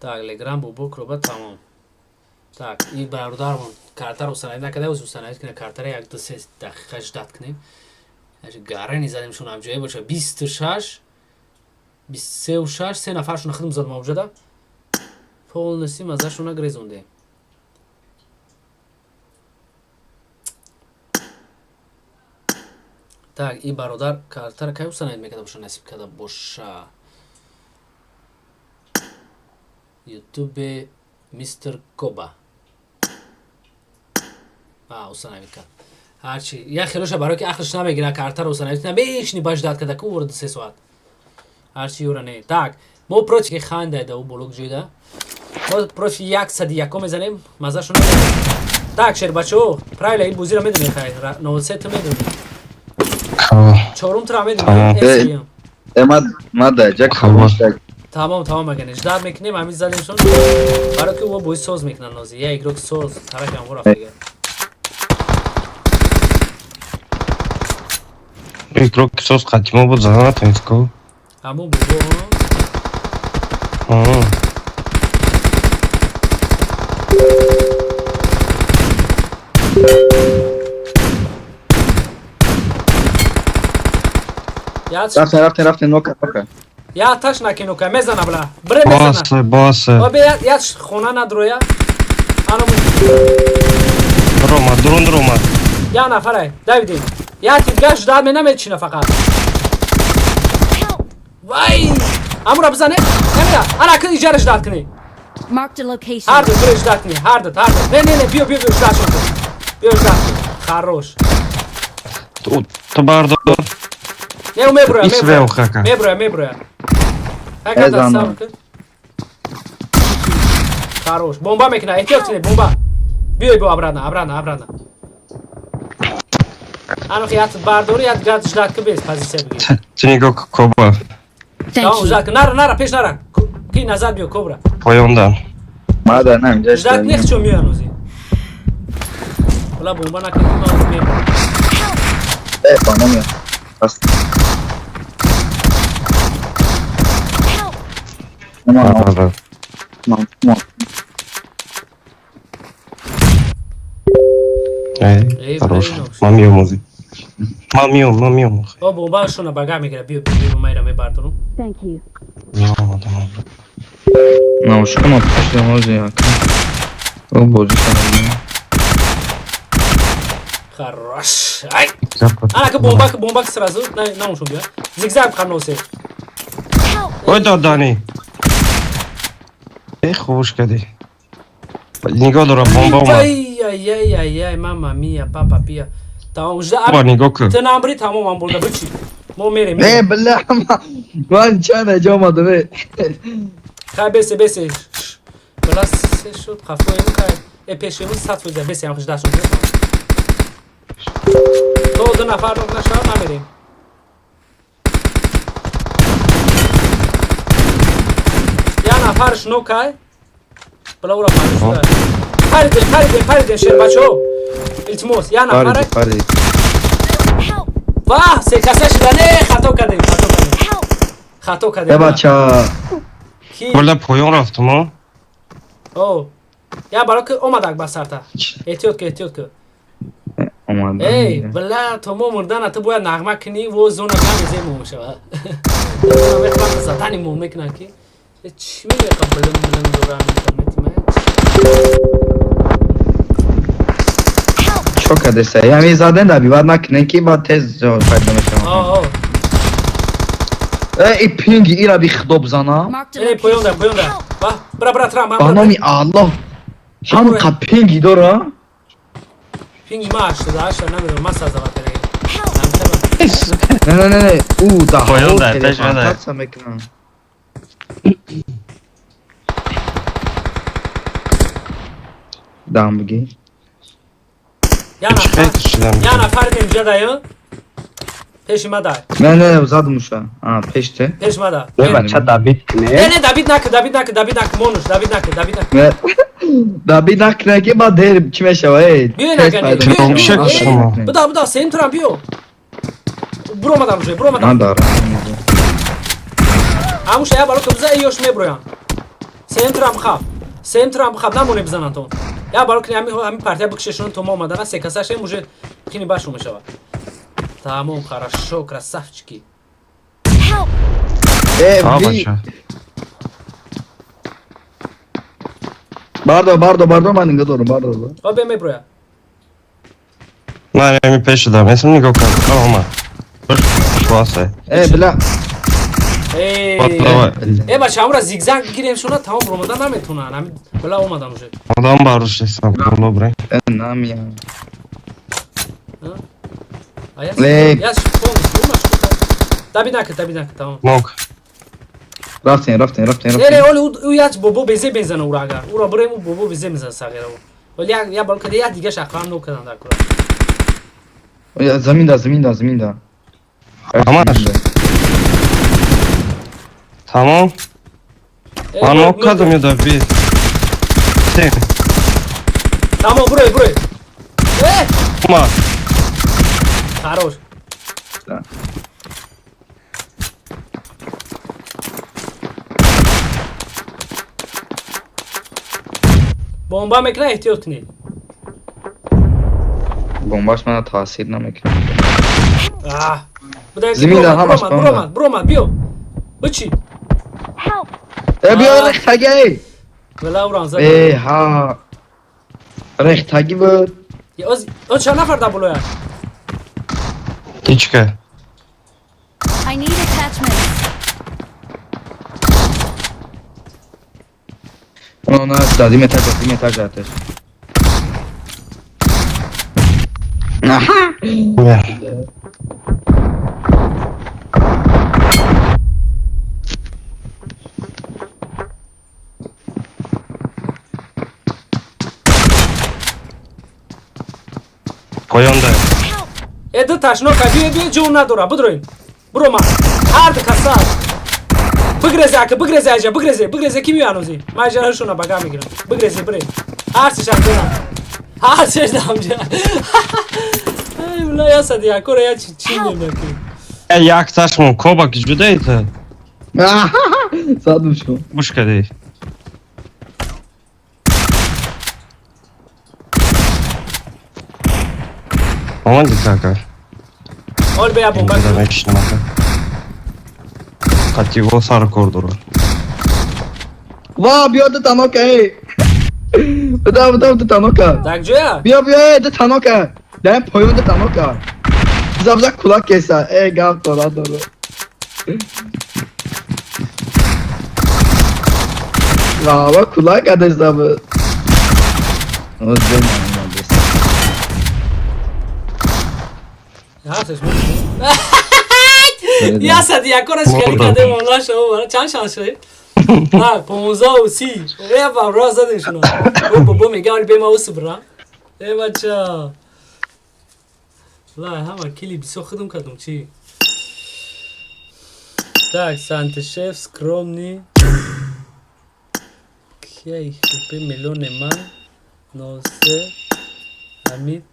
S1: Так, Легранд, Бобо, Кроба, тамом. Так, и бародармон картаро установить накарда, установить кунем картара, як, ду, се дақиқа ждать кунем. Гарани задемшон ҳамҷое боша. 26, 23 у 6, се нафаршона худм задам авҷада. Полностью мазашона грезондем. Так, и бародар картара кай установить мекарда боша, насиб карда боша? Ютубе мистер Коба. А, установить кард. Ҳарчи як хелоша, барое ки ақлш намегира, картаро установить мешни, ба ждать карда ку ворд 3 соат. Ҳарчи юра не. Так, мо против хандайда ӯ болок ҷойда. Мо против 101 мезанем, мазашон. Так, шербачо, правила ин бозиро медонӣ, хай, 93 ту медонӣ. Чорум тура медонӣ.
S9: Э, ма даҷа.
S1: Тамом, тамом, агане. Ждать мекунем, ҳамин задемшон. Барое ки ӯ бози соз мекунанд нози. Я игрок соз, тарафи ҳамво рафт дига.
S12: Игрок соз қадимо буд, зада натонист ку.
S1: Ҳамон бобо.
S12: Ҳм.
S9: Рафтем, рафтем, рафтем, нока, нока.
S1: Я таш накинока, мезана, бла. Бре, мезана.
S12: Босе, босе.
S1: Обе я хона надроя. Ано.
S12: Ромад, дурун ромад.
S1: Я нафарай, Давидин. Я тидгаш ждать менамечина фақат. Вай! Амура бизане? Намира. Ана ки иҷара ждать кунӣ.
S13: Marked a location.
S1: Ҳарду бире ждать кунӣ, ҳарду, ҳарду. Не, не, не, биё, биё, биё, ждать шон. Биё, ждать кун. Хорош.
S12: Ту бардор.
S1: Не, ӯ меброя,
S12: Ис
S1: меброя.
S12: вел хака.
S1: Меброя, меброя. Ҳакада
S9: Эзана.
S1: сабр кун. Хорош. Бомба мекуна, эҳтиёт кунед, бомба. Биёй, бо обратно, обратно, обратно. Ано ки ят бардорӣ, ят гад ждать ки без позиция бигир.
S12: Ту нигоҳ, Коба.
S1: Тамом, ждать кун. Нара, нара, пеш нара. Ки назад биё, Кобра.
S12: Поёндан.
S9: Ма да на инҷа.
S1: Ждать нехчо меоян ози. Ҳола бомба накунӣ, ман мебарам.
S9: Э, ба номи. Пас.
S12: Ага.
S9: Ма.
S12: Эй, хорош. Ман миём ози. Ман миём, ман миём.
S1: О, бомбаашона бага мегира. Биё, биё, майра мебардорам.
S13: Thank you.
S12: Меомадам.
S9: Наушка ма пушта ози як. О, бозӣ кардем.
S1: Хорош. Ай! Ана ки бомба, ки бомба, ки сразу на наушон биё. Зигзаг қаносе.
S12: Ой, додани. Э, хуш кардӣ. Нигоҳ дора, бомба омад.
S1: Ай, ай, ай, ай, ай, мама мия, папа пия. Тамом, жда.
S12: Ба нигоҳ кун.
S1: Ту намбри, тамом, ман бурда бичи. Мо мерем.
S9: Э, бля, ман чанд аҷо омадам, э.
S1: Хай, бесе, бесе. Бала се шуд, қафои хай. Э, пеши 100%, бесе, ам ждашон. То ду нафар нок нашава, намерем. Я нафарш нокай. Бала ура паниш. Паридем, паридем, паридем, шербачо. Илтимос, я нафара.
S9: Пари, пари.
S1: Ва, се каса шуда, не, хато кардем, хато кардем. Хато кардем.
S9: Э, бача.
S1: Ки?
S12: Бола поён рафтам, о?
S1: О. Я баро ки омадак ба сарта. Эҳтиёт ки, эҳтиёт ки.
S9: Омадам.
S1: Эй, била, то мо мурдана ту бояд нағма кунӣ, во зона гами земо мешава. Зона мехоҳам задани мо мекунам ки. Э, чӣ меқа билим билим дорам интернети ман?
S9: Чо кардеса? Ҳамин заден да бивад накунен ки баъд тез ҷо пайдо мешавам.
S1: О, о.
S9: Э, и пинги ира би худо бизана.
S1: Эй, поён да, поён да. Ва, бра, бра, трам,
S9: Ба номи Аллоҳ. Ҳам пинги дора.
S1: Пинги ма 88 намедонам, ман сазава кардаги.
S9: Не, не, не, не, ӯ да
S12: Поён да, пеш бада.
S9: телепортатсия мекунам. Дам бигӣ.
S1: Я нафар, я нафар инҷа даю. Пеши ма дай.
S9: Не, не, задум уша. А, пеште.
S1: Пеши ма да.
S10: Не, бача, дабит кне.
S1: Не, не, дабит нака, дабит нака, дабит нака, монуш, дабит нака, дабит нака.
S9: Не. Дабит накунен ки баъд дер чӣ мешава, эй?
S1: Биё
S9: Тез
S1: нагани,
S9: пайдо
S1: биё.
S9: мешава.
S1: Эй, буда, буда, сен турам биё. Буромадам уже, буромадам.
S9: Ман дорам.
S1: Амуша я баро кабза ёш меброям. Сен турам хаб. Сен турам хаб намоне бизанан тон. Я баро кни ами ами партия бикшешон то мо омадана се касашем уже кини башу мешава. Тамом, хорошо, красавчики.
S9: Э,
S12: А,
S9: би.
S12: бача.
S9: Бардор, бардор, бардор, ман инга дорам, бардор.
S1: О, бе меброя.
S12: Ман ами пеш дам. Эсм нигоҳ кардам, омад. Классе.
S9: Э, била.
S1: Эй.
S12: Давай.
S1: Э, бача, амра зигзаг бигирем шуна тамом ромадан наметунан. Ами била омадам уже.
S12: Одам баруш нестам, добре.
S9: Э, намия.
S1: А я
S9: Э.
S1: я полностью умаш. Дабит нака, дабит нака, тамом.
S12: Нок.
S9: Рафтем, рафтем, рафтем,
S1: Не, не,
S9: рафтем.
S1: оли ӯ як бобо безе мезана ура агар. Ура бурем ӯ бобо безе мезана сағира. Оли як я балка я дига шақам но кадан дар кура.
S9: Оя, Замин да, замин да, замин да.
S12: Амаш. Тамом. Ман нок кардам ё да би. Се.
S1: Тамом, бурой, бурой. Э,
S12: Омад.
S1: хорош.
S9: Да.
S1: Бомба мекна, эҳтиёт кунед.
S9: Бомбаш мана таъсир намекунад.
S1: А. Буда
S9: Замин да, ҳамаш
S1: буромад,
S9: бомба.
S1: буромад, буромад, биё. Бичи.
S9: Э, биё рехтаги, эй.
S1: Вала уран зад.
S9: Э, ҳа. Рехтаги буд.
S1: Оз, оз чанд нафар дар болоя?
S12: Ичка.
S13: I need attachments.
S9: Она дадим этаж, дадим этаж, этаж. Аха.
S12: Поён да.
S1: Э, ду ташнока, биё, биё, ҷон надора, бидроин. Буромад. Ҳар ду каса. Бигрезе, ака, бигрезе, аҷа, бигрезе, бигрезе, ки меоян ози? Ман аҷа шуна бага мегирам. Бигрезе, бире. Ҳар сешам дорам. Ҳар сеш дамҷа. Ай, бла, я сади, акора я чи чи немакӣ.
S12: Э, як ташмон кобак ҷудаи та.
S9: Задум шо.
S12: Гӯш кардӣ. Омадӣ така.
S1: Ол бе я бомба.
S12: Инҷода мешинам ака. Қативо сар кор дорад.
S9: Ва, биё ду танока, эй. Буда, буда, ду танока.
S1: Так ҷоя?
S9: Биё, биё, эй, ду танока. Дар поён ду танока. Биза, биза кулак кеса. Эй, гап дора, дора. Ва, ва, кулак адеса буд. Оз бе ман
S1: Ҳар сеш. Я сади, акора шикари кардем, онла шо, чанд шанс шуд? Ҳа, 15:30. Э, ба роз задем шуна. Бо бобо мега, оли бе ма усу бра. Э, бача. Ла, ҳама кили бисёр худум кардум, чи? Так, Сантишев, скромный. Кияй хупе мелоне ман. Носе. Ҳамид.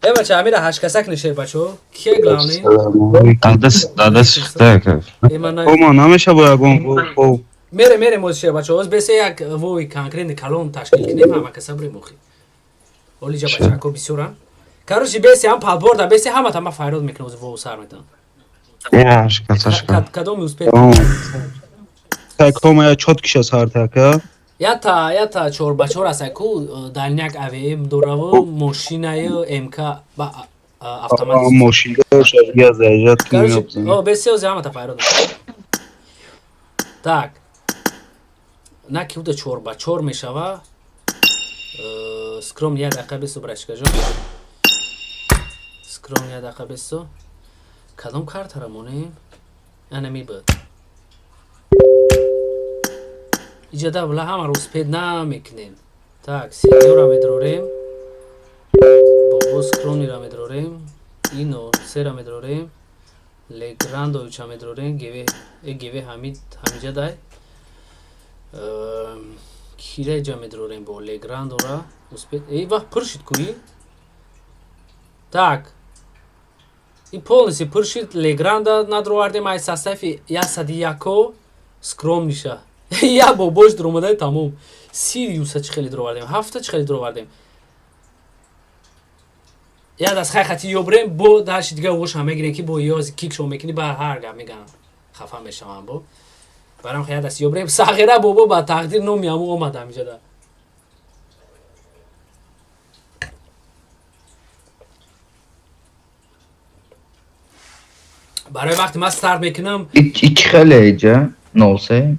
S1: Э бача, амира ҳашткасак нишер, бачо. Кие главный?
S12: Дадас шихта.
S1: Э, ман
S4: Ома намеша бо ягон бо.
S1: Мере, мере, моз шер, бачо. Оз бесе як вои конкретный калон ташкил кунем, ҳама каса бурем охи. Олиҷа бачако бисёран. Короче, бесе ҳам подборда, бесе ҳама тама файрод мекунем, оз вову сар метан.
S12: Ина ҳашткаса шика.
S1: Кадоми успех?
S4: Кома я чот киша сартака.
S1: Ята чор ба чор аст, ку дальняк АВМ дораву, мошинаю МК ба автомат.
S4: Мошинга шашга заезжать.
S1: Короче, о, бесе оз ҳама та файрод. Так. На ки уда чор ба чор мешава. Скром як дақиқа бесо, брашкаҷон. Скром як дақиқа бесо. Кадом картара монем? Ана мебуд. Иҷа бла ҳамаро успед намекунем. Так, сеньора медрорем. Бобо скромнира медрорем. Ино сера медрорем. Леграндовича медрорем. Геве э геве ҳамид ҳамиҷа дай. Кира иҷа медрорем бо Леграндора. Успед. Эй, вақт пур шид куи? Так. И полностью пур шид. Легранда надровардем ай состав и 101 скромниша. Я бобош дуромадай тамом. Сириуса чӣ хеле дуровардем? Ҳафта чӣ хеле дуровардем? Я даст хай хати ёбрем, бо дарши дига воша мегирем ки бо ёзи кикшо мекунӣ, ба ҳар гап меган хафа мешавам бо. Барам хай даст ёбрем. Сағира бобо ба тақдир номи ҳаму омад ҳамиҷада. Барои вақти ман старт мекунам.
S9: И чӣ хеле иҷа? 03.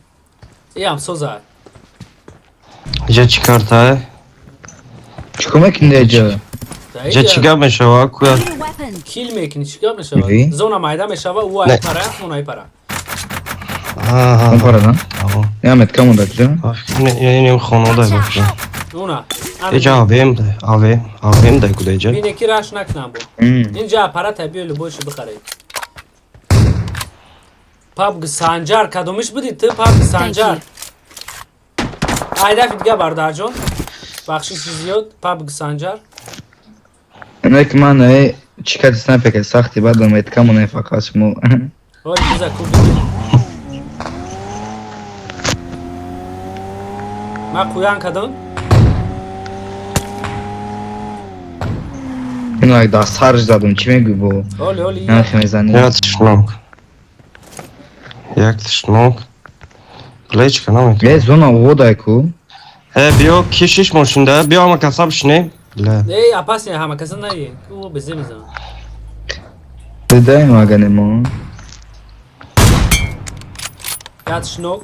S1: Иам соза.
S12: Иҷа чӣ картае?
S9: Чӣ кор мекунӣ иҷа?
S12: Иҷа чӣ гап мешава? Куя?
S13: Need a weapon.
S1: Кил мекунӣ, чӣ гап мешава?
S9: Ви?
S1: Зона майда мешава, ӯ ай
S12: Не.
S1: пара, он ай пара.
S12: Аҳа.
S9: Пара, на?
S12: Аҳа.
S9: Ямет камонда куҷо?
S12: Ин хонада
S13: Watch out!
S12: бафта.
S1: Уна.
S12: Иҷа АВМ дай, АВМ, АВМ дай куда иҷа?
S1: Бине ки раш накунам бо. Инҷа аппарата биё любойши бихаред. Пабг Санҷар кадомиш будӣ ту пабг Санҷар? Ай дафи дига бародарҷон. Бахшиши зиёд пабг Санҷар.
S9: Не ки ман чӣ карди снайпер сахти бадам меткамоне фақат шумо.
S1: Ой, биза ку биди. Ман қуян кадом?
S9: Ино як даст сарш задум, чӣ мегӯй бо?
S1: Оли, оли.
S9: Нахи мезанӣ.
S12: Як тишнок. Як тишнок. Плечка намекунад.
S9: Э, зона водай ку.
S12: Э, биё кишиш мошинда, биё ҳама каса бишинем. Бля.
S1: Эй, опасне ҳама каса наи. Ку безе мезанам.
S9: Дидаем агане мо.
S1: Як шнок.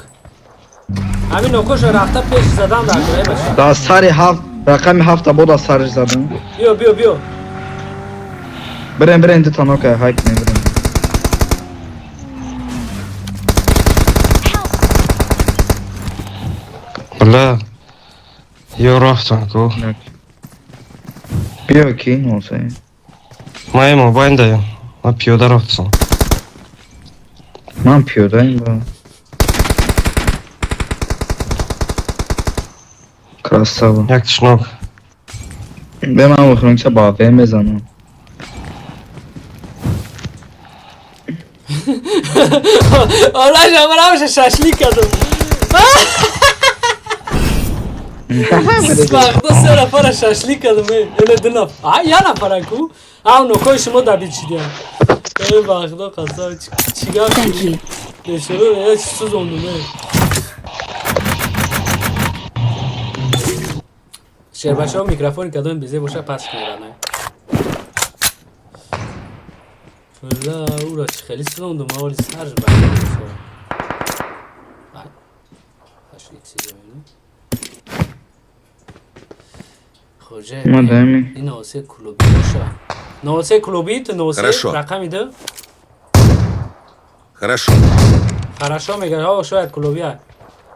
S1: Ҳамин нокоша рафта пеш задан дар кор, эй бача.
S9: Даст сари ҳафт, рақами ҳафта бо даст сарш задум.
S1: Биё, биё, биё.
S9: Бирем, бирем, ду та нока хай кунем, бирем.
S12: Бля. Ё рафтан ку.
S9: Биё ки, носай.
S12: Ман мо байн даем. Ман пиёда рафтам.
S9: Ман пиёдаем ба. Красава.
S12: Як тишнок.
S9: Бе ман охиронча ба АВМ мезанам.
S1: Олаш амарамша шашлик кардам. Вақто се нафара шашлик кардам. Эне ду нафар. А, я нафара ку? А, нокои шумо дабид шидиам. Э, вақто қасам чӣ гап?
S13: Thank you.
S1: Бешуро, э, чӣ сӯзондум, э. Шербачаҳо микрофони кадоми безе боша пас кунед. Ла, ура чӣ хеле сӯзондум, аввали сарж баъд. Ай. Ҳашт сиҷоину. Хоҷа.
S9: Ма даеми.
S1: Ин носе клуби боша. Носе клуби ту носе
S14: Хорошо.
S1: рақами ду?
S14: Хорошо.
S1: Хорошо мега, о, шояд клуби а.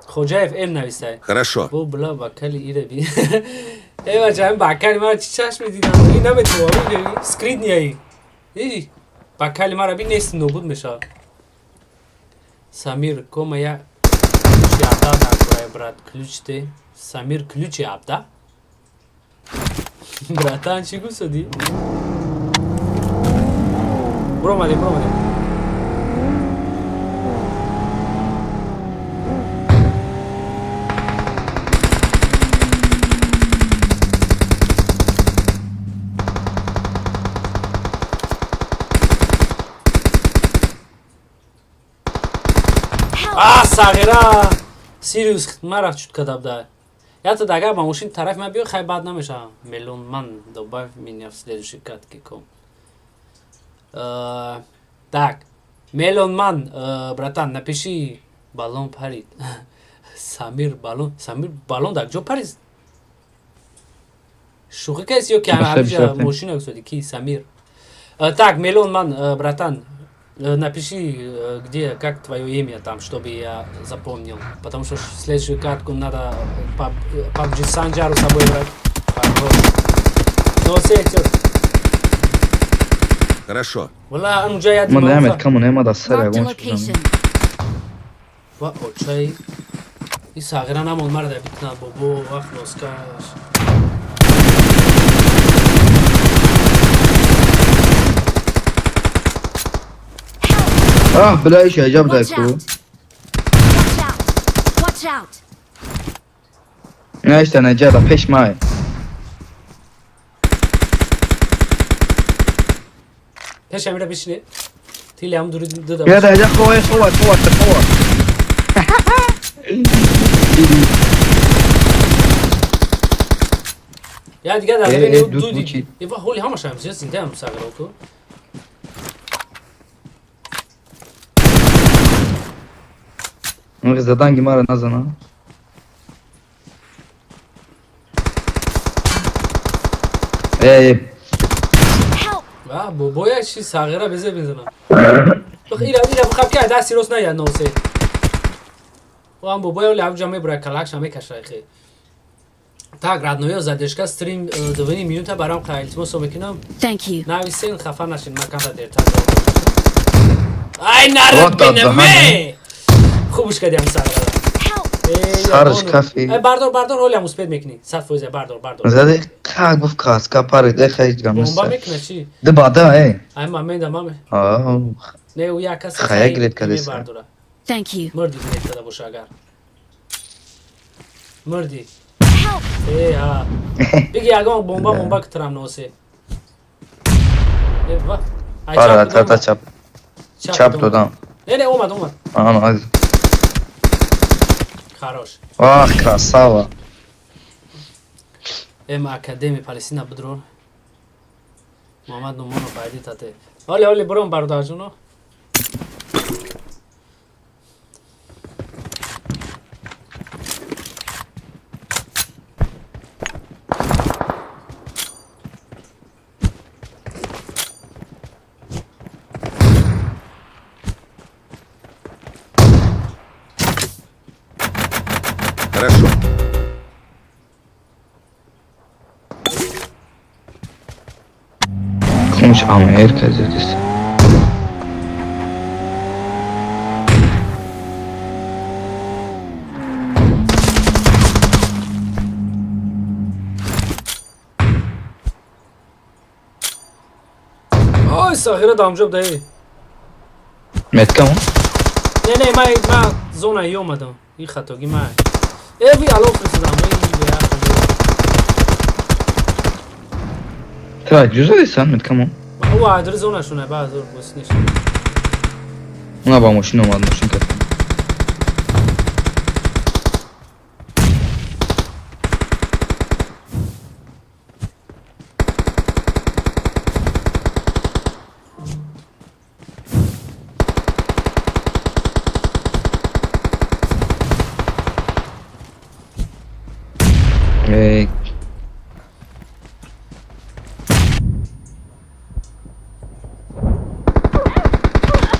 S1: Хоҷаев М навистай.
S14: Хорошо.
S1: Бо бла бакали ира би. Эй бача, ин бакали мара чӣ чашм дидам? Ин наметавонам, скрит ниаи. Эй, бакали мара би нест нобуд мешавад. Самир, кома я ключи абда дар кораи брат, ключ те. Самир ключи абда? Братан, чӣ гуфтадӣ? Буромадем, буромадем. А, сағира! Сириус мара чут кадабда. Ята дагар ба мошин тараф ма биё, хай бад намеша. Мелон ман добавь меня в следующий катки ком. Так, Мелон ман, братан, напиши баллон парид. Самир баллон, Самир баллон дар ҷо парид? Шӯхӣ каси ё ки ҳамиша мошина гузоди ки Самир? Так, Мелон ман, братан, напиши, где, как твое имя там, чтобы я запомнил. Потому что следующую катку надо PUBG Санджару с собой брать. Но все.
S14: Хорошо.
S1: Вала, анҷа я
S9: Ман намед камон ема да сар
S13: Marked a
S9: ягон
S13: location.
S1: Ва очай. И сағира намон марда битна бобо вақт носкаш.
S9: Ах, бля, иш аҷаб
S13: Watch
S9: дай ку.
S13: out! Watch out! Watch out!
S9: Наишта наҷада пеш май.
S1: Пеш амира бишине. Тили ам дури дуда.
S9: Я да аҷаб хова хова хова хова.
S1: Я дигар дар
S9: Э,
S1: бини
S9: э, дуд
S1: дуди.
S9: бучи.
S1: Ива ҳоли ҳамаша ҳам зиёд зиндаам сағира ку.
S9: Он заданги мара назана. Э,
S13: Help!
S1: Ва бобоя чи сағира безе мезанам. Бах ира ира бихаб ки даст рост ная носе. Ва бобоя оли абҷа мебра калакша мекаша хе. Так, родноё задержка стрим 2 минута барам қа илтимосо мекунам.
S13: Thank you.
S1: Нависен хафа нашин маканда дертар. Ай нарад
S9: Вот да,
S1: бинаме! Хубш кардям сағира.
S13: Help!
S9: Сарш кафи.
S1: Ай бардор, бардор, ҳолиам успед мекунӣ. 100% бардор, бардор.
S9: Заде как гуфт каска парид, э хай гам.
S1: Бомба мекуна чи?
S9: Д бада э.
S1: Ай мамеда маме.
S9: А,
S1: Не, ӯ як кас
S9: Хая гирет кадеса.
S1: мебардора.
S13: Thank you.
S1: Мурди гирет када боша агар. Мурди.
S13: Help!
S1: Э, ҳа. Биги ягон бомба бомба китрам носе. Э, ва. Ай
S9: пара
S1: чап
S9: та та
S1: додам.
S9: чап
S1: Чап
S9: чап
S1: додам.
S9: додам.
S1: Не, не, омад, омад.
S9: Ана аз.
S1: Хорош.
S9: Ах, красава.
S1: Эм Академи Палестина бидро. Муҳаммад Нумонов айди тате. Оли, оли, буром бародарҷоно.
S14: Хорошо.
S9: Konuş Amerika zedisi.
S1: Ой, сағира дамҷоб даи.
S9: Меткам?
S1: Не, не, ма зона омадам. И хатоги ма. Э, ви ало фирсадам. Эй, я
S9: Та, ҷуза меткам?
S1: Ӯ адри зона шуна, ба зур бос неш.
S9: Уна ба мошин омад, мошин кард. Эй,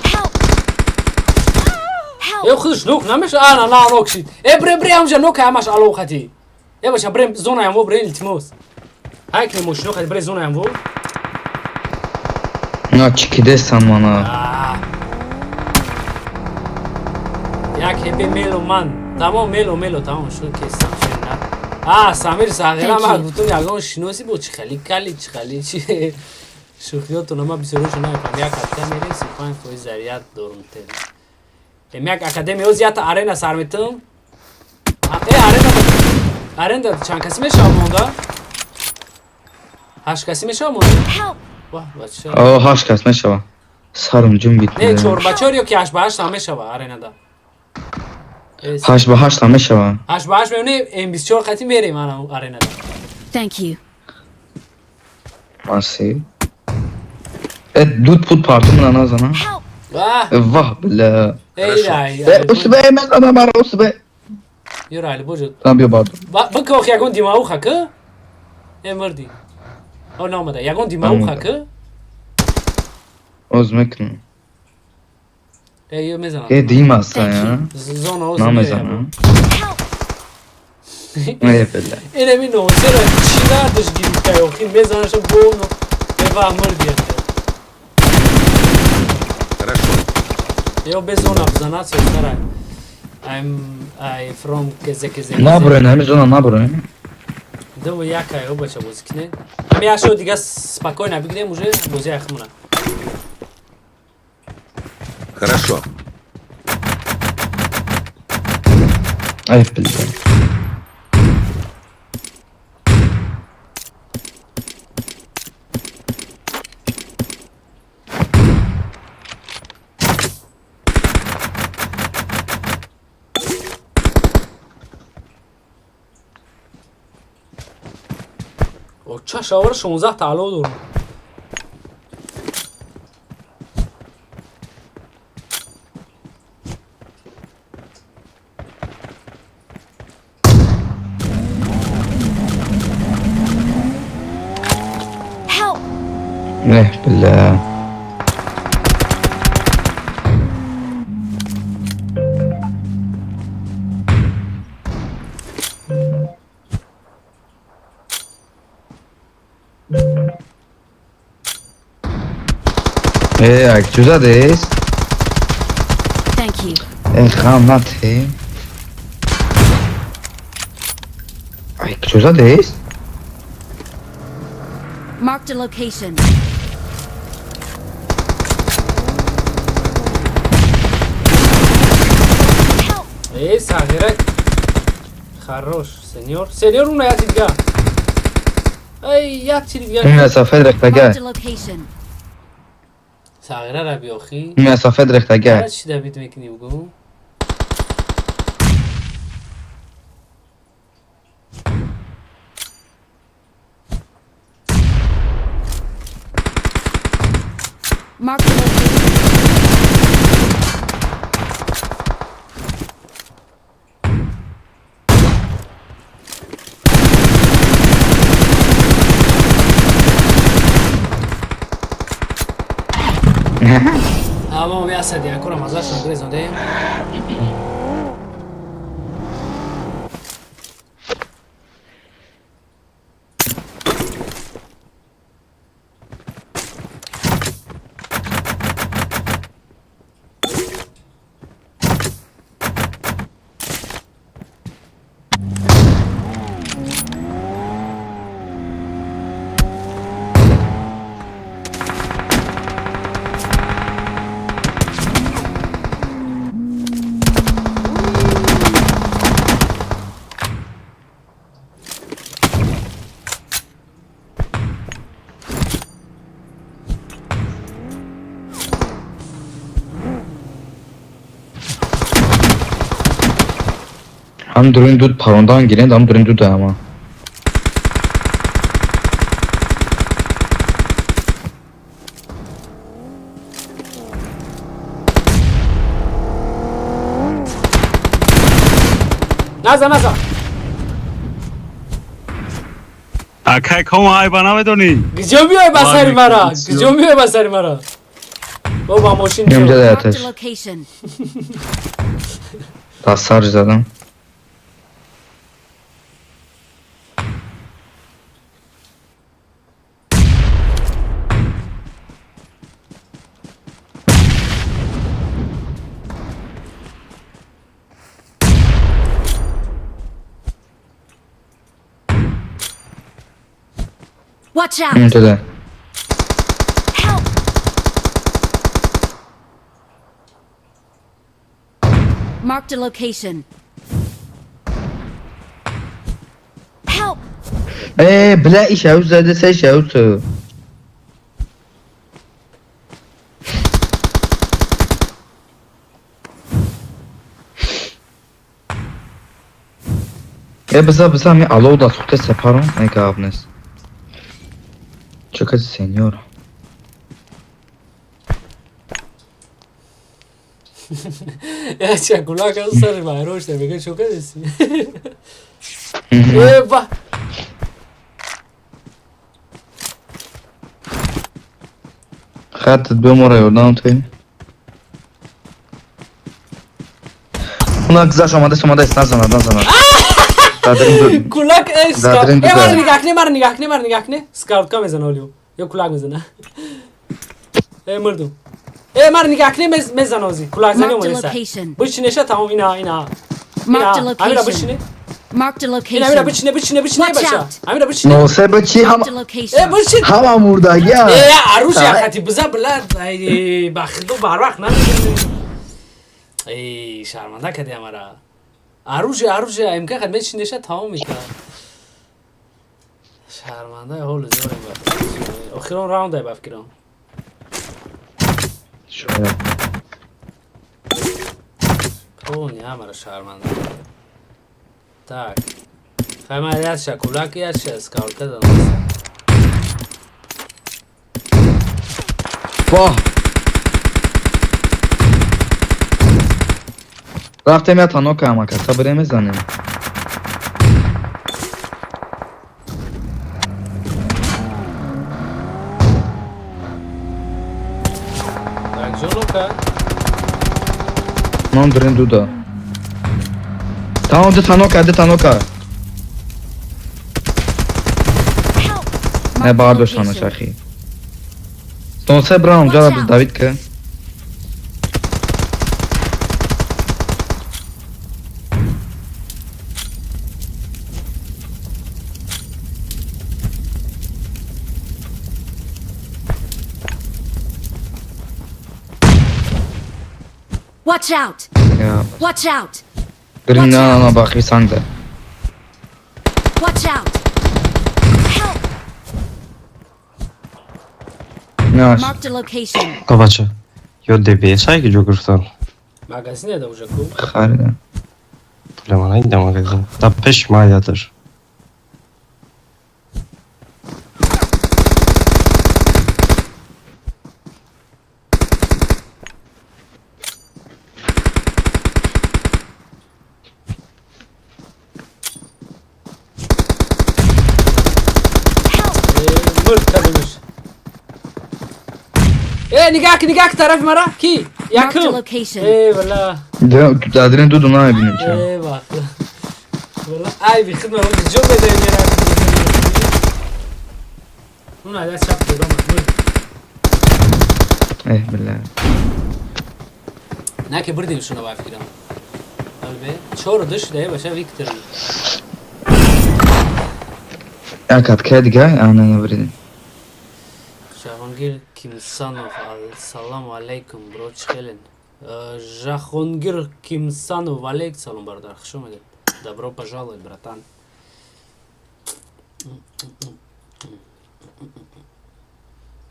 S13: Help! Help!
S1: Э, худш нок намеша. А, на, на, нок шид. Э, бре, бре, амжа нок ҳамаш ало хати. Э, баша, бре, зона ямво, бре, илтимос. Ҳай ки мошино хати, бре, зона ямво.
S9: на чикидесан мана.
S1: А. Як хепе мело ман. Тамом, мело, мело, тамом шуд кестам шуд на. А, Самир сағира
S13: Thank
S1: ма
S13: you.
S1: гуфтум ягон шиноси бо чи хали кали, чи хали чи. Шӯхиётона ма бисёрашо намефаҳмам. Як ҳафта мерем, 35% заряд дорум тел. Эм як академия оз ята арена сар метам. Э, арена, аренда чанд каси мешава монда? Ҳашт каси мешава монда?
S13: Help!
S1: Ваҳ, бача.
S9: О, ҳашт кас мешава. Сарам ҷун бит.
S1: Не, чор ба чор ё ки ҳашт ба ҳашт ҳам мешава аренада.
S9: Ҳашт ба ҳашт ҳам мешава.
S1: Ҳашт ба ҳашт мемонем, М24 қати мерем ана аренада.
S13: Thank you.
S9: Марси. Э, дуд пуд парту мана назана.
S13: Help!
S1: Ваҳ!
S9: Ваҳ, бля.
S1: Эй, рай.
S9: Э, усбе мезана мара, усбе.
S1: Ё райли божо.
S9: Там биё баъд.
S1: Бика ох ягон димауха ки? Э, мурди. О, наомада. Ягон димауха ки?
S9: Оз мекунам.
S1: Э, ё мезанам.
S9: Э, дим аст, а?
S1: Зона оз.
S9: Намезанам. Э, бля.
S1: Инами носера чӣ дардаш гирифта охи мезанаша боно. Э, ва мурди.
S14: Хорошо.
S1: Ё без зона бзанат сарай. I'm I from кезе кезе.
S9: Наброен, ҳами зона наброен.
S1: Дуву якай о бача бозӣ кине. Ҳами як шо дига спокойно бигирем уже бозӣ ахмона.
S14: Хорошо.
S9: Ай, бля.
S1: О, чашавар 16 тааллуқ дорам.
S13: Help!
S9: Э, бля. Э, ак чӯ задест?
S13: Thank you.
S9: Э, хам нате. Ай, чӯ задест?
S13: Marked a location. Help!
S1: Э, сағирак. Хорош, сеньор. Сеньор уна як дидга. Ай, як чи дидга.
S9: Ин сафед рехтага.
S13: Marked a location.
S1: Сағира ра биёхи.
S9: Ин сафед рехтага.
S1: Чӣ давид мекунӣ бугу?
S13: Marked a location.
S1: Ама ясади акура мазашон грезондем.
S9: Ҳам дурин дуд парондаан гиранд, ҳам дурин дуд ама.
S1: Наза, наза.
S10: Акай кома айба намедонӣ?
S1: Гиҷо миёй ба сари мара? Гиҷо миёй ба сари мара? О, ба мошин.
S9: Инҷа
S13: Marked
S9: аташ.
S13: a location.
S9: Та сар задам.
S13: Watch out!
S9: Инҷа да.
S13: Marked a location. Help!
S9: Э, бля, ишау зада се шау ту. Э, биза, биза, ми алоу да сухте сепарон, э, гап нест. Чо каси сеньор.
S1: Я кулака сари вайрон шуда, мега чо кардеси? Э, ба!
S9: Хатат бемора ёрдам ту. Уна гузашт омадаст, омадаст, назанад, назанад. Дадрин ду.
S1: Кулак э
S9: Дадрин
S1: скаут. Э, мара
S9: ду.
S1: нигоҳ кне, мара нигоҳ кне, мара нигоҳ кне. Скаутка мезана олио. Ё кулак мезана. Э, мурдум. Э, мара нигоҳ кне, мезана ози. Кулак зани
S13: Marked a
S1: омадаста.
S13: location.
S1: Бишинеша тамом ина, ина.
S13: Marked a
S1: Ина, амира
S13: location.
S1: бишине.
S13: Marked a
S1: Ина, амира
S13: location.
S1: бишине, бишине, бишине,
S13: Watch
S1: бача.
S13: out.
S1: Амира бишине.
S9: Носе ба чи ҳама
S13: Marked a
S1: Э,
S13: location.
S1: бишин.
S9: ҳама мурдагиа.
S1: Э, оружие хати биза била, ай, ба хиду барвақт намезани. Эй, шарманда кади амара. Оружие, оружие, МК хат мечинеша тамом мекунад. Шарманда ҳол зорем ба. Охирон раунд ай ба фикрам.
S9: Шояд.
S1: Тони амара шарманда. Так. Хайма яша кулак яша скаутка данас.
S9: Воҳ! Рафтем я танока амака, сабре мезанем.
S1: Так, жолока.
S9: Ман дурин дуда. Тамом, ду танока, ду танока.
S13: Help!
S9: Не
S13: Marked a
S9: бардоштанаш
S13: location.
S9: ахи. Носе брам, ҷара биз Давид ка.
S13: Watch out!
S9: Я.
S13: Watch out!
S9: Дурин на на бахи сангда.
S13: Watch out! Help!
S9: Наш.
S13: Marked a location.
S12: Бача, ё ДБС ай ки ҷо гирифтан?
S1: Магазине да уже ку.
S9: Харида.
S12: Бля, ман айда магазин. Да пеш ма яташ.
S13: Help!
S1: Э, мурд кадимиш. Э, нигоҳ ки, нигоҳ ки тарафи мара. Ки?
S13: Marked a
S1: Якум.
S13: location.
S1: Э, вала.
S9: Дадрин дуду намебинем ча.
S1: Э, вақт. Вала, ай, би хидма рӯзи ҷо медаем мера. Уна я чап додам. Мурд.
S9: Э, бля.
S1: На ки бурдим шуна ба фикрам. Албе, чору ду шуда, баша Виктор.
S9: Як атка дига, ана набридем.
S1: Жахонгир Кимсанов, ассалому алайкум, бро, чӣ хелен? Жахонгир Кимсанов, алейк салом, бародар, хуш омадед. Добро пожаловать, братан.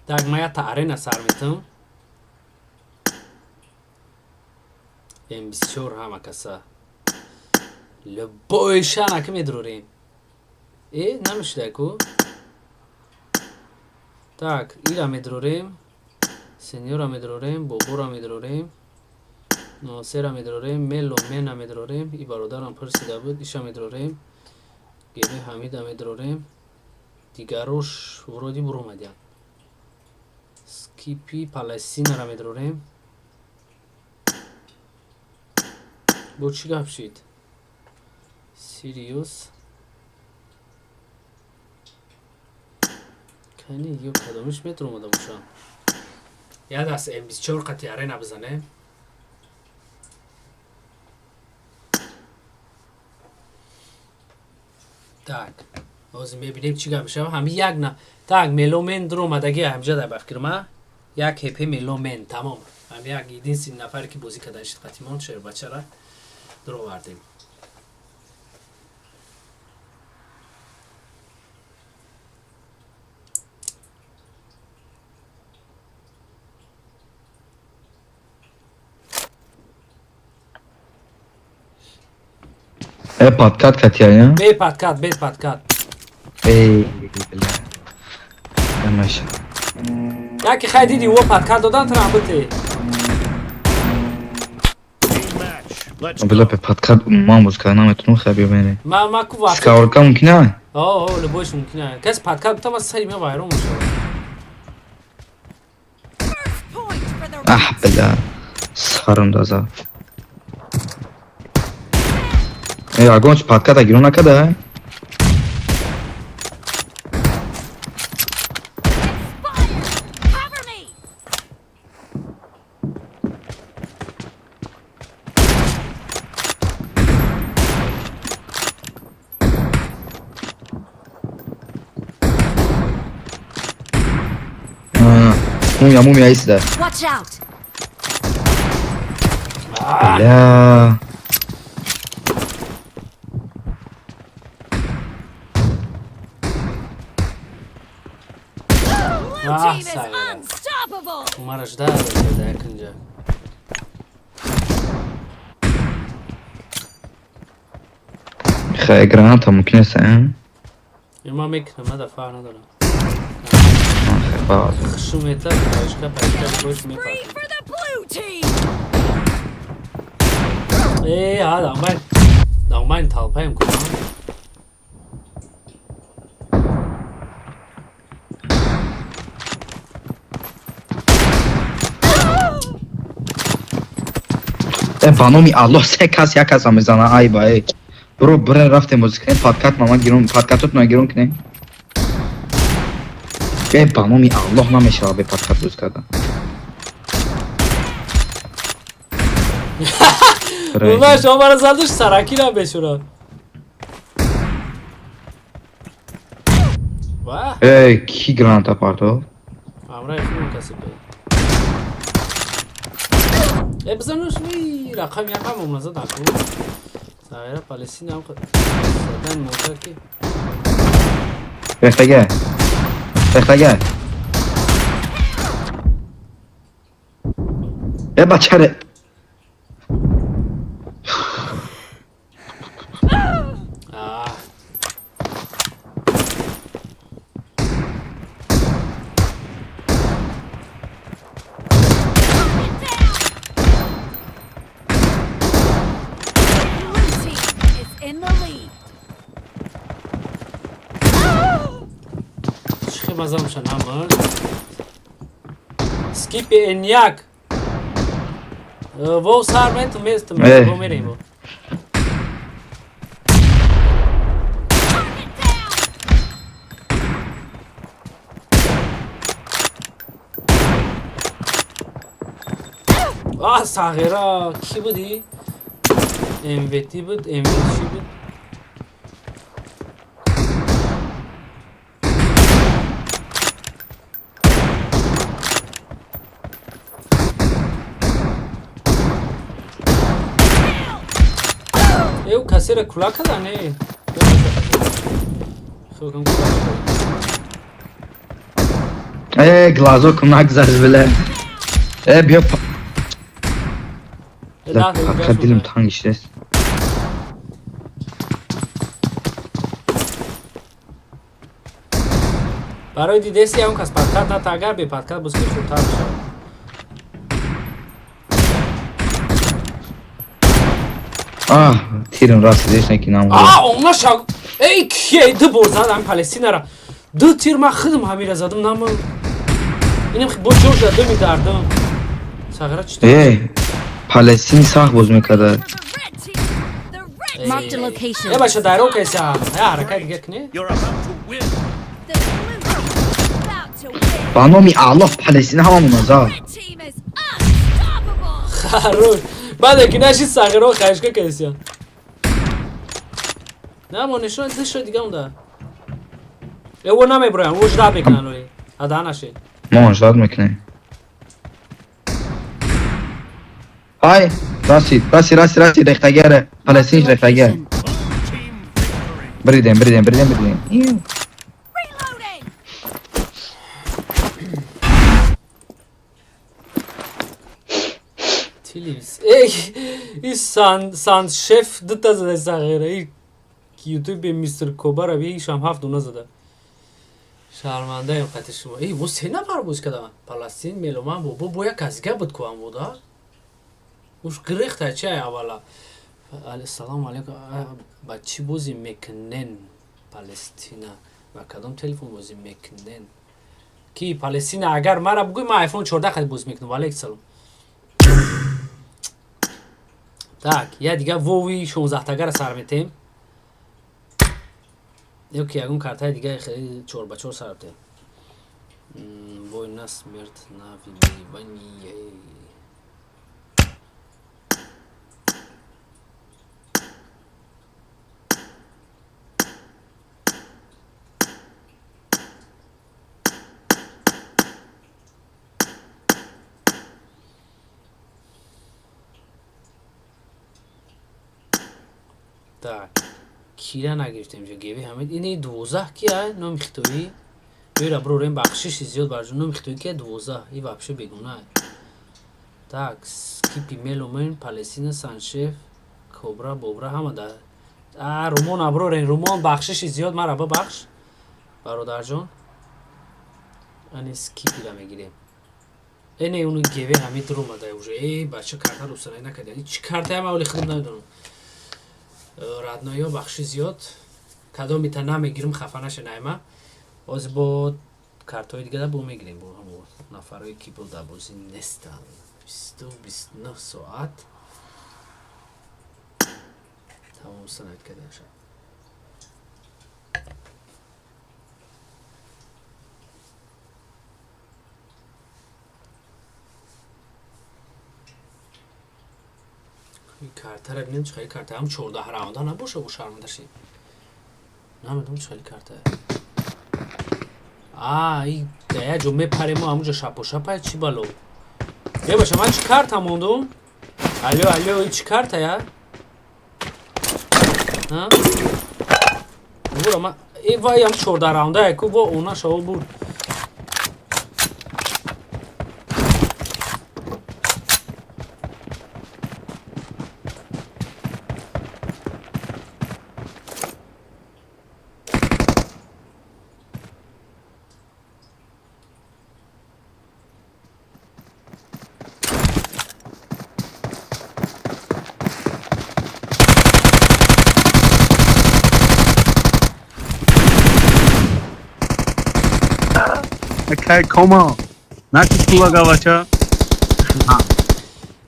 S1: Так, ма та арена сар метам. М24 ҳама каса. Любой шана ки медрорем. Э, намешуда ку? Так, ира медрорем. Сеньора медрорем, бобора медрорем. Носера медрорем, Мело Мена медрорем, и бародарам пурсида буд, иша медрорем. Гебе Ҳамида медрорем. Дигарош вроде буромадян. Скипи Палестинара медрорем. Бо чӣ гап шид? Сириус. Кани ё кадомиш метромада бошам? Я даст М24 қати арена бизанем. Так, ҳозир мебинем чӣ гап мешава. Ҳами як на. Так, Меломен дуромадаги ҳамҷа дар ба фикр ма. Як ҳп Меломен, тамом. Ҳам як единственный нафаре ки бозӣ карда шид қатимон шербачара дуровардем.
S9: Э, подкат катя,
S1: Бе подкат, бе подкат.
S9: Эй, бля. Ямаша.
S1: Яки хай диди о подкат додан тра бите.
S9: Бля, бе подкат умуман боз карда наметунам, хай бибинем.
S1: Ма ку вақт.
S9: Сковородка мумкин а?
S1: О, о, любойш мумкин а. Кас подкат битам аз сари ма вайрон мешавад.
S9: Аҳ, бля. Сарам даза. Э, ягон чи подката гирон накарда?
S13: Cover me!
S9: Мумия, мумия истода.
S13: Watch out!
S9: Бля.
S13: Blue
S1: Ah,
S13: team is
S1: Sayra.
S13: unstoppable!
S1: Умара жда да якинҷа.
S9: Хай, граната мумкин аст, а?
S1: Ма мекунам, ма да фарқ надорам.
S9: Хай, баз.
S1: Хушумета, паишка, паишка, бош
S13: Free
S1: мепартам.
S13: for the blue team!
S1: Э, а, дамбайн. Дамбайн талпаем кунам.
S9: Э, ба номи Аллоҳ се кас як каса мезана, ай ба эй. Бро, бре рафтем бозӣ кунем, подкат мама гирон, подкатотно гирон кунем. Э, ба номи Аллоҳ намешава бе подкат боз кардан.
S1: Умар шумо мара задуш саракира бешура. Ва,
S9: Э, ки граната партов?
S1: ҳамраи худам касе бе. Э, бизануш, вай, рақам якам омна зад аку. Сағира Палестина ҳам задан монда ки.
S9: Рехтага. Рехтага. Э, бачаре.
S1: А.
S13: Blue team is in the lead.
S1: Чӣ хел маза меша намр. Скипи Эньяк. Во сар метум местум,
S9: Э.
S1: во мерем. Во.
S13: Target down!
S1: А, сағира ки буди? МВТ буд, МВТ чӣ буд? Э, ӯ касеро кула када не? Хелкам кула када.
S9: Э, глазок нагзашт, бля. Э, биё.
S1: Э, даҳ дақиқа
S9: Подкат дилим
S1: шуда.
S9: танг иштест.
S1: Барои дидеси ягон кас подкат ната, агар бе подкат боз ки хубтар мешавад.
S9: А, тирам расидеш неки нам.
S1: А, она шаг. Эй, кие ду бор зад ҳами Палестинара. Ду тир ман худам ҳамира задам, нам. Инам бо ҷо задам дардам. Сағира чӣ?
S9: Э, Палестин сахт боз мекарда.
S13: For the red team! The red Marked a location.
S1: Э, бача дайро кайса. Э, ҳаракат дига кунӣ.
S14: You're about to win.
S13: The blue team is about to win.
S9: Ба номи Аллоҳ Палестин ҳамамона зад.
S13: Red team is unstoppable!
S1: Харуш. Баъде ки наши сағиро хаишка кайся. На, мо нишон ду шо дига унда. Э, о намеброям, о ждат мекунан ои. Ада наши.
S9: Мо ждат мекунем. Ай, расид, расид, расид, расид, рехтагара. Фаластин рехтагар. Бридем, бридем, бридем, бридем. Иу.
S13: Reloading.
S1: Телевиз. Эй, и сан сан шеф дута зада сағира. И ютубе мистер Кобара би шам ҳафт дуна зада. Шармандаем қати шумо. Эй, во се нафар боз кардам. Паластин меломан бо бо як касига буд ку ам буда. Уш гирехта чай аввала. Салому алейкум. Ба чӣ бозӣ мекунен Палестина? Ба кадом телефон бозӣ мекунен? Ки Палестина агар мара бугӯй ман iPhone 14 қад бозӣ мекунам. Ва алейкум салом. Так, я дига вови 16 тагара сар метем. Ё ки ягон картаи дига хеле 4 ба 4 сар метем. Война смерть на выбывание. Так, кира нагирифтем ҷо геви ҳамид. Ини 12 кия номи хитоӣ? Бира брорем бахшиши зиёд барҷо номи хитоӣ кия 12. И вообще бегуна. Так, скипи меломен, Палестина, Саншеф, Кобра, Бобра ҳама да. А, Румон аброрен, Румон бахшиши зиёд мара бабахш. Бародарҷон. Ани скипира мегирем. Эне уну геве ҳамид румада уже. Эй, бача карта русанай накард. Яъни чӣ картаям аввали худам намедонам. Родноё бахши зиёд кадомита намегирим хафа наша найма ҳозир бо картҳои дига бо мегирем бо ҳамо нафарое ки бо дар бозӣ нестанд 22 29 соат тамом санад кардаша. Картара бинем чӣ хели карта ҳам 14 раунда набоша бо шармандаши намедонам чӣ хели карта. А и да як ҷо мепарем ҳамунҷо шапошапа чӣ бало мебаша. Ман чӣ карта мондум? Алё, алё, и чӣ картая? Бура ман э вай ҳам 14 раунда яку во она шаво бурд.
S10: Акай кома. Наки кулага бача.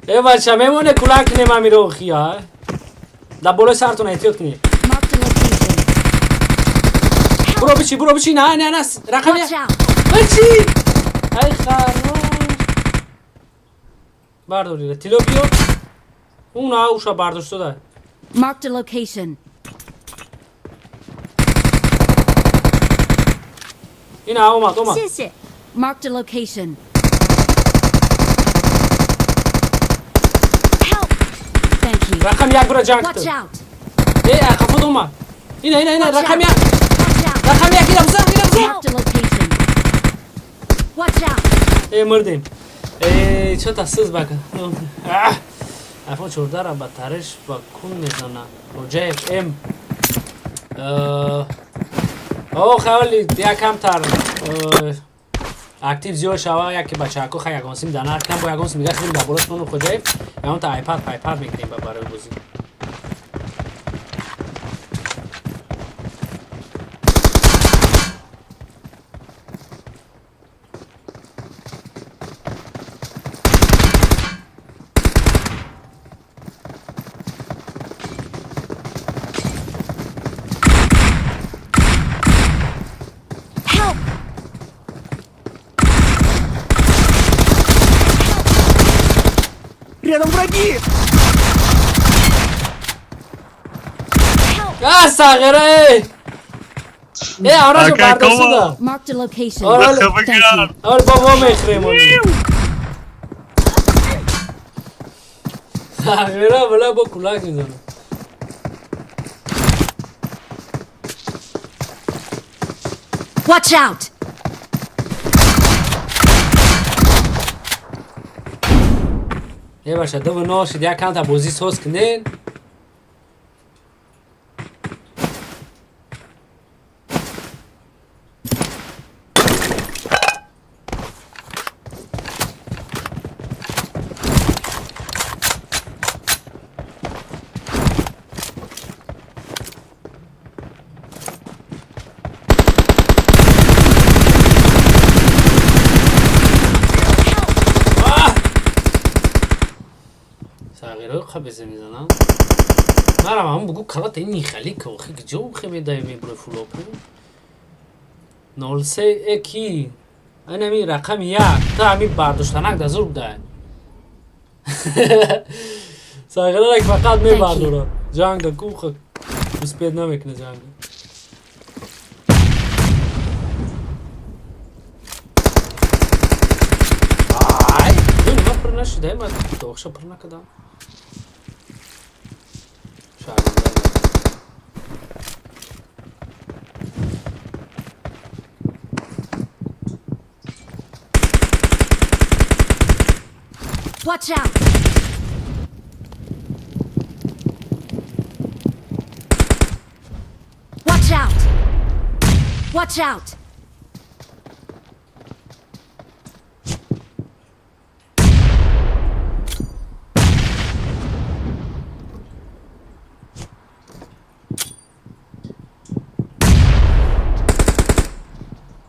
S1: Э бача мемоне кулак кунем амиро хия. Да болои сартон эҳтиёт кунед.
S13: Marked a location.
S1: Буро бичи, буро бичи, на, на, на, рақам
S13: Watch
S1: я.
S13: out.
S1: Бичи! Ай харош. Бардорира, тило биё. Уна уша бардошт дода.
S13: Marked a location.
S1: Ина омад, омад.
S13: 谢谢. Marked a location. Help! Thank you.
S1: Рақам як бура ҷанг
S13: Watch
S1: кун.
S13: out!
S1: Э, қафод омад. Ина, ина, ина,
S13: Watch
S1: рақам
S13: out.
S1: як.
S13: Watch out!
S1: Рақам як, ина бизан, ина бизан.
S13: Marked a location. Watch out!
S1: Э, мурдем. Э, чота сыз бака. iPhone 14 ра ба тариш ба кун мезана. Хоҷаев М. О, хавали якамтар актив зиёд шава яке бачаҳако ха ягон сим дар нарх кам бо ягон сим дига хеле дар болош мону Хоҷаев ягон та iPad пайпад мекунем ба барои бозӣ.
S13: Help!
S10: Рядом враги!
S13: Help!
S1: А, сағира, эй! Э, авраҷо
S10: Акай,
S1: бардошт да.
S13: Marked a location.
S1: Ора,
S13: Thank you.
S1: ор бо во мехӯрем. Сағира била бо кулак мезанам.
S13: Watch out!
S1: Е баша, дуву нол шид, як канта бозӣ соз кунен. Сағираҳо қабезе мезанам. Марам ҳамн бугу калата ин хали кохи ҷо хе медаи мебуре фулопу. 03 э ки? Ин ҳами рақами як. Та ҳами бардоштанак да зур будай. Сағирарак фақат мебардора. Ҷанга куха успеть намекуна ҷанга. Ай, ҷони ман пур нашуда, ман доғша пур накардам. Шарманда.
S13: Watch out! Watch out! Watch out!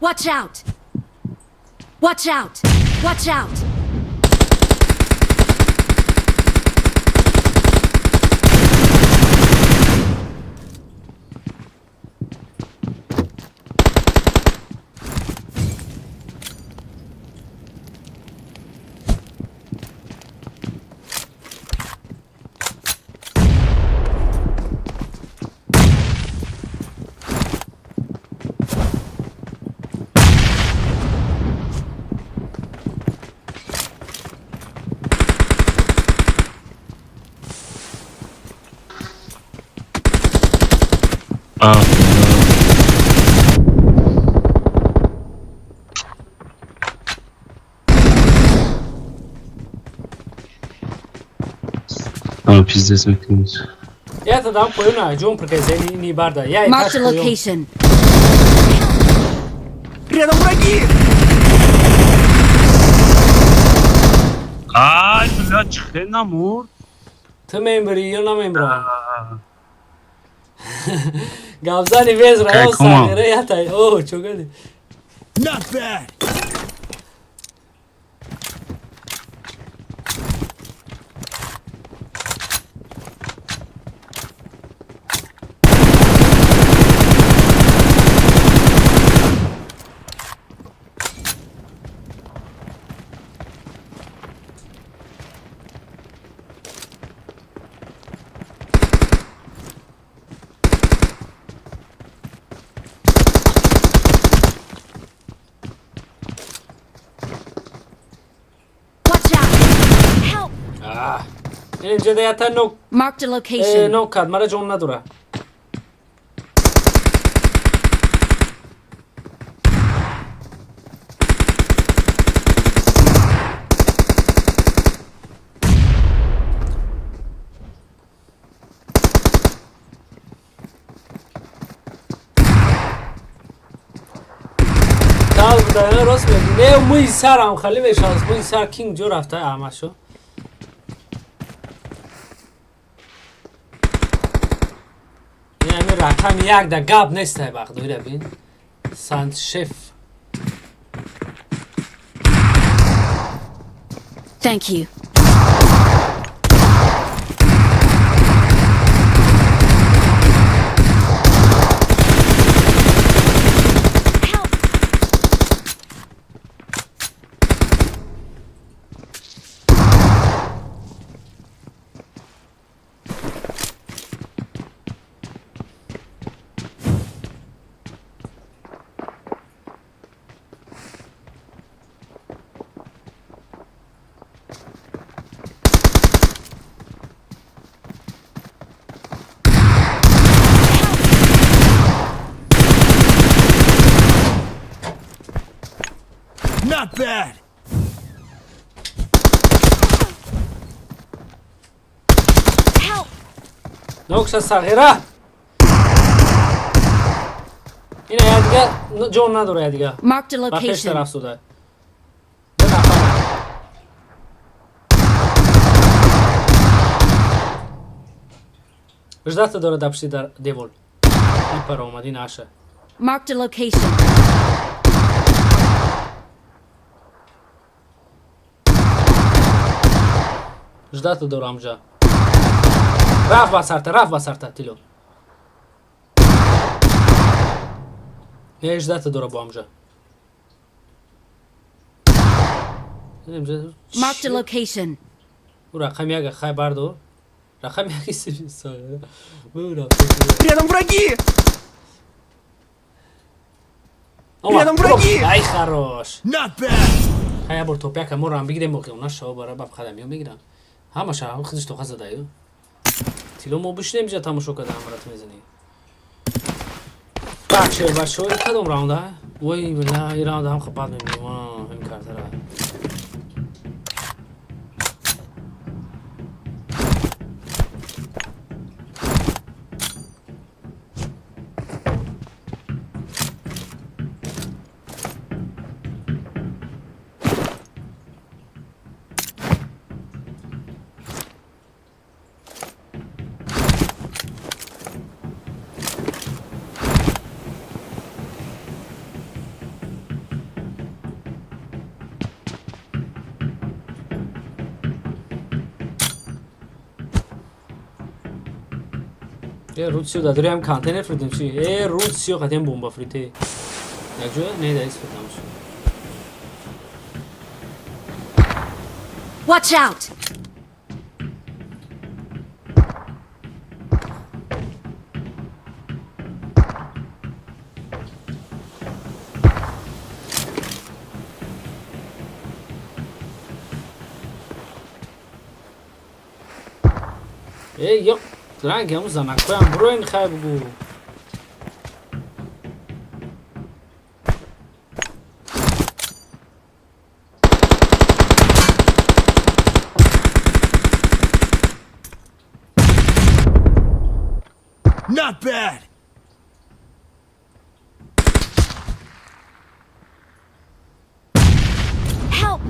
S13: Watch out! Watch out! Watch out!
S3: А, а, пиздец, выкинулся.
S1: Я дам поёна, ҷон прикайзани ни барда. Я
S13: Marked a location.
S14: Рядом враги!
S3: Ай, блядь, чихе намурд.
S1: Ту мембри ё намембра? Гавзани вез раё
S3: Кай,
S1: сағира ятай. О, чо кардӣ?
S14: Not bad!
S13: Watch out! Help!
S1: А, инҷа да ята нок.
S13: Marked a
S1: Э,
S13: location.
S1: Нок кард, мара ҷон надора. Тал буда, рост мегӯ. Не, мӯи сарам хали мешавад. Мӯи сар кинг ҷо рафта аҳмадшо. Ин ҳамин рақами як да гап нестай бахдоира бин. Сантшеф.
S13: Thank you. Help!
S14: Not bad.
S13: Help!
S1: Нокша сағира. Ина я дига ҷон надора, я дига.
S13: Marked a
S1: Ба пеш
S13: location.
S1: тараф суда. Ду нафар. Ждата дора да пшти дар девол. И пара омади наша.
S13: Marked a location.
S1: Ждата дора амҷа. Рафт ба сарта, рафт ба сарта, тило. Не, ждата дора бо амҷа.
S13: Marked a location.
S1: У рақами яга хай бардор. Рақами яги сиби.
S14: Рядом враги! Рядом враги!
S1: Ай, хорош.
S14: Not bad.
S1: Хай, я бор топяка моро ҳам бигирем, охи она шава бара баб хадам ё мегирам. Ҳамаша ҳам худиш тоқа задаю. Тило мо бишнем ҷа тамошо карда ҳамарат мезанӣ. Баче, баче, кадом раунда? Вой, била, ин раунда ҳам хабад мебинем. Ҳамин картара. Э, Русиё да дурям контейнер фритем чи? Э, Русиё қатем бомба фрите. Якҷоя не да истфритам шо.
S13: Watch out!
S1: Э, ёқ, ранг ҳамун занакҳоям буроин, хай бугу.
S14: Not bad.
S13: Help!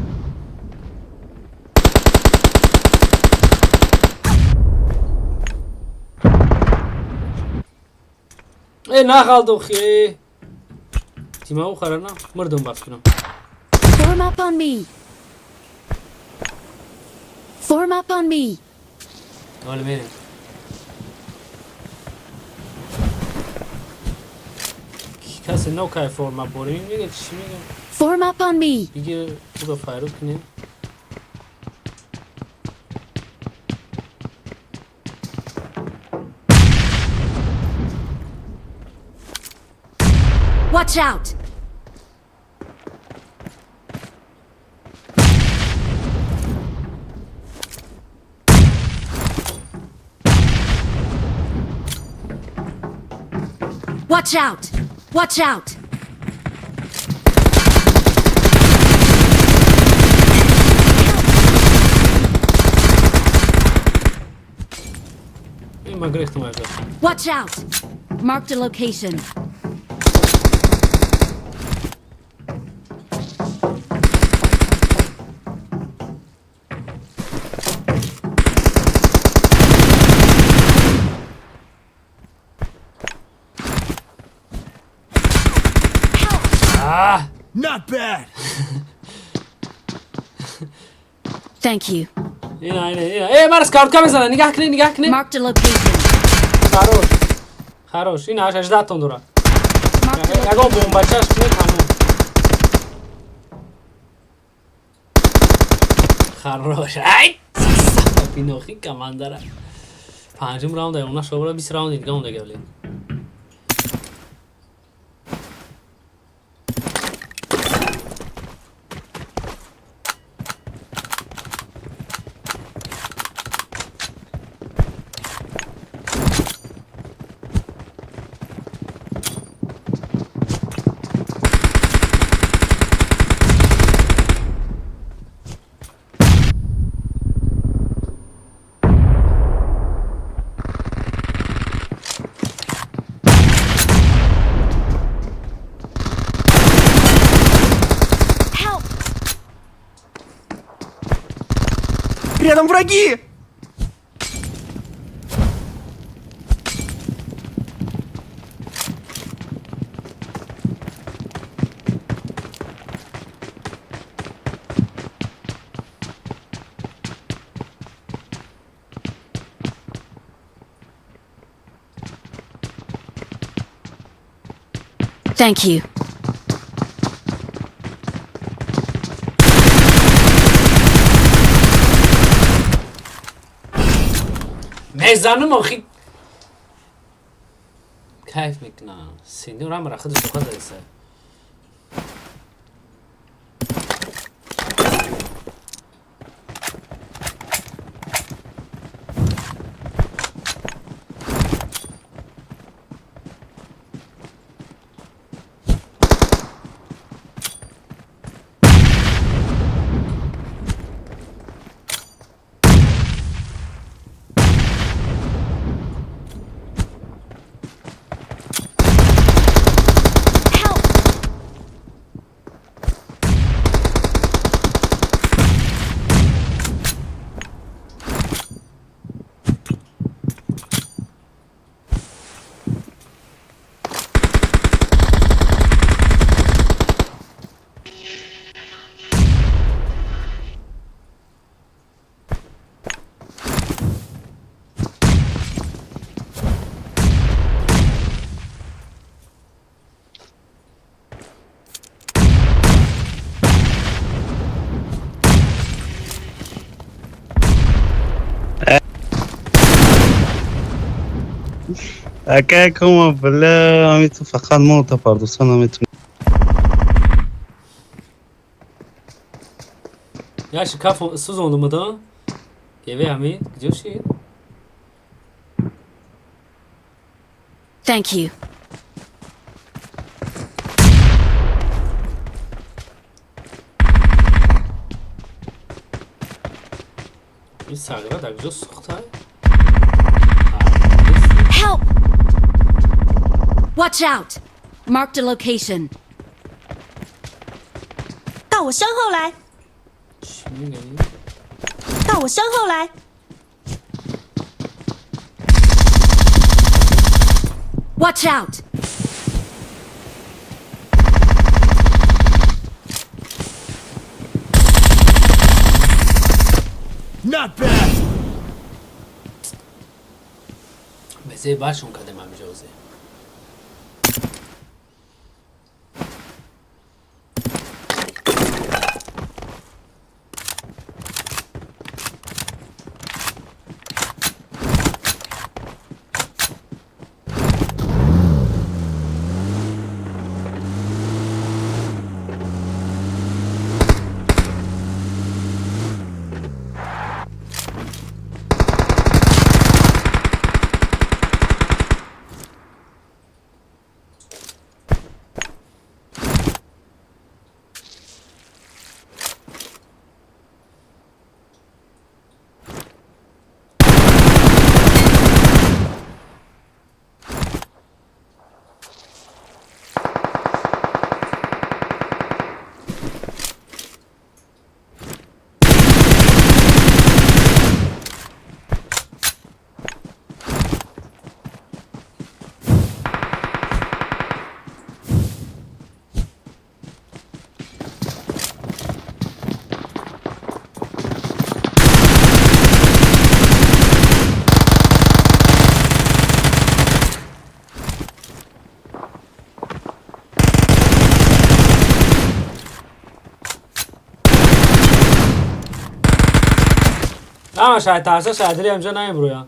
S1: Э, нағалдухи. Тимау харана, мурдум ба фикрам.
S13: Form up on me. Form up on me.
S1: Ҳоли мерем. Касе нокай форма борим, мега чӣ мега?
S13: Form up on me.
S1: Бигир, ӯро файруд кунем.
S13: Watch out! Watch out! Watch out!
S1: Ин ма гирехтам айҷа.
S13: Watch out! Marked a location.
S1: Ah!
S14: Not bad.
S13: Thank you.
S1: Ина, ина, ина. Э, мара скаутка мезана, нигаҳ кунед, нигаҳ кунед.
S13: Marked a location.
S1: Хорош. Хорош. Ина 18 тон дора.
S13: Marked a
S1: Ягон бомбачаш кунед, тамом. Хорош. Ай! Пинохи командара. Панҷум раунд она шобра 20 раунд дига онда гавле.
S14: Рядом враги!
S13: Thank you.
S1: Мезанум охи, кайф мекунам. Сеньор амра худаш суха заиса.
S13: Help!
S10: Ака кома, бля, ами ту фақат молота пардоса наметунӣ.
S1: Яши кафо сӯзондумада. Геве ҳамид куҷо шид?
S13: Thank you.
S1: Ин сагра дар куҷо сӯхта?
S13: Help! Watch out! Marked a location.
S15: 到我身后来，
S1: Чӣ мегӯӣ?
S15: 到我身后来，
S13: Watch out!
S14: Not bad!
S1: Мезеи башон кардем ҳамиҷозе. Ама шай тарса шайдири ҳамҷа наимрӯя.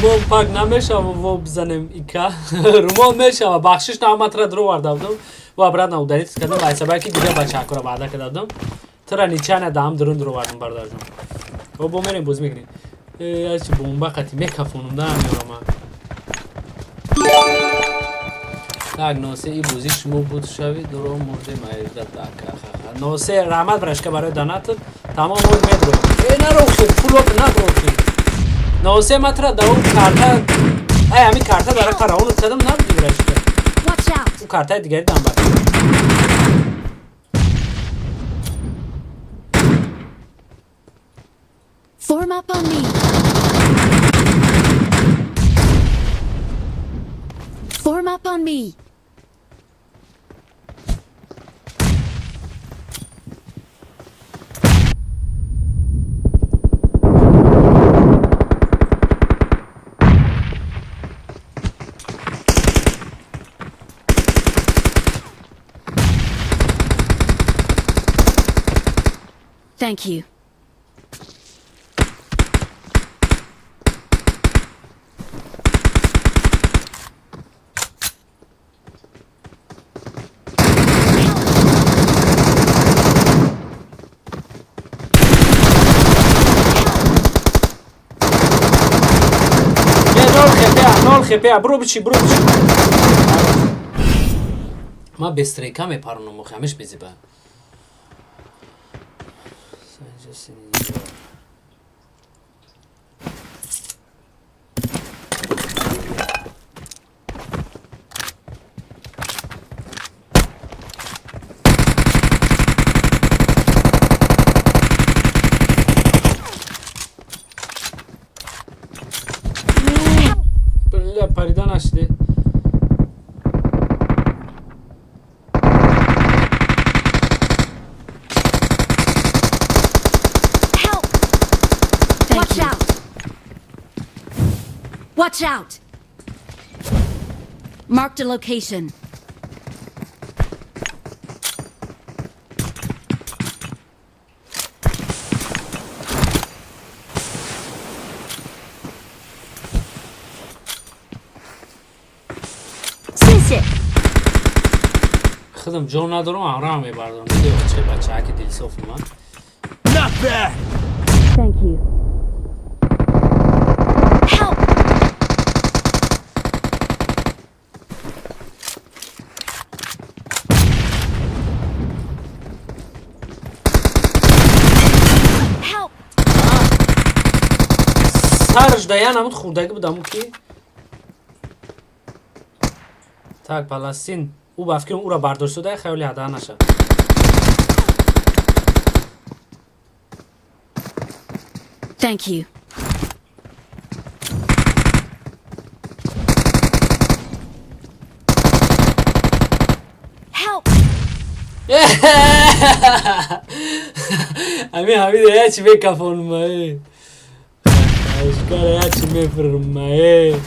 S1: Румон пак намешава, во бизанем ика. Румон мешава, бахшиш нааматра дроварда будам. Во обратно удалить кардам, айсабай ки дига бачаакора ваъда карда будам. Тура ничана даам дурун дровардам, бародарҷон. Во бо мерем, боз мекунем. Ячи бомба қати мекафонум да амёрама. Так, носе, и бозӣ шумо буд шави, дуро мурдем айда так. Носе, раҳмат брашка барои донатат. Тамом ол медро. Э, нарохи, пулот наброхи. Носе матра да он карта. Ай, ами карта дара қараон кардам набуди брашка.
S13: Watch out!
S1: У картаи дигари дам бар.
S13: Form up on me. Form up on me. Thank you.
S1: Е, нол хепеа, нол хепеа, бро бичи, бро бичи. Ма бестрейка мепаронам, охи, ҳамеш безиба. Бля, парида нашли.
S13: Help! Watch out! Watch out! Marked a location.
S15: 谢谢。
S1: Худам ҷон надорам, ҳамраҳам мебардорам. Диди, че бачааки дилсофи ман.
S14: Not bad.
S13: Thank you. Help! Help!
S1: Сарш да я намуд хурдагӣ будаму ки. Так, Паластин. Ӯ ба фикрам ӯра бардошт дода, хаёли ҳада наша.
S13: Thank you. Help!
S1: Ами ҳамида ячи мекафонма э. Ашкара ячи мефирма э.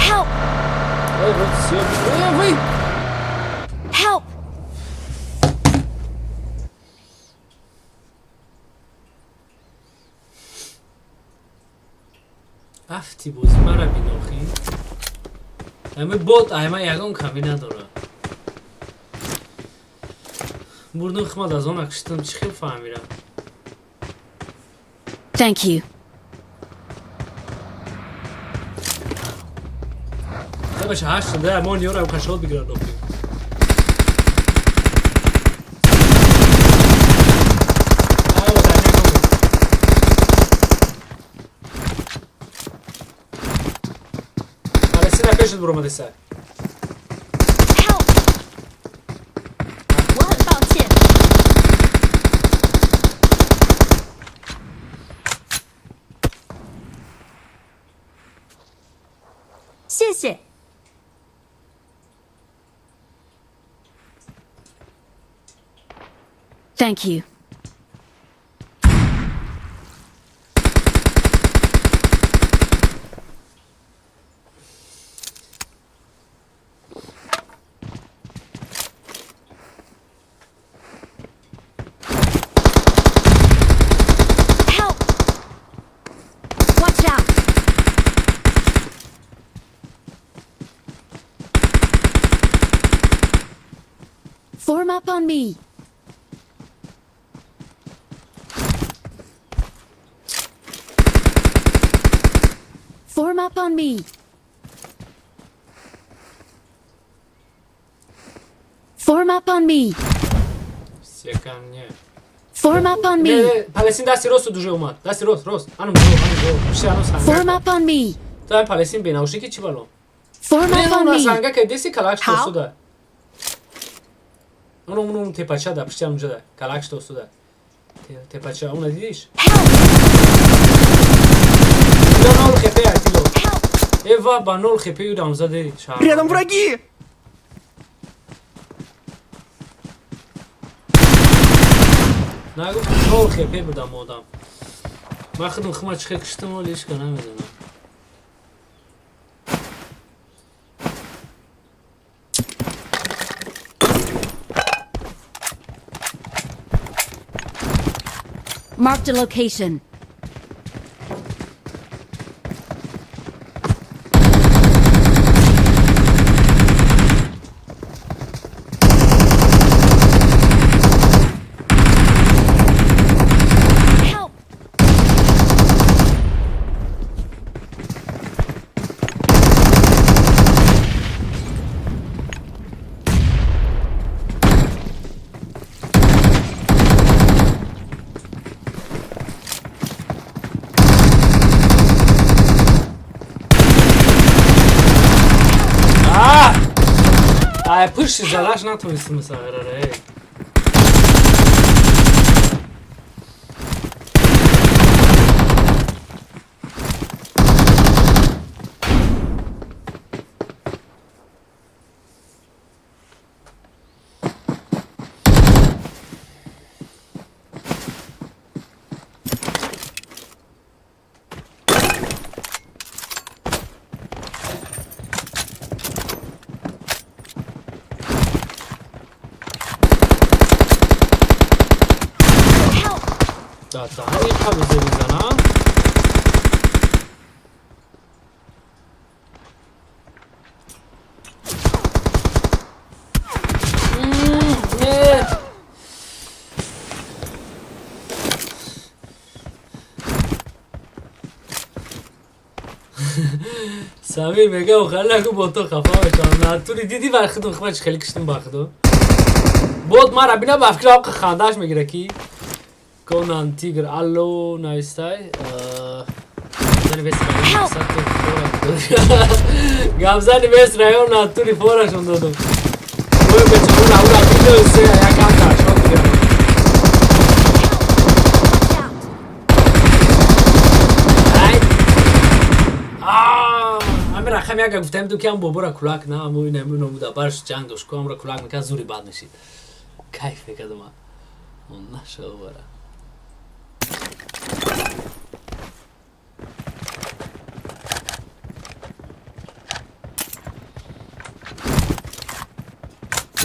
S13: Help!
S1: Эй, вот всё. Э, вы!
S13: Help!
S1: Афти бозӣ мара бинохӣ. Ами бот айма ягон камӣ надора. Бурдум химад аз он акшитам чӣ хел фаҳмира.
S13: Thank you.
S1: Баша ҳашт да мон ёра кашол бигирад охи. Ао, дар неком. Палестина пешат буромадеса.
S15: Help！我很抱歉。谢谢。
S13: Thank you. Help! Watch out! Form up on me. Form up on me. Form up on me.
S1: Секан не.
S13: Form up on
S1: Не,
S13: me.
S1: не, Палестин дасти росту дуже омад. Дасти рост, рост. Анум ҷо, анум ҷо. Пишти анум санга.
S13: Form up on me.
S1: Та Палестин бенаушники чӣ бало?
S13: Form
S1: Не,
S13: up on
S1: уна
S13: me.
S1: санга ка деси калак
S13: How?
S1: што суда. Уну тепача да, пишти анум ҷо да. Калак што суда. Тепача, уна дидиш? Ила нол хепе атило. Ева ба нол хепе юдам заде.
S14: Рядом враги!
S1: Нагу нол хепе будам одам. Ман худам хума чихе киштам, вале ҳеч ка намедонам.
S13: Marked a location. Help!
S1: А! Ай, пуши залаш натонистам сагара, ей. Да, даҳани қабзе мизанам. Не. Самир мега охар нагу бо то хафа мешавам. Натури диди бар худум хмач хеле киштум ба худум. Бод мара бина ба фикр ақ хандаш мегира ки Конан Тигр алло навистай. Гамзани вес район Гамзани вес район натури форашон додум. Ой бечора ура видео се якам кашон дигар. Ай. А, ами рақам яка гуфтаем ду ки ам бобора кулак на, аму ина аму буда барш ҷанг дошт, ку амра кулак мекард зури бад мешид. Кайф мекардам. Он нашава бара.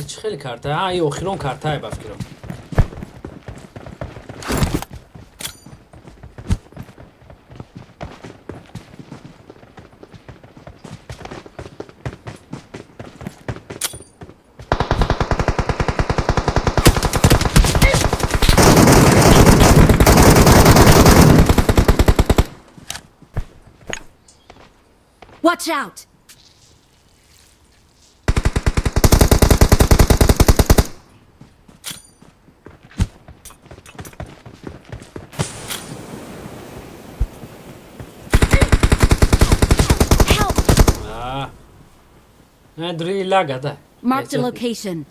S1: Чӣ хеле карта? А, и охирон картае ба фикрам.
S13: Watch out! Help!
S1: А. Не, дори ляга, да.
S13: Marked a location.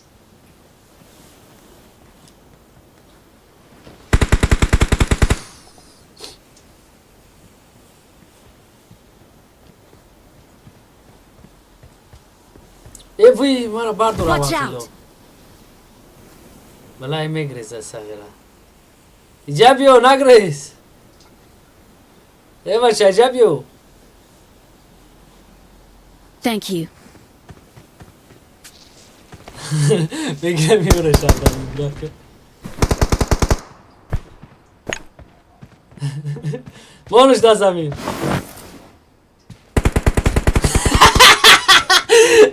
S1: Э, вы мара бардора.
S13: Watch out!
S1: Балай мегреза сағира. Иҷа биё, нагрез. Э бача, иҷа биё.
S13: Thank you.
S1: Мегира меёра шаб. Монуш да замин.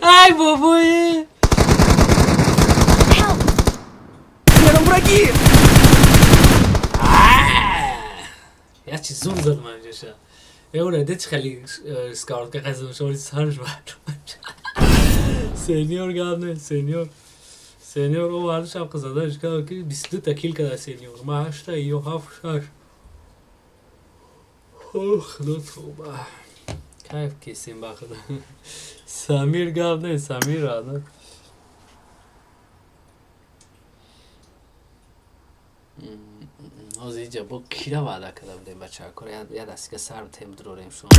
S1: Ай бобои.
S14: Рядом враги!
S1: Я чи зур зад ман ҷоша. Эура дед хеле скаутка қазм шори сарш бар. Сеньор гап не, сеньор. Сеньор овард шаб қизада шка ки 22 та kill када сеньор. Ма 8 та ё 7 6. Ох, худо тоба. Кайф кесим ба худо. Самир гап не, Самир ана. Ҳозир иҷа бо кира ваъда карда будем бачаакора я дастига сар битем дурорем шумо.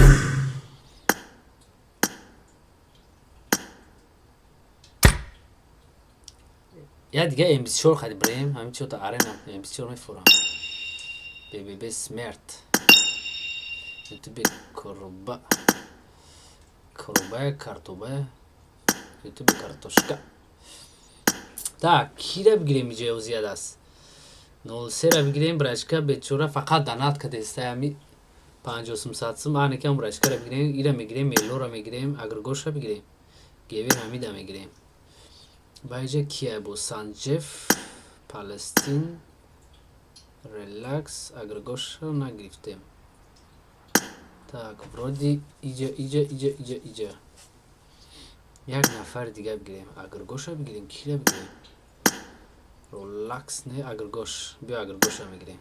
S1: Я дига М24 хади бирем, ҳамин чиёта арена М24 мефурам. БББ смерт. Ютубе коруба. Корубая, картубая. Ютубе картошка. Так, кира бигирем иҷа озияд аст. 03-ра бигирем, брачка бечора фақат донат кадеста ами 5800 сум, ане кам брачкара бигирем, ира мегирем, мелора мегирем, агргоша бигирем. Гевер ҳамида мегирем. Ба иҷа кия бо Санҷеф, Палестин, релакс, агргоша нагирифтем. Так, вроде иҷа, иҷа, иҷа, иҷа, иҷа. Як нафар дига бигирем. Агргоша бигирем, кира бигирем? Ролакс не, агргош. Биё агргоша мегирем.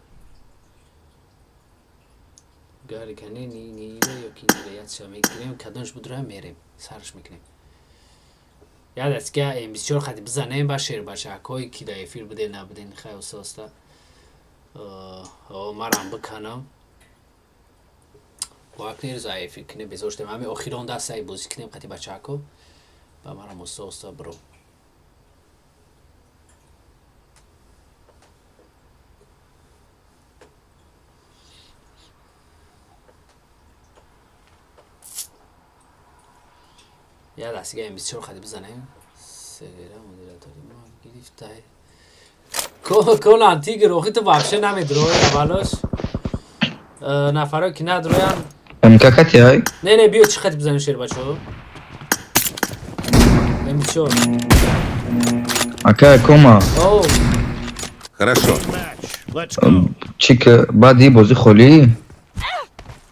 S1: Гари кане ни ни ира ё ки нира ятша мегирем, кадонш будра мерем, сарш мекунем. Яд аст ки М24 хади бизанем ба шер бачаакҳое ки дар эфир буден набуден, хай оста оста. Марам биканам. Бовар кунед рӯза эфир кунем безор шудем. Ҳамин охирон дастаи бозӣ кунем қати бачаакҳо. Ба марам оста оста биро. Я дастига М24 хади бизанем. Севера модератори ма гирифтай. Конан тигр охи ту вообще намедрои аввалош. Нафаро ки надроян.
S9: МК кати ай?
S1: Не не биё чӣ хати бизанем шер бачаҳо? М24.
S9: Ака кома.
S1: О,
S16: Хорошо.
S9: Чӣ ки баъди бозӣ холӣ?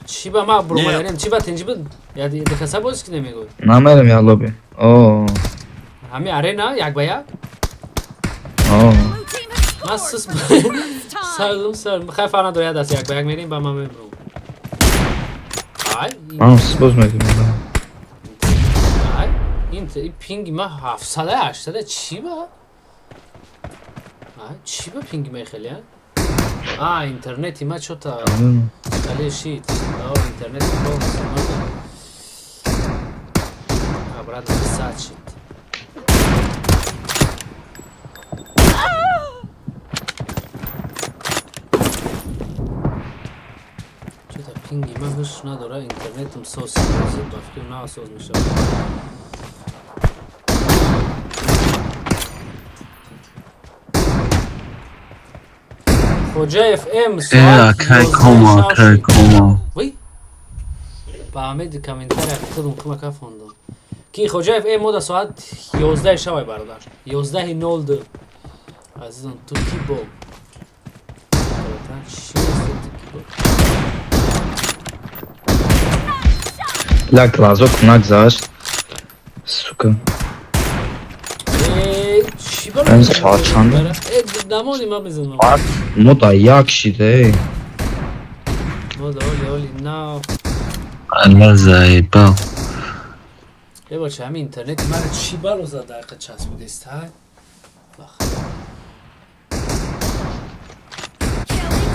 S1: Чӣ ба ма бурмаданем? Чӣ ба тинҷи буд? Я дихаса бозӣ ки намегӯй.
S9: Намерам я лоби. О.
S1: Ҳамин арена як ба як?
S9: О.
S1: Ман сус сарм сар хай фарқ надорад, як даст як ба як мерем ба ман мебурам. Ай,
S9: Ман боз мекунам.
S1: ай, ин пинги ма 700 800 чӣ ба? Ай, чӣ ба пинги ма хеле? А, интернети ма чота хеле шит. О, интернет полностью можно. Обратно писать шит. Чота пинги ма ҳуш надора, интернетам соз ба фикр на соз мешавад. Хоҷа FM соат
S4: Акай кома, акай кома.
S1: Вой? Ба ҳамед комментария худам кумака фондам. Ки Хоҷа FM мо да соат 11 шавай бародар. 11:02. Азизон, ту ки бо? Чӣ аст ту ки бо?
S9: Ля глазок нагзашт. Сука.
S1: Э, чӣ бара?
S9: Эн соат чанд?
S1: Э, намони ма мезанам.
S9: Мо да як шиде.
S1: Мо да оли оли на.
S7: Алла заебал.
S1: Э бача, ҳамин интернети мара чӣ бало зад дақиқа часпидест, ҳай?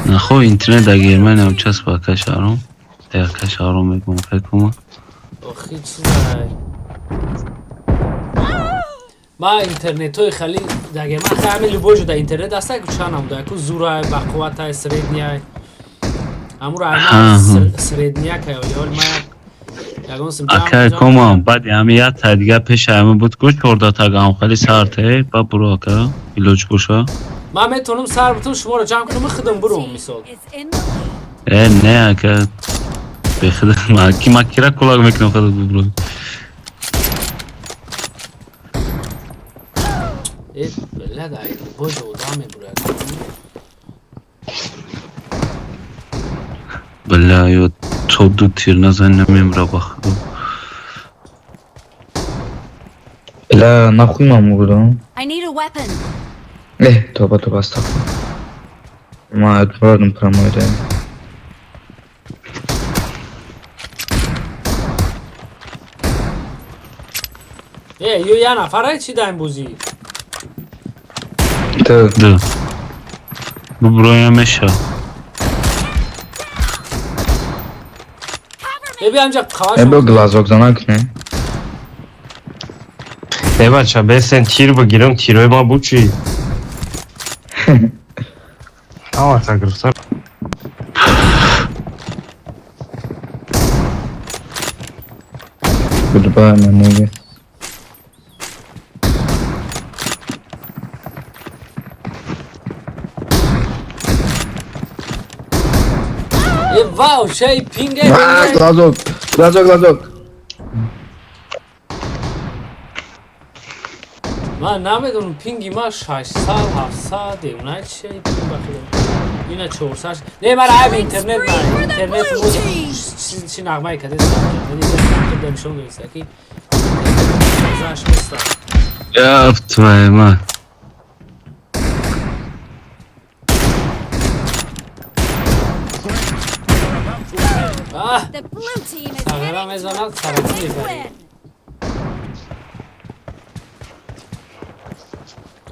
S7: Нахо интернет дар Германия часпа ака шаҳром. Ака шаҳром мегӯм, акай кома.
S1: Охи чизай. Ма интернетҳои хали даге ма ҳами любой ҷо да интернет аста, ку чанд намуда, ку зурай, бақувватай, средняй, амуро ай среднякай оли ма ягон сим.
S7: Акай кома, баъди ҳами як та дига пеша ҳами буд ку 14 тага ҳам хали сарте ба буро, ака, илоҷ боша.
S1: Ман метавонам сар бутум, шуморо ҷамъ кунам, худам бурум, мисол.
S7: Э, не, ака, бехуда ки ма кира кулак мекунам, худат бубро.
S1: Э, блядь, ай любой ҷо одам мебурад.
S7: Бля, ё то ду тир назани намемра, ба худо.
S9: Бля, нахуй ман мурдам.
S13: I need a weapon.
S9: Э, тоба, тоба, астағфур. Ма мурдам прямой да.
S1: Э, ё я нафарай чи даем бозӣ?
S9: Ду.
S7: Ду. Буброя меша.
S1: Э, бия инҷа.
S9: Э, бо глазок занак не.
S12: Э, бача, бесен тир бигирам, тирои ма буд чи? Ҳамата гирифта.
S9: Goodbye, my nigga.
S1: Э, вау, шай пинга.
S9: А, глазок, глазок, глазок.
S1: Ман намедонам, пинги ма 600, 700 девна чи пинг бахидам. Ина 400. Не, мара айб интернет, ма интернет чи нағмаи каде нишон додиста ки заш неста.
S7: Ёб твою мать.
S1: А!
S13: The blue team is
S1: Сағира мезанад, саратӣ мебарӣ.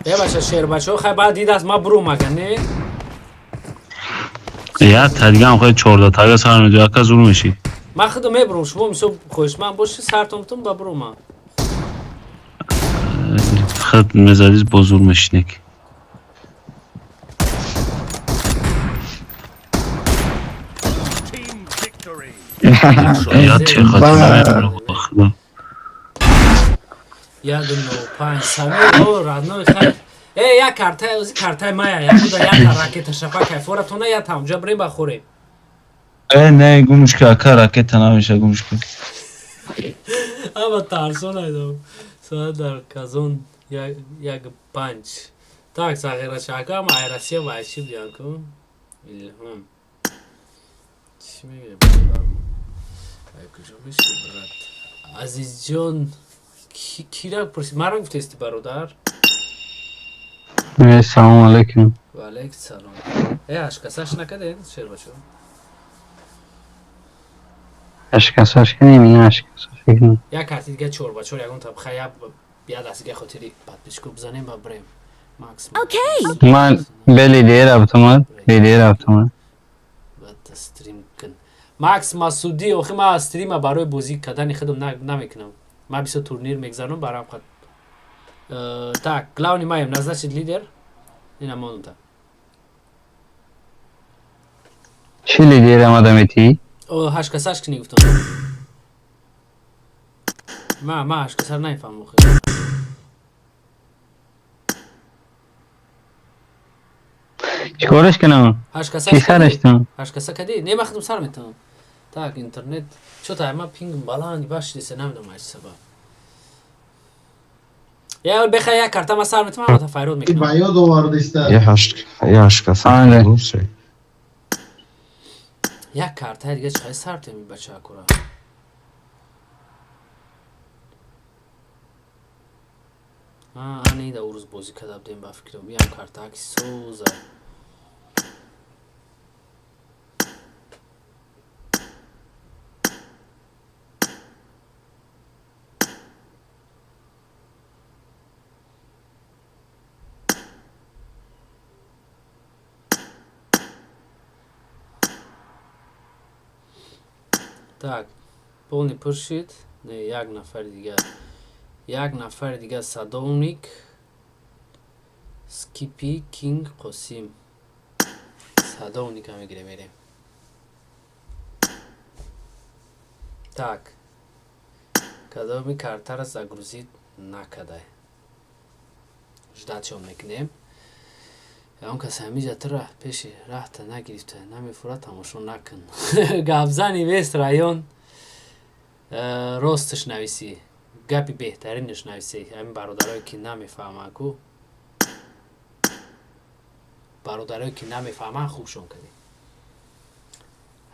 S1: Э, бача, шербачаҳо, хай, баъд дидаст, ма бурум, ага не?
S7: Як та дига ҳам хали 14 тага сар медои, ака, зур мешӣ.
S1: Ман худам мебурум, шумо мисол хоҳишманд бошед, сартон бутум ба бурума.
S7: Худ мезадиз, бо зур мешинек.
S16: Team victory.
S7: Я тир хати ба худо.
S1: 195 сами о родной, хай. Э, як картаи ози картаи мая, як буда, як ракета шапа кайфоратона, я тамҷа брем ба хӯрем.
S7: Э, не, гумшка, ака, ракета намеша, гумшка.
S1: Ама тарсон айдам. Соат дар Казон 1:05. Так, сағирачака ма ай Россия вайши будиан ку. Илҳом. Чӣ мегӯяд, бародар? Ай куҷо меши, брат? Азизҷон, кира пурсид? Маро гуфтести, бародар?
S10: Э, салому алейкум.
S1: Ва алейкум салом. Э, ҳашкасаш накардед, шербачо?
S10: Ашкасаш кунем, ина ашкасаш кунем.
S1: Як карти дига чор ба чор, ягон та хай, я даст дига хотири подписчику бизанем ба брем. Макс.
S13: Okay.
S10: Ман бе лидер рафтам, лидер рафтам.
S1: Баъд стрим кун. Макс Масудӣ, охи ман стрима барои бозӣ кардани худам намекунам. Ман бисёр турнир мегзаронам, барам хат. Так, главный маем, назначить лидер. Ина монута.
S10: Чӣ лидер омада метӣ?
S1: О, ҳашкасаш кини гуфтам. Ма ҳашкасар нафаҳмам охи.
S10: Чикораш кунам?
S1: Ҳашкасаш
S10: Чӣ сараш кунам?
S1: Ҳашкаса кади? Не, ман худам сар метавонам. Так, интернет. Чо та ма пинг баланд башидеса, намедонам аз чӣ сабаб. Я беха як карта ма сар метавонам, ама та файрод мекунам.
S8: Ба ёд овардиста.
S12: Я ҳашт, я ҳашт.
S10: Ане.
S1: Як картаи дига чӣ сар теми, бачаакура? Ани да урӯз бозӣ карда будем, ба фикрам, биям картааки соза. Так, полный пур шид. Не, як нафари дигар. Як нафари дигар, Садовник, Скипи, Кинг, Қосим. Садовника мегирем, мерем. Так, кадоми картара загрузить накардай, ждать шон мекунем. Он кас ҳамиҷа тра пеши раҳта нагирифта, намефура, тамошо накун. Гапзани вест район, росташ нависӣ, гапи беҳтаринаш нависӣ. Ҳамин бародарое ки намефаҳманд ку, бародарое ки намефаҳманд, хубшон кардем.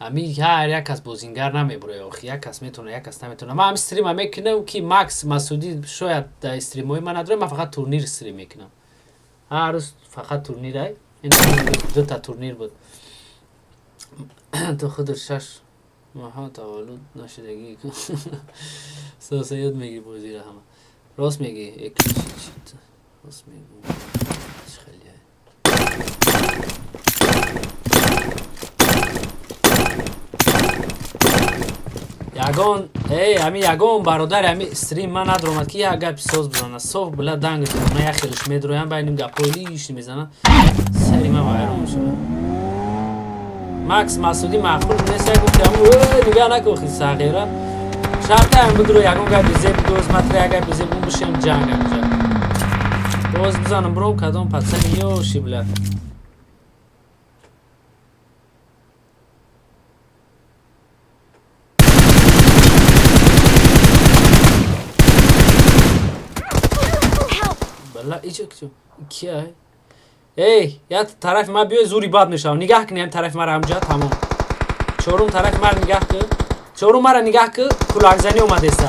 S1: Ҳамин ҳар як кас бозингар намебурояд охи, як кас метавона, як кас наметавона. Ман ҳамин стрима мекунам, ки Макс Масудӣ шояд дар стримҳои ман надорад. Ман фақат турнир стрим мекунам, ҳар рӯз фақат турнирай. Дута турнир буд. Ту худаш 6 моҳа таваллуд нашудагӣ, соса ёд мегири бозиро. Ҳама рост мегӣ, рост мегӯ. Хеле ягон эй, ҳами ягон бародари ҳами стрим ман надромад, ки як гапи соз бизана. Соф била данг на, як хелиш медроям, байним гапҳои лиш мезанам, сари ман вайрон мешавад. Макс Масудӣ маъқул нест, як гуфтам, нигаҳ накун, сағира шартаам бидро, ягон гапи зеб доз матра, як гапи зеб бишем, ҷанг амҷа боз бизанам, бром кадом пацани ёши била. Бала иҷо кия? Эй, як тарафи ман биёй, зури бад мешавам. Нигаҳ кунӣ ҳам тарафи мара, ҳамҷа тамом. Чорум тарафи мара нигаҳ кун. Чорум мара нигаҳ кун, кулакзанӣ омадеста.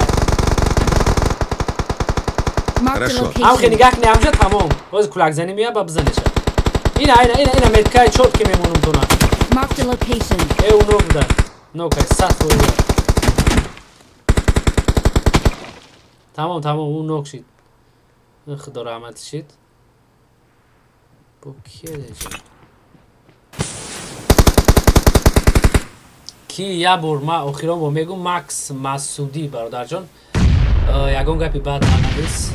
S16: Хорошо.
S1: Ҳамхе нигаҳ кунӣ ҳамҷа тамом. Боз кулакзанӣ меяд, ба бизанеша. Ина, ина, ина, ина меткаи чот ки мемонум тона.
S13: Marked a location.
S1: Э, уно буда. Нокай, 100%. Тамом, тамом, ӯ нок шид. Худо раҳмат шид. Бо кия деҷа? Ки як бор ма охирон бо мегӯм, Макс Масудӣ, бародарҷон, ягон гапи бад нанавис.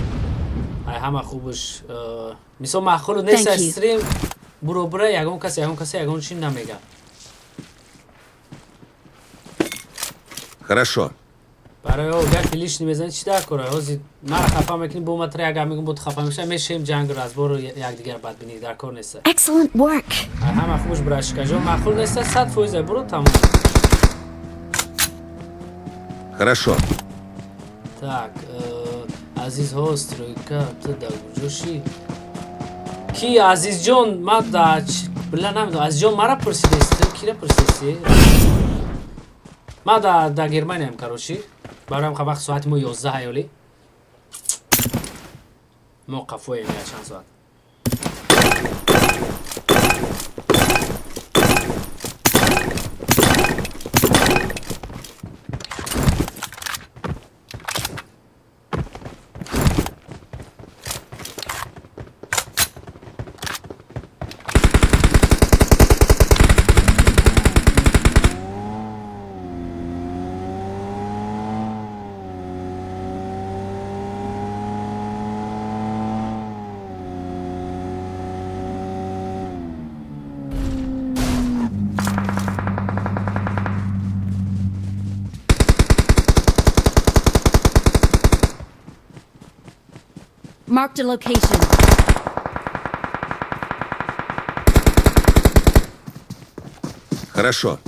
S1: Ай ҳама хубш, мисол, маъқулу нест
S13: Thank you.
S1: стрим буробура, ягон кас ягон касе ягон чи намега.
S16: Хорошо.
S1: Барои о гапи лишний мезанӣ, чӣ дар кора? Ҳозир мара хафа мекунӣ, бо матра як гап мегӯм, бо ту хафа меша, мешем ҷангу разбору якдигар бадбинӣ дар кор неста.
S13: Excellent work.
S1: Ай ҳама хубш, брашкаҷон, маъқул неста, 100% буро, тамом.
S16: Хорошо.
S1: Так, азизҳо, стройка, ту дар куҷошӣ? Ки, Азизҷон? Ман да била намедонам, Азизҷон, мара пурсидеси ту кира пурсидеси? Ман да Германиям, короче, бароям вақт соати мо 11 ҳаёли мо қафоем я чанд соат.
S13: Marked a location.
S16: Хорошо.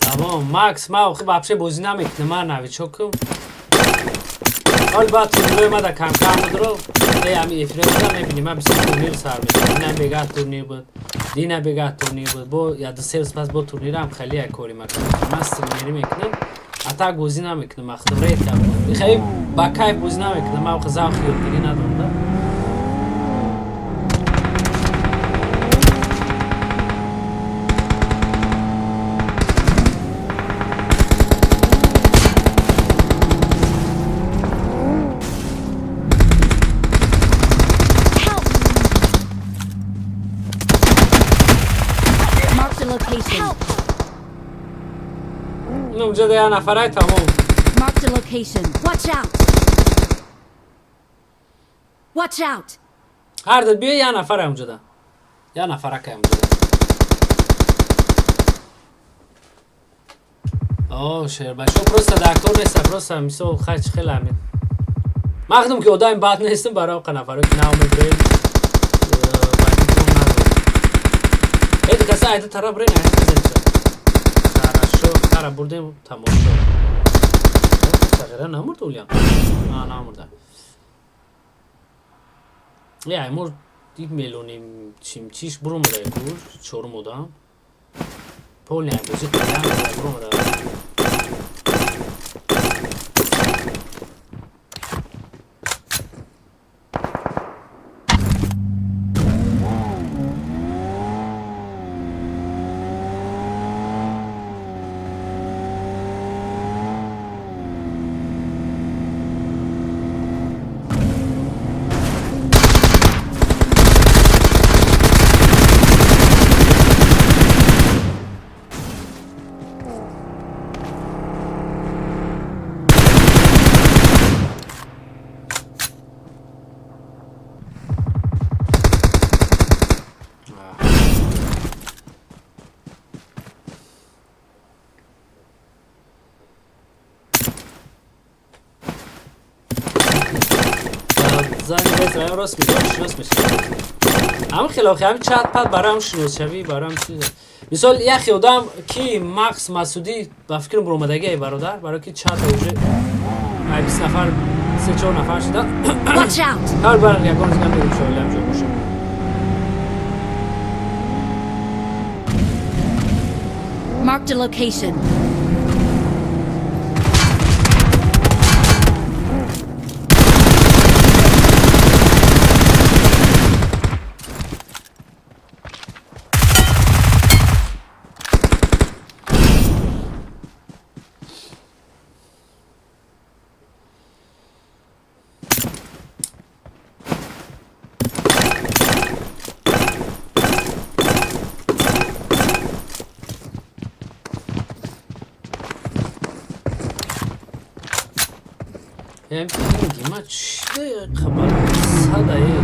S1: Тамом, Макс, ман охи вообще бозӣ намекунам, ман новичокам. Ҳол баъд турнирои ма да камкам будро, э ами эфирои мада мебинӣ, ман бисёр турнир сар мекунам. Дина бегаҳ турнир буд, дина бегаҳ турнир буд, бо я ду се рӯз пас бо турнирам хеле як кори ма кардам. Ман стримерӣ мекунам, а так бозӣ намекунам, ман худам редко. Хеле ба кайф бозӣ намекунам, ман охи завқи ёдгирӣ надорам да.
S13: location.
S1: Унҷа як нафарай, тамом.
S13: Marked a location. Watch out! Watch out!
S1: Ҳар биё, як нафарай унҷада, як нафаракай унҷада. О, шербачо, просто дар кор неста, просто мисол хач хеле ҳамин мақдум ки одами бад нестам барои оқа нафаро ки нав мебирем. Эди каса айда тараф рен, хорошо, хара бурдем, тамошо. Сағира намурд, улям намурда. Е, мо мелони чимчиш бурумада ку чорум одам полный бозӣ бурумада. Зани рост мегӯям, шинос мешавам. Ҳамин хеле охи, ҳамин чат пат бароям шиносшавӣ, бароям чиз. Мисол, яхе одам ки Макс Масудӣ ба фикрам буромадагӣ, ай бародар, барои ки чата уже ай 20 нафар, се чор нафар шуда.
S13: Watch out!
S1: Ҳар бар ягон зигам мегӯм, шоилам ҷо боша.
S13: Marked a location.
S1: Пинги ма чи хабар садае?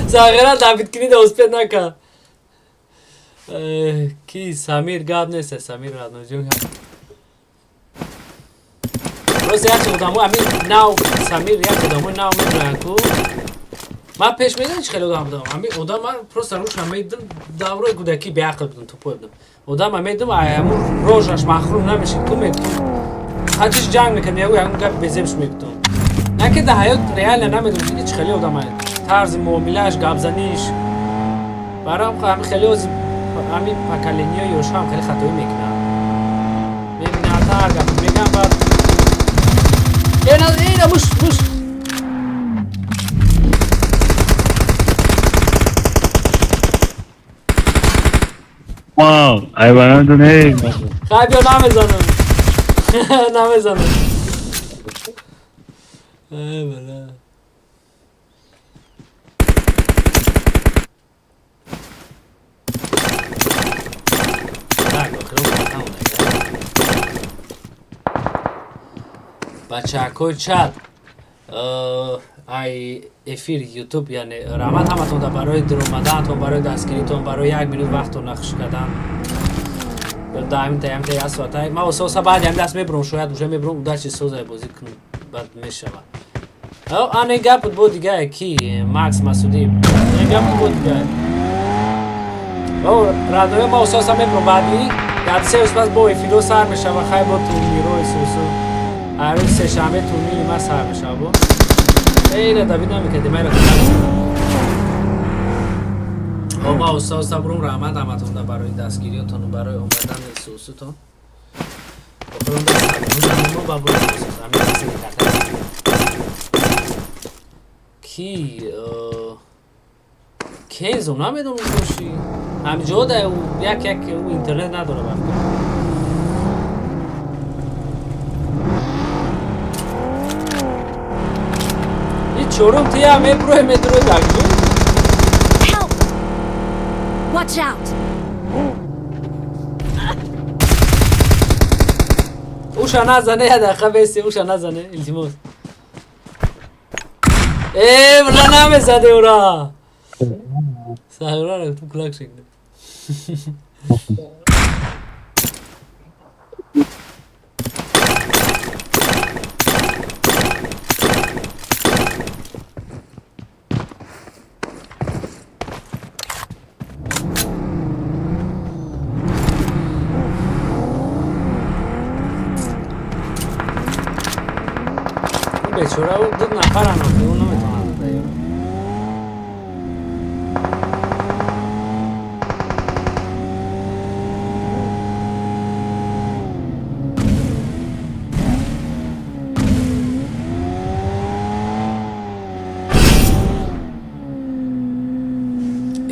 S1: Сағира добить кунӣ, да успеть накард. Ки Самир, гап нест, Самир радноҷон. Просто як одамо ҳамин нав, Самир, як одамо нав медоянд ку. Ман пеш медонӣ чӣ хеле одам будам? Ҳамин одам ман просто рӯша медидам, даврои кӯдакӣ беақл будам, тупой будам. Одама медидам, ҳамун рожаш маҳрум намешид ку, мегуфтам. Ҳаҷиш ҷанг мекард, ягу ягон гап безебш мегуфтам. На ки дар ҳаёт реально намедонам ки чӣ хеле одам, тарзи муомилааш, гапзаниш. Барои ҳамин хеле ҳамин поколения ёшҳам хеле хатоӣ мекунанд. Мебинанд, ҳар гап мегӯям, баъд ина муш муш.
S7: Вау, ай барам не.
S1: Хай, биё, намезанам. Намезанам. Ай бала. Так, охирон хатам. Бачаҳакои чат, ай эфир Ютуб, яъне раҳмат ҳаматонда барои дуромадаатон, барои дастгиритон, барои як минут вақтон нақш кардан. Даҳамта як соата ман ососа баъди ҳами даст мебурам, шояд уже мебурам, удачи созай бозӣ кунам, баъд мешавад. Ане гап буд бо дигае ки Макс Масудӣ, гап буд бо дигае. Радоё, ма ососа мебурам, баъди дар 3 рӯз пас бо эфиро сар мешава. Хай, бо турнирои сусу ҳар рӯзи сешанбе турнири ма сар мешава. Бо эйра давид намекардем, айра. Ма оста оста бурум. Раҳмат ҳаматонда барои дастгириётону барои омадани сусутон. Охирон ба бурум. Ки Кензо намедонам боши. Ҳамҷо да як як интернет надора вақт. И чорум тия меброи медрои дагҷо.
S13: Help! Watch out!
S1: Уша назане, я дақиқа беси, уша назане, илтимос. Э, бла намезаде ура. Сагра ту кулак шекне. Бечора ду нафаран охи, ӯ наметавонад.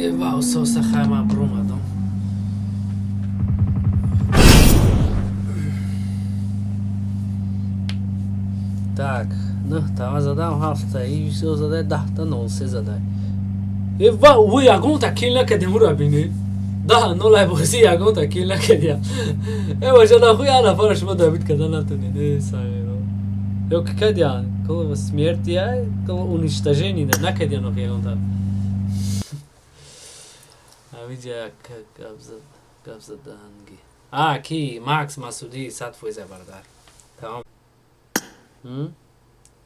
S1: Эва, ососа хайма бромадам. Так, нӯҳта задам, ҳафта, исо задай, 10-та, 03 задай. Эва, ӯ ягонта кил накардем, ӯра бинӣ. 10-0 ай бозӣ ягонта кил накардям. Э, баша нахуй я нафара шумо добить карда натонед. Э, саиро. Ё ки кардян? Кол смерти ай, кол уничтожение да накардян ох ягонта. Авиҷа гап заданги. А, ки Макс Масудӣ 100% бародар. Тамом.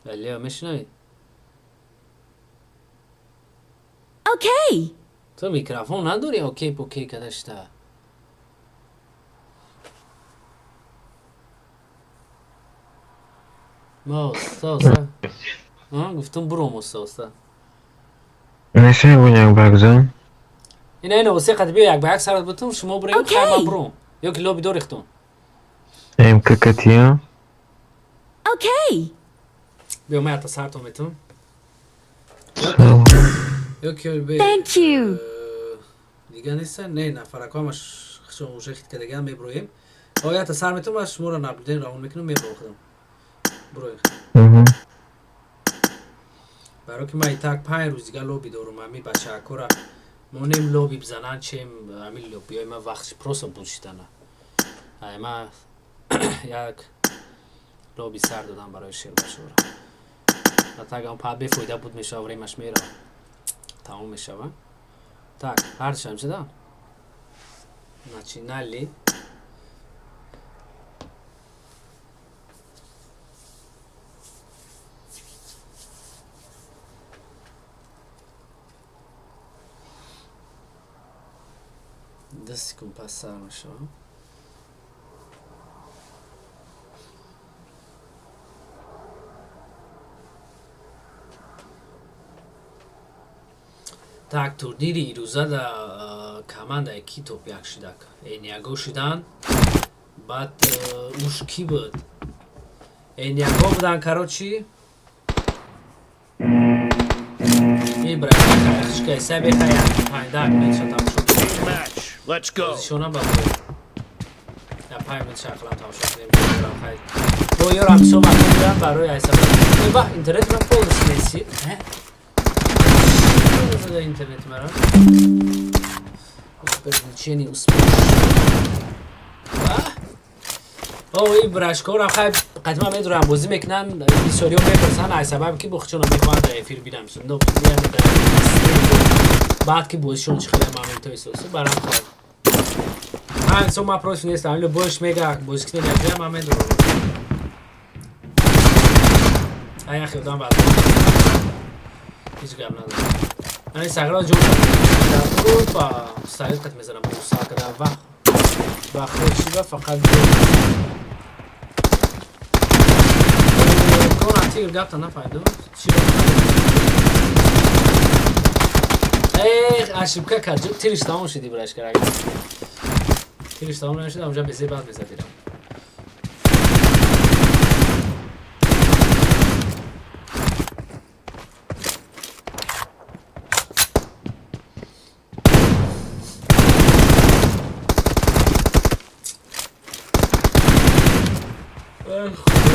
S1: Алло, мешунавӣ?
S13: Окей.
S1: Ту микрофон надорӣ, окей покей када шита. Ма оста оста. Гуфтам буром оста оста.
S17: Мешавӣ як багзан?
S1: Ина ина осе қад биё як ба як сарат бутум, шумо бурем, хай ман буром. Ё ки лоби дорихтон.
S17: МККТ.
S13: Окей.
S1: Биё ман ята сартон метум. Ё ки бе.
S13: Thank you.
S1: Дига неста? Не, нафарако ҳамаш хишон уже хит кардагиам меброем. О, ята сар метум, ман шуморо наблюден равон мекунам, мебром худам. Буроем. Баро ки ман итак 5 рӯз дига лоби дорум, ами бачаакора монем лоби бизанан, чем ами лобиҳои ман вақт просто бушидана. Ай ма як лоби сар додам барои шербашора. Атагам па бефоида буд мешава, время ш мерава. Тамом мешава. Так, ҳарчам шуда? Начинали. 2 секунд пас сар мешава. Так, турнири ирӯза да командаи ки топ як шидак? Эниаго шидан. Баъд уш кӣ буд? Эниаго будан, короче. Ибраҳим хишкай сабехая 5 минут тамошо.
S16: Let's go.
S1: Бозишонам ба я 5 минут шақлам тамошо кунем. Бо ёрам бисёр мақбул будам барои айсаб. Ва интернет ман полностью несид. Интернет мара. Переключение успешно. О, и брашкора хай қадима медурам бозӣ мекунанд, бисёриҳо мепурсанд ай сабаби ки бохчона мехоҳанд дар эфир бинам. Баъд ки бозишон чӣ хеле моментҳои сосу барам хай. Ман со ма против нестам, любоиш мега бозӣ кунем якҷоя, ман медурам. Ай яхе одам баъд. Ҳеҷ гап надорам. Ани сагро ҷо опа, саид қат мезанам, буса када ва ва худши ва фақат кона тир гапта нафаҳмидам. Чӣ Эх, ошибка кард. Тириш тамом шуд ибраш кард. Тириш тамом нашуд, онҷа безе баъд мезадирам. Ай, Худо.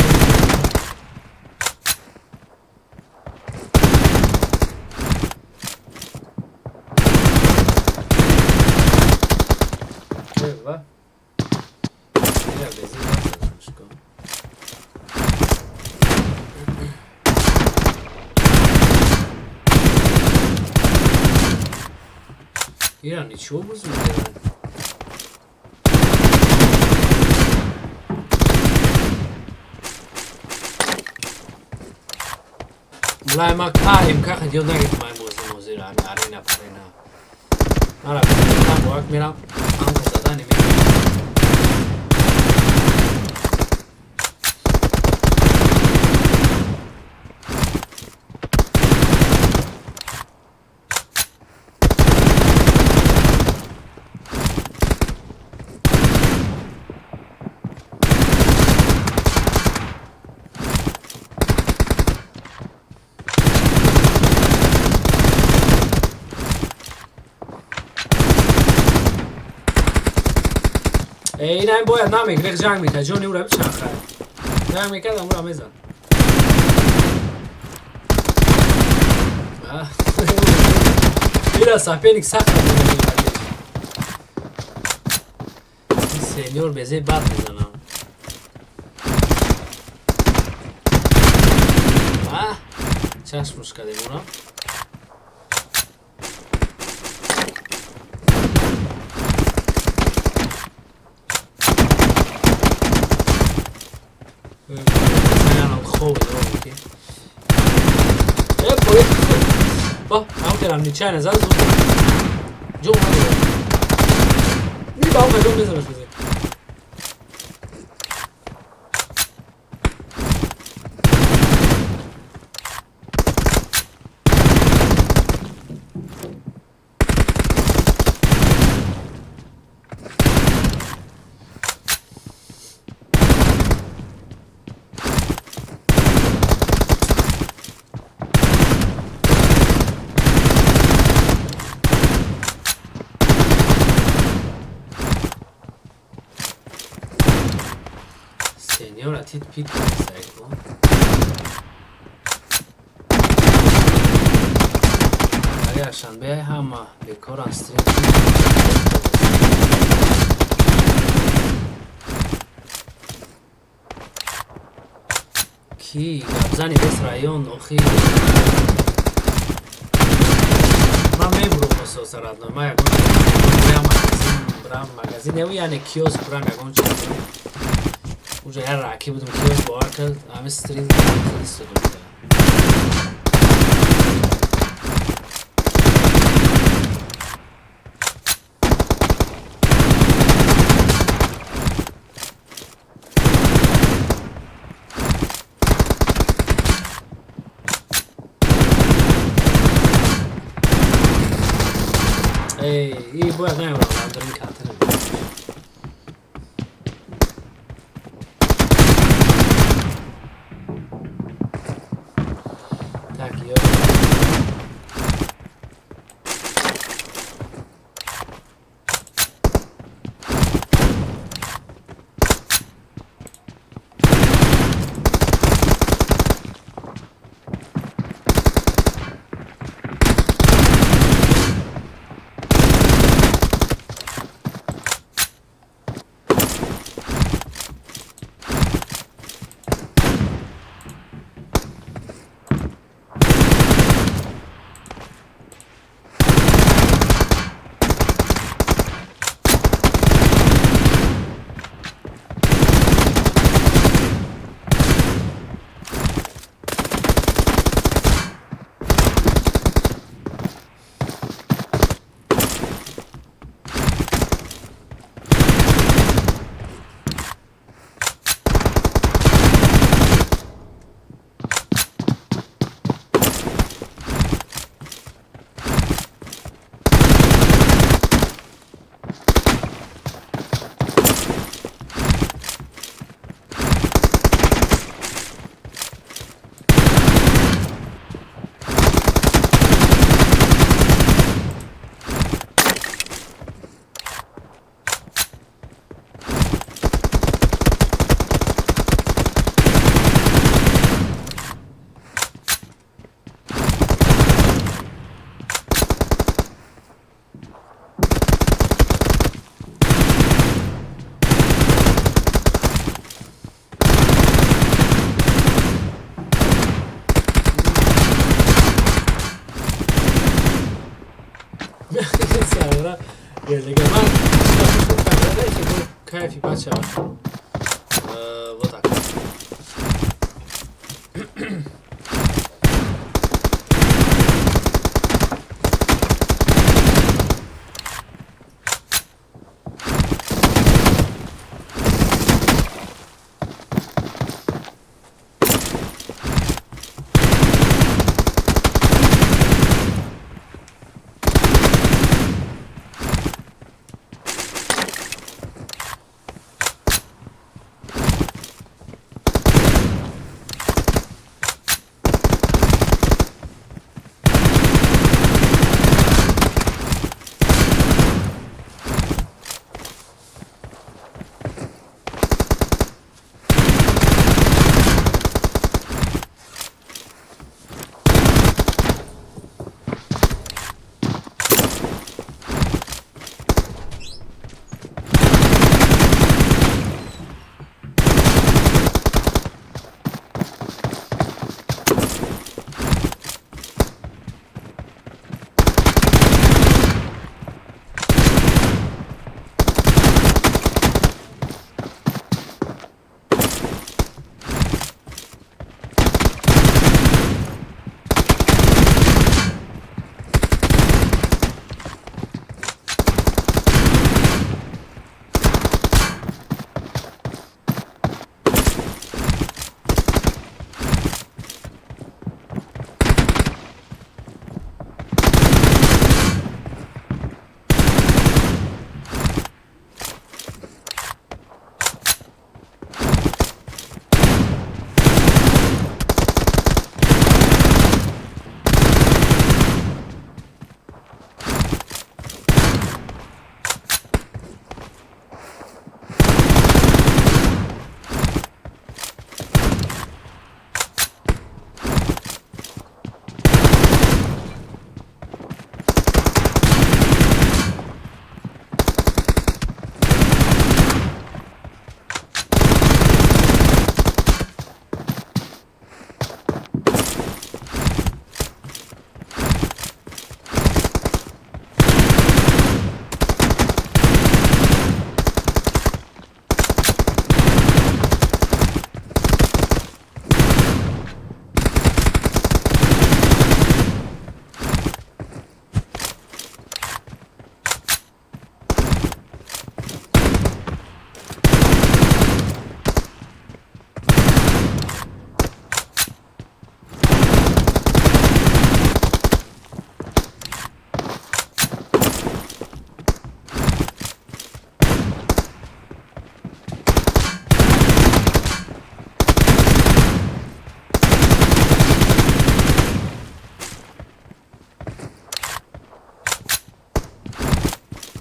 S1: Ва. Я бези базанашко. Ира ничего буз мекарданд. Мулай ма каем каха ёд нагирифтам ай бозӣ мозиро ами арена парена. Мара бовак мерам амка задани мекунам. Ин бояд намегирифт, ҷанг мекард, ҷони ӯра бичархад. Ҷанг мекард, ӯра мезад. Ира соперник сахт сеньор безе бад мезанам. Чашмуш кардем ӯра. Нечаянно зад ҷон надорад. Ни ба он ҷон мезанаш безе. Сеньора тит пит сайко. Барои шанбе ҳама бекоран стрим. Ки гапзани вес район охи ман мебурам ососа родной. Ма ягон магазин брам, магазин не, яъне киоск брам, ягон чиз. Уҷа як раки будам, киоск бовар кард, ҳами стрим хеле истода буда. Эй, и бояд наёрам, дрин катана. Так, ё. Всё, бачаҳо.